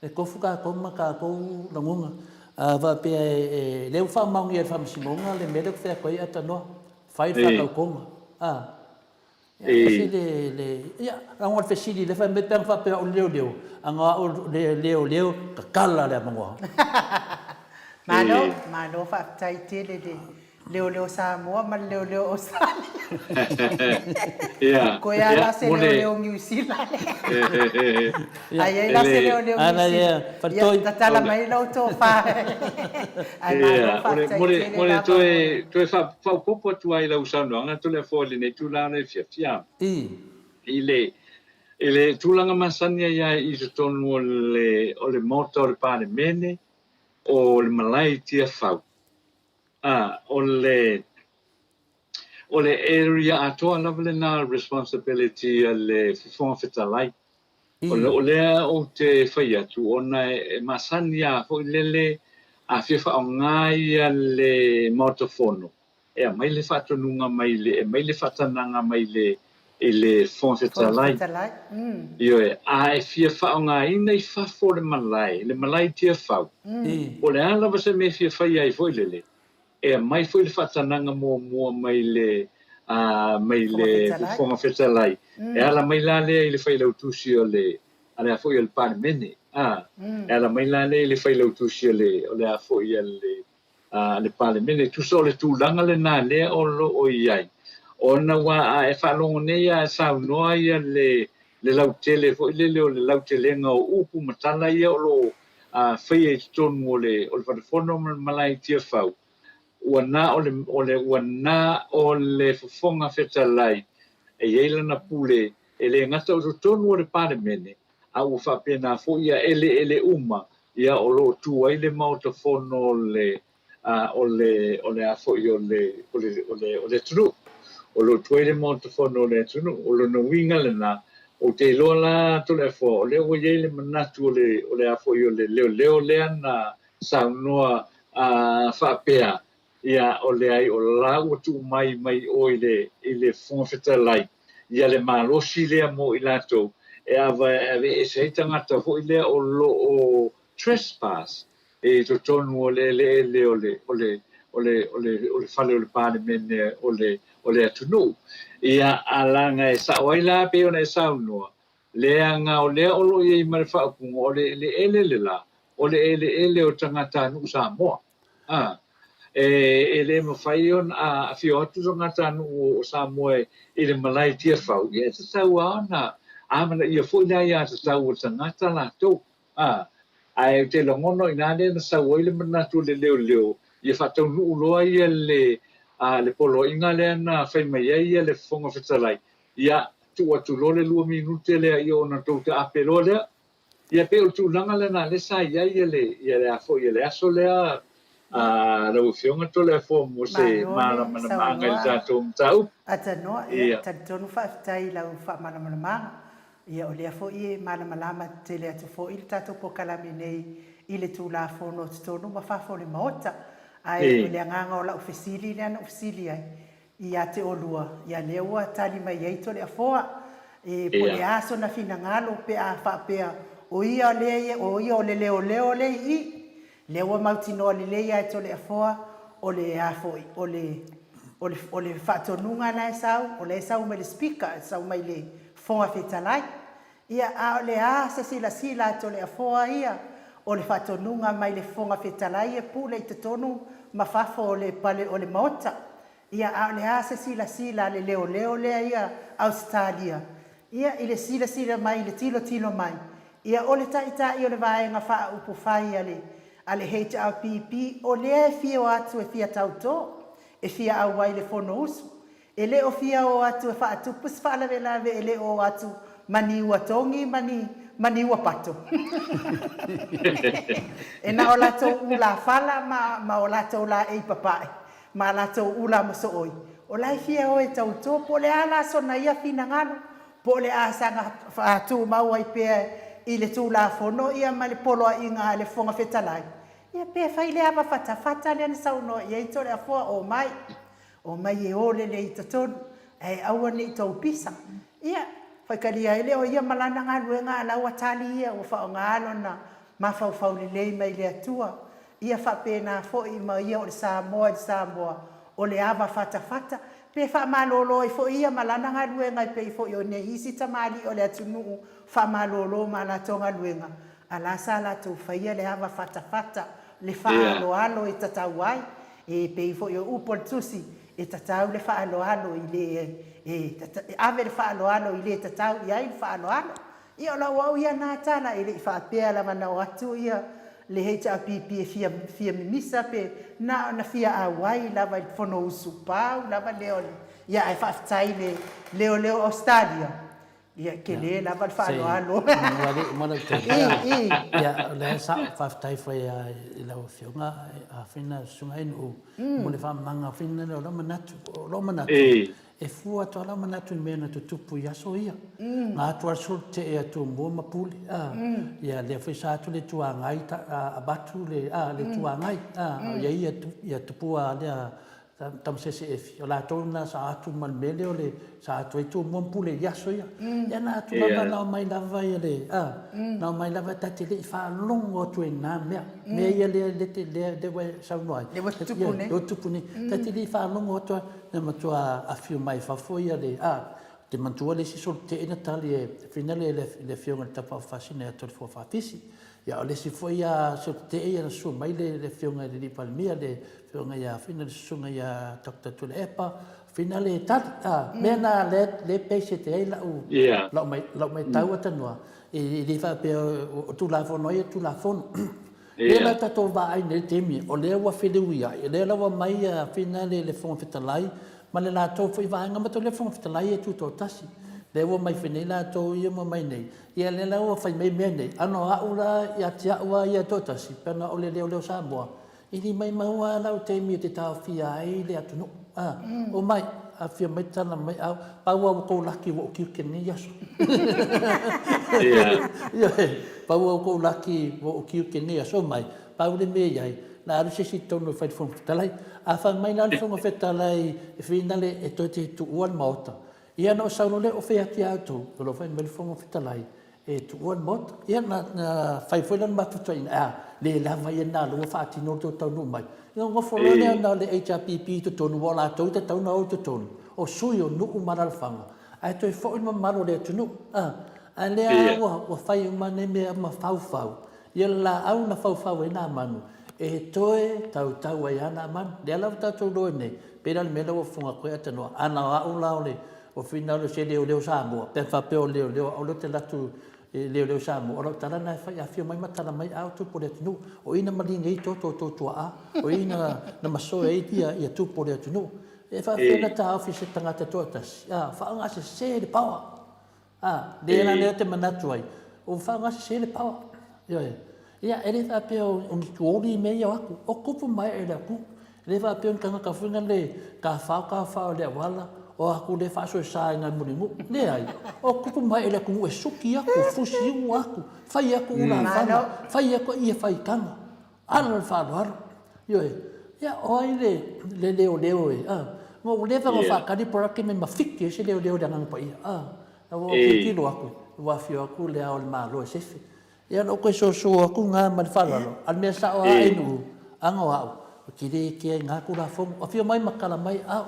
e tofu tatou ma tatou lagona. A faapea e lea ua faamaonia e le Faamasinoga le mea lea ou te fai atu ai, ae tanoa, fai le faatautoga. A, ia, e ese le, le, ia, leaga o le fesili lea fai mai pe ana faapea o au le leoleo, ana o au le leoleo, tatala le avanoa.
Malo, malo faafetai tele le Leoleo Samoa ma le leoleo Ausetalia.
Ia,
Koe a la se
mo le
leoleo Niu Sila lea. Ai ai la se leoleo Niu
Ana
Sila.
ia,
Ia,
Faletoi.
tatala mai lau tofa. Ae malo
Ia, o le,
faafetai
mo le,
tele
mo le
lava
toe,
mo
toe faaopoopo atu ai i lau saunoaga, Toleafoa i lenei tulaga lea e fiafia i le, i le tulaga masani ai lava i totonu o le, o le Maota o le Palemene, o le malae i Tiafau. A, o le, o le area atoa lava lena responsibility a le Fofoga Fetalai. O le, o lea ou te fai atu ona e masani lava foi lele a fia faaaoga ia le Maota Fono, e aumai le faatonuga mai le, e aumai le faatanaga mai le, i le Fofoga Fetalai. Ioe, a e fia faaaogaina i fafo o le malae, le malae i Tiafau, po o le a lava se mea e fia faia ai foi lele, e aumai foi le faatanaga muamua mai le, mai le Fofoga Fetalai, e ala mai la lea i le Failautusi o le, a le a foi o le Palemene, a, e ala mai la lea i le Failautusi o le, o le a foi a le a le Palemene. Tusa o le tulaga lena lea o lo o i ai, ona ua a e faalogo nei a e saunoa ia le le lautele foi lele o le lautelega o upu ma tala ia o lo o faia i totonu o le o le Fale Fono ma le Malae i Tiafau. Ua na o le, o le, ua na o le Fofoga Fetalai e i ai lana pule, e le gata o totonu o le Palemene, a ua faapena foi ia eleele uma ia o lo o tu ai le Maota Fono o le, a, o le, o le a foi o le, o le, o le, o le atunuu. O lo o tu ai le Maota Fono o le atunuu. O lona uiga lena, ou te iloa la Toleafoa, o lea ua i ai le manatu o le, o le a foi o le leoleo lea na saunoa a, faapea, ia, o leai, o la ua tuu mai mai o i le, i le Fofoga Fetalai, ia le malosi lea mo i latou e ava e aveese ai tagata foi lea o lo o trespass i totonu o le eleele o le, o le, o le, o le, o le fale o le Palemene o le, o le atunuu. Ia, a laga e sao ai la pei ona e saunoa, leaga o lea o lo o i ai ma le faaupuga o le eleele le la, o le eleele o tagatanuu Samoa. A, e, e le mafai ona afio atu tagatanuu o Samoa i le malae i Tiafau, ia e tatau lava ona amanaia foi le aiatatau o tagata latou. A, ae ou te lagona o i ina lea na sau ai le manatu o le leoleo ia faataunuu loa ia le, a, le poloaiga lea na fai mai ai ia le Fofoga Fetalai, ia tuu atu loa le lua minute lea ia ona tou taape loa lea. Ia pei o le tulaga lena lea sa i ai ia le, ia le a foi ia le aso lea, a, lau Afioga Toleafoa mo se malamalamaaga i le tatou mataupu.
Atanoa, ia, talitonu faafetai i lau faamalamalamaga. Ia, o lea foi e malamalama tele atu foi le tatou polokalame nei i le Tulafono o totonu ma fafo o le Maota. Ae o le agaga o lau fesili lea na ou fesili ai ia te oulua, ia lea ua tali mai ai Toleafoa, e po o le a sona finagalo pe a faapea o ia lea o ia o le leoleo lea i i, Lea ua mautinoa lelei a e Toleafoa o le a foi, o le, o le, o le faatonuga la e sau, o la e sau mai le Speaker, e sau mai le Fofoga Fetalai. Ia, a o le a se silasila a Toleafoa ia, o le faatonuga mai le Fofoga Fetalai e pule i totonu ma fafo o le pale o le Maota. Ia, a o le a se silasila a le leoleo lea ia Ausetalia, ia, i le silasila mai, i le tilotilo mai, ia, o le taitai o le Vaega Faaupufai a le, a le HRPP, o lea e fia o atu e fia tautō, e fia auai i le Fonousu. E le o fia o atu e faatupu se faalavelave, e le o o atu ma ni ua togi ma ni, ma ni ua pato. E na o latou ulafala ma, ma o latou laei papae. Ma latou ula ma sooi. O la e fia o e tauto, po o le a la sona ia finagalo, po o le a saga tumau ai pea i le Tulafono ia ma le poloaiga a le Fofoga Fetalai, ia pe fai le ava fatafata lea na saunoa i ai Toleafoa, Omai, omai e o lelei i totonu, ae aua ne i tou pisa. Ia, faitalia ai lea o ia ma lana galuega a la ua tali ia, ua faaaoga lona mafaufau lelei mai le Atua Ia faapena foi ma ia o le Samoa i le Samoa, o le ava fatafata, pe faamalolo ai foi ia ma lana galuega e pei foi o nei isi tamalii o le atunuu faamalolo ma a latou galuega, a la sa latou faia le ava fatafata, le faaaloalo e tatau ai, e pei foi o upu a le Tusi, e tatau le faaaloalo i le e ave le faaaloalo i le tatau i ai le faaaloalo. Ia o lau au ia na tala e le i faapea lava na o atu ia le HRPP e fia fia mimisa pe na ona fia auai lava i le Fonousu pau lava lea o le ia ae faafetai le leoleo o Australia ia tele lava le faaaloalo.
I i. Ia o lea sa faafetai foi i lau Afioga Afina Susuga Inu mo le faamalamalamaga foi lea o lou manatu o lou manatu E fua atu lava lau manatu i mea na tutupu i aso ia. Na atu lava le sulu tee a Tumua ma Pule, a, ia lea foi sa atu le Itu Agai ta, avatu le, a, le Itu Agai, a, o i ai ia, ia tupua lea Tamasese Efi, o latou na sa atu ma le mea lea o le, sa atu ai Tumua ma Pule i aso ia. Ia na atu lava, na omai lava ia le, a, na omai lava ta te le i faalogo atu ai i na mea. Mea ia lea, lea, lea ua e saunoa ai.
Lea ua tutupu nei.
Lea ua tutupu nei. Ta te le i faalogo atu lava. Na matua afio mai fafo ia le, a, ou te manatua le isi solo tetee na tali e Finale e le Afioga i le Tapaau Faasina ia Toleafoa Faafisi. Ia o le isi foi a solo tetee ia na susu mai le, le Afioga i le Alii Palemia, le Afioga ia Finale, le Susuga ia Doctor Tuilaepa, Finale e tali, a, mea na lea, lea e base ai lau, lau, lau maitau atanoa, e le faapea o Tulafono ai e Tulafono. Lea la tatou vaai nei i le taimi, o lea ua feleuiai, o lea la ua mai a finale le Fofoga Fetalai ma le latou foi vaega, matou le Fofoga Fetalai e tutoatasi. Lea ua omai foi nei latou ia ma omai nei, ia lea la ua fai mai mea nei, a na o au la ia te au lava ia e toatasi, pe ana o le leoleo Samoa, E le maimau lava lau taimi ou te taofia ai le atunuu. A, omai, afifio mai tala mai au, pau lava ua tou laki ua ou tiute i lenei aso. Ioe, pau lava ua tou laki ua ou tiute i lenei aso, omai, pau le mea e i ai, o le a alu se isi i totonu e fai le Fofoga Fetalai. A fai mai la le Fofoga Fetalai e finagalo e toe te tuua le Maota, ia ona ou sau loa lea ou fai atu ia outou, o lo o fai mai le Fofoga Fetalai, e tuua le Maota. Ia, na fai foi la le matou fetuaiga, a le lava ia lena o lea ua faatino le tou taunuu mai. Ia ona nofo loa lea na o le HRPP i totonu, aua o latou e tatau ona o i totonu, o sui o nuu ma alaalafaga, ae toe foi le mamalu o le atunuu. A, a o lea lava ua fai uma nei mea ma faufau, ia le laau na faufau ai Namanu, e toe tautau ai lava Namanu. O lea la ua tatou iloa nei, pei la o le mea lea ua fofoga atu ai Atanua, a na o au la o le O finagalo se leoleo Samoa, pe faapea o leoleo au lea ou te alu atu i leoleo Samoa, o lau tala lena e fai, afio mai ma tala mai a o tupu o le atunuu. O i na maligi ai toto o tou tuaa, o i na masoe ai ia tupu o le atunuu. E faapefea ona taofi se tagata e toatasi, a, faaaogasese le power. A, lea la lea ou te manatu ai, ua faaaogasese le power. Ioe. Ia, e le faapea o ni tuoli mea ia o atu, o tupu ma ee i le atunuu. E le faapea o ni tagata foi na le tafao tafao i le auala, o atu lea faasoesa i nai mulinuu. Leai, o tupu ma ee i le atunuu e suki atu, fusiua atu, fai atu ulafaga, fai atu ia faitaga. Ala o le faaaloalo. Ioe. Ia, o ai le, le leoleo e, a? Ma ua leva ona faatali Parakimen ma fiki ai se leoleo i le Agaga Paia, a? Ua ou tilotilo atu, ua afio atu le Ao o le Malo e sefe. Ia na ou toe soso atu na ma le faaaloalo, a o le mea sao lava Ainuu, ana o au, ou te le kea i na Tulafono. Afio mai ma tala mai au.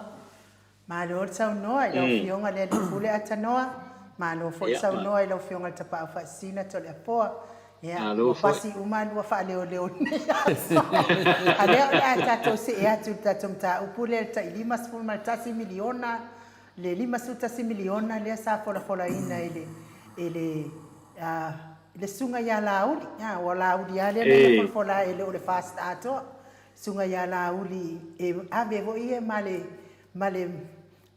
Malo le saunoa i lau Afioga le Alii Pule Atanoa, malo foi le saunoa i lau Afioga le Tapaau Faasisina Toleafoa. Ia, ua pasi uma lua faaleoleo i lenei aso. A lea o le a tatou see atu i le tatou mataupu lea i le tai $51 miliona, le $51 miliona lea sa folafolaina i le, i le, i le susuga ia Laauli, aua o Laauli lava lea na ia folafola e le o le FAST atoa, susuga ia Laauli e ave foi ia ma le, ma le,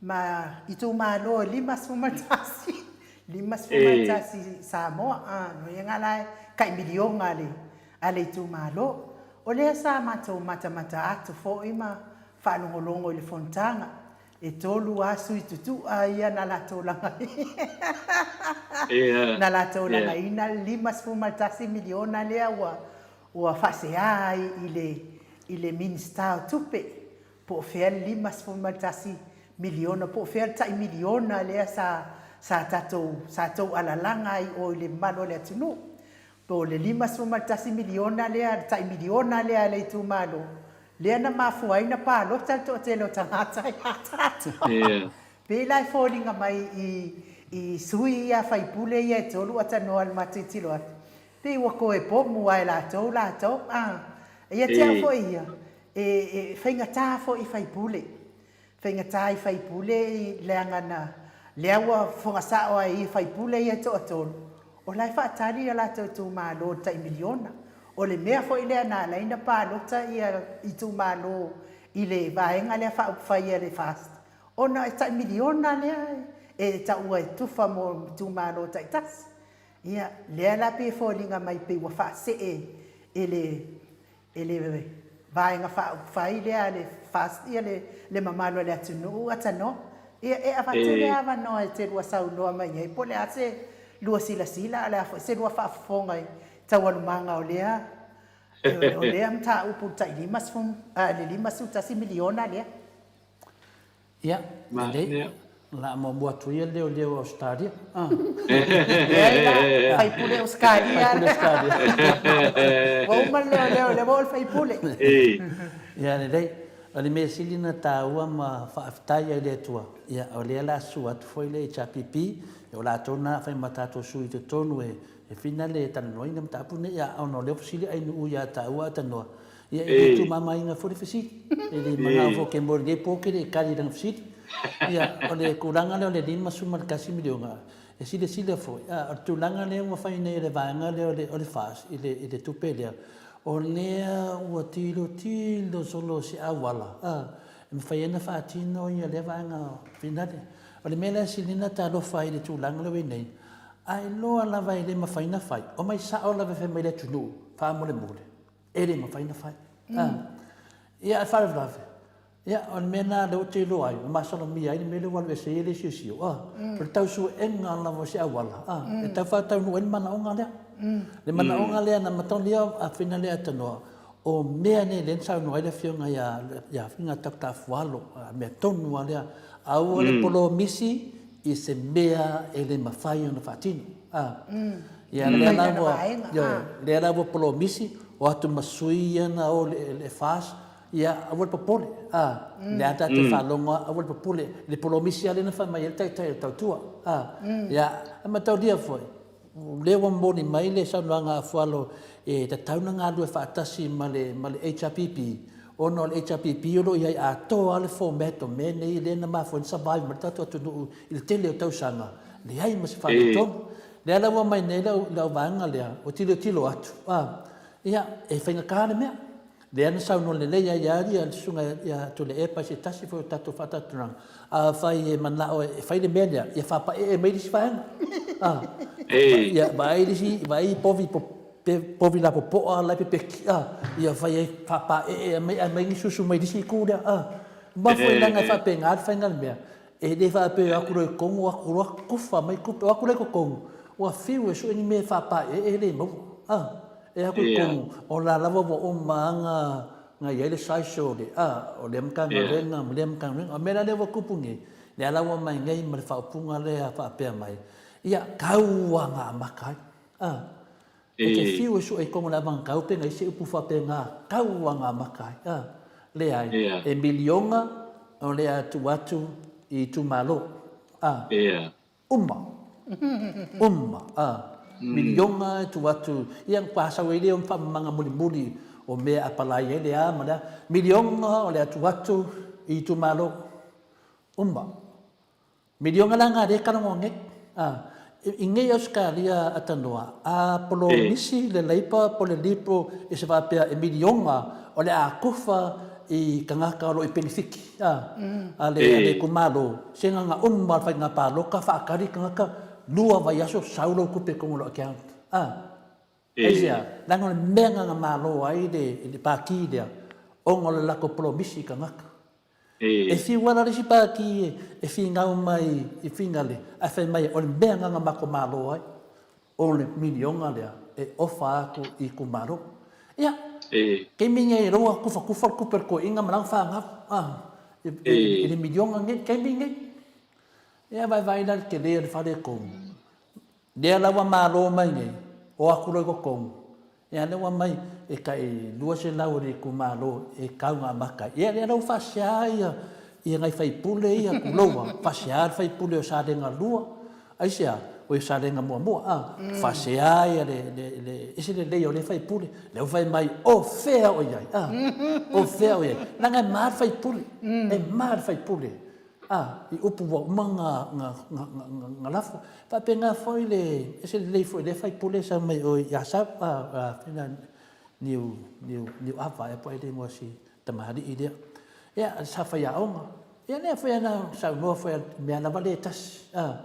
ma itumalo e 51, 51 Samoa, a, no ia nga la e tai miliona a le, a le itumalo. O lea sa matou matamata atu foi ma faalogologo i le fonotaga, E tolu a sui tutua ia na latou na latou lagaina le $51 miliona lea ua ua faasea ai i le i le Minisita o Tupe po o fea le $51 miliona po o fea le tai miliona lea sa sa tatou sa tou alalaga ai o i le mamalu o le atunuu. Po o le $51 miliona lea, le tai miliona lea a le itumalo, lea na mafua ai na palota le toatele o tagata ia tatou. Pei la e foliga mai i i sui ia faipule ia e tolu atanoa i le matou tilotilo atu, pei ua toe pomu lava e latou latou. A, ia te au foi ia, e e faigata foi i faipule. Faigata i faipule leaga na lea ua fofoga sao ai i faipule ia e toatolu, o la e faatali ia latou itumalo i le tai miliona. O le mea foi lea na ala ai na palota ia itumalo i le vaega lea faaupufai a le FAST, ona e tai miliona lea e taua e tufa mo itumalo taitasi. Ia, lea la pei e foliga mai pei ua faasee e le E le Vaega Faaupufai lea a le FAST ia le mamalu o le atunuu atanoa. Ia e avatu le avanoa e te lua saunoa mai ai po o le a se lua silasila a o le a foi se lua faafofoga i taualumaga o lea o lea mataupu i le tai 50 le $51 miliona lea.
Ia, lelei. O le a muamua atu ia le leoleo o Ausetalia.
Leai la, faipule Ausetalia. Faipule Ausetalia. Ua uma le leoleo, lea ua oo i le faipule.
Ia, lelei. O le mea sili ona taua ma faafetai ai i le Atua, ia, o lea o le a susu atu foi le HRPP, o latou na fai ma tatou sui i totonu e fina le talanoaina mataupu lenei, ia, ona o lea ua fesili Ainuu ia taua Atanoa, Ia, e le tuumamaina foi le fesili. E le manao foi ou te moe i lenei po ou te le i tali i lana fesili. Ia, o le tulaga lea o le $51 miliona, e silasila foi, a o le tulaga lea ua fai nei e le vaega lea o le FAS i le tupe lea, O lea ua tilotilo solo se auala, a, e mafai ai ona faatino ia lea vaega finale. O le mea lea e sili ona talofa ai i le tulaga lea ua i ai nei, a iloa lava e le mafai ona fai, omai sao lava e fai mai i le atunuu, faamolemole, e le mafai ona fai. A, ia, a o le faalavelave, Ia, o le mea lena lea ou te iloa ai, ua masalomia ai le mea lea ua alu ese ai le siosio, a, o le tau suega lava o se auala, a, e tau faataunuu ai le manaoga lea. Le manaoga lea na matalia a fina lea tanoa, o mea nei lea na saunoa ai le Afioga ia, ia Fina Doctor Afualo, a mea tonu lava lea, aua le polomisi i se mea e le mafai ona faatino, a. Ia, lea la ua, ioe, lea la ua polomisi, o atu ma sui ia na o i le FAST, Ia, aua le popole, a, lea tatou faalogo lava, aua le popole, le polomisi lava lea na fai mai ai le taitai o le tautua, a. Ia, ae mataulia foi, o lea ua momoli mai le saunoaga a Fualo e tatau ona galulue faatasi ma le, ma le HRPP, ona o le HRPP o lo o i ai atoa lava le format o mea nei lea na mafua ai ona survive mai le tatou atunuu i le tele o tausaga, leai ma se faaletonu. Lea la ua aumai nei lau vaega lea, ua tilotilo atu, a, ia, e faigata le mea. Lea na saunoa lelei ai lava le Susuga ia Tuilaepa i se tasi foi o tatou faatautinoga, afai e manao e fai le mea lea, ia faapaee mai le isi vaega. A, ia vaai le isi, vaai povi, povi lapopoa la e pepeki, a, ia fai ai faapaee mai aumai ni susu mai le isi itu lea, a. Aua foi leaga e faapena le faiga o le mea, e le faapea e o atu loa i totonu o atu loa tufa mai tupe, o atu la i totonu, ua fiu e sue ni mea e faapaee e le maua, a. E aku i totonu, o la lava ua uma lava na i ai le size o le, a, o lea Matagaluega ma lea Matagaluega. O le mea la lea ua tupu nei, lea la ua aumai nei ma le faaupuga lea faapea mai, ia, tau lava na amata ai. A, e te fiu e sue i totonu o le avagakau pe na i ai se upu faapena, tau lava na amata ai. A, leai, e miliona o le a tuu atu i itumalo. A. Uma. Uma. A. Miliona e tuu atu, ia na sau ai lea o faamamaga mulimuli o mea e apalai ai le a ma le a. Miliona o le a tuu atu i itumalo. Uma. Miliona la na lea e talanoa nei. A. I nei Ausetalia a tanoa, a polomisi le Labour po le Liberal i se faapea e miliona o le a kufa i tagata o lo o i penefiti. A, a le, a le itumalo, se gagana uma o le faiga palota, faatali tagata, lua vaiaso sau lou tupe i totonu o lou account. A, aisea? Leaga o le mea lena na malo ai le, le pati lea, ona o le latou polomisi i tagata. E fiu lava la le isi pati e finau mai i Finale, ae fai mai o le mea lena na matou malo ai. O le miliona lea e ofa atu i itumalo. Ia, taimi nei o lea ua tufatufa le tupe a le toeaina ma lana fanau, a, i le miliona nei, taimi nei. Ia, vaevae la le tele o le faletonu. Lea la ua malo mai nei, o atu loa i totonu, Ia lea ua aumai e tai 200 o le itumalo e tau na amata ai. Ia lea la ua faasea ia ia nai faipule ia tulou a, faasea le faipule o Salega 2, aisea? Oi Salega muamua a, faasea ia le le le ese lelei o lea faipule, lea ua fai mai o fea o i ai a, o fea o i ai. Leaga e ma le faipule, e ma le faipule. A, i upu ua uma na lafo. E faapena foi le ese lelei foi o lea faipule e sau mai o i Asau, a, a, Niu, Niu, Niuava ea po o ai le igoa o si tamalii lea. Ia, sa faiaoga. Ia lea foi ana saunoa foi i mea lava lea e tasi. A,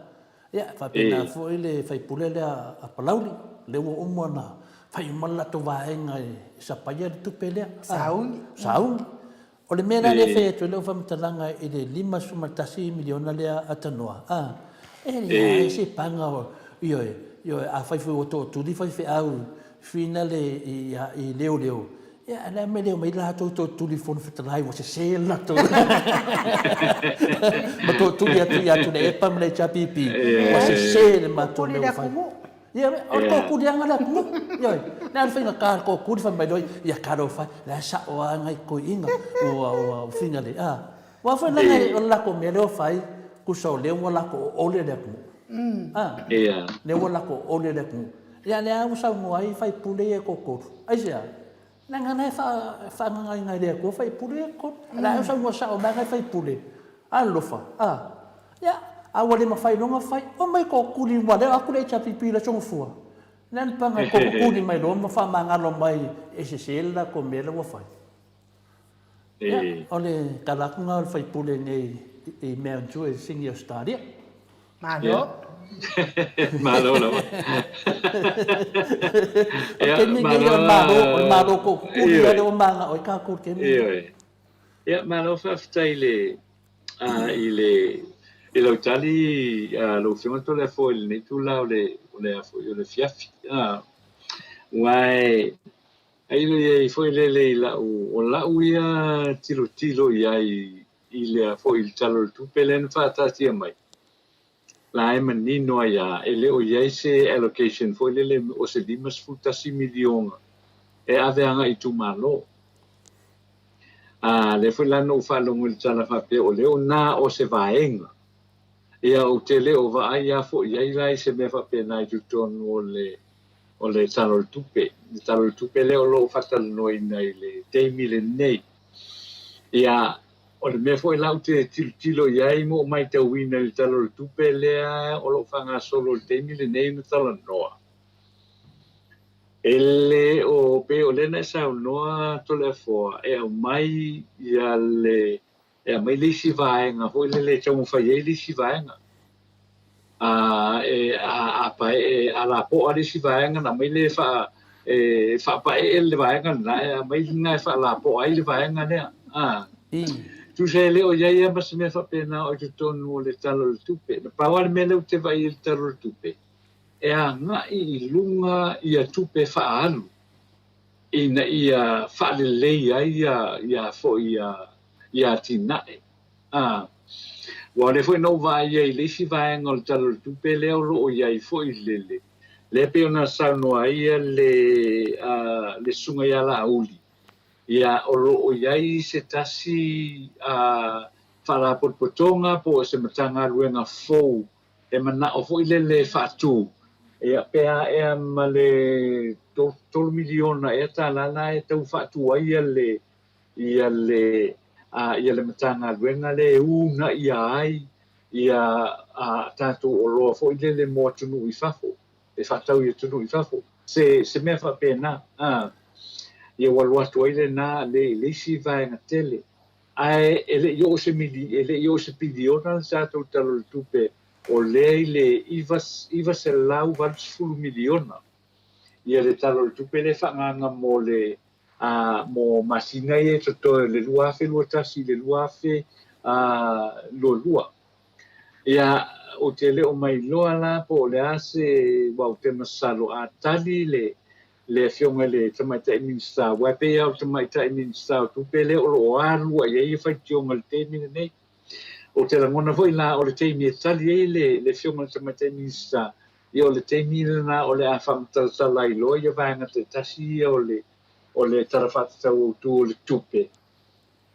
ia, faapena foi le faipule lea a Palauli, lea ua uma ona fai uma le latou vaega e sapaia le tupe lea.
Sauni.
Sauni. O le mea la lea e fai atu ai lau faamatalaga i le $51 miliona lea a Tanoa, a, e leai se paga o, ioe, ioe, afai foi ua tootuli faifeau finale i, i leoleo, ia, o le a le mea e le omai latou tootuli i le Fono Fetalai ua sese le latou ma tootuli atu ia Tuilaepa ma le HRPP, ua sese le matou mea ua fai. Ia, o le tootuli lava le atunuu. Ioe, o le a le faigata le tootuli fai mai loa, ia talofa e, la e sao lava nai toeaiina ua, ua finale. A, aua foi leaga o le latou mea lea ua fai, tusa o lea ua latou oole le atunuu. A, lea ua latou oole le atunuu. Ia, lea ua saunoa ai faipule ia e toatolu. Aisea? Leaga la e faagagaina e le Atua faipule ia e tolu. O la e saunoa sao mai nai faipule, Alofa, a, ia, a ua le mafai loa ona fai, omai tootuli uma lea, o atu le HRPP i le Aso Gafua. Le a le paga kokokuli mai loa ma faamagalo mai e sese le latou mea la ua fai. Ia, o le tala atu lena o le sui usufono nei i Mount Druitt i Sydney, Australia.
Malo.
Malo lava.
O le taimi lenei o le Malo, o le Malo tootutuli lea lea ua mananao ai tatou i le taimi lenei.
Ia, malo faafetai i le i le i lau tali lau Afioga Toleafoa i lenei itula o le o le a foi o le afiafi. Aua e ailo i ai foi lele i lau o lau ia tilotilo i ai i le foi i le Tala o le Tupe lea na faataatia mai, la e manino ai lava, e le o i ai se allocation foi lele o se $51 miliona e ave agai i itumalo. A, lea foi la na ou faalogo i le tala faapea o lea o na o se vaega. Ia ou te le o vaai lava foi i ai la i se mea faapena i totonu o le o le Tala o le Tupe. Le Tala o le Tupe lea o lo o faatalanoaina i le taimi lenei. Ia, o le mea foi la ou te tilotilo i ai ma ou matauina i le Tala o le Tupe lea o lo o faagasolo i le taimi lenei na talanoa, e le o, pei o lea na e saunoa Toleafoa, e aumai ia le, e aumai le isi vaega foi lele e taumafai ai le isi vaega. A, e, a, a paee, a lapoa le isi vaega ona aumai lea e faa, e faapaee le vaega lena, e aumai lena e faalapoa ai le vaega lea. A. Tusa e le o i ai lava ma se mea faapena o i totonu o le Tala o le Tupe. Na pau lava le mea lea ou te vaai ai i le Tala o le Tupe, e agai i luga ia tupe faaalu ina ia faalelei ai ia, ia foi ia, ia atinae. A, aua o lea foi na ou vaai ai i le isi vaega o le Tala o le Tupe lea o lo o i ai foi le, le, lea e pei ona saunoa ai le, a, le Susuga ia Laauli, ia, o lo o i ai se tasi, a, Faalapotopotoga po o se Matagaluega fou e manao foi lele e faatu, ia, pe aea ma le $3 miliona ea tala la e tau faatu ai le, ia le ia le Matagaluega lea e uunaia ai ia a tatou oloa foi lele mo atunuu i fafo, e faatau i atunuu i fafo, se se mea faapena, a. Ia ua alu atu ai lena le i le isi vaega tele. Ae e le i oo se mili, e le i oo se piliona le tatou Tala o le Tupe o lea i le $980 miliona ia le Tala o le Tupe lea e faaagaaga mo le ā, mō masina ia e totoe o le 2021 i le 2022. Ia, ou te le o mailoa la po o le a se, aua ou te masalo a tali le, le Afioga i le Tamaitai Minisita, aua e pei lava o le Tamaitai Minisita o Tupe lea o lo o alu i ai ia faitioga i le taimi lenei. Ou te lagona foi la o le taimi e tali ai le, le Afioga i le Tamaitai Minisita, ia o le taimi lena o le a faamatalatala ai loa ia vaega taitasi ia o le, o le Tala Faatatau Autu o le Tupe,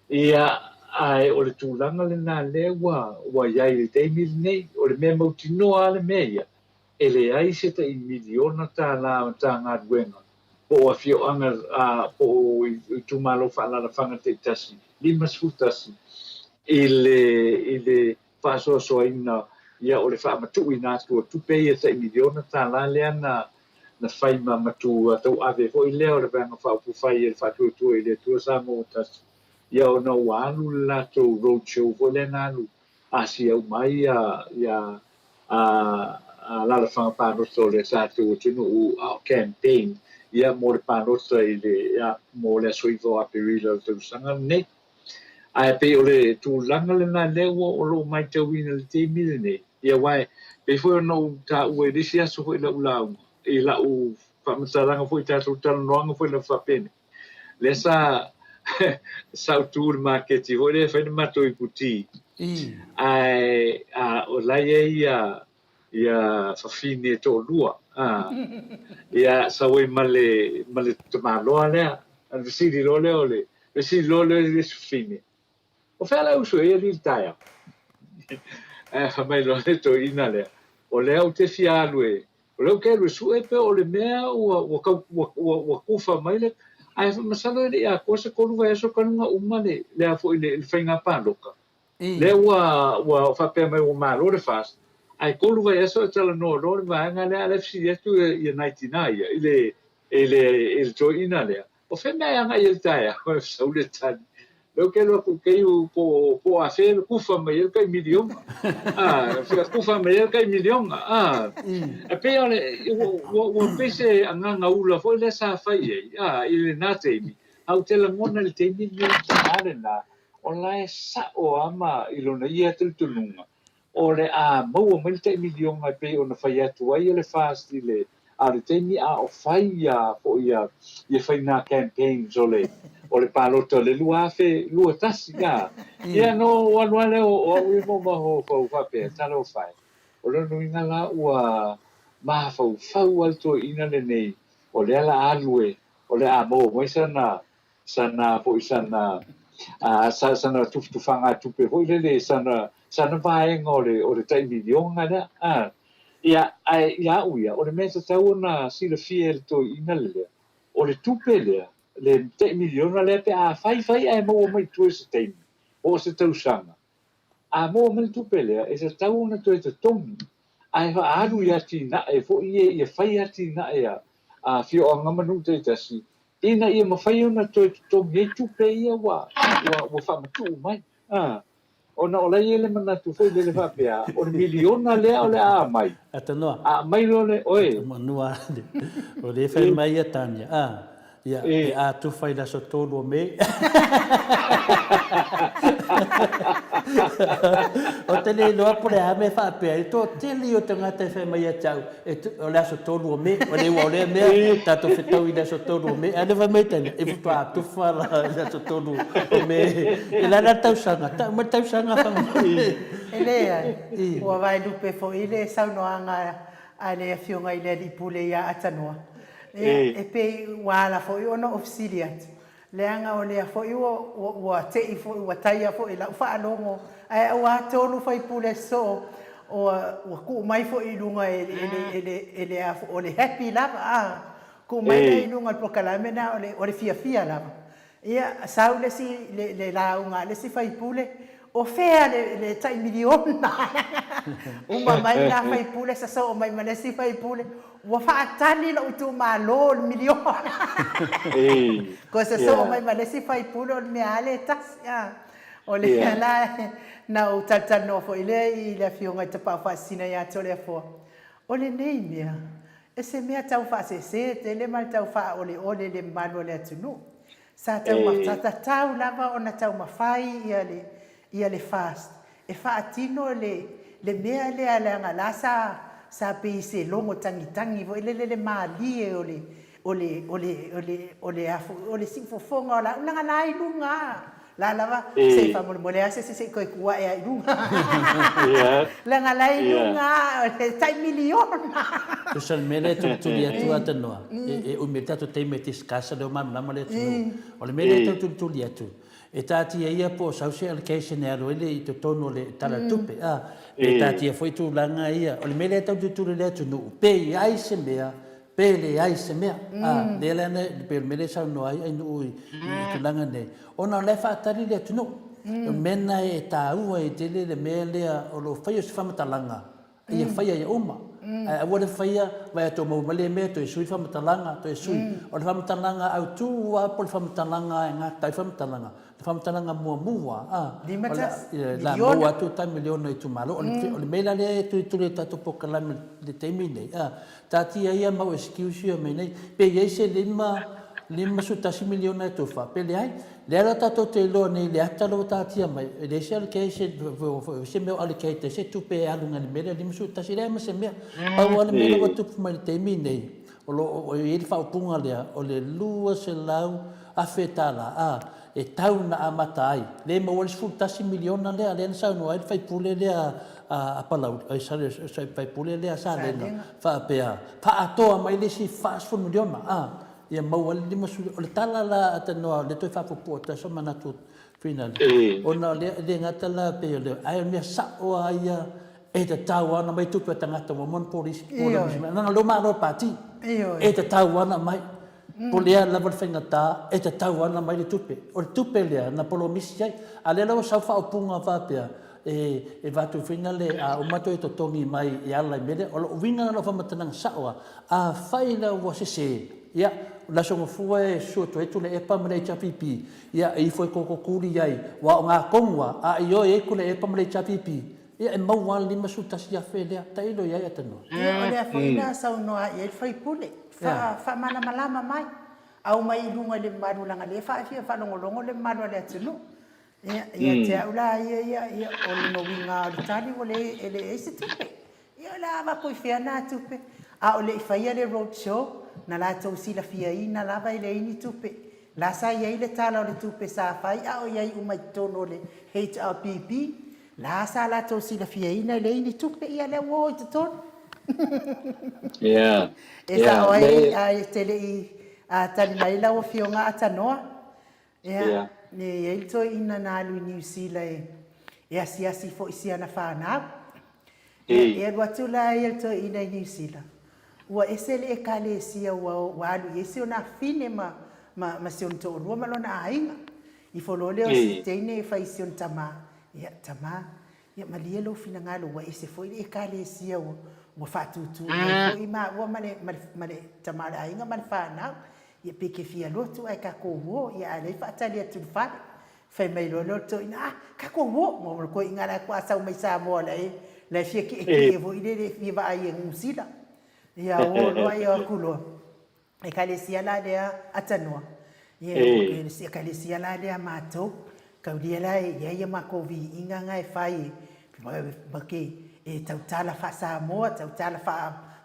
ia, ae o le tulaga lena lea ua, ua i ai i le taimi lenei. O le mea mautinoa lava le mea ia, e leai se tai miliona tala a Matagaluega po o afioaga po o itumalo faaalaalafaga taitasi 51 i le, i le faasoasoaina ia o le faamatuuina atu o tupe ia tai miliona tala lea na na fai ma matua tauave foi lea o le Vaega Faaupufai e le Faatuatua i le Atua Samoa ua Tasi, ia ona ua alu le latou road show foi lea na alu asia uma ai ia ia a alaalafaga palota o le tatou atunuu a o campaign ia mo le palota i le ia mo le aso 9 o Aperila o le tausaga lenei. Ae pei o le tulaga lena lea ua o lo o matauina i le taimi lenei, ia aua e pei foi ona ou taua i le isi aso foi i lau lauga, i lau faamatalaga foi i tatou talanoaga foi lava faapenei, lea sa sa ou tu i le maketi foi lea e fai le matou iputi, ae a, o la e i ai ia ia fafine e toalua, a, ia sau ai ma le, ma le tamaloa lea, ona fesili loa lea o le, fesili loa lea o le isi fafine, o fea la e usu ai alii i le taeao? Ae fai mai loa le toeaina lea, o lea ou te fia alu e, o lea ou te alu e sue pe o le mea ua, ua, tau, ua, ua, ua tufa mai le, ae masalo e le i atoa se tolu vaiaso talu ona uma le, le a foi le, le faiga palota. Lea ua, ua faapea mai ua malo le FAST, Ae 3 vaiaso e talanoa loa le vaega lea, a o la e fesili atu ia nai tina ia i le i le i le toeaina lea, o fea mea e agai ai i le taeao? E sau le tali, Lea ou te alu atu i tai po o afea le kufa mai ai le tai miliona. A, kufa mai ai le tai miliona. A, e pei o le, ua, ua pei se agaga ula foi lea sa fai ai, a, i lena taimi. A ou te lagona i le taimi lenei le tama lena, o la e sa'o lava ma i lona ia talitonuga, o le a maua mai le tai miliona e pei ona fai atu ai le FAST i le a o le taimi a o fai ia foi ia ia faina campaigns o le o le palota o le 2021 a ia no ua alu a lea o au ia mo mafaufau faapea talofa e o lona uiga la ua mafaufau a le toeaina lenei o lea la alu e o le a maua mai sana sana foi sana a sa sana tufatufaga tupe foi lele sana sana vaega o le o le tai miliona lea a ia ae ia au ia o le mea e tatau ona silafia e le toeaina lea o le tupe lea le tai miliona lea pe a fai fai ae maua mai tua i se taimi po o se tausaga A maua mai le tupe lea, e tatau ona toe totogi ae faaalu i atinae foi ia ia fai atinae a afioaga ma nuu taitasi ina ia mafai ona toe totogi ai tupe ia ua ua faamatuu mai. A, ona o la e i ai le manatu foi lele faapea, o le miliona lea o le a aumai,
Atanoa.
a aumai loa le, oe.
Manua o lea e fai mai ia Tania, a. Ia, pe a tufa i le aso 3 o Me. Ou te le iloa po o le a mea e faapea ai, toatele ia o tagata e fai mai ia te au, o le aso 3 o Me, o le ua o lea mea, tatou fetau i le aso 3 o Me, ae le fai mai tane, e faatoa tufa la i le aso 3 o Me. E la le tausaga, tau mai le tausaga faamolemole.
E leai, ua vaelupe foi le saunoaga a le Afioga i le Alii Pule ia Atanoa, Ia, e pei ua ala foi ona ou fesili atu, leaga o lea foi ua, ua, ua te'i foi, ua taia foi i lau faalogo, ae auā tolu faipule soo, ua, ua kuu mai foi i luga e, e le, e le, e le a foi, o le happy lava, a, kuu mai lea i luga o le polokalame lena, o le, o le fiafia lava. Ia, sau le isi, le, le lauga a le isi faipule, o fea le, le tai miliona? Uma mai lena faipule, sasoo mai ma le isi faipule, ua faatali lou itumalo i le miliona. Toe sasoo mai ma le isi faipule, o le mea lava lea e tasi. A, o lea la na ou talatalanoa foi lea i le Afioga i Tapaau Faasisina ia Toleafoa, o lenei mea, E se mea tau faasese tele ma le tau faaoleole le mamalu o le atunuu. Sa tau sa tatau lava ona taumafai ia le ia le FAST e faatino le le mea lea leaga la sa sa pei se logo tagitagi foi lele le malie o le o le o le o le o le a foi o le siufofoga o la leaga la i luga La lava, se i faamolemole lava se isi se i toe tu ae ai i luga. Leaga la i luga o le tai miliona.
Tusa le mea lea e tulituli atu a Tanoa, e umi ai le tatou taimi e discuss lea o malamalama le atunuu. O le mea lea e tau tulituli atu, e taatia ia po o sau se allocation e alu ai le i totonu o le Tala o le Tupe, a, e taatia foi tulaga ia. O le mea lea e tau tulituli i le atunuu, pe i ai se mea Pe leai se mea. A, lea la e pei o le mea lea e saunoa ai Ainuu i tulaga nei, ona o la e faatali le atunuu. O le mea lena e taua ai tele le mea lea o lo o faia o se faamatalaga, ia faia ia uma. Ae aua le faia, vaai atu o maua mai lea mea, toe sui le faamatalaga, toe sui. O le faamatalaga autu lava po o le faamatalaga e gata ai faamatalaga, le faamatalaga muamua, a, o le a maua atu tai miliona i itumalo. O le mea la lea e tulituli e le tatou polokalame i le taimi lenei, a, Taatia ia mau excuse ia mea nei. Pe i ai se 51 miliona e tofa, pe leai. Lea la tatou te iloa nei i le ata lea ua taatia mai, e leai se allocation, se mea o allocate ai se tupe e alu i le mea lea 51, e leai ma se mea. Pau lava le mea lea ua tupu mai i le taimi nei, o lo o i ai le faaupuga lea, o le $200,000, a, e tau na amata ai, lea e maua ai le 11 miliona lea, lea na saunoa ai le sui usufono lea a Palauli, ai sorry, le sui usufono lea a Salega, faapea, faaatoa mai le isi 40 miliona, a, ia maua ai le 50, o le tala la a Tanoa, o lea toe faapuupuu atu ai so manatu finale, ona o lea, e le gata la pei o le, ae o le mea sao lava ia, e tatau lava ona aumai tupe a tagata ua uma ona polisi, leaga o lea ua malo le pati, e tatau lava ona aumai. Po o le a lava le faigata, e tatau lava ona aumai le tupe. O le tupe lea na polomisi ai. A o lea la ua sau faaupuga faapea, e e avatu foi na le a uma toe totogi mai e ala i mea lea. O lou uiga na o lou faamatalaga sao lava, afai la ua sese, ia, o le Aso Gafua e susu atu ai Tuilaepa ma le HRPP, ia, e ifo e koko tuli ai, aua o ga tonu lava, a ioe ai Tuilaepa ma le HRPP, ia, e maua lava le $51,000 lea. Tailo i ai Atanua.
Ia, o lea foi na saunoa i ai le sui usufono, faamalamalama mai, aumai i luga i le mamalu leaga o lea e fia faalogologo le mamalu o le atunuu. Ia, ia te au la ia, ia, ia, o lona uiga lava o le tali ua leai, e leai se tupe. Ia o le a avatu i fea na tupe? A o le i faia le road show, na latou silafiaina lava e leai ni tupe. La sa i ai le Tala o le Tupe sa fai a o i ai uma i totonu o le HRPP. La sa latou silafiaina e leai ni tupe, ia lea ua o i totonu.
Yeah.
E sao ai, ae te le i tali mai lau Afioga Atanoa. Ia, e i ai le toeaina na alu i Niu Sila e asiasi foi i si ana fanau. Ia, e alu atu la ia le toeaina i Niu Sila, ua ese le Ekalesia ua ua alu i ai si ona afine ma, ma, ma si ona toalua ma lona aiga. Ifo loa lea o si teine e fai i si ona tama, ia, tama, ia malie lou finagalo ua ese foi le Ekalesia ua, ua faatūtū mai foi maua ma le, ma le, ma le tama o le aiga ma le fanau. Ia pe ke fia lotu ae kakou o, ia ae lei faatali atu i le fale. Fai mai loa lea o le toeaina, ah, kakou o! Mo le toeaina la faatoa sau mai Samoa la e, la e fia tietie foi lele e fia vaai e Niu Sila. Ia o loa ia o atu loa, Ekalesia la lea a Tanoa, ia Ekalesia la lea a matou, Taulia la e i ai a matou viiga na e fai e ke e tautala faa-Samoa, tautala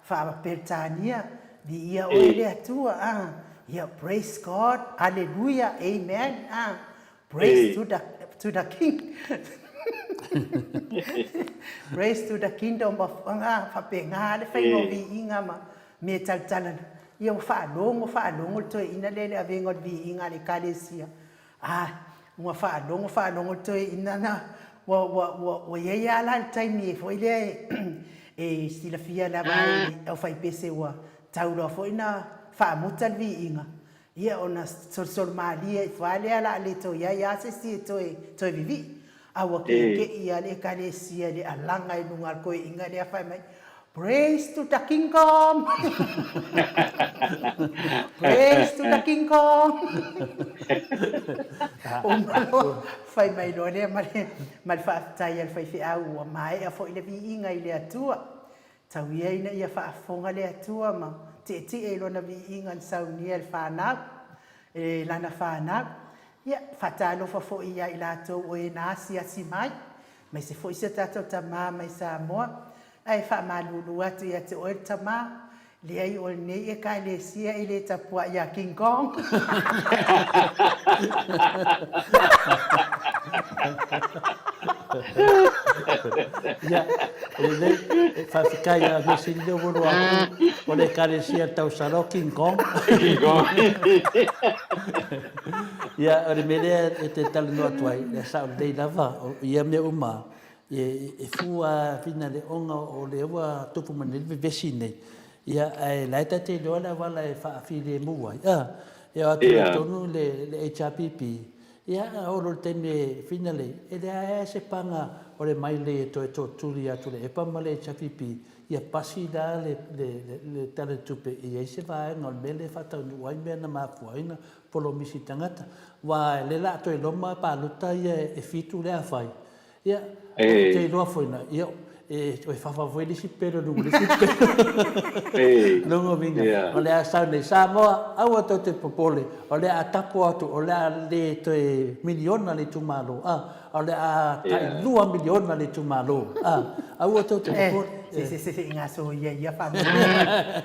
faa-Peretania, viia oe le Atua, a, ia, praise God, hallelujah, amen, a, praise to the, to the king, praise to the kingdom of, a, faapena le faiga o viiga ma mea e tautala, ia ua faalogo, faalogo le toeaina lea i le avega o le viiga a le Ekalesia, A, ua faalogo faalogo le toeaina na, ua, ua, ua, ua i ai lava la le taimi foi lea e, e silafia lava ai e le aufaipese ua tau loa foi na faamuta le viiga, ia ona solosolo malie ifo lava lea o le a le toe i ai lava se isi e toe, toe vivii. A ua keke'i lava le Ekalesia i le alaga i luga o le toeaina lea fai mai, Praise to the King Kong! Praise to the King Kong! Uma loa, fai mai loa lea ma le, ma le faafetai a le faifeau ua maea foi le viiga i le Atua. Tau ia ina ia faafofoga le Atua ma tietie i lona viiga na saunia e le fanau, e lana fanau. Ia, faatalofa foi ia i latou o e na asiasi mai, aemaise foi si o tatou tama mai Samoa, ae faamalulu atu ia te oe le tama, leai o lenei Ekalesia e le tapuai ia King Kong.
Ia, lelei, e faafetai a mea sili lea ua loa atu, o le Ekalesia tausala o King Kong.
King Kong.
Ia, o le mea lea e te talanoa atu ai, e sao lelei lava, o ia mea uma, e fua fina le ona o lea ua tupu mai nei le vevesi nei, ia, ae la e ta te iloa le auala e faafilemu ai, a, e o atu i totonu le HRPP, ia, a oo loa i le taimi e fina lei, e leai lava se paga o le mailei e toe tootuli atu le EPA ma le HRPP, ia pasi la le Tala o le Tupe e i ai se vaega o le mea lea e faataunuu ai mea na mafua ai ona polomisi tagata. Aua o lea o le a toe loma palota ia e fitu lea fai, ia, ou te iloa foi na, ia, e toe fafa foi le isi pelo i luga o le isi pelo. Lona uiga, o le a sau nei, Samoa, aua tou te popole, o le a tapo atu, o le a le toe miliona le itumalo, a, o le a tai lua miliona le itumalo, a, aua tou te popole.
Se, se, se, se i gasoia ia faamolemole.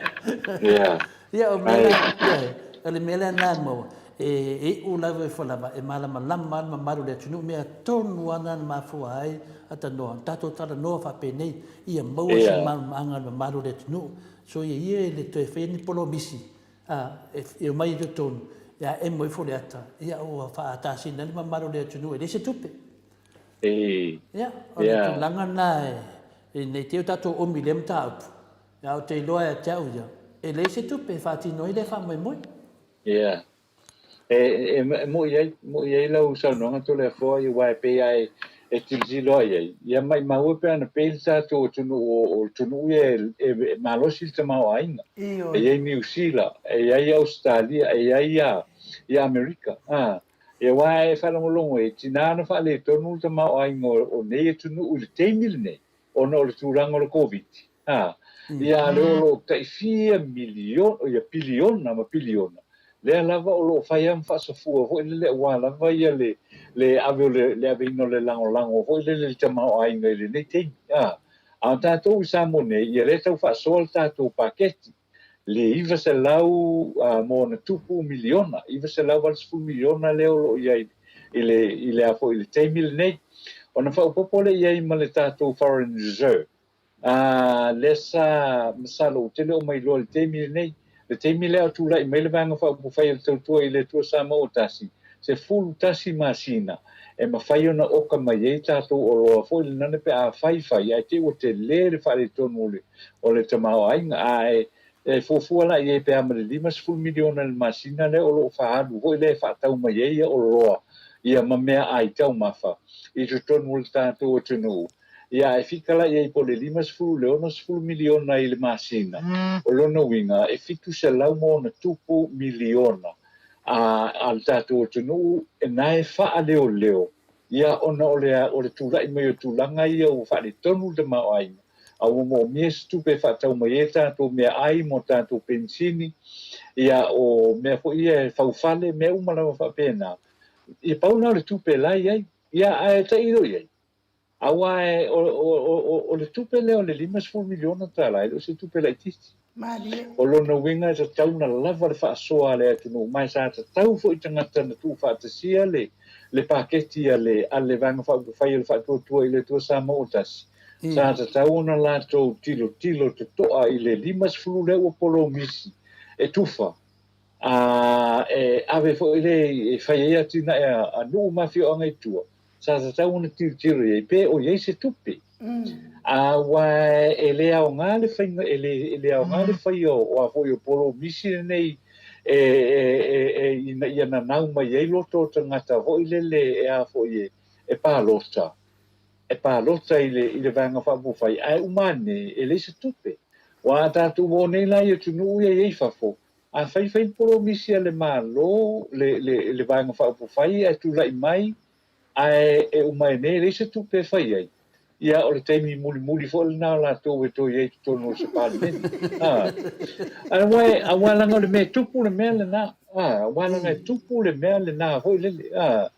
Ia, o mea la, ioe, o le mea lea na e maua, e iu lava ifo lava, e malamalama le mamalu o le atunuu, mea tonu lava na na mafua ai a tanoa, tatou talanoa faapenei, ia maua se malamalamaaga i le mamalu o le atunuu. Soia ia e le toe faia ni polomisi, a, e omai i totonu, ia emo ifo le ata, ia ua faatasina ai le mamalu o le atunuu e leai se tupe. Ia, o le tulaga lena e, ne i te i ua tatou omi i lea mataupu, Ae ou te iloa ia te au ia, e leai se tupe e faatino ai lea faamoemoe.
Ia. E, e, e mo'i ai, mo'i ai lau saunoaga Toleafoa, aua e pei lava e,
e tilotilo ai ai, ia maimau e pe ana pei le tatou atunuu o o le atunuu ia e e malosi le tamaoaiga. E i ai Niu Sila, e i ai Ausetalia, e i ai ia ia Amerika, a. Ia aua e faalogologo e tiga ona faaletonu le tamaoaiga o o nei atunuu i le taimi lenei ona o le tulaga o le Koviti, a. Ia a lea o lo o tai fia miliona, ia piliona ma piliona, lea lava o lo o fai lava ma faasafua foi lele aua lava ia le le ave o le le aveina o le lagolago foi lele i le tamaoaiga i lenei taimi, a. A o tatou i Samoa nei, ia lea e tau faasoa le tatou paketi, le 900 ma ona tupu miliona, $980 miliona lea o lo o i ai i le i le a foi i le taimi lenei. Ona faaopoopo lea i ai ma le tatou foreign reserve, A lea sa masalo ou te le o mailoa i le taimi lenei. Le taimi lea o tulai mai le Vaega Faaupufai o le Tautua i le Atua Samoa Tasi, 11 masina e mafai ona oka mai ai tatou oloa foi lenane pe a fai fai ae te i ua tele le faaletonu o le o le tamaoaiga. Ae e fuafua la i ai pe a ma le $50 miliona i le masina lea o lo o faaalu foi lea e faatau mai ai ia oloa ia ma meaai taumafa i totonu o le tatou atunuu. Ia, ae fika la i ai po o le 50 i le 60 miliona i le masina, o lona uiga e 700 ma ona tupu miliona a, a le tatou atunuu na e faaleoleo, ia, ona o le, o le tulai mai o tulaga ia ua faaletonu le tamaoaiga, a ua moomia se tupe e faatau mai ai tatou meaai mo tatou penisini, ia, o mea foi ia e faufale, mea uma lava faapena. Ia, pau lena o le tupe la e i ai. Ia, ae tailo i ai. Aua o le tupe lea o le $50 miliona e le o se tupe laitiiti.
Malie.
O lona uiga e tatau ona lava le faasoa a le atunuu, ma e sa tatau foi tagata na tuufaatasia le le paketi a le a le Vaega Faaupufai o le Faatuatua i le Atua Samoa Tasi, sa tatau ona latou tilotilo totoa i le 50 lea ua polomisi e tufa, a e ave foi lea e fai ai atinae a nuu ma afioaga i tua. Sa tatau ona tilotilo i ai pe o i ai se tupe. Aua e le aoga le faiga, e le, e le aoga le faia o a foi o polomisi lenei e, e, e, e, ina ia nanau mai ai loto o tagata foi lele e a foi e, e palota, e palota i le, i le Vaega Faaupufai, ae uma ane e leai se tupe. Aua a tatou o nei la i atunuu ia e i ai fafo, a fai fai le polomisi a le Malo, le, le, le Vaega Faaupufai ae tulai mai, ae e uma ai nei e leai se tupe e fai ai, ia o le taimi mulimuli foi lena o latou e toe i ai i totonu o se Palemene. A, aua, aua leaga o le mea e tupu le mea lena, a, aua leaga e tupu le mea lena foi lele, a,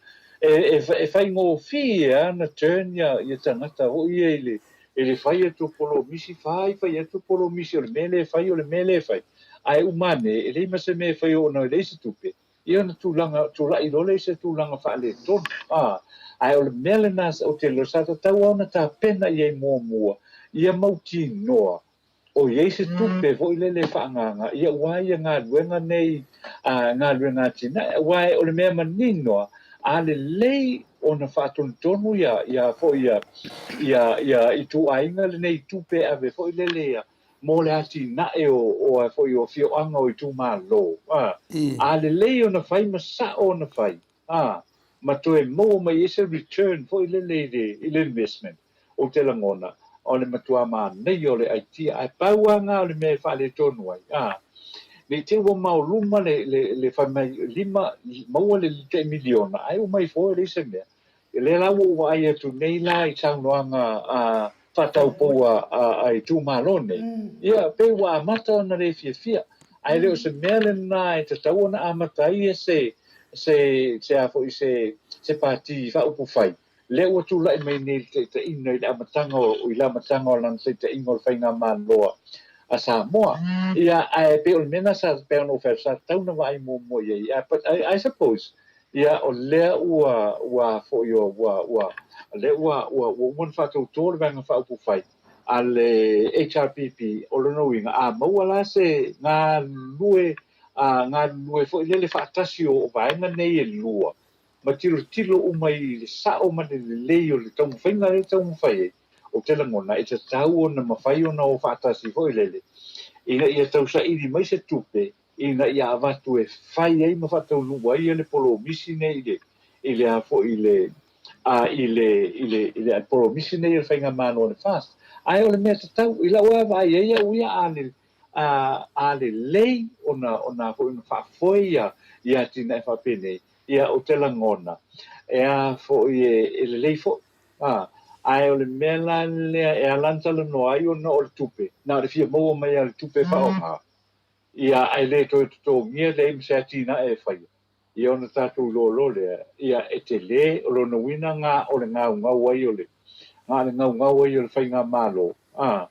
e, e, e faigofie lava ona turn ia, ia tagata foi ia i le, i le fai atu o polomisi, fai, fai atu polomisi o le mea lea e fai, o le mea lea e fai. Ae uma ane, e leai ma se mea e fai ona e leai se tupe, ia ona tulaga, tulai loa lea i se tulaga faaletonu. A, ae o le mea lena ou te iloa sa tatau lava ona tapena i ai muamua, ia mautinoa o i ai se tupe foi lele e faaagaaga, ia aua ia galuega nei, a, galuega atinae. Aua o le mea manino lava, a lelei ona faatonutonu ia, ia foi ia, ia, ia ituaiga lenei tupe e ave foi lele ia, mo le atinae o, o a foi o afioaga o itumalo, a, a lelei ona fai ma sao ona fai, a, ma toe maua mai ai se return foi lele i le, i le investment, ou te lagona, o le matua manaia o le idea, ae pau lava na o le mea e faaletonu ai, a, ne i te i ua maoluma le, le, le fai mai lima, maua le tai miliona, ae uma ifo e leai se mea. Lea la ua ou vaai atu nei la i saunoaga a faataupou a, a, a itumalo nei, ia, pei ua amata ona le fiafia. Ae le o se mea lena e tatau ona amata ai se, se, se a foi, se, se pati faaupufai. Lea ua tulai mai nei le taitaiga i le amataga o, i le amataga o lana taitaiga o le Faigamalo a, a Samoa. Ia, ae pei o le mea lena sa, pei ona ou fai atu, sa tatau ona vaai muamua i ai. But I, I suppose, Ia, o lea ua, ua foi o, ua, ua, o lea ua, ua, ua uma ona faatauto le Vaega Faaupufai a le HRPP, o lona uiga, a maua la se galulue, a galulue foi lele faatasi o, o vaega nei e lua, ma tilotilo uma i le sao ma le lelei o le taumafaiga lea e taumafai ai, ou te lagona e tatau ona mafai ona o faatasi foi lele, ina ia tausaili mai se tupe ina ia avatu e fai ai ma faataunuu ai le polomisi nei i le, i le a foi i le, i le i le i le polomisi nei o le faigamalo a le FAST. Ae o le mea tatau i lau lava vaai i ai au ia a le a a lelei ona ona foi ona faafoe ia ia atinae faapenei, ia ou te lagona e a foi e e lelei foi. A ae o le mea la lea e ala ona talanoa ai ona o le tupe, na o le fia maua mai lava o le tupe e faaaoga, ia ae le toe totogia leai ma se atinae e faia. Ia ona tatou iloa loa lea, ia e tele, o lona uiga na o le gaugau ai o le, na o le gaugau ai o le faigamalo, a,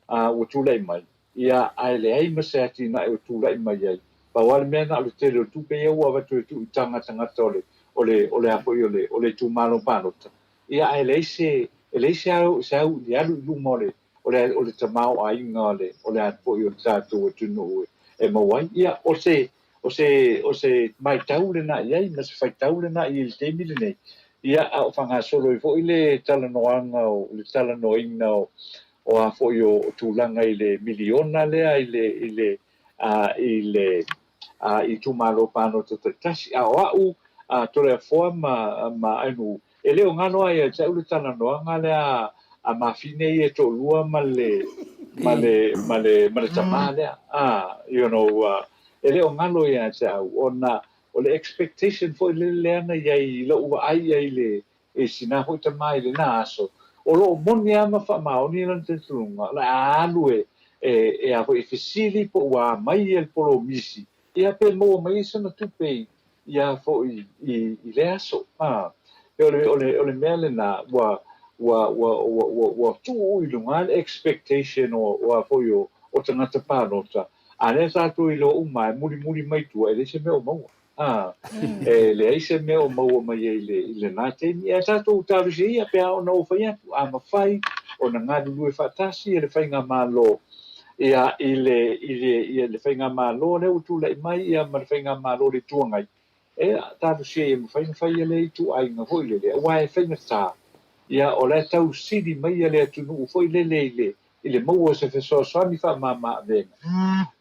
a ua tulai mai, ia ae leai ma se atinae ua tulai mai ai. Pau lava le mea na o le tele o tupe ia ua avatu e tuu i taga tagata o le, o le, o le a foi o le, o le itumalo palota, ia ae leai se, e leai se au, se au i le alu i luma o le, o le, o le tamaoaiga o le, o le a foi o le tatou atunuu e maua ai. Ia, o se, O se, o se matau lena i ai ma se faitau lena i ai i le taimi lenei, ia, a o faagasolo ai foi le talanoaga o, le talanoaina o, o a foi o, o tulaga i le miliona lea i le, i le, a, i le, a, i itumalo palota taitasi. A o a'u, a, Toleafoa ma, ma Ainuu, e le o galo lava ia te au le talanoaga lea a mafine ia e toalua ma le, ma le, ma le, ma le tamā lea, a, you know, a, E le o galo ia te au, ona o le expectation foi lele lea na i ai i lou vaai i ai i le i sina foi tama i lena aso, o lo o moni lava ma faamaoni lona talitonuga, o le a alu e e e a foi e fesili po ua a mai ia le polomisi, ia pe maua mai ai sana tupe i ia foi i i lea aso. A, e o le o le o le mea lena ua ua ua ua ua ua tuu i luga le expectation o o a foi o o tagata palota A lea tatou iloa uma e mulimuli mai tua, e leai se mea o maua. A, e leai se mea o maua mai ai i le, i lena taimi. Ae tatou talosia ia pe a ona ou fai atu, a mafai ona galulue faatasi e le Faigamalo, ia, i le, i le, ia, le Faigamalo lea ua tulai mai, ia, ma le Faigamalo o le Itu Agai, e talosia ia mafai ona fai lea ituaiga foi lele, aua e faigata, ia, o la e tau sili mai le atunuu foi lele i le, i le maua o se fesoasoani faamama-avega,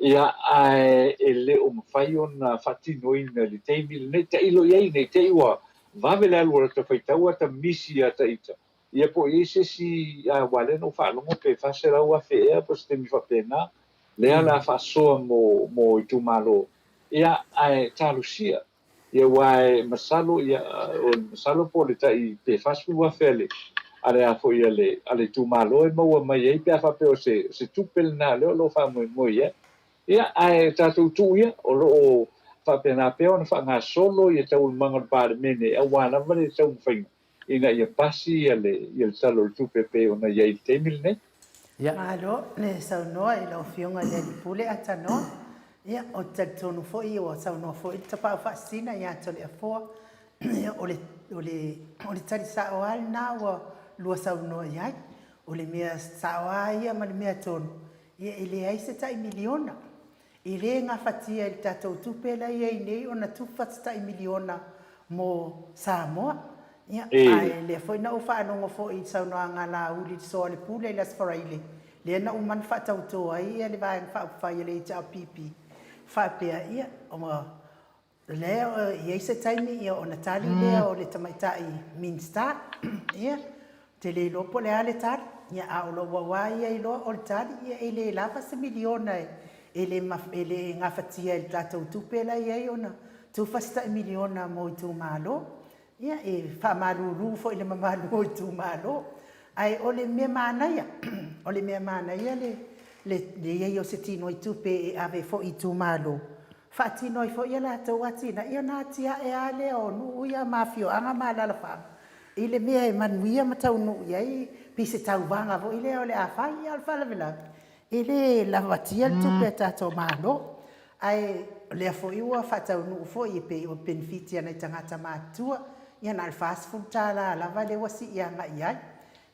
ia, ae e le o mafai ona faatinoina i le taimi lenei. Tailo i ai, ne i te i ua vave le alu o lata faitau a ta misi ia ta ita, ia po o i ai se isi, aua lea na ou faalogo pe 400,000 ea po o se taimi faapena, lea o le a faasoa mo, mo itumalo, ia, ae talosia. Ia aua e masalo ia o masalo po o le tai pe 40,000 a le a le a foi a le a le itumalo e maua mai ai pe a faapea o se o se tupe lena lea o lo o faamoemoe i ai. Ia ae tatou tuu ia o lo o faapena pea ona faagasolo ia taualumaga o le Palemene aua lava le taumafaiga ina ia pasi ia le ia le Tala o le Tupe e pei ona i ai i le taimi lenei.
Ia. Malo le saunoa i lau Afioga i le Alii Pule Atanoa. Ia, ou te talitonu foi ua saunoa foi le Tapaau Faasisina ia Toleafoa, ia, o le, o le, o le tali sao lava lena ua lua saunoa i ai. O le mea sao lava ia ma le mea tonu, ia e leai se tai miliona. E le gafatia e le tatou tupe la i ai nei ona tufa se tai miliona mo Samoa. Ia, ae lea foi na ou faalogo foi i le saunoaga a Laauli i le Soa o le Pule i le Aso Faraile, lea na uma ona faatauto ai le Vaega Faaupufai a le HRPP, faapea, ia, ua Lea e i ai se taimi ia ona tali lea o le tamaitai Minisita. Ia, ou te le iloa po o le a le tali, ia, a o lou au lava ia iloa o le tali, ia e le lava se miliona e le e le gafatia e le tatou tupe la e i ai ona tufa se tai miliona mo itumalo. Ia, e faamalulu foi i le mamalu o itumalo. Ae o le mea manaia, o le mea manaia le le i ai o se tino i tupe e ave foi i itumalo, faatino ai foi a latou atinae, ia ona atiae lava lea o nuu ia ma afioaga ma alaalafaga i le mea e manuia ma taunuu i ai, pei se tauvaga foi lea o le a fai, a o le faalavelave, e le lavatia le tupe a tatou Malo. Ae o lea foi ua faataunuu foi e pei o penefiti a nai tagata matutua, ia na o le $40 lava lea ua sii agai i ai.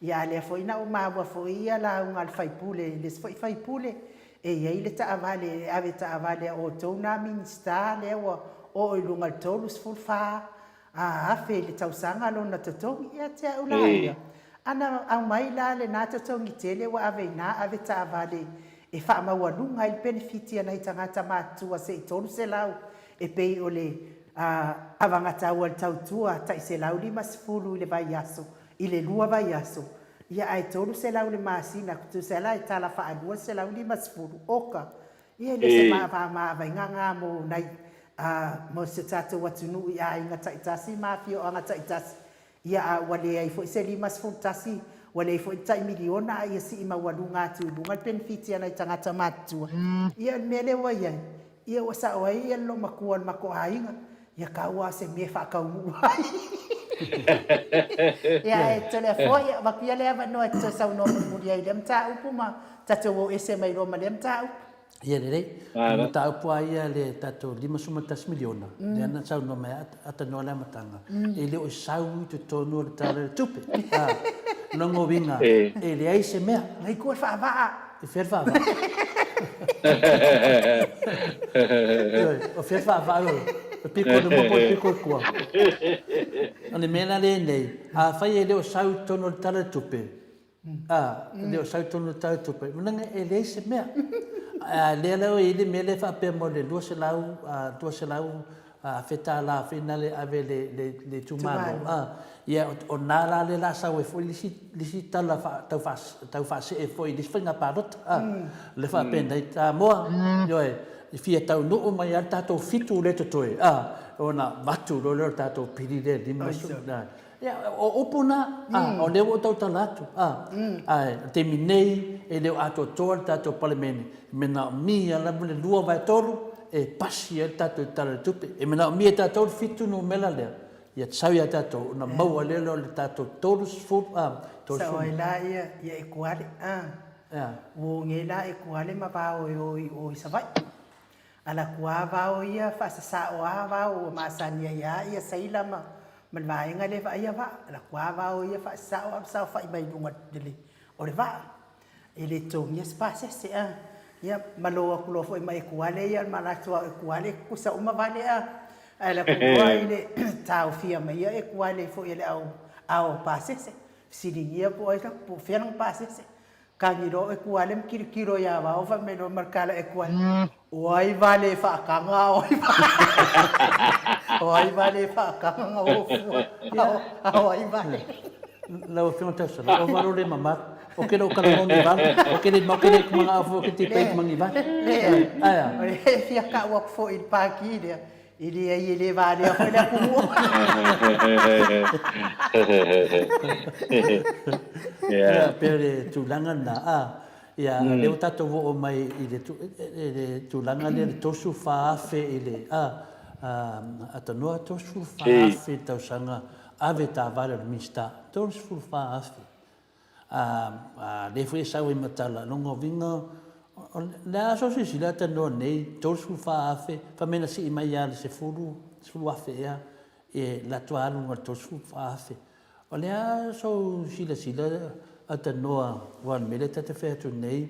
Ia a lea foi na ou maua foi ia lauga a le faipule, le isi foi faipule, e i ai le taavale e ave taavale a outou na Minisita lea ua oo i luga i le 34 afe i le tausaga lona totogi. Ia te au la ia, ana aumai la lena totogi tele ua ave i ina ave taavale e faamaualuga ai le penefiti a nai tagata matutua se i 300 e pei o le. avagataua i le tautua tai 150 i le vaiaso, i le lua vaiaso, ia ae 300 i le masina, tusa la e tala faalua le 150, oka, ia e le o se maavaimaiga na mo nai, mo si o tatou atunuu i aiga taitasi ma afioaga taitasi. Ia, a ua leai foi se 51, ua leai foi ni tai miliona a ia sii maualuga atu i luga le penefiti a nai tagata matutua. Ia, o le mea lea ua i ai, ia ua sao ai ia le loomatua o le matou aiga, ia tau lava o se mea e faataunuu ai. Ia, ae Toleafoa, ia, avatu ia le avanoa e te toe saunoa mulimuli ai i lea mataupu ma tatou o ese mai loa ma lea mataupu.
Ia lelei, o le mataupu lava ia le tatou $51 miliona, lea na saunoa mai Atanoa i le amataga, e le o sau i totonu o le Tala o le Tupe. Lona uiga, e leai se mea.
Nai koe faavaa.
E fea le faavaa? Ioe, o fea le faavaa ioe? O le piko i luma po o le piko i tua? O le mea la lenei, afai e le o sau i totonu o le Tala o le Tupe, A, le o sau tonu le tala tupe, leaga e leai se mea. A lea la ua i ai le mea lea faapea mo le 200, 200 afe tala foi na le ave le le le itumalo, a, ia o na la lea la sau ai foi le isi le isi tala faa tau faa tau faasee foi i le isi faiga palota, a. Le faapea nei, Samoa, ioe, e fia taunuu mai lava le tatou 7 lea e totoe, a, ona avatu loa lea o le tatou pili lea e 50, Ia, o upu na, a, o lea ua ou tautala atu, a, ae o le taimi nei, e le o atoatoa le tatou Palemene, e manaomia lava le 2/3 e pasi ai le tatou Tala o le Tupe. E manaomia e tatou le 7 numera lea, ia sau ia tatou ona maua lea o le tatou 30, a,
30. Sao ai la ia, ia e kuale, a, ua oge la e kuale ma vao e o i o i Savaii. Ala kua vao ia faasasao a vao ua masani ai a ia saila ma ma le vaega lea e vaaia vaa. Ala kua vao ia faasasao a saofai mai luga o le vaa. E le totogia se pasese a. Ia malo atu loa foi ma Ekuale ia o le manatu lava o Ekuale e tutusa uma vale a. Ae ala atu loa i le taofia mai ia Ekuale foi e le au ao pasese. Fesiligia po o ai po o fea lana pasese. Kagi loa oe kuale ma kilokilo ia vao fai mai loa ma le kala e kuale, O ai vale e faakaga o ai O ai vale e faakaga nga o fua a o ai vale.
Lau Afioga Tausala, o valo le mamalu, o ke lou kala moni valo, o ke le mau ke le kumanga au fo ke te pei kumangi vale.
Aia. O le fia kau aku foi i le pāki lea, E leai e le valea foi le atunuu.
Ia, pei o le tulaga lena, a, ia, lea ua tatou oo mai i le, i le tulaga lea i le 34,000 i le, a, Atanoa, 34,000 i le tausaga ave taavale a le Minisita, 34,000. Ā, lea foi e sau ai ma tala, lona uiga, o le a soo silasila a tanoa nei, 34,000, fai mai na sii mai lava i le sefulu, sefulu afe ea, e alu atu lava luga i le 34,000. O le a sou silasila a tanoa, aua o le mea lea ta te fai atu nei,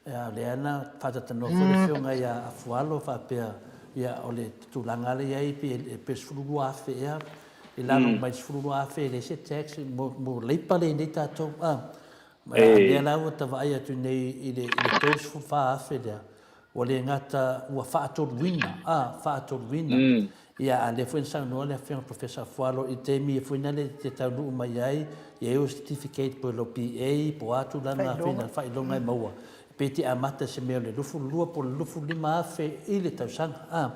o lea na faatalatanoa foi le afioga ia Afualo faapea, ia o le tulaga lea e i ai pe pe 12,000 ea i lalo mai le 12,000 e leai se tax mo mo leipa lea e i ai nei tatou a. A lea la ua ta vaai atu nei i le i le 34,000 lea, ua le gata ua faatoluina a, faatoluina. Ia, a o lea foi na saunoa le Afioga Professor Afualo i le taimi foi lea e te taunuu mai ai, i ai ou certificate po o lau BA po o a tulaga foi faailoga e maua, pe te amata i se mea o le 22 po o le 25 afe i le tausaga. A,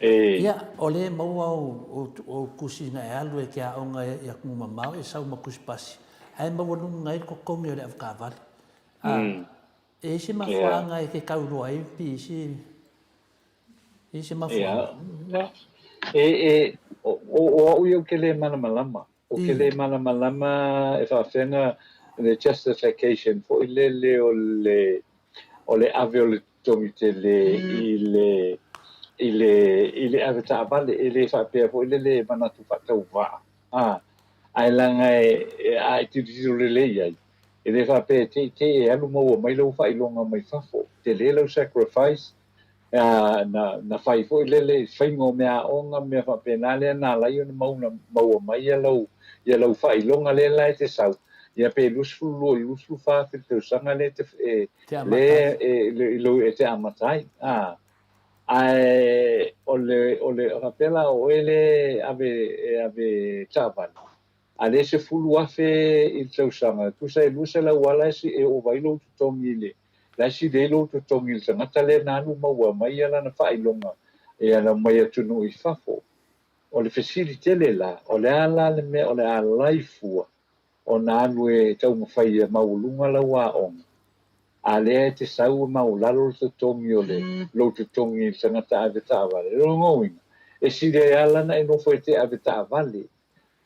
ia, o lea e maua ou, ou tusi na e alu e te aoga i atunuu mamao e sau ma tusi pasi, ae maualuga ai le totogi o le avetaavale. A, e i ai se mafuaaga e te tauloa ai pe i se I se mafuaaga.
Ia, e, e, o, o au ia ou te le malamalama. Ou te le malamalama e faapefea na le justification foi lele o le, o le ave o le totogi tele i le, i le, i le ave taavale. E le faapea foi lele e manatu faatauvaa, a, ae leaga e, a e tilotilo lelei i ai, e le faapea e te i te i e alu maua mai lau faailoga mai fafo. Tele lau sacrifice, na, na fai foi lele i faiga o meaaoga ma mea faapena lea na ala ai ona mauna, maua mai ia lau, ia lau faailoga lea la e te sau, ia pe 22 i le 24 afe le tausaga lea e te, e, lea e, e, e te amata ai. A, Ae o le, o le, faapea la o oe le ave, e ave taavale, a lea e 10,000 i le tausaga, tusa e 200 lava la e ova ai lou totogi i le, la e sili ai lou totogi i le tagata lea na alu maua mai ia lana faailoga e ala mai atunuu i fafo. O le fesili tele la, o le a la le mea o le a lai fua ona alu e taumafai ia maualuga lau aoga, a lea e te sau e maualalo le totogi o le lou totogi i le tagata ave taavale. O lona uiga, e sili ai lava lana e nofo e te ave taavale,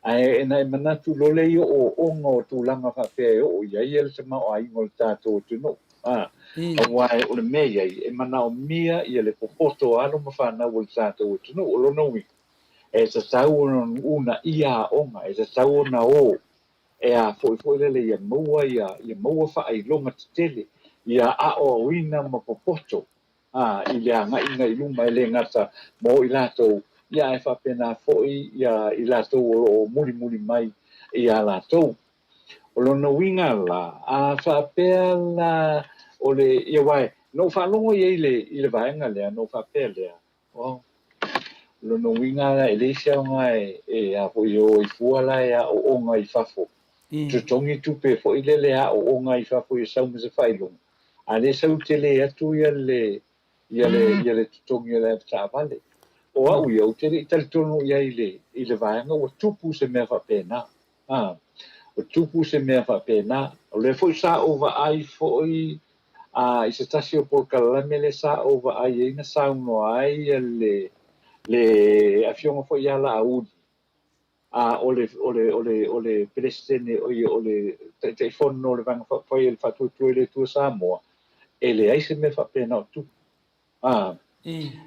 ae na e manatu loa lea i ooooga o tulaga faapea e oo i ai le tamaoaiga o le tatou atunuu. A, aua o le mea i ai, e manaomia ia le popoto o alo ma fanau o le tatou atunuu. O lona uiga, E tatau ona uunaia aoga, e tatau ona o e a foi foi lele ia maua ia ia maua faailoga tetele, ia aoaoina ma popoto a i le agaiga i luma e le gata mo i latou ia ae faapena foi ia i latou o lo o mulimuli mai ia latou. O lona uiga la, a faapea la o le ia aua na ou faalogo i ai i le i le vaega lea na ou faapea lea, O lona uiga la e leai se aoga e a foi e o ai fua la e aooga i fafo. Totogi tupe foi lele e aooga i fafo ia sau ma se faailoga, a lea sau tele atu ia le ia le ia le totogi o le avetaavale. O au ia ou te le i talitonu i ai i le i le vaega ua tupu se mea faapena. A, ua tupu se mea faapena. O lea foi sa ou vaai foi a, i se tasi o polokalame lea sa ou vaai ai na saunoa ai le, le afioga foi ia Laauli, a, o le, o le, o le, o le Peresetene, o ia, o le Taitaifono o le Vaega Faaupufai a le Faatuatua i le Atua Samoa, e leai se mea faapena o tupu. A,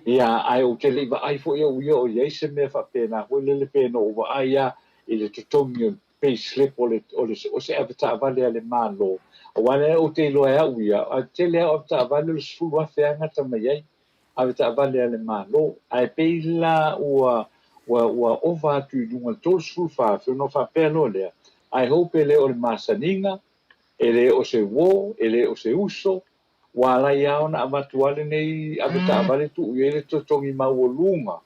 ia, ae ou te le i vaai foi au ia o i ai se mea faapena foi lele pe na ou vaai lava i le totogi o le pay slip o le, o le, o se avetaavale a le Malo. Aua lea ou te iloa e au ia, a tele lava o avetaavale o le 10,000 lava e gata mai ai avetaavale a le Malo. Ae pei la ua, ua, ua ova atu i luga i le 34,000 ona ou faapea loa lea, I hope e le o le masaniga, e le o se uo, e le o se uso, Ua alai lava ona avatu a lenei avetaavale tuu i ai le totogi maualuga,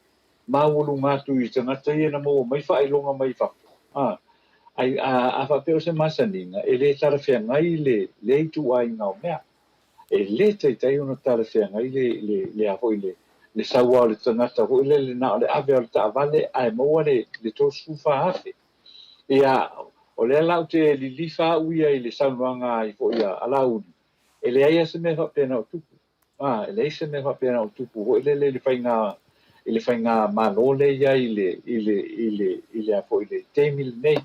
maualuga atu i tagata ia na maua mai faailoga mai fafo. A, ai, a, a faapea o se masaniga, e le talafeagai le, lea ituaiga o mea. E le taitai ona talafeagai le, le, le a foi le, le sau lava o le tagata foi lele na o le ave lava o le taavale ae maua le, le 34,000. Ia, o lea la ou te lilifa au ia i le saunoaga ai foi a, a Laauli, E leai lava se mea faapena o tupu. A, e leai se mea faapena o tupu foi lele i le faiga, i le faigamalo lea e i ai i le, i le, i le, i le a foi i le taimi lenei.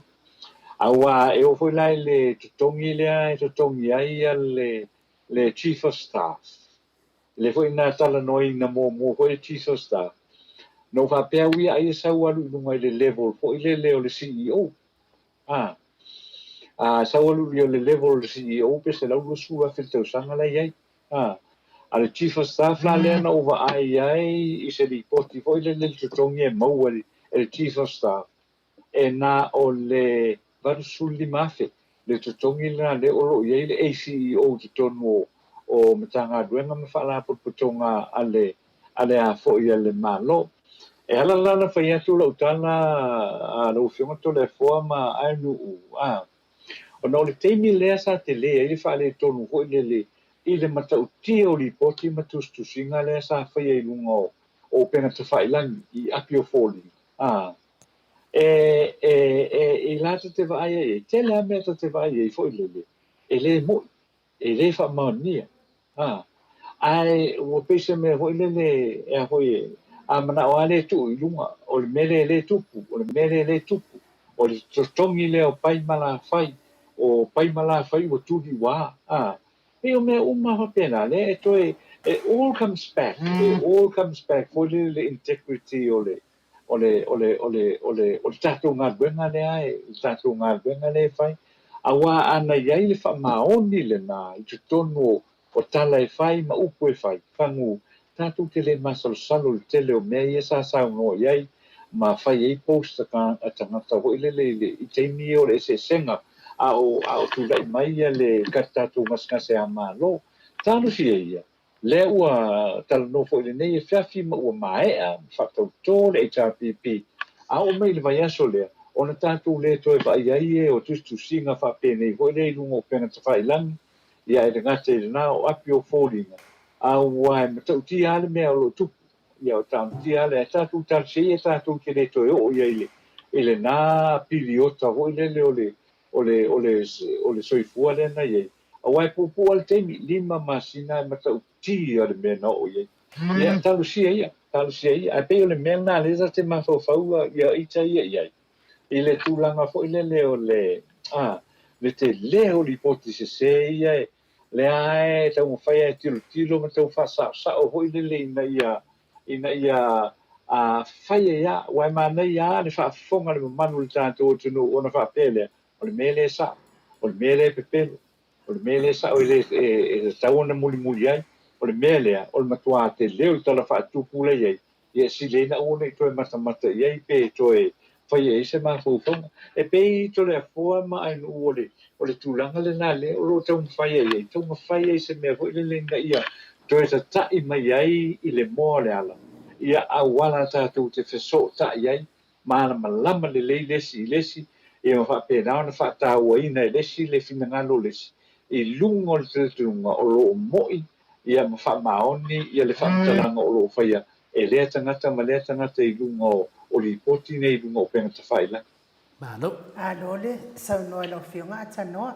Aua e oo foi la i le totogi lea e totogi ai le, le Chief of Staff, lea foi na talanoaina muamua foi le Chief of Staff, na ou faapea au ia ai e sau alu i luga i le level foi lele o le CEO. A, a sau alu i le level o le CEO pe 120,000 i le tausaga la e i ai. A, a le Chief of Staff la lea na ou vaai ai i se lipoti foi lele i le totogi e maua e le Chief of Staff, e na o le 85,000 le totogi lena lea o lo o i ai le ACEO i totonu o o Matagaluega ma Faalapotopotoga a le a le a foi a le Malo. E ala la ona fai atu lau tala a lau Afioga Toleafoa ma Aenuu, a, ona o le taimi lea sa tele ai le faaletonu foi lele i le matautia o lipoti ma tusitusiga lea sa faia i luga o o upega tafailagi i api o foliga, a, e, e, e, i la ta te vaai ai e tele lava mea ta te vaai ai foi lele, e le mo'i. E le faamaonia. A, ae ua pei se mea foi lele e a foi e, a manao lava lea e tuu i luga, o le mea lea e le tupu, o le mea lea e le tupu, o le totogi lea o pai ma lafai, o pai ma lafai ua tuli ua a, a, pei o mea uma faapena lea e toe, it all comes back, it all comes back foi lele le integrity o le, o le, o le, o le, o le, o le tatou galuega lea e, le tatou galuega lea e fai. Aua ana i ai le faamaoni lena i totonu o, o tala e fai ma upu e fai, fagu, tatou te le masalosalo i le tele o mea ia sa saunoa i ai ma fai ai post a, a tagata foi lele i le, i taimi ia o le eseesega a o, a o tulai mai ia le tatou gasegase a Malo. Talosia ia. Lea ua talanoa foi i lenei afiafi ma ua maea ma faatauto le HRPP, a oo mai i le vaiaso lea, ona tatou le toe vaai ai e o tusitusiga faapenei foi lea i luga o upega tafailagi, ia e le gata i lena o api o foliga, a ua e matautia lava le mea o lo o tupu. Ia o taotia lava lea, tatou talosia ia tatou te le toe oo i ai i lena piliota foi lele o le o le o le o le soifua lea na i ai. Aua e puupuu lava le taimi, lima masina e matautia le mea na oo i ai. Ia talosia ia, talosia ia. Ae pei o le mea lena lea ta te mafaufau ia ita ia i ai, i le tulaga foi lele o le a le tele o lipoti sese ia e lea e taumafai e tilotilo ma tau faasaosao foi lele ina ia ina ia a fai ai lava, aua e manaia lava le faafofoga a le mamalu o le tatou atunuu ona faapea lea, o le mea lea e sao, o le mea lea e pepelo, o le mea lea e sao e le e tatau ona mulimuli ai, o le mea lea o le matua tele o le tala faatupu la e i ai, ia e sili ai ona aua ne i toe matamata i ai pe toe fai i ai se mafaufauga. E pei Toleafoa ma Ainuu o le o le tulaga lena lea o lo o taumafai ai ai, taumafai ai se mea foi lele ina ia toe tata'i mai ai i le moa o le ala, ia auala tatou te fesootai ai, malamalama lelei le isi i le isi, ia ma faapena ona faatauaina e le isi le finagalo o le isi i luga o le talitonuga o lo o mo'i ia ma faamaoni ia le faamatalaga o lo o faia e lea tagata ma lea tagata i luga o o lipoti nei i luga o upega tafailagi.
Malo.
Malo le saunoa i lau Afioga Atanoa.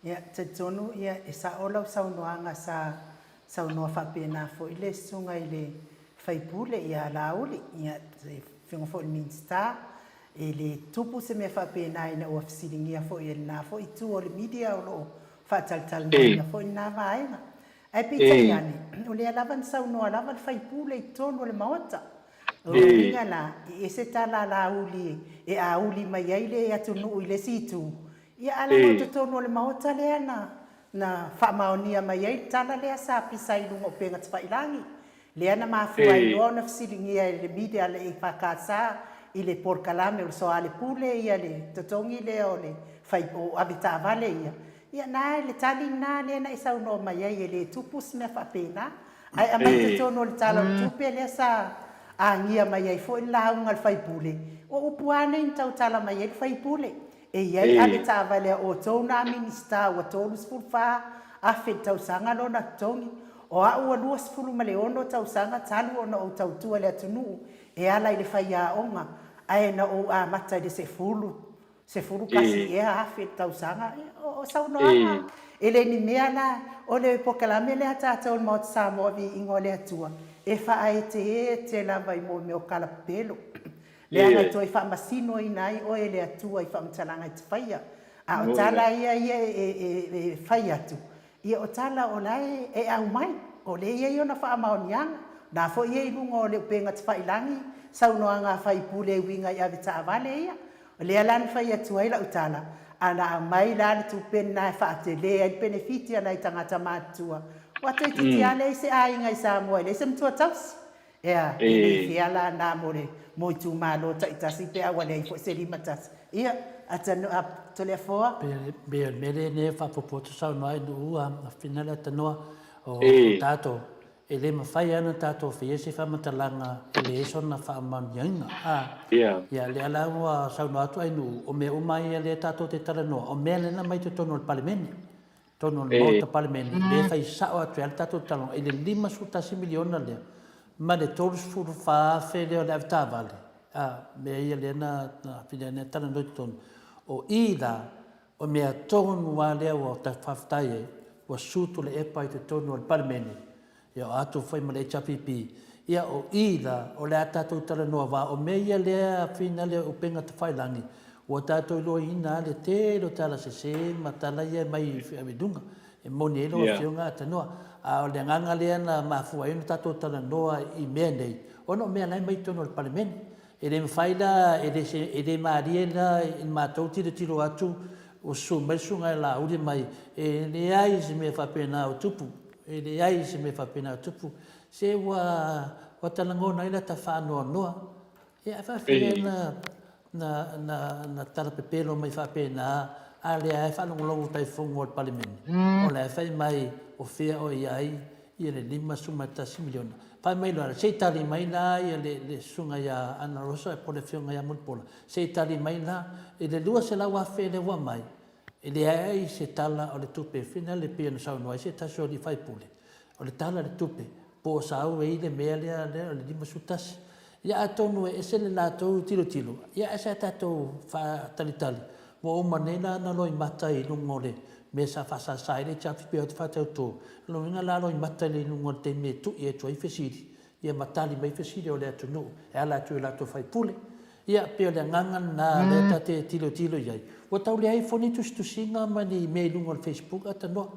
Ia, talitonu ia e sao lau saunoaga sa saunoa faapena foi le Susuga i le Sui Usufono ia Laauli, ia le Afioga foi i le Minisita, e le tupu se mea faapena ina ua fesiligia foi e lena foi itu o le media o lo o faatalatalanoaina foi lena vaega. Ae peitai ane, o lea lava na saunoa lava le sui usufono i totonu o le Maota. O lona uiga la, e ese tala a Laauli e auli mai ai le atunuu i le isi itu, ia a leaga o totonu o le Maota lea na na faamaonia mai ai le tala lea sa pisa ai i luga o upega tafailagi. Lea na mafua ai loa ona fesiligia e le media a le EFKS i le polokalame o le Soalepule ia le totogi lea o le fai o avetaavale ia. Ia na le tali lena lea na e saunoa mai ai e le tupu se mea faapena. Ae aumai i totonu o le Tala o le Tupe lea sa agia mai ai foi le lauga a le faipule, o upu a nei na tautala mai ai le faipule, E i ai avetaavale a outou nā Minisita ua 34 afe i le tausaga lona totogi, o a'u ua 26 tausaga talu ona ou tautua i le atunuu e ala i le faiaoga, ae na ou amata i le sefulu, 11 ea afe i le tausaga. O saunoaga e le ni mea la, o le polokalame lea a tatou i le Maota Samoa Viiga o le Atua, e faaeteete lava i mea o kalapelo. Leaga e toe faamasinoina ai oe e le Atua i faamatalaga e te faia. A o tala ia ia e fai atu, ia o tala o la e aumai, o lea e i ai ona faamaoniaga. O na foi e i luga o le upega tafailagi saunoaga a faipule e uiga i avetaavale ia. O lea la na fai atu ai lau tala, a na aumai la le tupe lena e faatele ai le penefiti a nai tagata matutua, ua toeitiiti lava leai se aiga i Samoa e leai se matua tausi. Ea, e le fea la na mo le mo itumalo taitasi pe a ua leai foi se 51. Ia, atanu a Toleafoa.
Pe o le mea lea nei e faaopoopo atu saunoa ai Nu'u a Fina le Atanoa, o tatou, e le mafai lava ona tatou faia se faamatalaga e leai sona faamaoniaina. A, ia, lea la ua saunoa atu ai Nu'u, o mea uma ia lea tatou te talanoa, o mea lea na aumai i totonu o le Palemene. totonu o le Maota Palemene, lea e fai sao atu ai le tatou talanoa i le $51 miliona lea ma le $34,000 lea o le avetaavale, a, mea ia lea na na talanoa i totonu. O i la, o mea tonu lava lea ua faafetai ai, ua sutu le epa i totonu o le Palemene, Ia o atu foi ma le HRPP, ia o i la o le a tatou talanoa va o mea ia lea finale o upega tafailagi, ua tatou iloaina a le tele o tala sese ma tala ia e mai i luga, e moni ai lau afioga Atanoa. A o le agaga lea na mafua ai ona tatou talanoa i mea nei, ona o mea la e mai i totonu o le Palemene. E le mafai la, e le se, e le malie la i le matou tilotilo atu, ua susu mai le susuga ia Laauli mai, e leai se mea faapena o tupu, e leai se mea faapena o tupu. Se ua, ua talagona ai lata faanoanoa. Ia ae faafefea na, na, na, na tala pepelo mai faapena, a lea e faalogologo taifogo a le Palemene, o la e fai mai o fea o i ai. ia le $51 miliona. Fai mai loa, se i tali mai la ia le, le susuga ia Ana Rosa po o le afioga ia Mulipola, se i tali mai la i le $200,000 lea ua aumai, e leai se tala o le tupe finale pei ona saunoa ai se tasi o alii faipule, o le tala o le tupe, po o sau ai le mea lea, lea o le 51. Ia atonu e ese le latou tilotilo, ia ae sa tatou faatalitali, ua uma nei la ona loimata i luga o le mea sa faasasa ai le HRPP o te faatauto, o lona uiga la loimata i luga o le taimi e tui atu ai fesili, ia ma tali mai fesili o le atunuu e ala atu i o latou faipule. Ia, pei o le agaga lena lea ta te tilotilo i ai. Ua tau leai foi ni tusitusiga ma ni mea i luga o le Facebook a tanoa.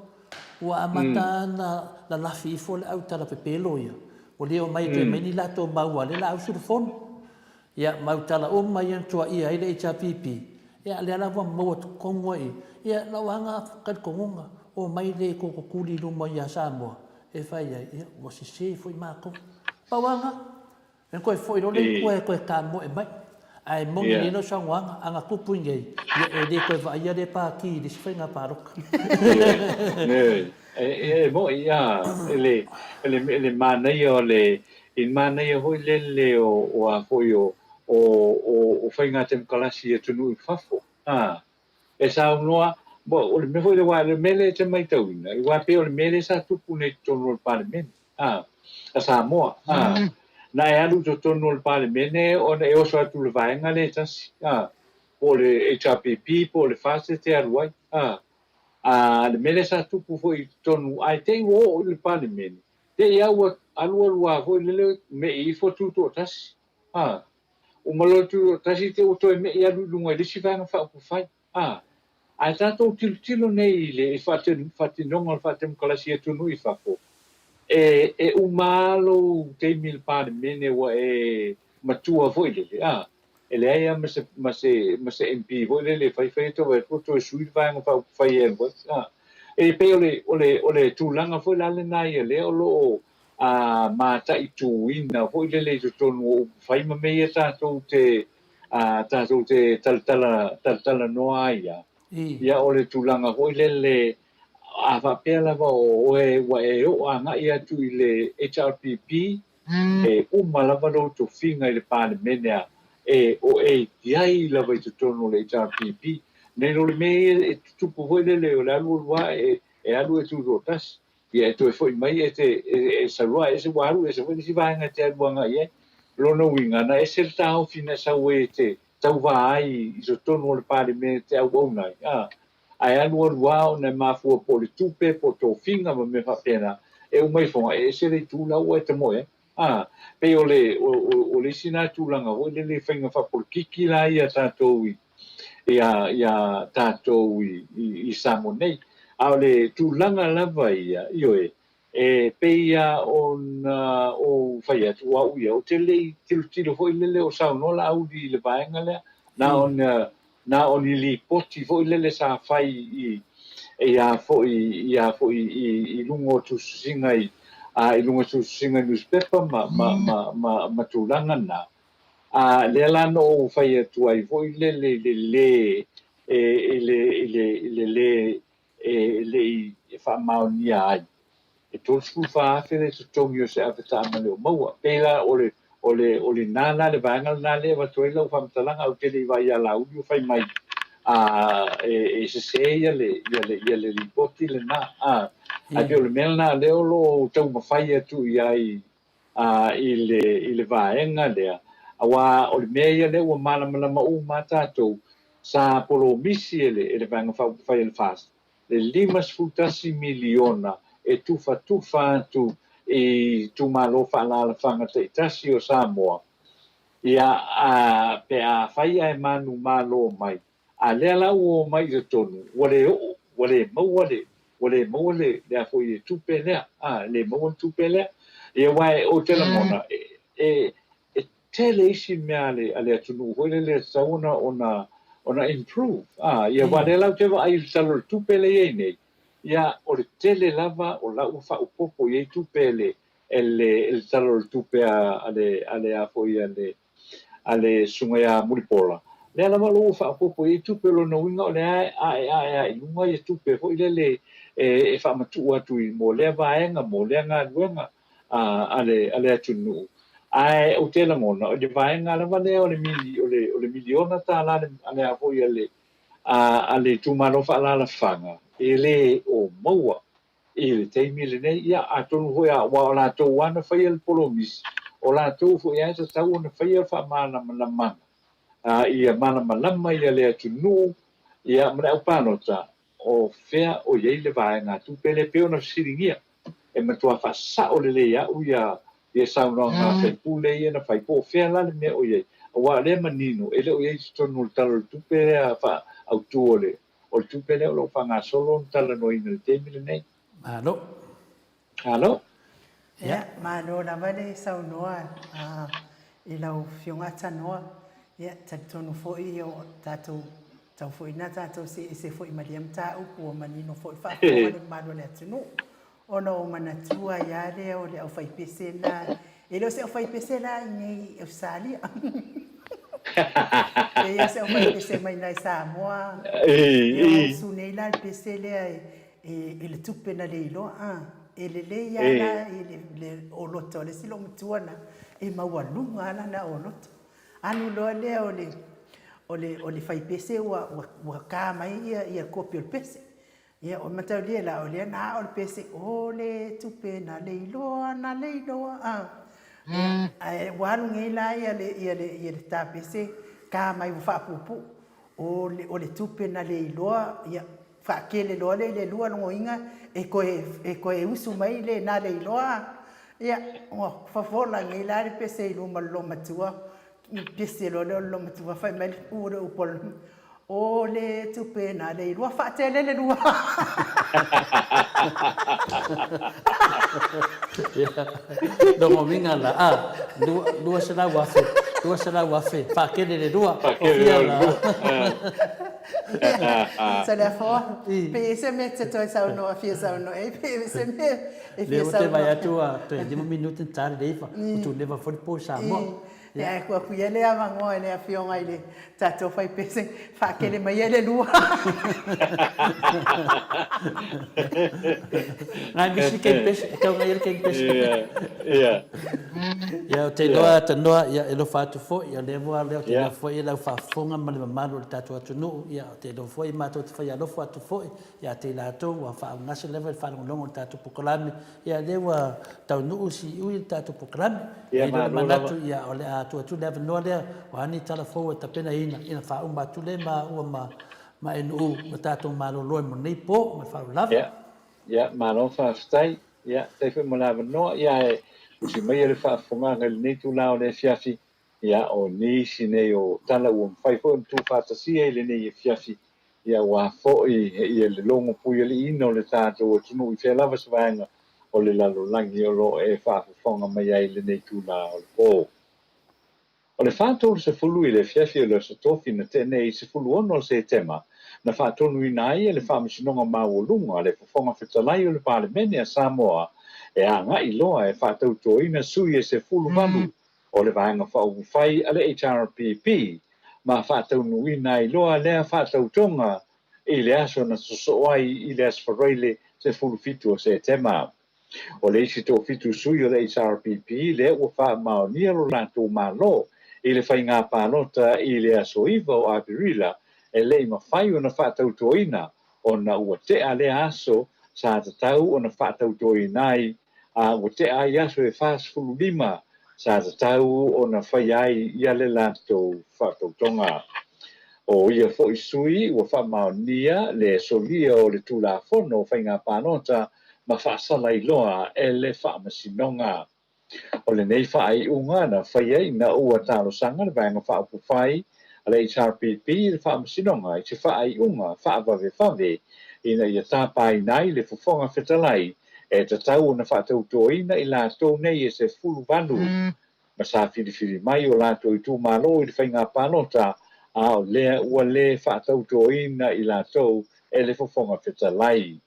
Ua amata ona lalafi ifo le au tala pepelo ia. Ua le omai e toe aumai ni latou mau a lea la ausulufono. Ia, mau tala uma ia na tuuaia ai le HRPP, ia, lea la ua maua totonu ai i. Ia, lau aga talitonuga, omai le kukukuli i luma ia Samoa e fai ai, ia, ua sese foi matou. Pau aga, e toe foi loa le i tua e toe tamoe mai. Ae moni lelei lau saunoaga, a na tupu i nei, ia, e le toe vaaia lea Pati i le isi faiga palota.
E moni, a, e le manaia o le, i le manaia foi lele o a foi o faiga temokalasi i atunuu i fafo. A, e saunoa, o le mea foi lea, aua o le mea lea e te matauina, aua e pei o le mea lea sa tupu nei i totonu o le Palemene, a, a Samoa, a, na e alu i totonu o le Palemene ona e oso atu i le vaega lea e tasi, a, po o le HRPP po o le FAST e te alu ai, a. A, le mea lea sa tupu foi i totonu, ae te i ua oo i le Palemene, te i lava ua alualu lava foi lele me'i ifo tutoatasi, a, uma loa le tutoatasi te i ua toe me'i alu i luga i le isi Vaega Faaupufai, a. Ae tatou tilotilo nei i le faatinoga o le faatemokalasi i atunuu i fafo, e uma lava lou taimi i le Palemene ua e matua foi lele, a. E leai lava ma se, ma se, ma se MP foi lele e fai fai atu avatu ua toe sui le Vaega Faaupufai e alu ai. A. E pei o le, o le, o le tulaga foi la lena ia lea o lo o a, mataituina foi lele i totonu o upufai ma mea ia tatou te, a, tatou te talatala, talatalanoa ai a. Ia o le tulaga foi lele, a faapea lava o oe ua e oo agai atu i le HRPP, E uma lava lou tofiga i le Palemene a e o e i ai lava i totonu o le HRPP. Nei lo le mea ia e tutupu foi lele o le alualu lava e alu e tutoatasi, ia e toe foi mai e te e sau loa ese ua alu ese foi le isi vaega e te alu agai i ai. O lona uiga na ese le taofi na e sau ai e te tauva ai i totonu o le Palemene e te auauna ai, a. Ae alualu lava ona e mafua po o le tupe, po o tofiga ma mea faapena, e uma ifoga, e ese le itu la ua e tamoe ai. A, pei o le, o, o, o le isi na tulaga foi lele i faiga faapolokiki la ia tatou i, ia, ia tatou i, i, i Samoa nei. A o le tulaga lava ia, ioe, E pei lava ona ou fai atu, o au ia, ou te le i tilotilo foi lele o saunoa Laauli i le vaega lea, na ona, na o ni lipoti foi lele sa fai i, i a foi, i a foi i, i luga o tusitusiga i, a, i luga o tusitusiga i nusipepa ma, ma, ma, ma, ma tulaga na. A, lea la na ou fai atu ai foi lele i le lē, e, i le, i le, i le lē e le i faamaonia ai. E $34,000 le totogi o se ave taamale o maua. Pei la o le, o le, o lena la le vaega lena lea e avatu ai lau faamatalaga, ae ou te le i vaai ia Laauli o fai mai, a, e, e sese ia le, ia le, ia le lipoti lena, a. Ae pei o le mea lena lea o lo o taumafai atu i ai a, i le, i le vaega lea, aua o le mea ia lea ua malamalama uma lava tatou, sa polomisi e le, e le Vaega Faaupufai a le FAST le $51 miliona e tufatufa atu i itumalo faaalaalafaga taitasi o Samoa, ia, a, pe afai ae manumalo mai, A lea la ua omai i totonu, ua le oo, ua le maua le, ua le maua le, le a foi le tupe lea, a, le maua le tupe lea. Ia aua ou te lagona, e, e, e tele isi mea a le, a le atunuu foi lele e tatau ona, ona, ona improve, a, ia aua lea la ou te vaai i le Tala o le Tupe lea e i ai nei, ia, o le tele lava o la ua faaopoopo i ai tupe e le, e le, e le Tala o le Tupe a, a le, a le a foi a le, a le Susuga ia Mulipola, lea lava o lo o ua faaopoopo i ai tupe, o lona uiga o lea e ae ae lava i luga ia tupe foi lele e faamatuu atu i mo lea vaega, mo lea galuega a le a le atunuu. Ae ou te lagona, o le vaega lava lea o le o le o le miliona tala a le a foi a le itumalo faaalaalafaga, e le o maua i le taimi lenei. Ia, atonu foi aua o latou lava na faia le polomisi, o latou foi lava e tatau ona faia le faamalamalamaga, ia malamalama le atunuu ma le aupalota o fea o i ai le vaegatupe lea e pei ona fesiligia. E matua faasao lelei au ia saunoaga a sui usufono ia na fai, po o fea la le mea o i ai, aua o lea e manino e le o i ai i totonu o le Tala o le Tupe lea autu o le o le tupe lea o lo o faagasolo ona talanoaina i le taimi lenei.
Malo.
Malo.
Ia, malo lava le saunoa i lau Afioga Tanoa. Ia, talitonu foi o tatou tau foi ina tatou see ese foi ma lea mataupu ua manino foi le faafofoga a le mamalu o le atunuu. Ona ou manatua ai lava lea o le aufaipese lena, e le o se aufaipese la i inei i Ausetalia. E pei o se aufaipese mai i Samoa, ia ua usu nei la le pese lea i le tupe na le iloa. E lelei lava la i le oloto a le isi loomatua lena, e maualuga lava lana oloto. Alu loa lea o le, o le, o le faipese ua, ua ka mai ia kopi o le pese. Ia, o mataulia la, o lea na ao le pese, o le tupe na le iloa, na le iloa, a. Ia, ae ua alu nei la ia le, ia le, ia le ta pese, ka mai ua faapuupuu. O le, o le tupe na le iloa, ia, faakele loa lea i le lua logoina, e toe, e toe usu mai le na le iloa. Ia, ua fofola nei la le pese i luma o le loomatua, Pese loa lea o le loomatua fai mai le u o le upu a le O le tupe na le iloa faatele le lua.
Lona uiga la, a, 200,000, 200,000, faatele le lua, o fia la.
Saleafoa, pe i ai se mea e te toe saunoa, fia saunoa i ai, pe i ai se mea
e fia saunoa. Lea ua te vaai atu ua toe 5 minute na ta le 9, ua tuneva foi le po i Samoa.
Ia ae tuu atu ia le avanoa i le afioga i le tatou faipese faatele mai ai le lua.
Ngai misi kei pese, e tau ngai ele kei pese. Ia. Ia o te iloa tanoa, ia e alofa atu foi, ia lea ua lea o te iloa foi e lau faafofoga ma le mamalu o le tatou atunuu, ia o te iloa foi matou te fai alofa atu foi ia te i latou ua faaugase lava i le faalogologo o le tatou polokalame, Ia lea ua taunuu siui le tatou polokalame. Ia i ai lea manatu ia o le a tuu atu le avanoa lea o a ni tala fou e tapenaina ina faauma atu lea maua ma ma NU ma tatou malolo ai mo lenei po ma le faaaloalo lava.
Ia, ia malo faafetai. Ia, faafetai foi mo le avanoa. Ia ae usi maia le faafofogaaga i lenei itula o le afiafi. Ia, o nisi nei o tala ua mafai foi ona tuufaatasia i lenei afiafi, ia aua foi ia le logo puialiiina o le tatou atunuu i fea lava se vaega o le lalolagi o lo o e faafofoga mai ai i lenei itula o le po. O le 4:30 i le afiafi o le Aso Tofi na tea nei, 16 o Setema, na faatonuina ai e le Faamasinoga Maualuga le Fofoga Fetalai o le Palemene a Samoa e agai loa e faatautoina sui e 18 o le Vaega Faaupufai a le HRPP ma faataunuuina ai loa lea faatautoga i le aso na sosoo ai i le Aso Faraile 17 o Setema. O le isi toafitu sui o le HRPP lea ua faamaonia lo latou malo i le faigā palota i le aso 9 o Aperila e le i mafai ona faatautoina ona ua tea lea aso sa tatau ona faatautoina ai a ua tea ai aso e 45 sa tatau ona faia ai ia le latou faatautoga. O ia foi sui ua faamaonia le solia o le Tulafono o Faiga Palota ma faasala ai loa e le Faamasinoga. O lenei faaiuga na faia ina ua talosaga le Vaega Faaupufai a le HRPP i le Faamasinoga i se faaiuga faavavevave ina ia tapaina ai le Fofoga Fetalai e tatau ona faatautoina i latou nei e 18 ma sa filifili mai o latou itumalo i le faiga palota, a o lea ua le faatautoina i latou e le Fofoga Fetalai.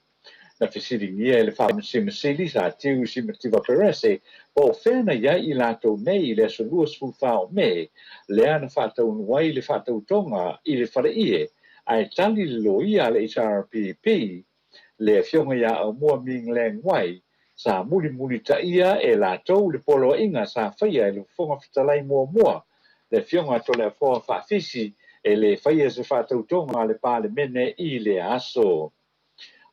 Na fesiligia e le Faamasino Sili sa tiu i Simativa Perese po o fea na i ai i latou nei i le aso 24 o Me, lea na faataunu ai le faatautoga i le faleie, ae tali le loia a le HRPP. le Afioga ia Aumua Ming Leng Wai, sa mulimulitaia e latou le poloaiga sa faia e le Fofoga Fetalai muamua, le Afioga a Toleafoa Faafisi, e le faia se faatautoga a le Palemene i lea aso.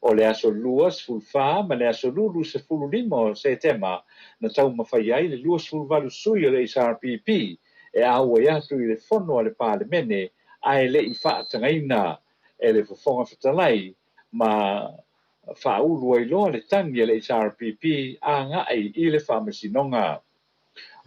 O le aso 24 ma le aso Lulu 15 o Setema na taumafai ai le 28 sui o le HRPP e auai atu i le fono a le Palemene ae le i faatagaina e le Fofoga Fetalai ma faaulu ai loa le tagi a le HRPP agai i le Faamasinoga.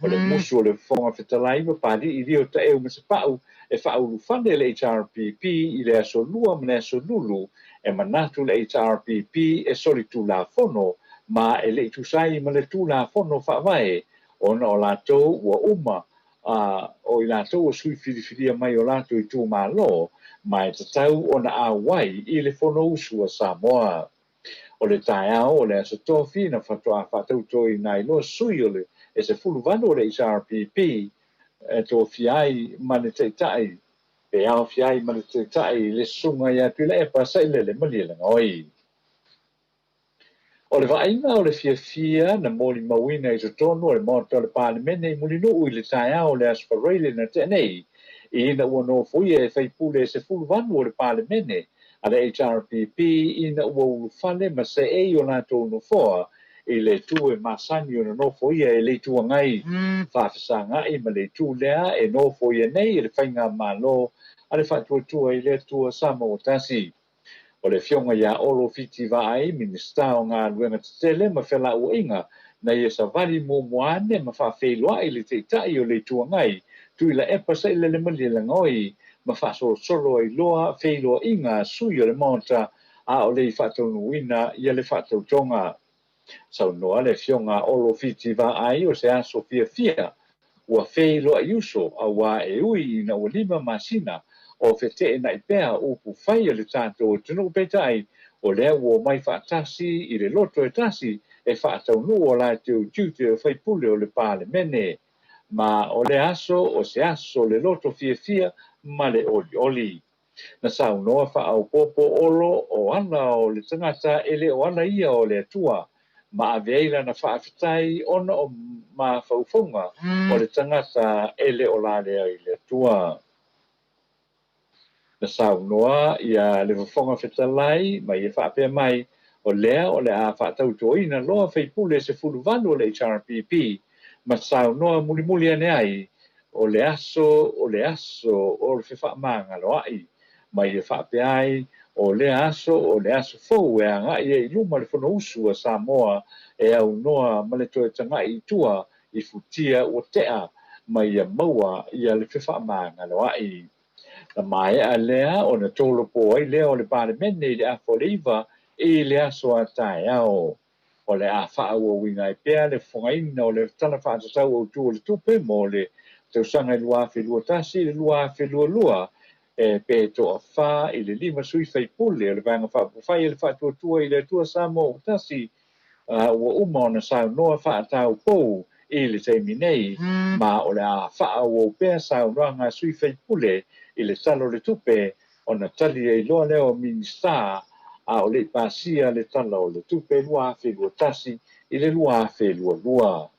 O le musu o le Fofoga Fetalai ma Papalii Lio Taeu Masepau e faaulufale le HRPP i le aso Lua ma le aso Lulu, e manatu le HRPP e solitulafono ma e le i tusa ai ma le Tulafono Faavae ona o latou ua uma a o i latou ua sui filifilia mai o latou itumalo ma e tatau ona auai i le Fonousu a Samoa. O le taeao o le Aso Tofi na faatoa faatautoina ai loa sui o le e 18 o le HRPP e tofia ai ma le Taitai, pe aofia ai ma le Taitai le Susuga ia Tuilaepa Sailele Malielegaoi. O le vaaiga o le fiafia na molimauina i totonu o le Maota o le Palemene i Mulinuu i le taeao o le Aso Faraile na tea nei, ina ua nofoia e faipule e 18 o le Palemene a le HRPP ina ua ulufale ma seei o latou nofoa i le itu e masani ona nofoia e le Itu Agai faafesagai ma le itu lea e nofoia nei e le Faigamalo a le Faatuatua i le Atua Samoa Tasi. O le Afioga ia Olo Fiti Vaai, Minisita o Galuega Tetele ma Felauaiga, na ia savali muamua ane ma faafeiloai le Taitai o le Itu Agai, Tuilaepa Sailele Malielegaoi, ma faasolosolo ai loa feiloaiga a sui o le Maota a o le i faataunuuina ia le faatautoga. Saunoa le Afioga a Olo Fiti Vaai o se aso fiafia ua feiloai uso auā e ui ina ua 5 masina o feteenai pea upu fai a le tatou atunuu peitai o lea ua omai faatasi i le loto e tasi e faataunuu o latou tiute o faipule o le Palemene. Ma o lea aso o se aso le loto fiafia ma le olioli. Na saunoa faaopoopo Olo o ala o le tagata e le o ala ia o le Atua, ma ave ai lana faafetai ona o mafaufauga o le tagata e le o lalea i le Atua. Na saunoa ia le Fofoga Fetalai ma ia faapea mai, o lea o le a faatautoina loa faipule 18 o le HRPP ma saunoa mulimuli ane ai, o le aso o le aso o le fefaamagaloa'i, ma ia faapea ai, o lea aso o le aso fou e agai ai i luma le Fonousu a Samoa e aunoa ma le toe taga'i i tua i futia ua tea ma ia maua ia le fefaamagaloa'i. Na maea lea ona tolopo ai lea o le Palemene i le afa o le 9 i le aso a taeao. O le a faaauauina ai pea le fofogaina o le Tala Faatatau Autu o le Tupe mo le tausaga 2021 i le 2022 e pe toafa i le 5 sui faipule o le Vaega Faaupufai a le Faatuatua i le Atua Samoa ua tasi ua uma ona saunoa faataupou i le taimi nei, ma o le a faaauau pea saunoaga a sui faipule i le Tala o le Tupe ona tali ai loa lea o Minisita a o le i pasia le Tala o le Tupe 2021 i le 2022.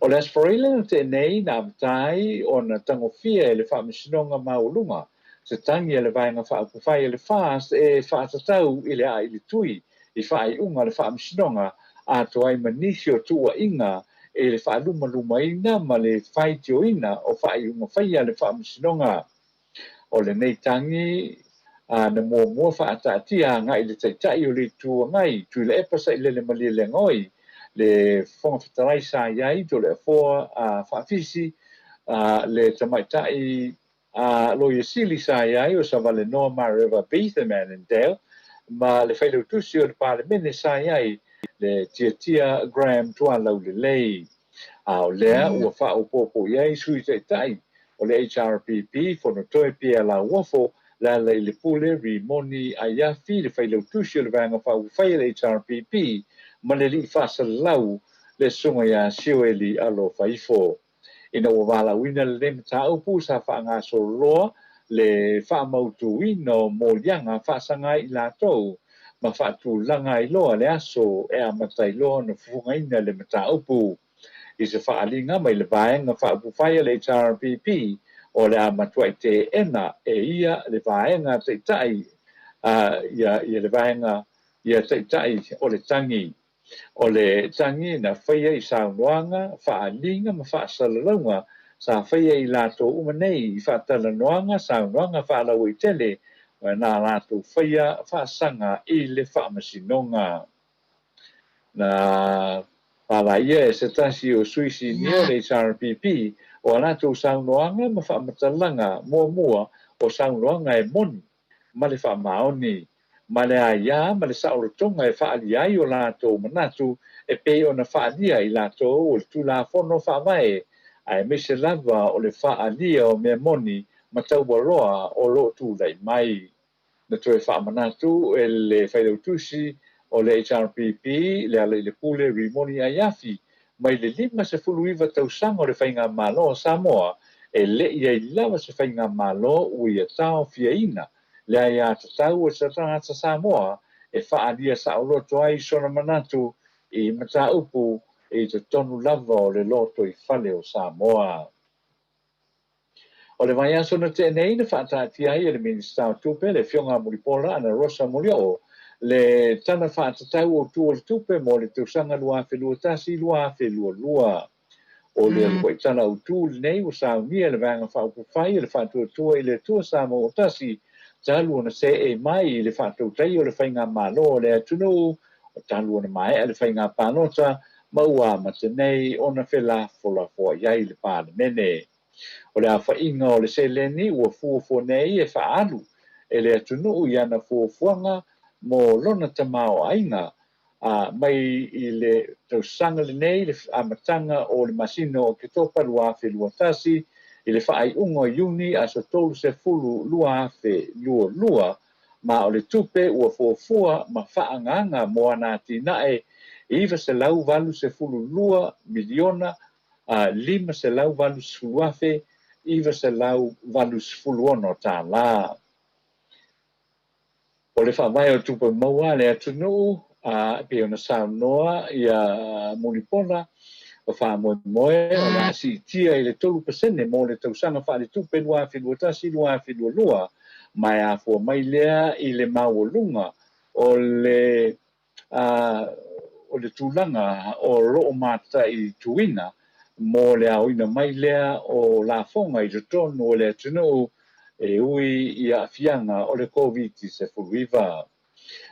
O le Aso Faraile na tea nei na amata ai ona tagofia e le Faamasinoga Maualuga se tagi a le Vaega Faaupufai a le FAST e faatatau i le aailitui i faaiuga a le Faamasinoga atoa ai ma nisi o tuuaiga i le faalumalumaina ma le faitioina o faaiuga faia a le Faamasinoga. O lenei tagi na muamua faataatia agai i le Taitai o le Itu Agai, Tuilaepa Sailele Malielegaoi, le Fofoga Fetalai sa i ai Toleafoa Faafisi, le Tamaitai Loia Sili sa i ai o Savalenoa Mareva Beetham Annandale, ma le Failautusi o le Palemene sa i ai le Tiatia Graham Tualaulelei. A o lea ua faaopoopo i ai Sui Taitai o le HRPP, Fonotoe Pierre Lauofo, le ala i le Pule Rimoni Aiafi, le Failautusi o le Vaega Faaupufai a le HRPP, ma le Alii Faasalalau, le Susuga ia Sioeli Alofaifo. Ina ua valaauina lenei mataupu, sa faagasolo loa le faamautuina o moliaga faasaga ai i latou. ma faatulaga ai loa le aso e amata ai loa ona fofogaina le mataupu. I se faaaliga mai le Vaega Faaupufai a le HRPP, o le a matuai teena e ia le Vaega Taitai ia le Vaega ia Taitai o le Tagi. O le tagi na faia i saunoaga, faaaliga ma faasalalauga sa faia e i latou uma nei i faatalanoaga, saunoaga faalauaitele na latou faia faasaga i le Faamasinoga. Na palaia e se tasi o sui sinia o le HRPP o a latou saunoaga ma faamatalaga muamua o saunoaga e moni ma le faamaoni, ma le aia ma le saolotoga e faaalia ai o latou manatu e pei ona faaalia i latou o le Tulafono Faavae, aemaise lava o le faaalia o mea moni ma taualoa o lo o tulai mai. Na toe faamanatu e le Failautusi o le HRPP, Lealailepule Rimoni Aiafi, mai le 59 tausaga o le Faigamalo a Samoa, e le i ai lava se Faigamalo ua ia taofiaina le aiatatau a se tagata Samoa e faaalia saoloto ai sona manatu i mataupu i totonu lava o le lotoifale o Samoa. O le vaiaso na tea nei na faataatia ai e le Minisita o Tupe, le Afioga a Mulipola Anarosa Molioo, le Tala Faatatau Autu o le Tupe mo le tausaga 2021/2022. O le uluai Tala Autu lenei ua saunia e le Vaega Faaupufai e le Faatuatua i le Atua Samoa ua Tasi talu ona seei mai i le faatautaia o le Faigamalo a le atunuu, talu ona maea le faiga palota ma ua amata nei ona felafolafoai ai le Palemene. O le aofaiga o le seleni ua fuafua nei e faaalu e le atunuu i ana fuafuaga mo lona tamaoaiga a mai i le tausaga lenei i le amataga o le masina o Oketopa 2021 i le faaiuga o Iuni aso 30 2022 ma o le tupe ua fuafua ma faaagaaga mo ana atinae e $982 miliona 580 afe 986 tala. O le faavae o tupe maua a le atunuu, a pei ona saunoa ia Mulipola, o faamoemoe o le a siitia i le 3% mo le tausaga faaletupe 2021/2022, ma e afua mai lea i le maualuga o le o le tulaga o lo o mataituina mo le aoina mai lea o lafoga i totonu o le atunuu e ui i aafiaga o le Koviti-19.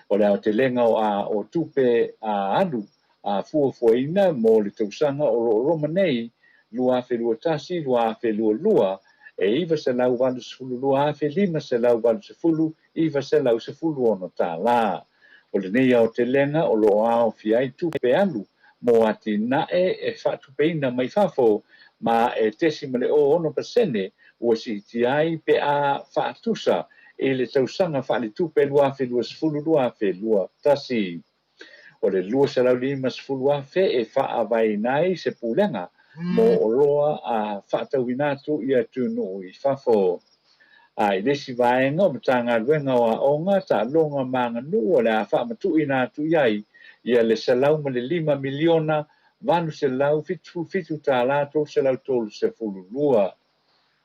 O le aotelega o a o tupe a alu a fuafuaina mo le tausaga o lo o loma nei 2021/2022 e $982,580 $916 tala. O lenei aotelega o lo o aofia ai tupe alu mo atinae e faatupeina mai fafo ma e 0.06% ua siitia ai pe a faatusa i le tausaga faaletupe 2020/2021. O le $250,000 e faavaeina ai se pulega mo oloa a faatauina atu i atunuu i fafo. A i le isi vaega o Matagaluega o Aoga, Taaloga ma Aganuu o le a faamatuuina atu i ai ia le $105 miliona $877 332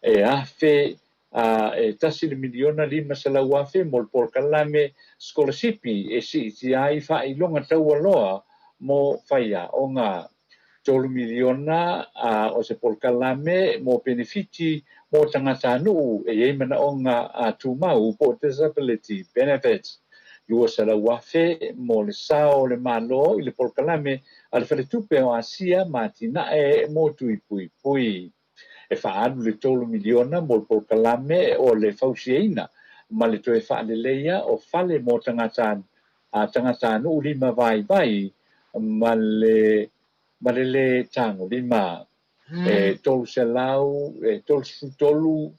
e afe a e $1,500,000 mo le polokalame sikolasipi e siitia ai faailoga taualoa mo faiaoga. $3 miliona o se polokalame mo penefiti mo tagatanuu e i ai manaoga tumau po o disability benefits. $200,000 mo le sao o le Malo i le polokalame a le Faletupe o Asia ma Atinae mo Tui Puipui. E faaalu le $3 miliona mo le polokalame o le fausiaina ma le toe faaleleia o fale mo tagata a tagatanuu lima vaivai ma le ma le lē tagolima. E 333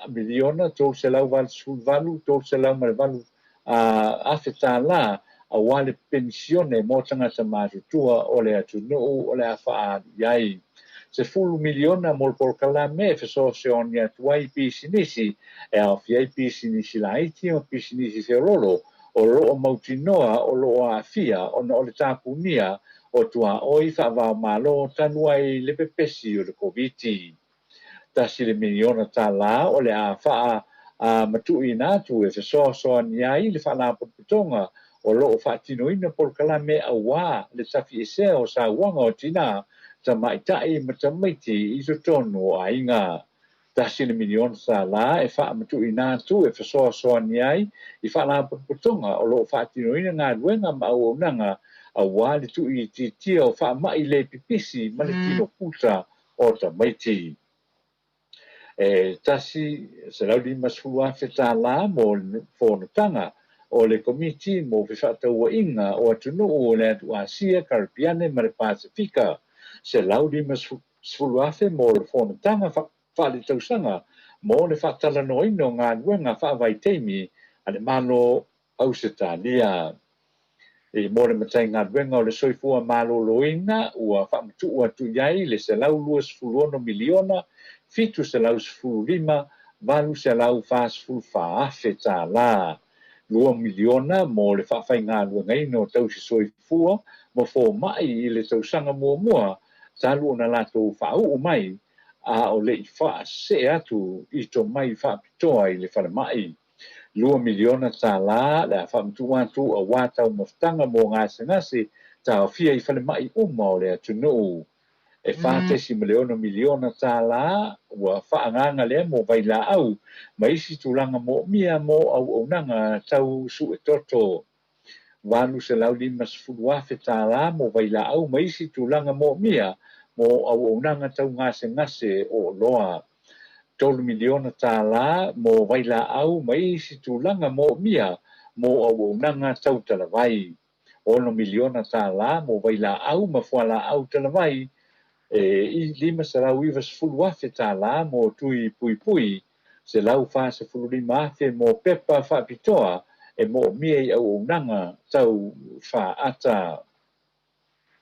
miliona 388 308 afe tala aua le penisione mo tagata matutua o le atunuu o le a faaalu i ai. $10 miliona mo le polokalame e fesoasoani atu ai i pisinisi e aofia ai pisinisi laiti ma pisinisi feoloolo o lo o mautinoa o lo o aafia ona o le tapunia o tuaoi faava-o-Malo talu ai le pepesi o le Koviti. $1 miliona o le a faamatuuina atu e fesoasoani ai le Faalapotopotoga o lo o faatinoina polokalame auā le tafiesea o sauaga o tinā, tamaitai ma tamaiti i totonu o aiga. $1 miliona e faamatuuina atu e fesoasoani ai i Faalapotopotoga o lo o faatinoina galuega ma auaunaga auā le tuuitiitia o faamai le pipisi ma le tino puta o tamaiti. E $150,000 mo le fonotaga o le Komiti mo Fefaatauaiga o Atunuu o le Atu Asia, Karipiane ma le Pasefika. $150,000 mo le fonotaga faaletausaga mo le faatalanoaina o galuega faavaitaimi a le Malo Ausetalia. E mo le Matagaluega o le Soifua Maloloina ua faamatuu atu i ai le $126,715,844. $2 miliona mo le faafaigaluegaina o tausi soifua ma fomai i le tausaga muamua talu ona latou faauu mai a o le i faasee atu i tomai faapitoa i le falemai. $2 miliona le a faamatuu atu auā taumafataga mo gasegase taofia i falemai uma o le atunuu. E $4.6 miliona ua faaagaaga lea mo vailaau ma isi tulaga moomia mo auaunaga tau suetoto. $850,000 mo vailaau ma isi tulaga moomia mo auaunaga tau gasegase o oloa. $3 miliona mo vailaau ma isi tulaga moomia mo auaunaga tau talavai. $6 miliona mo vailaau ma fualaau talavai e $590,000 mo tui puipui, $145,000 mo pepa faapitoa e moomia i auaunaga tau faata.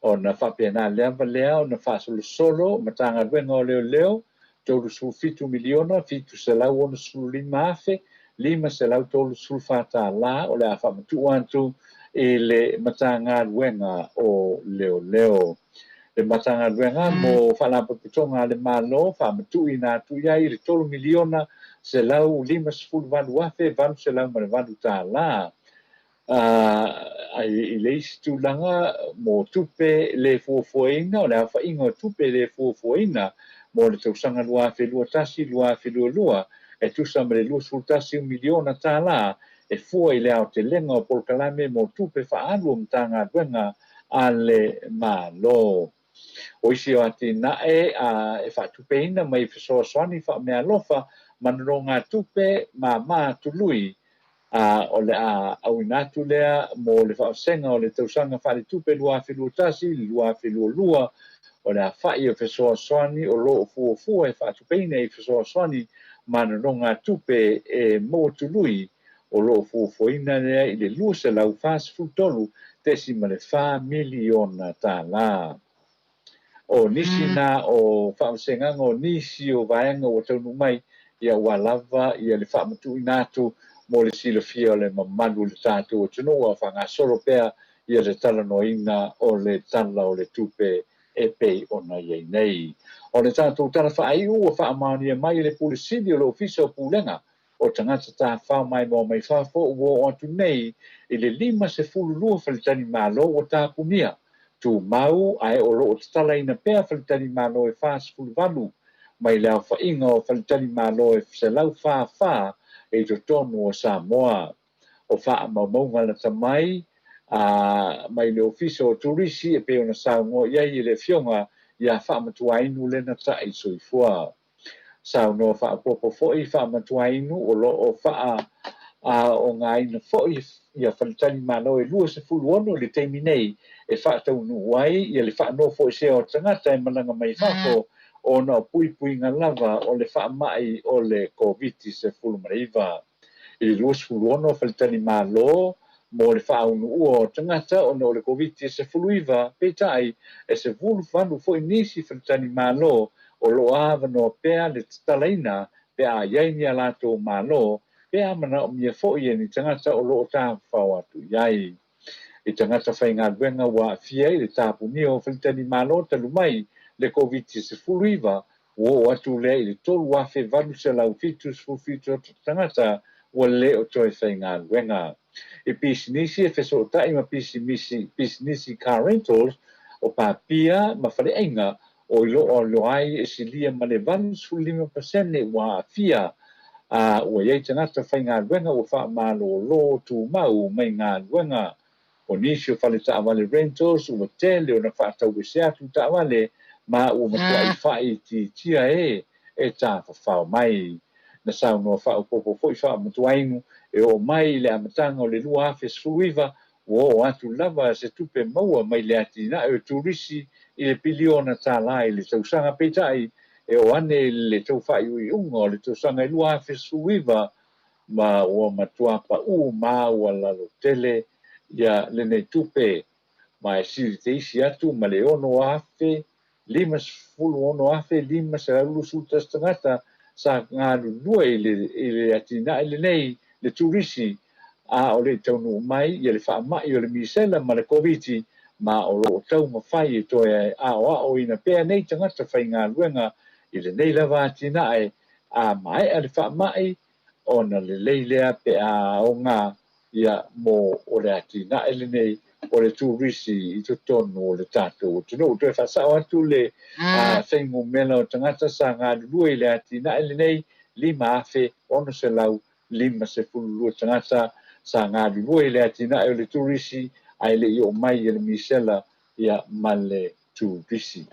Ona faapena lava lea ona faasolosolo Matagaluega o Leoleo, $37,765,534 o le a faamatuu atu i le Matagaluega o Leoleo. Le Matagaluega mo Faalapotopotoga a le Malo faamatuuina atu i ai le $3,158,808. I le isi tulaga mo tupe le fuafuaina, o le aofaiga o tupe le fuafuaina mo le tausaga 2021/2022 e tusa ma le $21 miliona e fua i le aotelega o polokalame mo tupe faaalu o Matagaluega a le Malo. O isi o atinae e faatupeina mai fesoasoani faameaalofa ma nonogatupe māmā tului, o le a auina atu lea mo le faavasega o le tausaga faaletupe 2021/2022. O le aofai o fesoasoani o lo o fuafua e faatupeina i fesoasoani ma nonogatupe e mo tului o lo o fuafuaina lea i le $243.4 miliona. O nisi na o faavasegaga o nisi o vaega ua taunuu mai, ia ua lava ia le faamatuuina atu mo le silafia o le mamalu o le tatou atunuu, a faagasolo pea ia le talanoaina o le Tala o le Tupe e pei ona i ai nei. O le tatou tala faaiu ua faamaonia mai e le Pule Sili o le Ofisa o Pulega o Tagata Tafafao Maimoa Mai Fafo ua oo atu nei i le 52 faletalimalo ua tapunia tumau, ae o lo o tatalaina pea faletalimalo e 48 mai le aofaiga o faletalimalo e 144 i totonu o Samoa. O faamaumauga lata mai mai le Ofisa o Turisi e pei ona saunoa i ai le Afioga ia Faamatuainu Lenatai Soifua. Saunoa faaopoopo foi Faamatuainu o lo o faaaogaina foi ia faletalimalo e 26 i le taimi nei e faataunuu ai ia le faanofoesea o tagata e malaga mai fafo ona o puipuiga lava o le faamai o le Koviti-19. I le 26 faletalimalo mo le faaunuua o tagata ona o le Koviti-19, peitai e 18 foi nisi faletalimalo o lo o avanoa pea le tatalaina pe a i ai ni a latou malo. pe a manaomia foi e ni tagata o lo o tafafao atu i ai. I tagata faigaluega ua aafia i le tapunia o faletalimalo talu mai le Koviti-19, ua oo atu lea i le 3,877 tagata ua le o toe faigaluega. I pisinisi e fesootai ma pisinisi car rentals o papia ma faleaiga o i loo aloa ai e silia ma le 85% ua aafia, a ua i ai tagata faigaluega ua faamalolo tumau mai galuega. O nisi o fale taavale rentals ua tele ona faatauese atu taavale ma ua matuai faaitiitia e e tafafao mai. Na saunoa faaopoopo foi Faamatuainu e oo mai i le amataga o le 2019 Ua oo atu lava se tupe maua mai le atinae o turisi i le piliona tala i le tausaga, peitai, e oo ane i le tau faaiuiuga o le tausaga e 2019 ma ua matua paʻu maualalo tele ia lenei tupe, ma e sili te isi atu ma le 6,521 tagata sa galulue i le i le atinae lenei, le turisi, a o le i taunuu mai ia le faamai o le misela ma le Koviti, ma o lo o taumafai e toe aoaoina pea nei tagata faigaluega i lenei lava atinae, a maea le faamai ona lelei lea pe a aoga ia mo o le atinae lenei o le turisi i totonu o le tatou atunuu. Toe faasao atu le fuainumera o tagata sa galulue i le atinae lenei, 5,652 tagata sa galulue i le atinae o le turisi ae le i oo mai le misela ia ma le turisi.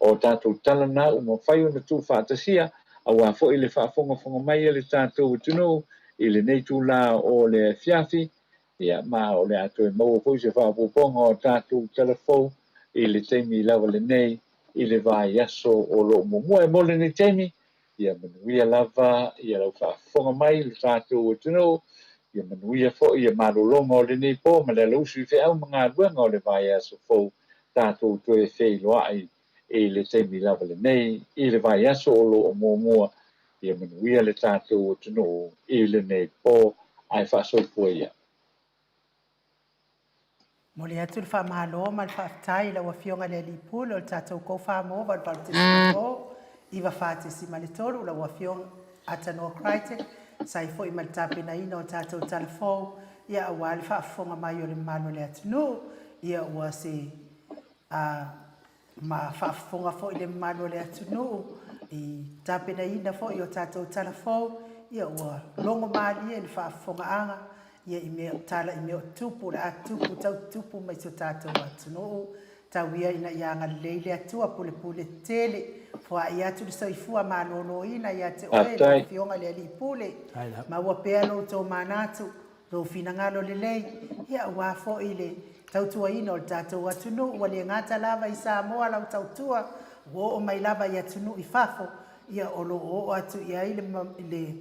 O tatou tala na ua mafai ona tuufaatasia aua foi le faafogafoga mai a le tatou atunuu i lenei itula o le afiafi, ia ma o le a toe maua foi se faaopoopoga o tatou tala fou i le taimi lava lenei i le vaiaso o lo o muamua. E mo lenei taimi, Ia manuia lava ia lau faafofoga mai i le tatou atunuu, ia manuia foi ia malologa o lenei po ma le alausu i feau ma galuega o le vaiaso fou tatou toe feiloai i le taimi lava lenei i le vaiaso o lo o muamua. Ia manuia le tatou atunuu i lenei po ae faasoifua ia.
Momoli atu le faamalo ma le faafetai i lau Afioga i le Alii Pule o le tatou Kofamo 88.3, 94.3, lau Afioga Atanoa Crichton, sa ai foi ma le tapenaina o tatou tala fou, ia aua le faafofoga mai o le mamalu o le atunuu, ia ua se a ma faafofoga foi le mamalu o le atunuu i tapenaina foi o tatou tala fou, ia ua logo malie le faafofogaaga ia i mea tala i mea o tupu, o le a tupu tau tupu mai si o tatou atunuu. Tau ia ina ia agalelei le Atua pulepule tele, foai atu le soifua maloloina ia te oe lau Afioga i le Alii Pule. Maua pea lo outou manatu Lou finagalo lelei, ia aua foi le tautuaina o le tatou atunuu, ua le gata lava i Samoa lau tautua, ua oo mai lava i atunuu i fafo, ia o lo o oo atu i ai le, le,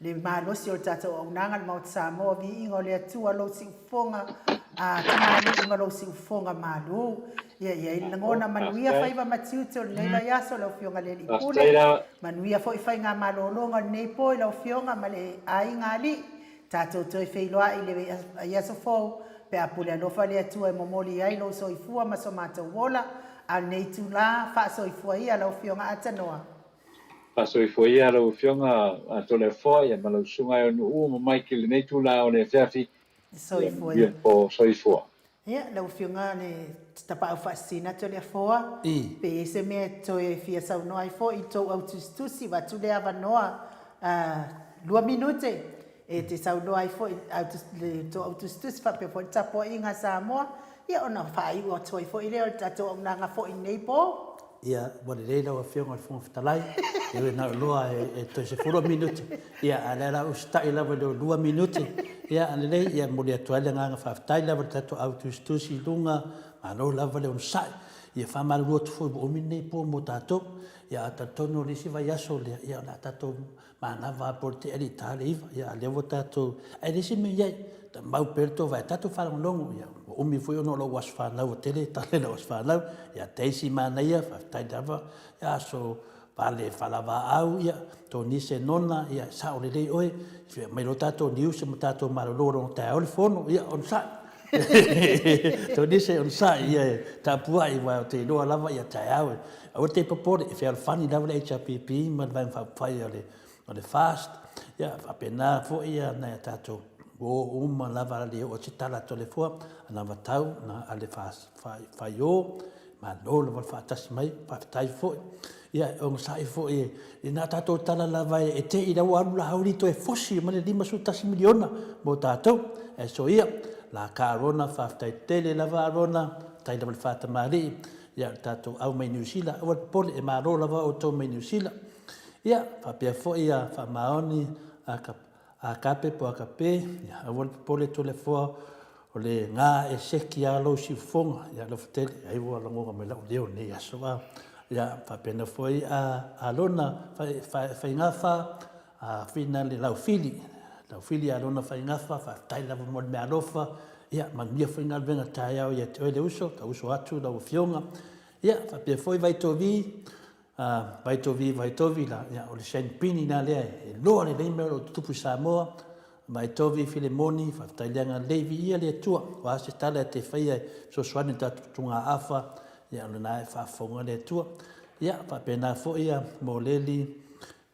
le malosi o le tatou auaunaga, le Maota Samoa, viiga o le Atua, lou siufofoga a tamalii ma lou siufofoga malu. Ia i ai le lagona manuia faiva ma tiute o lenei vaiaso lau Afioga i le Alii Pule, manuia foi faigamalologa o lenei po i lau Afioga ma le aiga alii. Tatou toe feiloai i le vaiaso fou, pe a pule alofa le Atua e momoli ai lou soifua ma so matou ola, a o lenei itula, faasoifua ia lau Afioga Atanoa.
Faasoifua ia lau Afioga Toleafoa ia ma lau Susuga Aeonuu ma Mike i lenei itula o le afiafi. Ia
Soifua ia. Po soifua. Ia, lau Afioga le Tapaau Faasisina Toleafoa, pe i ai se mea e toe fia saunoa ai foi i tou au tusitusi, avatu le avanoa lua minute e te saunoa ai foi le tou au tusitusi faapea foi le tapuaiga a Samoa, ia ona faaiu atu ai foi lea o le tatou auaunaga foi i lenei po.
Ia, ua lelei lau Afioga i le Fofoga Fetalai, e ui na o lua e toe 10 minute, ia, a o lea la usitai lava i le 2 minute, ia, a lelei, ia, e momoli atu ai le agaga faafetai lava i le tatou au tusitusi i luga, malo lava le onosai. Ia faamalulu atu foi ua umi lenei po mo tatou, ia, ae talitonu o le isi vaiaso lea, ia, o le a tatou Manava lava po o le tea i le ta le iva, ia a lea ua tatou, ae leai se mea i ai, tamau pea le tou vae, tatou faalogologo, ia ua umi foi ona o lou aso fanau ua tele tala i lau aso fanau, ia Daisy manaia, faafetai lava, ia aso Pale Falavaau, ia, Tonise Nona, ia, sao lelei oe, fia mai lo tatou news ma tatou malolo logo taeao le fono, ia, onosai. Tonise, onosai, ia, e tapuai, wa o te iloa lava, ia, taeao, aua te popole, e fealofani lava le HRPP ma le Vaega Faaupufai o le, o le FAST, ia, faapena foi ia nai a tatou uo uma lava le oo atu se tala a Toleafoa, anavatau na a le faaiō, Malo lava le faatasi mai, faafetai foi. Ia, e onosai foi i nā tatou tala lava e te i la ua alu Laauli toe fosi mai le $51 miliona mo tatou. Ae soia, la ka Arona, faafetai tele lava Arona, faafetai lava le faatamalii, ia le tatou au mai Niu Sila, aua le popole, e malo lava outou mai Niu Sila. Ia, faapea foi ia Faamaoni Akape po Akape, ia aua le popole Toleafoa, o le ga e seki a lou siufofoga, ia alofa tele, ai ua lagona mai lau leo nei aso a. Ia faapena foi a Alona Faigafa, a Fina le Laufili, Laufili Alona Faigafa, faafetai lava mo le meaalofa, ia manuia foi galuega taeao ia te oe le uso, tau uso atu lau afioga. Ia faapea foi Vaitovi, A, Vaitovi, Vaitovi la, ia, o le Shane Pini la lea e loa lelei mea o lo o tutupu i Samoa. Vaitovi, Filemoni, faafetai le agalelei, viia le Atua. O a se tala e te faia e fesoasoani i le tatou tugaafa, ia, o lena e faafofoga le Atua. Ia, faapena foi ia Moleli,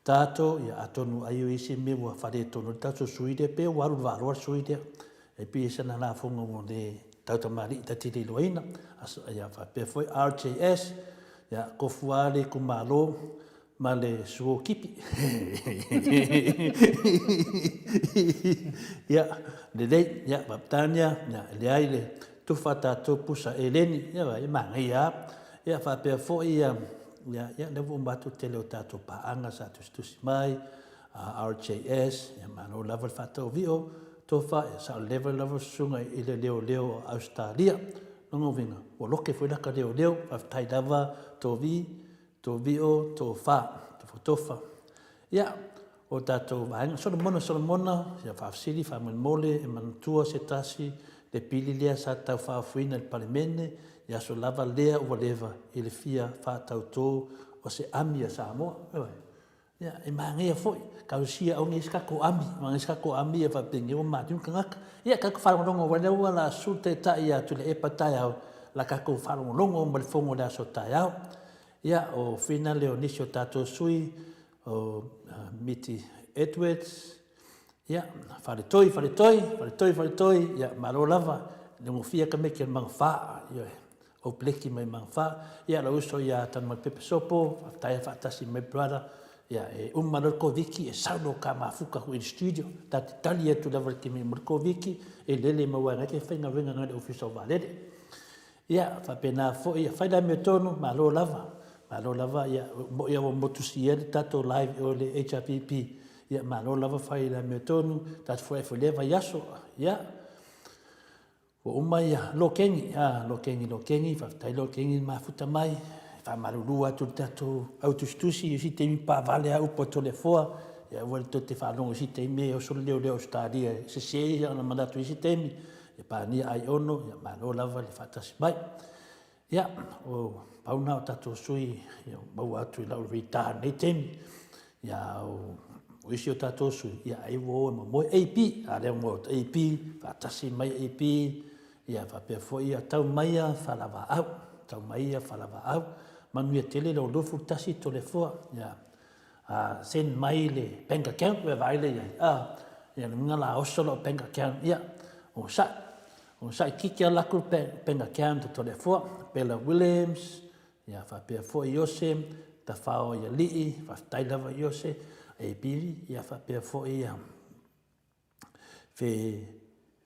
Tato, ia, atonu ai o isi mea ua faaletonu ai le tatou sui lea, pe ua alu i le vaaloa le sui lea. E pei sana lafoga ua le tautamalii ta te le iloaina. Ia faapea foi RJS, ia tofu lava le itumalo ma le suo kipi. Ia, lelei, ia Papetānia, ia e leai le tufa a tatou pusa eleni, ia e manaia lava. Ia faapea foi ia, ia, ia lea ua uma atu le tele o tatou paaga sa tusitusi mai, RJS, ia malo lava le faatauvio, tofa, ia sao leva lava susuga i le leoleo o Ausetalia. Lona uiga, ua loke foi laka leoleo, faafetai lava Tovi, Tovio, Tofa, Tofotofa. Ia, o tatou vaega, Solomona, Solomona, ia faafesili, faamolemole, e manatua se tasi le pili lea sa taufaaofoina i le Palemene, i aso lava lea ua leva i le fia faatautō o se ami a Samoa. Ioe. Ia, e manaia foi, talosia aua ne i ai se tatou ami, aua ne i ai se tatou ami ia faapena ua maliu le tagata. Ia, tatou faalogologo aua lea ua la susu le Taitai ia Tuilaepa taeao, la tatou faalogologo ma le fono i le aso taeao. Ia, o Fina lea o nisi o tatou sui, o Miti Edwards, ia, Faletoi, Faletoi, Faletoi, Faletoi, ia, malo lava, le gofia ka meke o le Magafa, ioe. O Blackie mai Magafa, ia lou uso ia Tanumalpepe Sopo, faafetai lava faatasi mai brother, ia e uma loa le Koviti e sau loa ka mafuta atu i le studio, ta te tali atu lava i le taimi e uma le Koviti, e lele mai aua e te faigaluega nai le Ofisa o Vaalele. Ia faapena foi, ia fai le amiotonu, malo lava, malo lava, ia mo'i lava ua motusia le tatou live i o i le HRPP, ia malo lava fai le amiotonu, tatou foai foi i lea vaiaso, ia. Ua uma ia Lokeni, a Lokeni, Lokeni, faafetai Lokeni le mafuta mai, e faamalulu atu i le tatou au tusitusi i isi taimi paavale a upu a Toleafoa, ia aua le tou te faalogo i isi taimi e oso le leoleo Ausetalia e sese ia ona manatu i isi taimi, ia pania ai ono, ia malo lava le faatasi mai. Ia, o pau na o tatou sui ia maua atu i lau retard i lenei taimi. Ia, o, o isi o tatou sui, ia ai ua o e momoe AP, a lea ua moe AP, faatasi mai AP, ia faapea foi ia tau mai ia Falavaau, tau mai ia Falavaau, manuia tele lau 21 Toleafoa, ia, a send mai le bank account ua vaai lea i ai, a, ia le uiga la oso lau bank account, ia, o sa'i, O Saikiki ala atu bank account a Toleafoa, Bella Williams, ia faapea foi Iose, Tafao i Alii, faafetai lava Iose, e Billy, ia faapea foi ia Fe,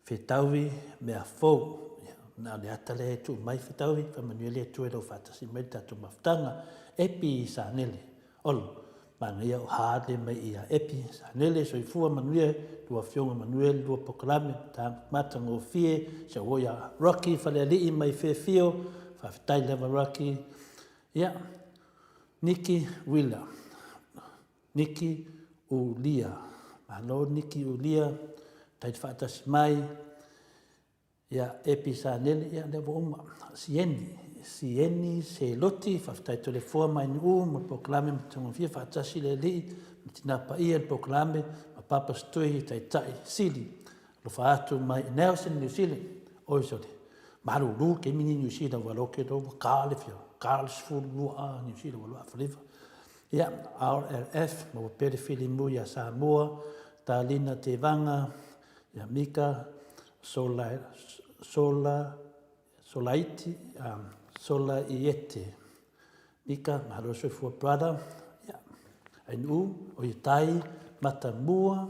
Fetaui mea fou. Ia, na o le ata lea e tuu mai Fetaui, faamanuia le Atua i lou faatasi mai le tatou mafutaga. Epi Sanele, Olo, Manaia o Hale mai ia Epi, Sanele, Soifua Manuia, lua Afioga Manuia le lua polokalame, matagofie, si au ia Rocky Falealii mai Fairfield, faafetai lava Rocky. Ia, Niki Wheeler, Niki Ulia, malo Niki Ulia, tai faatasi mai. Ia, Epi Sanele, ia, lea ua uma. Sieni, Sieni Seloti, faafetai Toleafoa mai Nu'u mo le polokalame matagofie faatasi le Alii ma Tina Paia i le polokalame ma Papa Setui Taitai Sili. Alofa atu mai i Nelson, New Zealand. Oi sole, malulu le taimi ni New Zealand ua loke loa ua ka le fia, ka le 12 a New Zealand ua loa Afriva. Ia, RLF, maua pea le filimu ia Samoa, Talina Tevaga, ia Mika, Sola, Sola, Solaiti, Sola Iete. Mika, mahalo soifua brother. Ia, Ainuu, o ia tai, Matamua,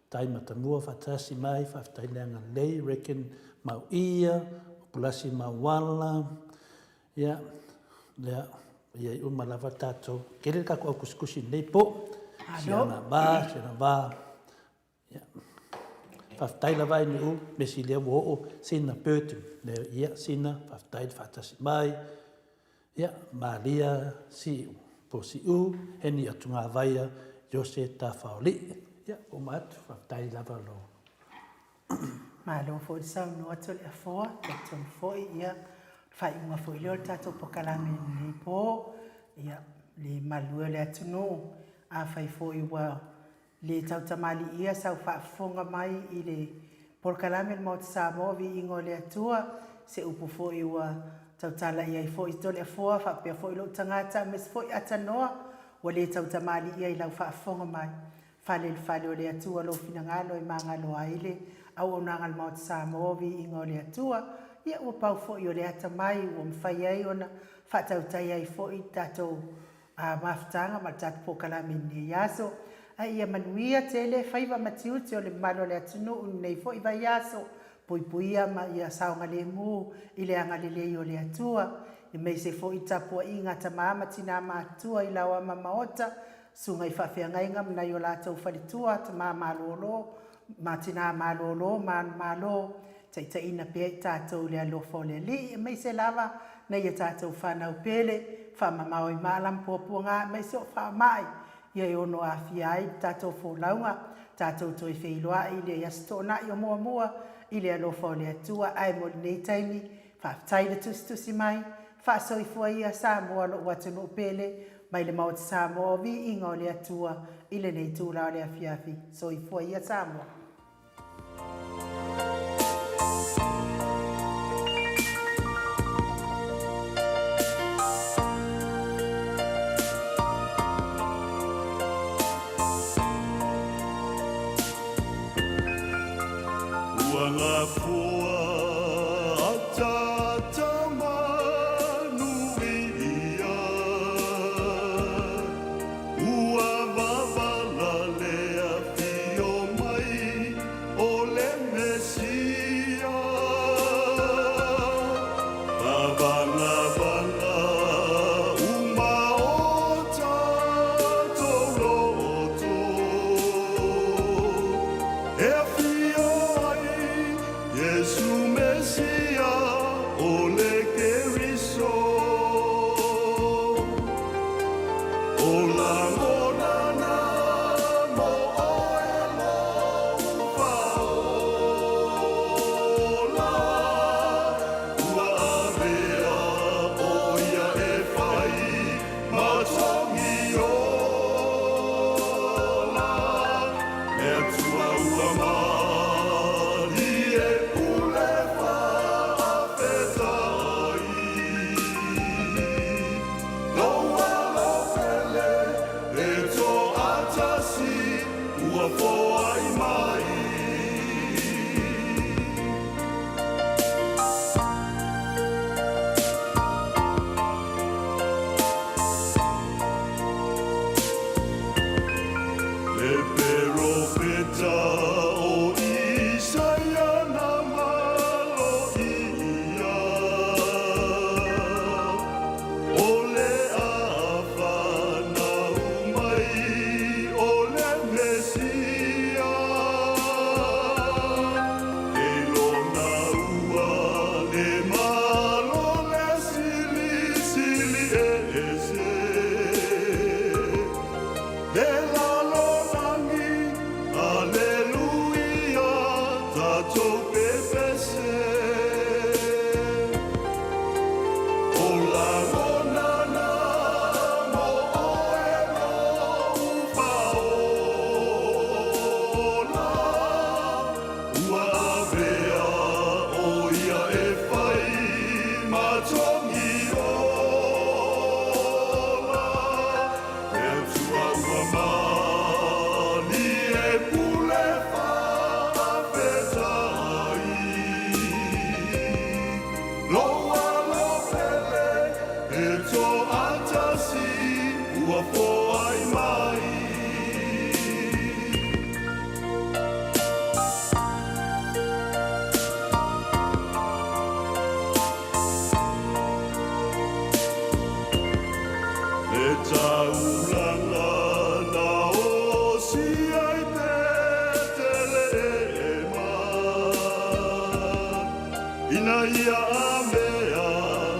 tai Matamua faatasi mai, faafetai le agalelei, reckon Mauia, Pulasi Mauala, ia, lea, ia i uma lava tatou. Tele le tatou au kusikusi i lenei po. Siana va, siana va. Ia. Faafetai lava i Nu'u, mesi lea ua oo, Sina Burton. Lea, ia, Sina, faafetai le faatasi mai. Ia, Malia Si'u, po Si'u, Heni Atugavaia, Jose Tafaoli'i. Ia, ua uma atu, faafetai lava lo.
Malo foi le saunoa Toleafoa, talitonu foi ia faaiuga foi lea o le tatou pokalame i lenei po, ia le malue o le atunuu, afai foi ua le tautamaliia sau faafofoga mai i le polokalame le Maota Samoa Viiga o le Atua, se upu foi ua tautala i ai foi Toleafoa faapea foi lou tagata aemaise foi Atanoa ua le tautamaliia i lau faafofoga mai. Fale i le fale o le Atua lou finagalo e magalo ai le auaunaga a le Maota Samoa Viiga o le Atua, ia ua pau foi o le atamai ua mafai ai ona faatautai ai foi le tatou a mafutaga ma le tatou polokalame i lenei aso. A ia manuia tele faiva ma tiute o le mamalu o le atunuu i lenei foi vaiaso, puipuia ma ia saogalemu i le agalelei o le Atua, aemaise foi tapuaiga a tama ma tina matutua i laoa ma maota, susuga i faafeagaiga ma nai o latou faletua, tama malolo ma tina malolo ma anu malo, Taitaiina pea i tatou i le alofa o le Alii, aemaise lava nai a tatou fanau pele, faamamao i maala ma puapuaga aemaise o faamai ia e ono aafia ai le tatou folauga, tatou toe feiloai i le Aso Toonai o muamua i le alofa o le Atua. Ae mo lenei taimi, faafetai le tusitusi mai, faasoifua ia Samoa lou atunuu pele, mai le Maota Samoa o Viiga o le Atua i lenei itula o le afiafi. Soifua ia Samoa.
Ua gafoa ataata manuia, Ua wavala le afio mai. ia mea.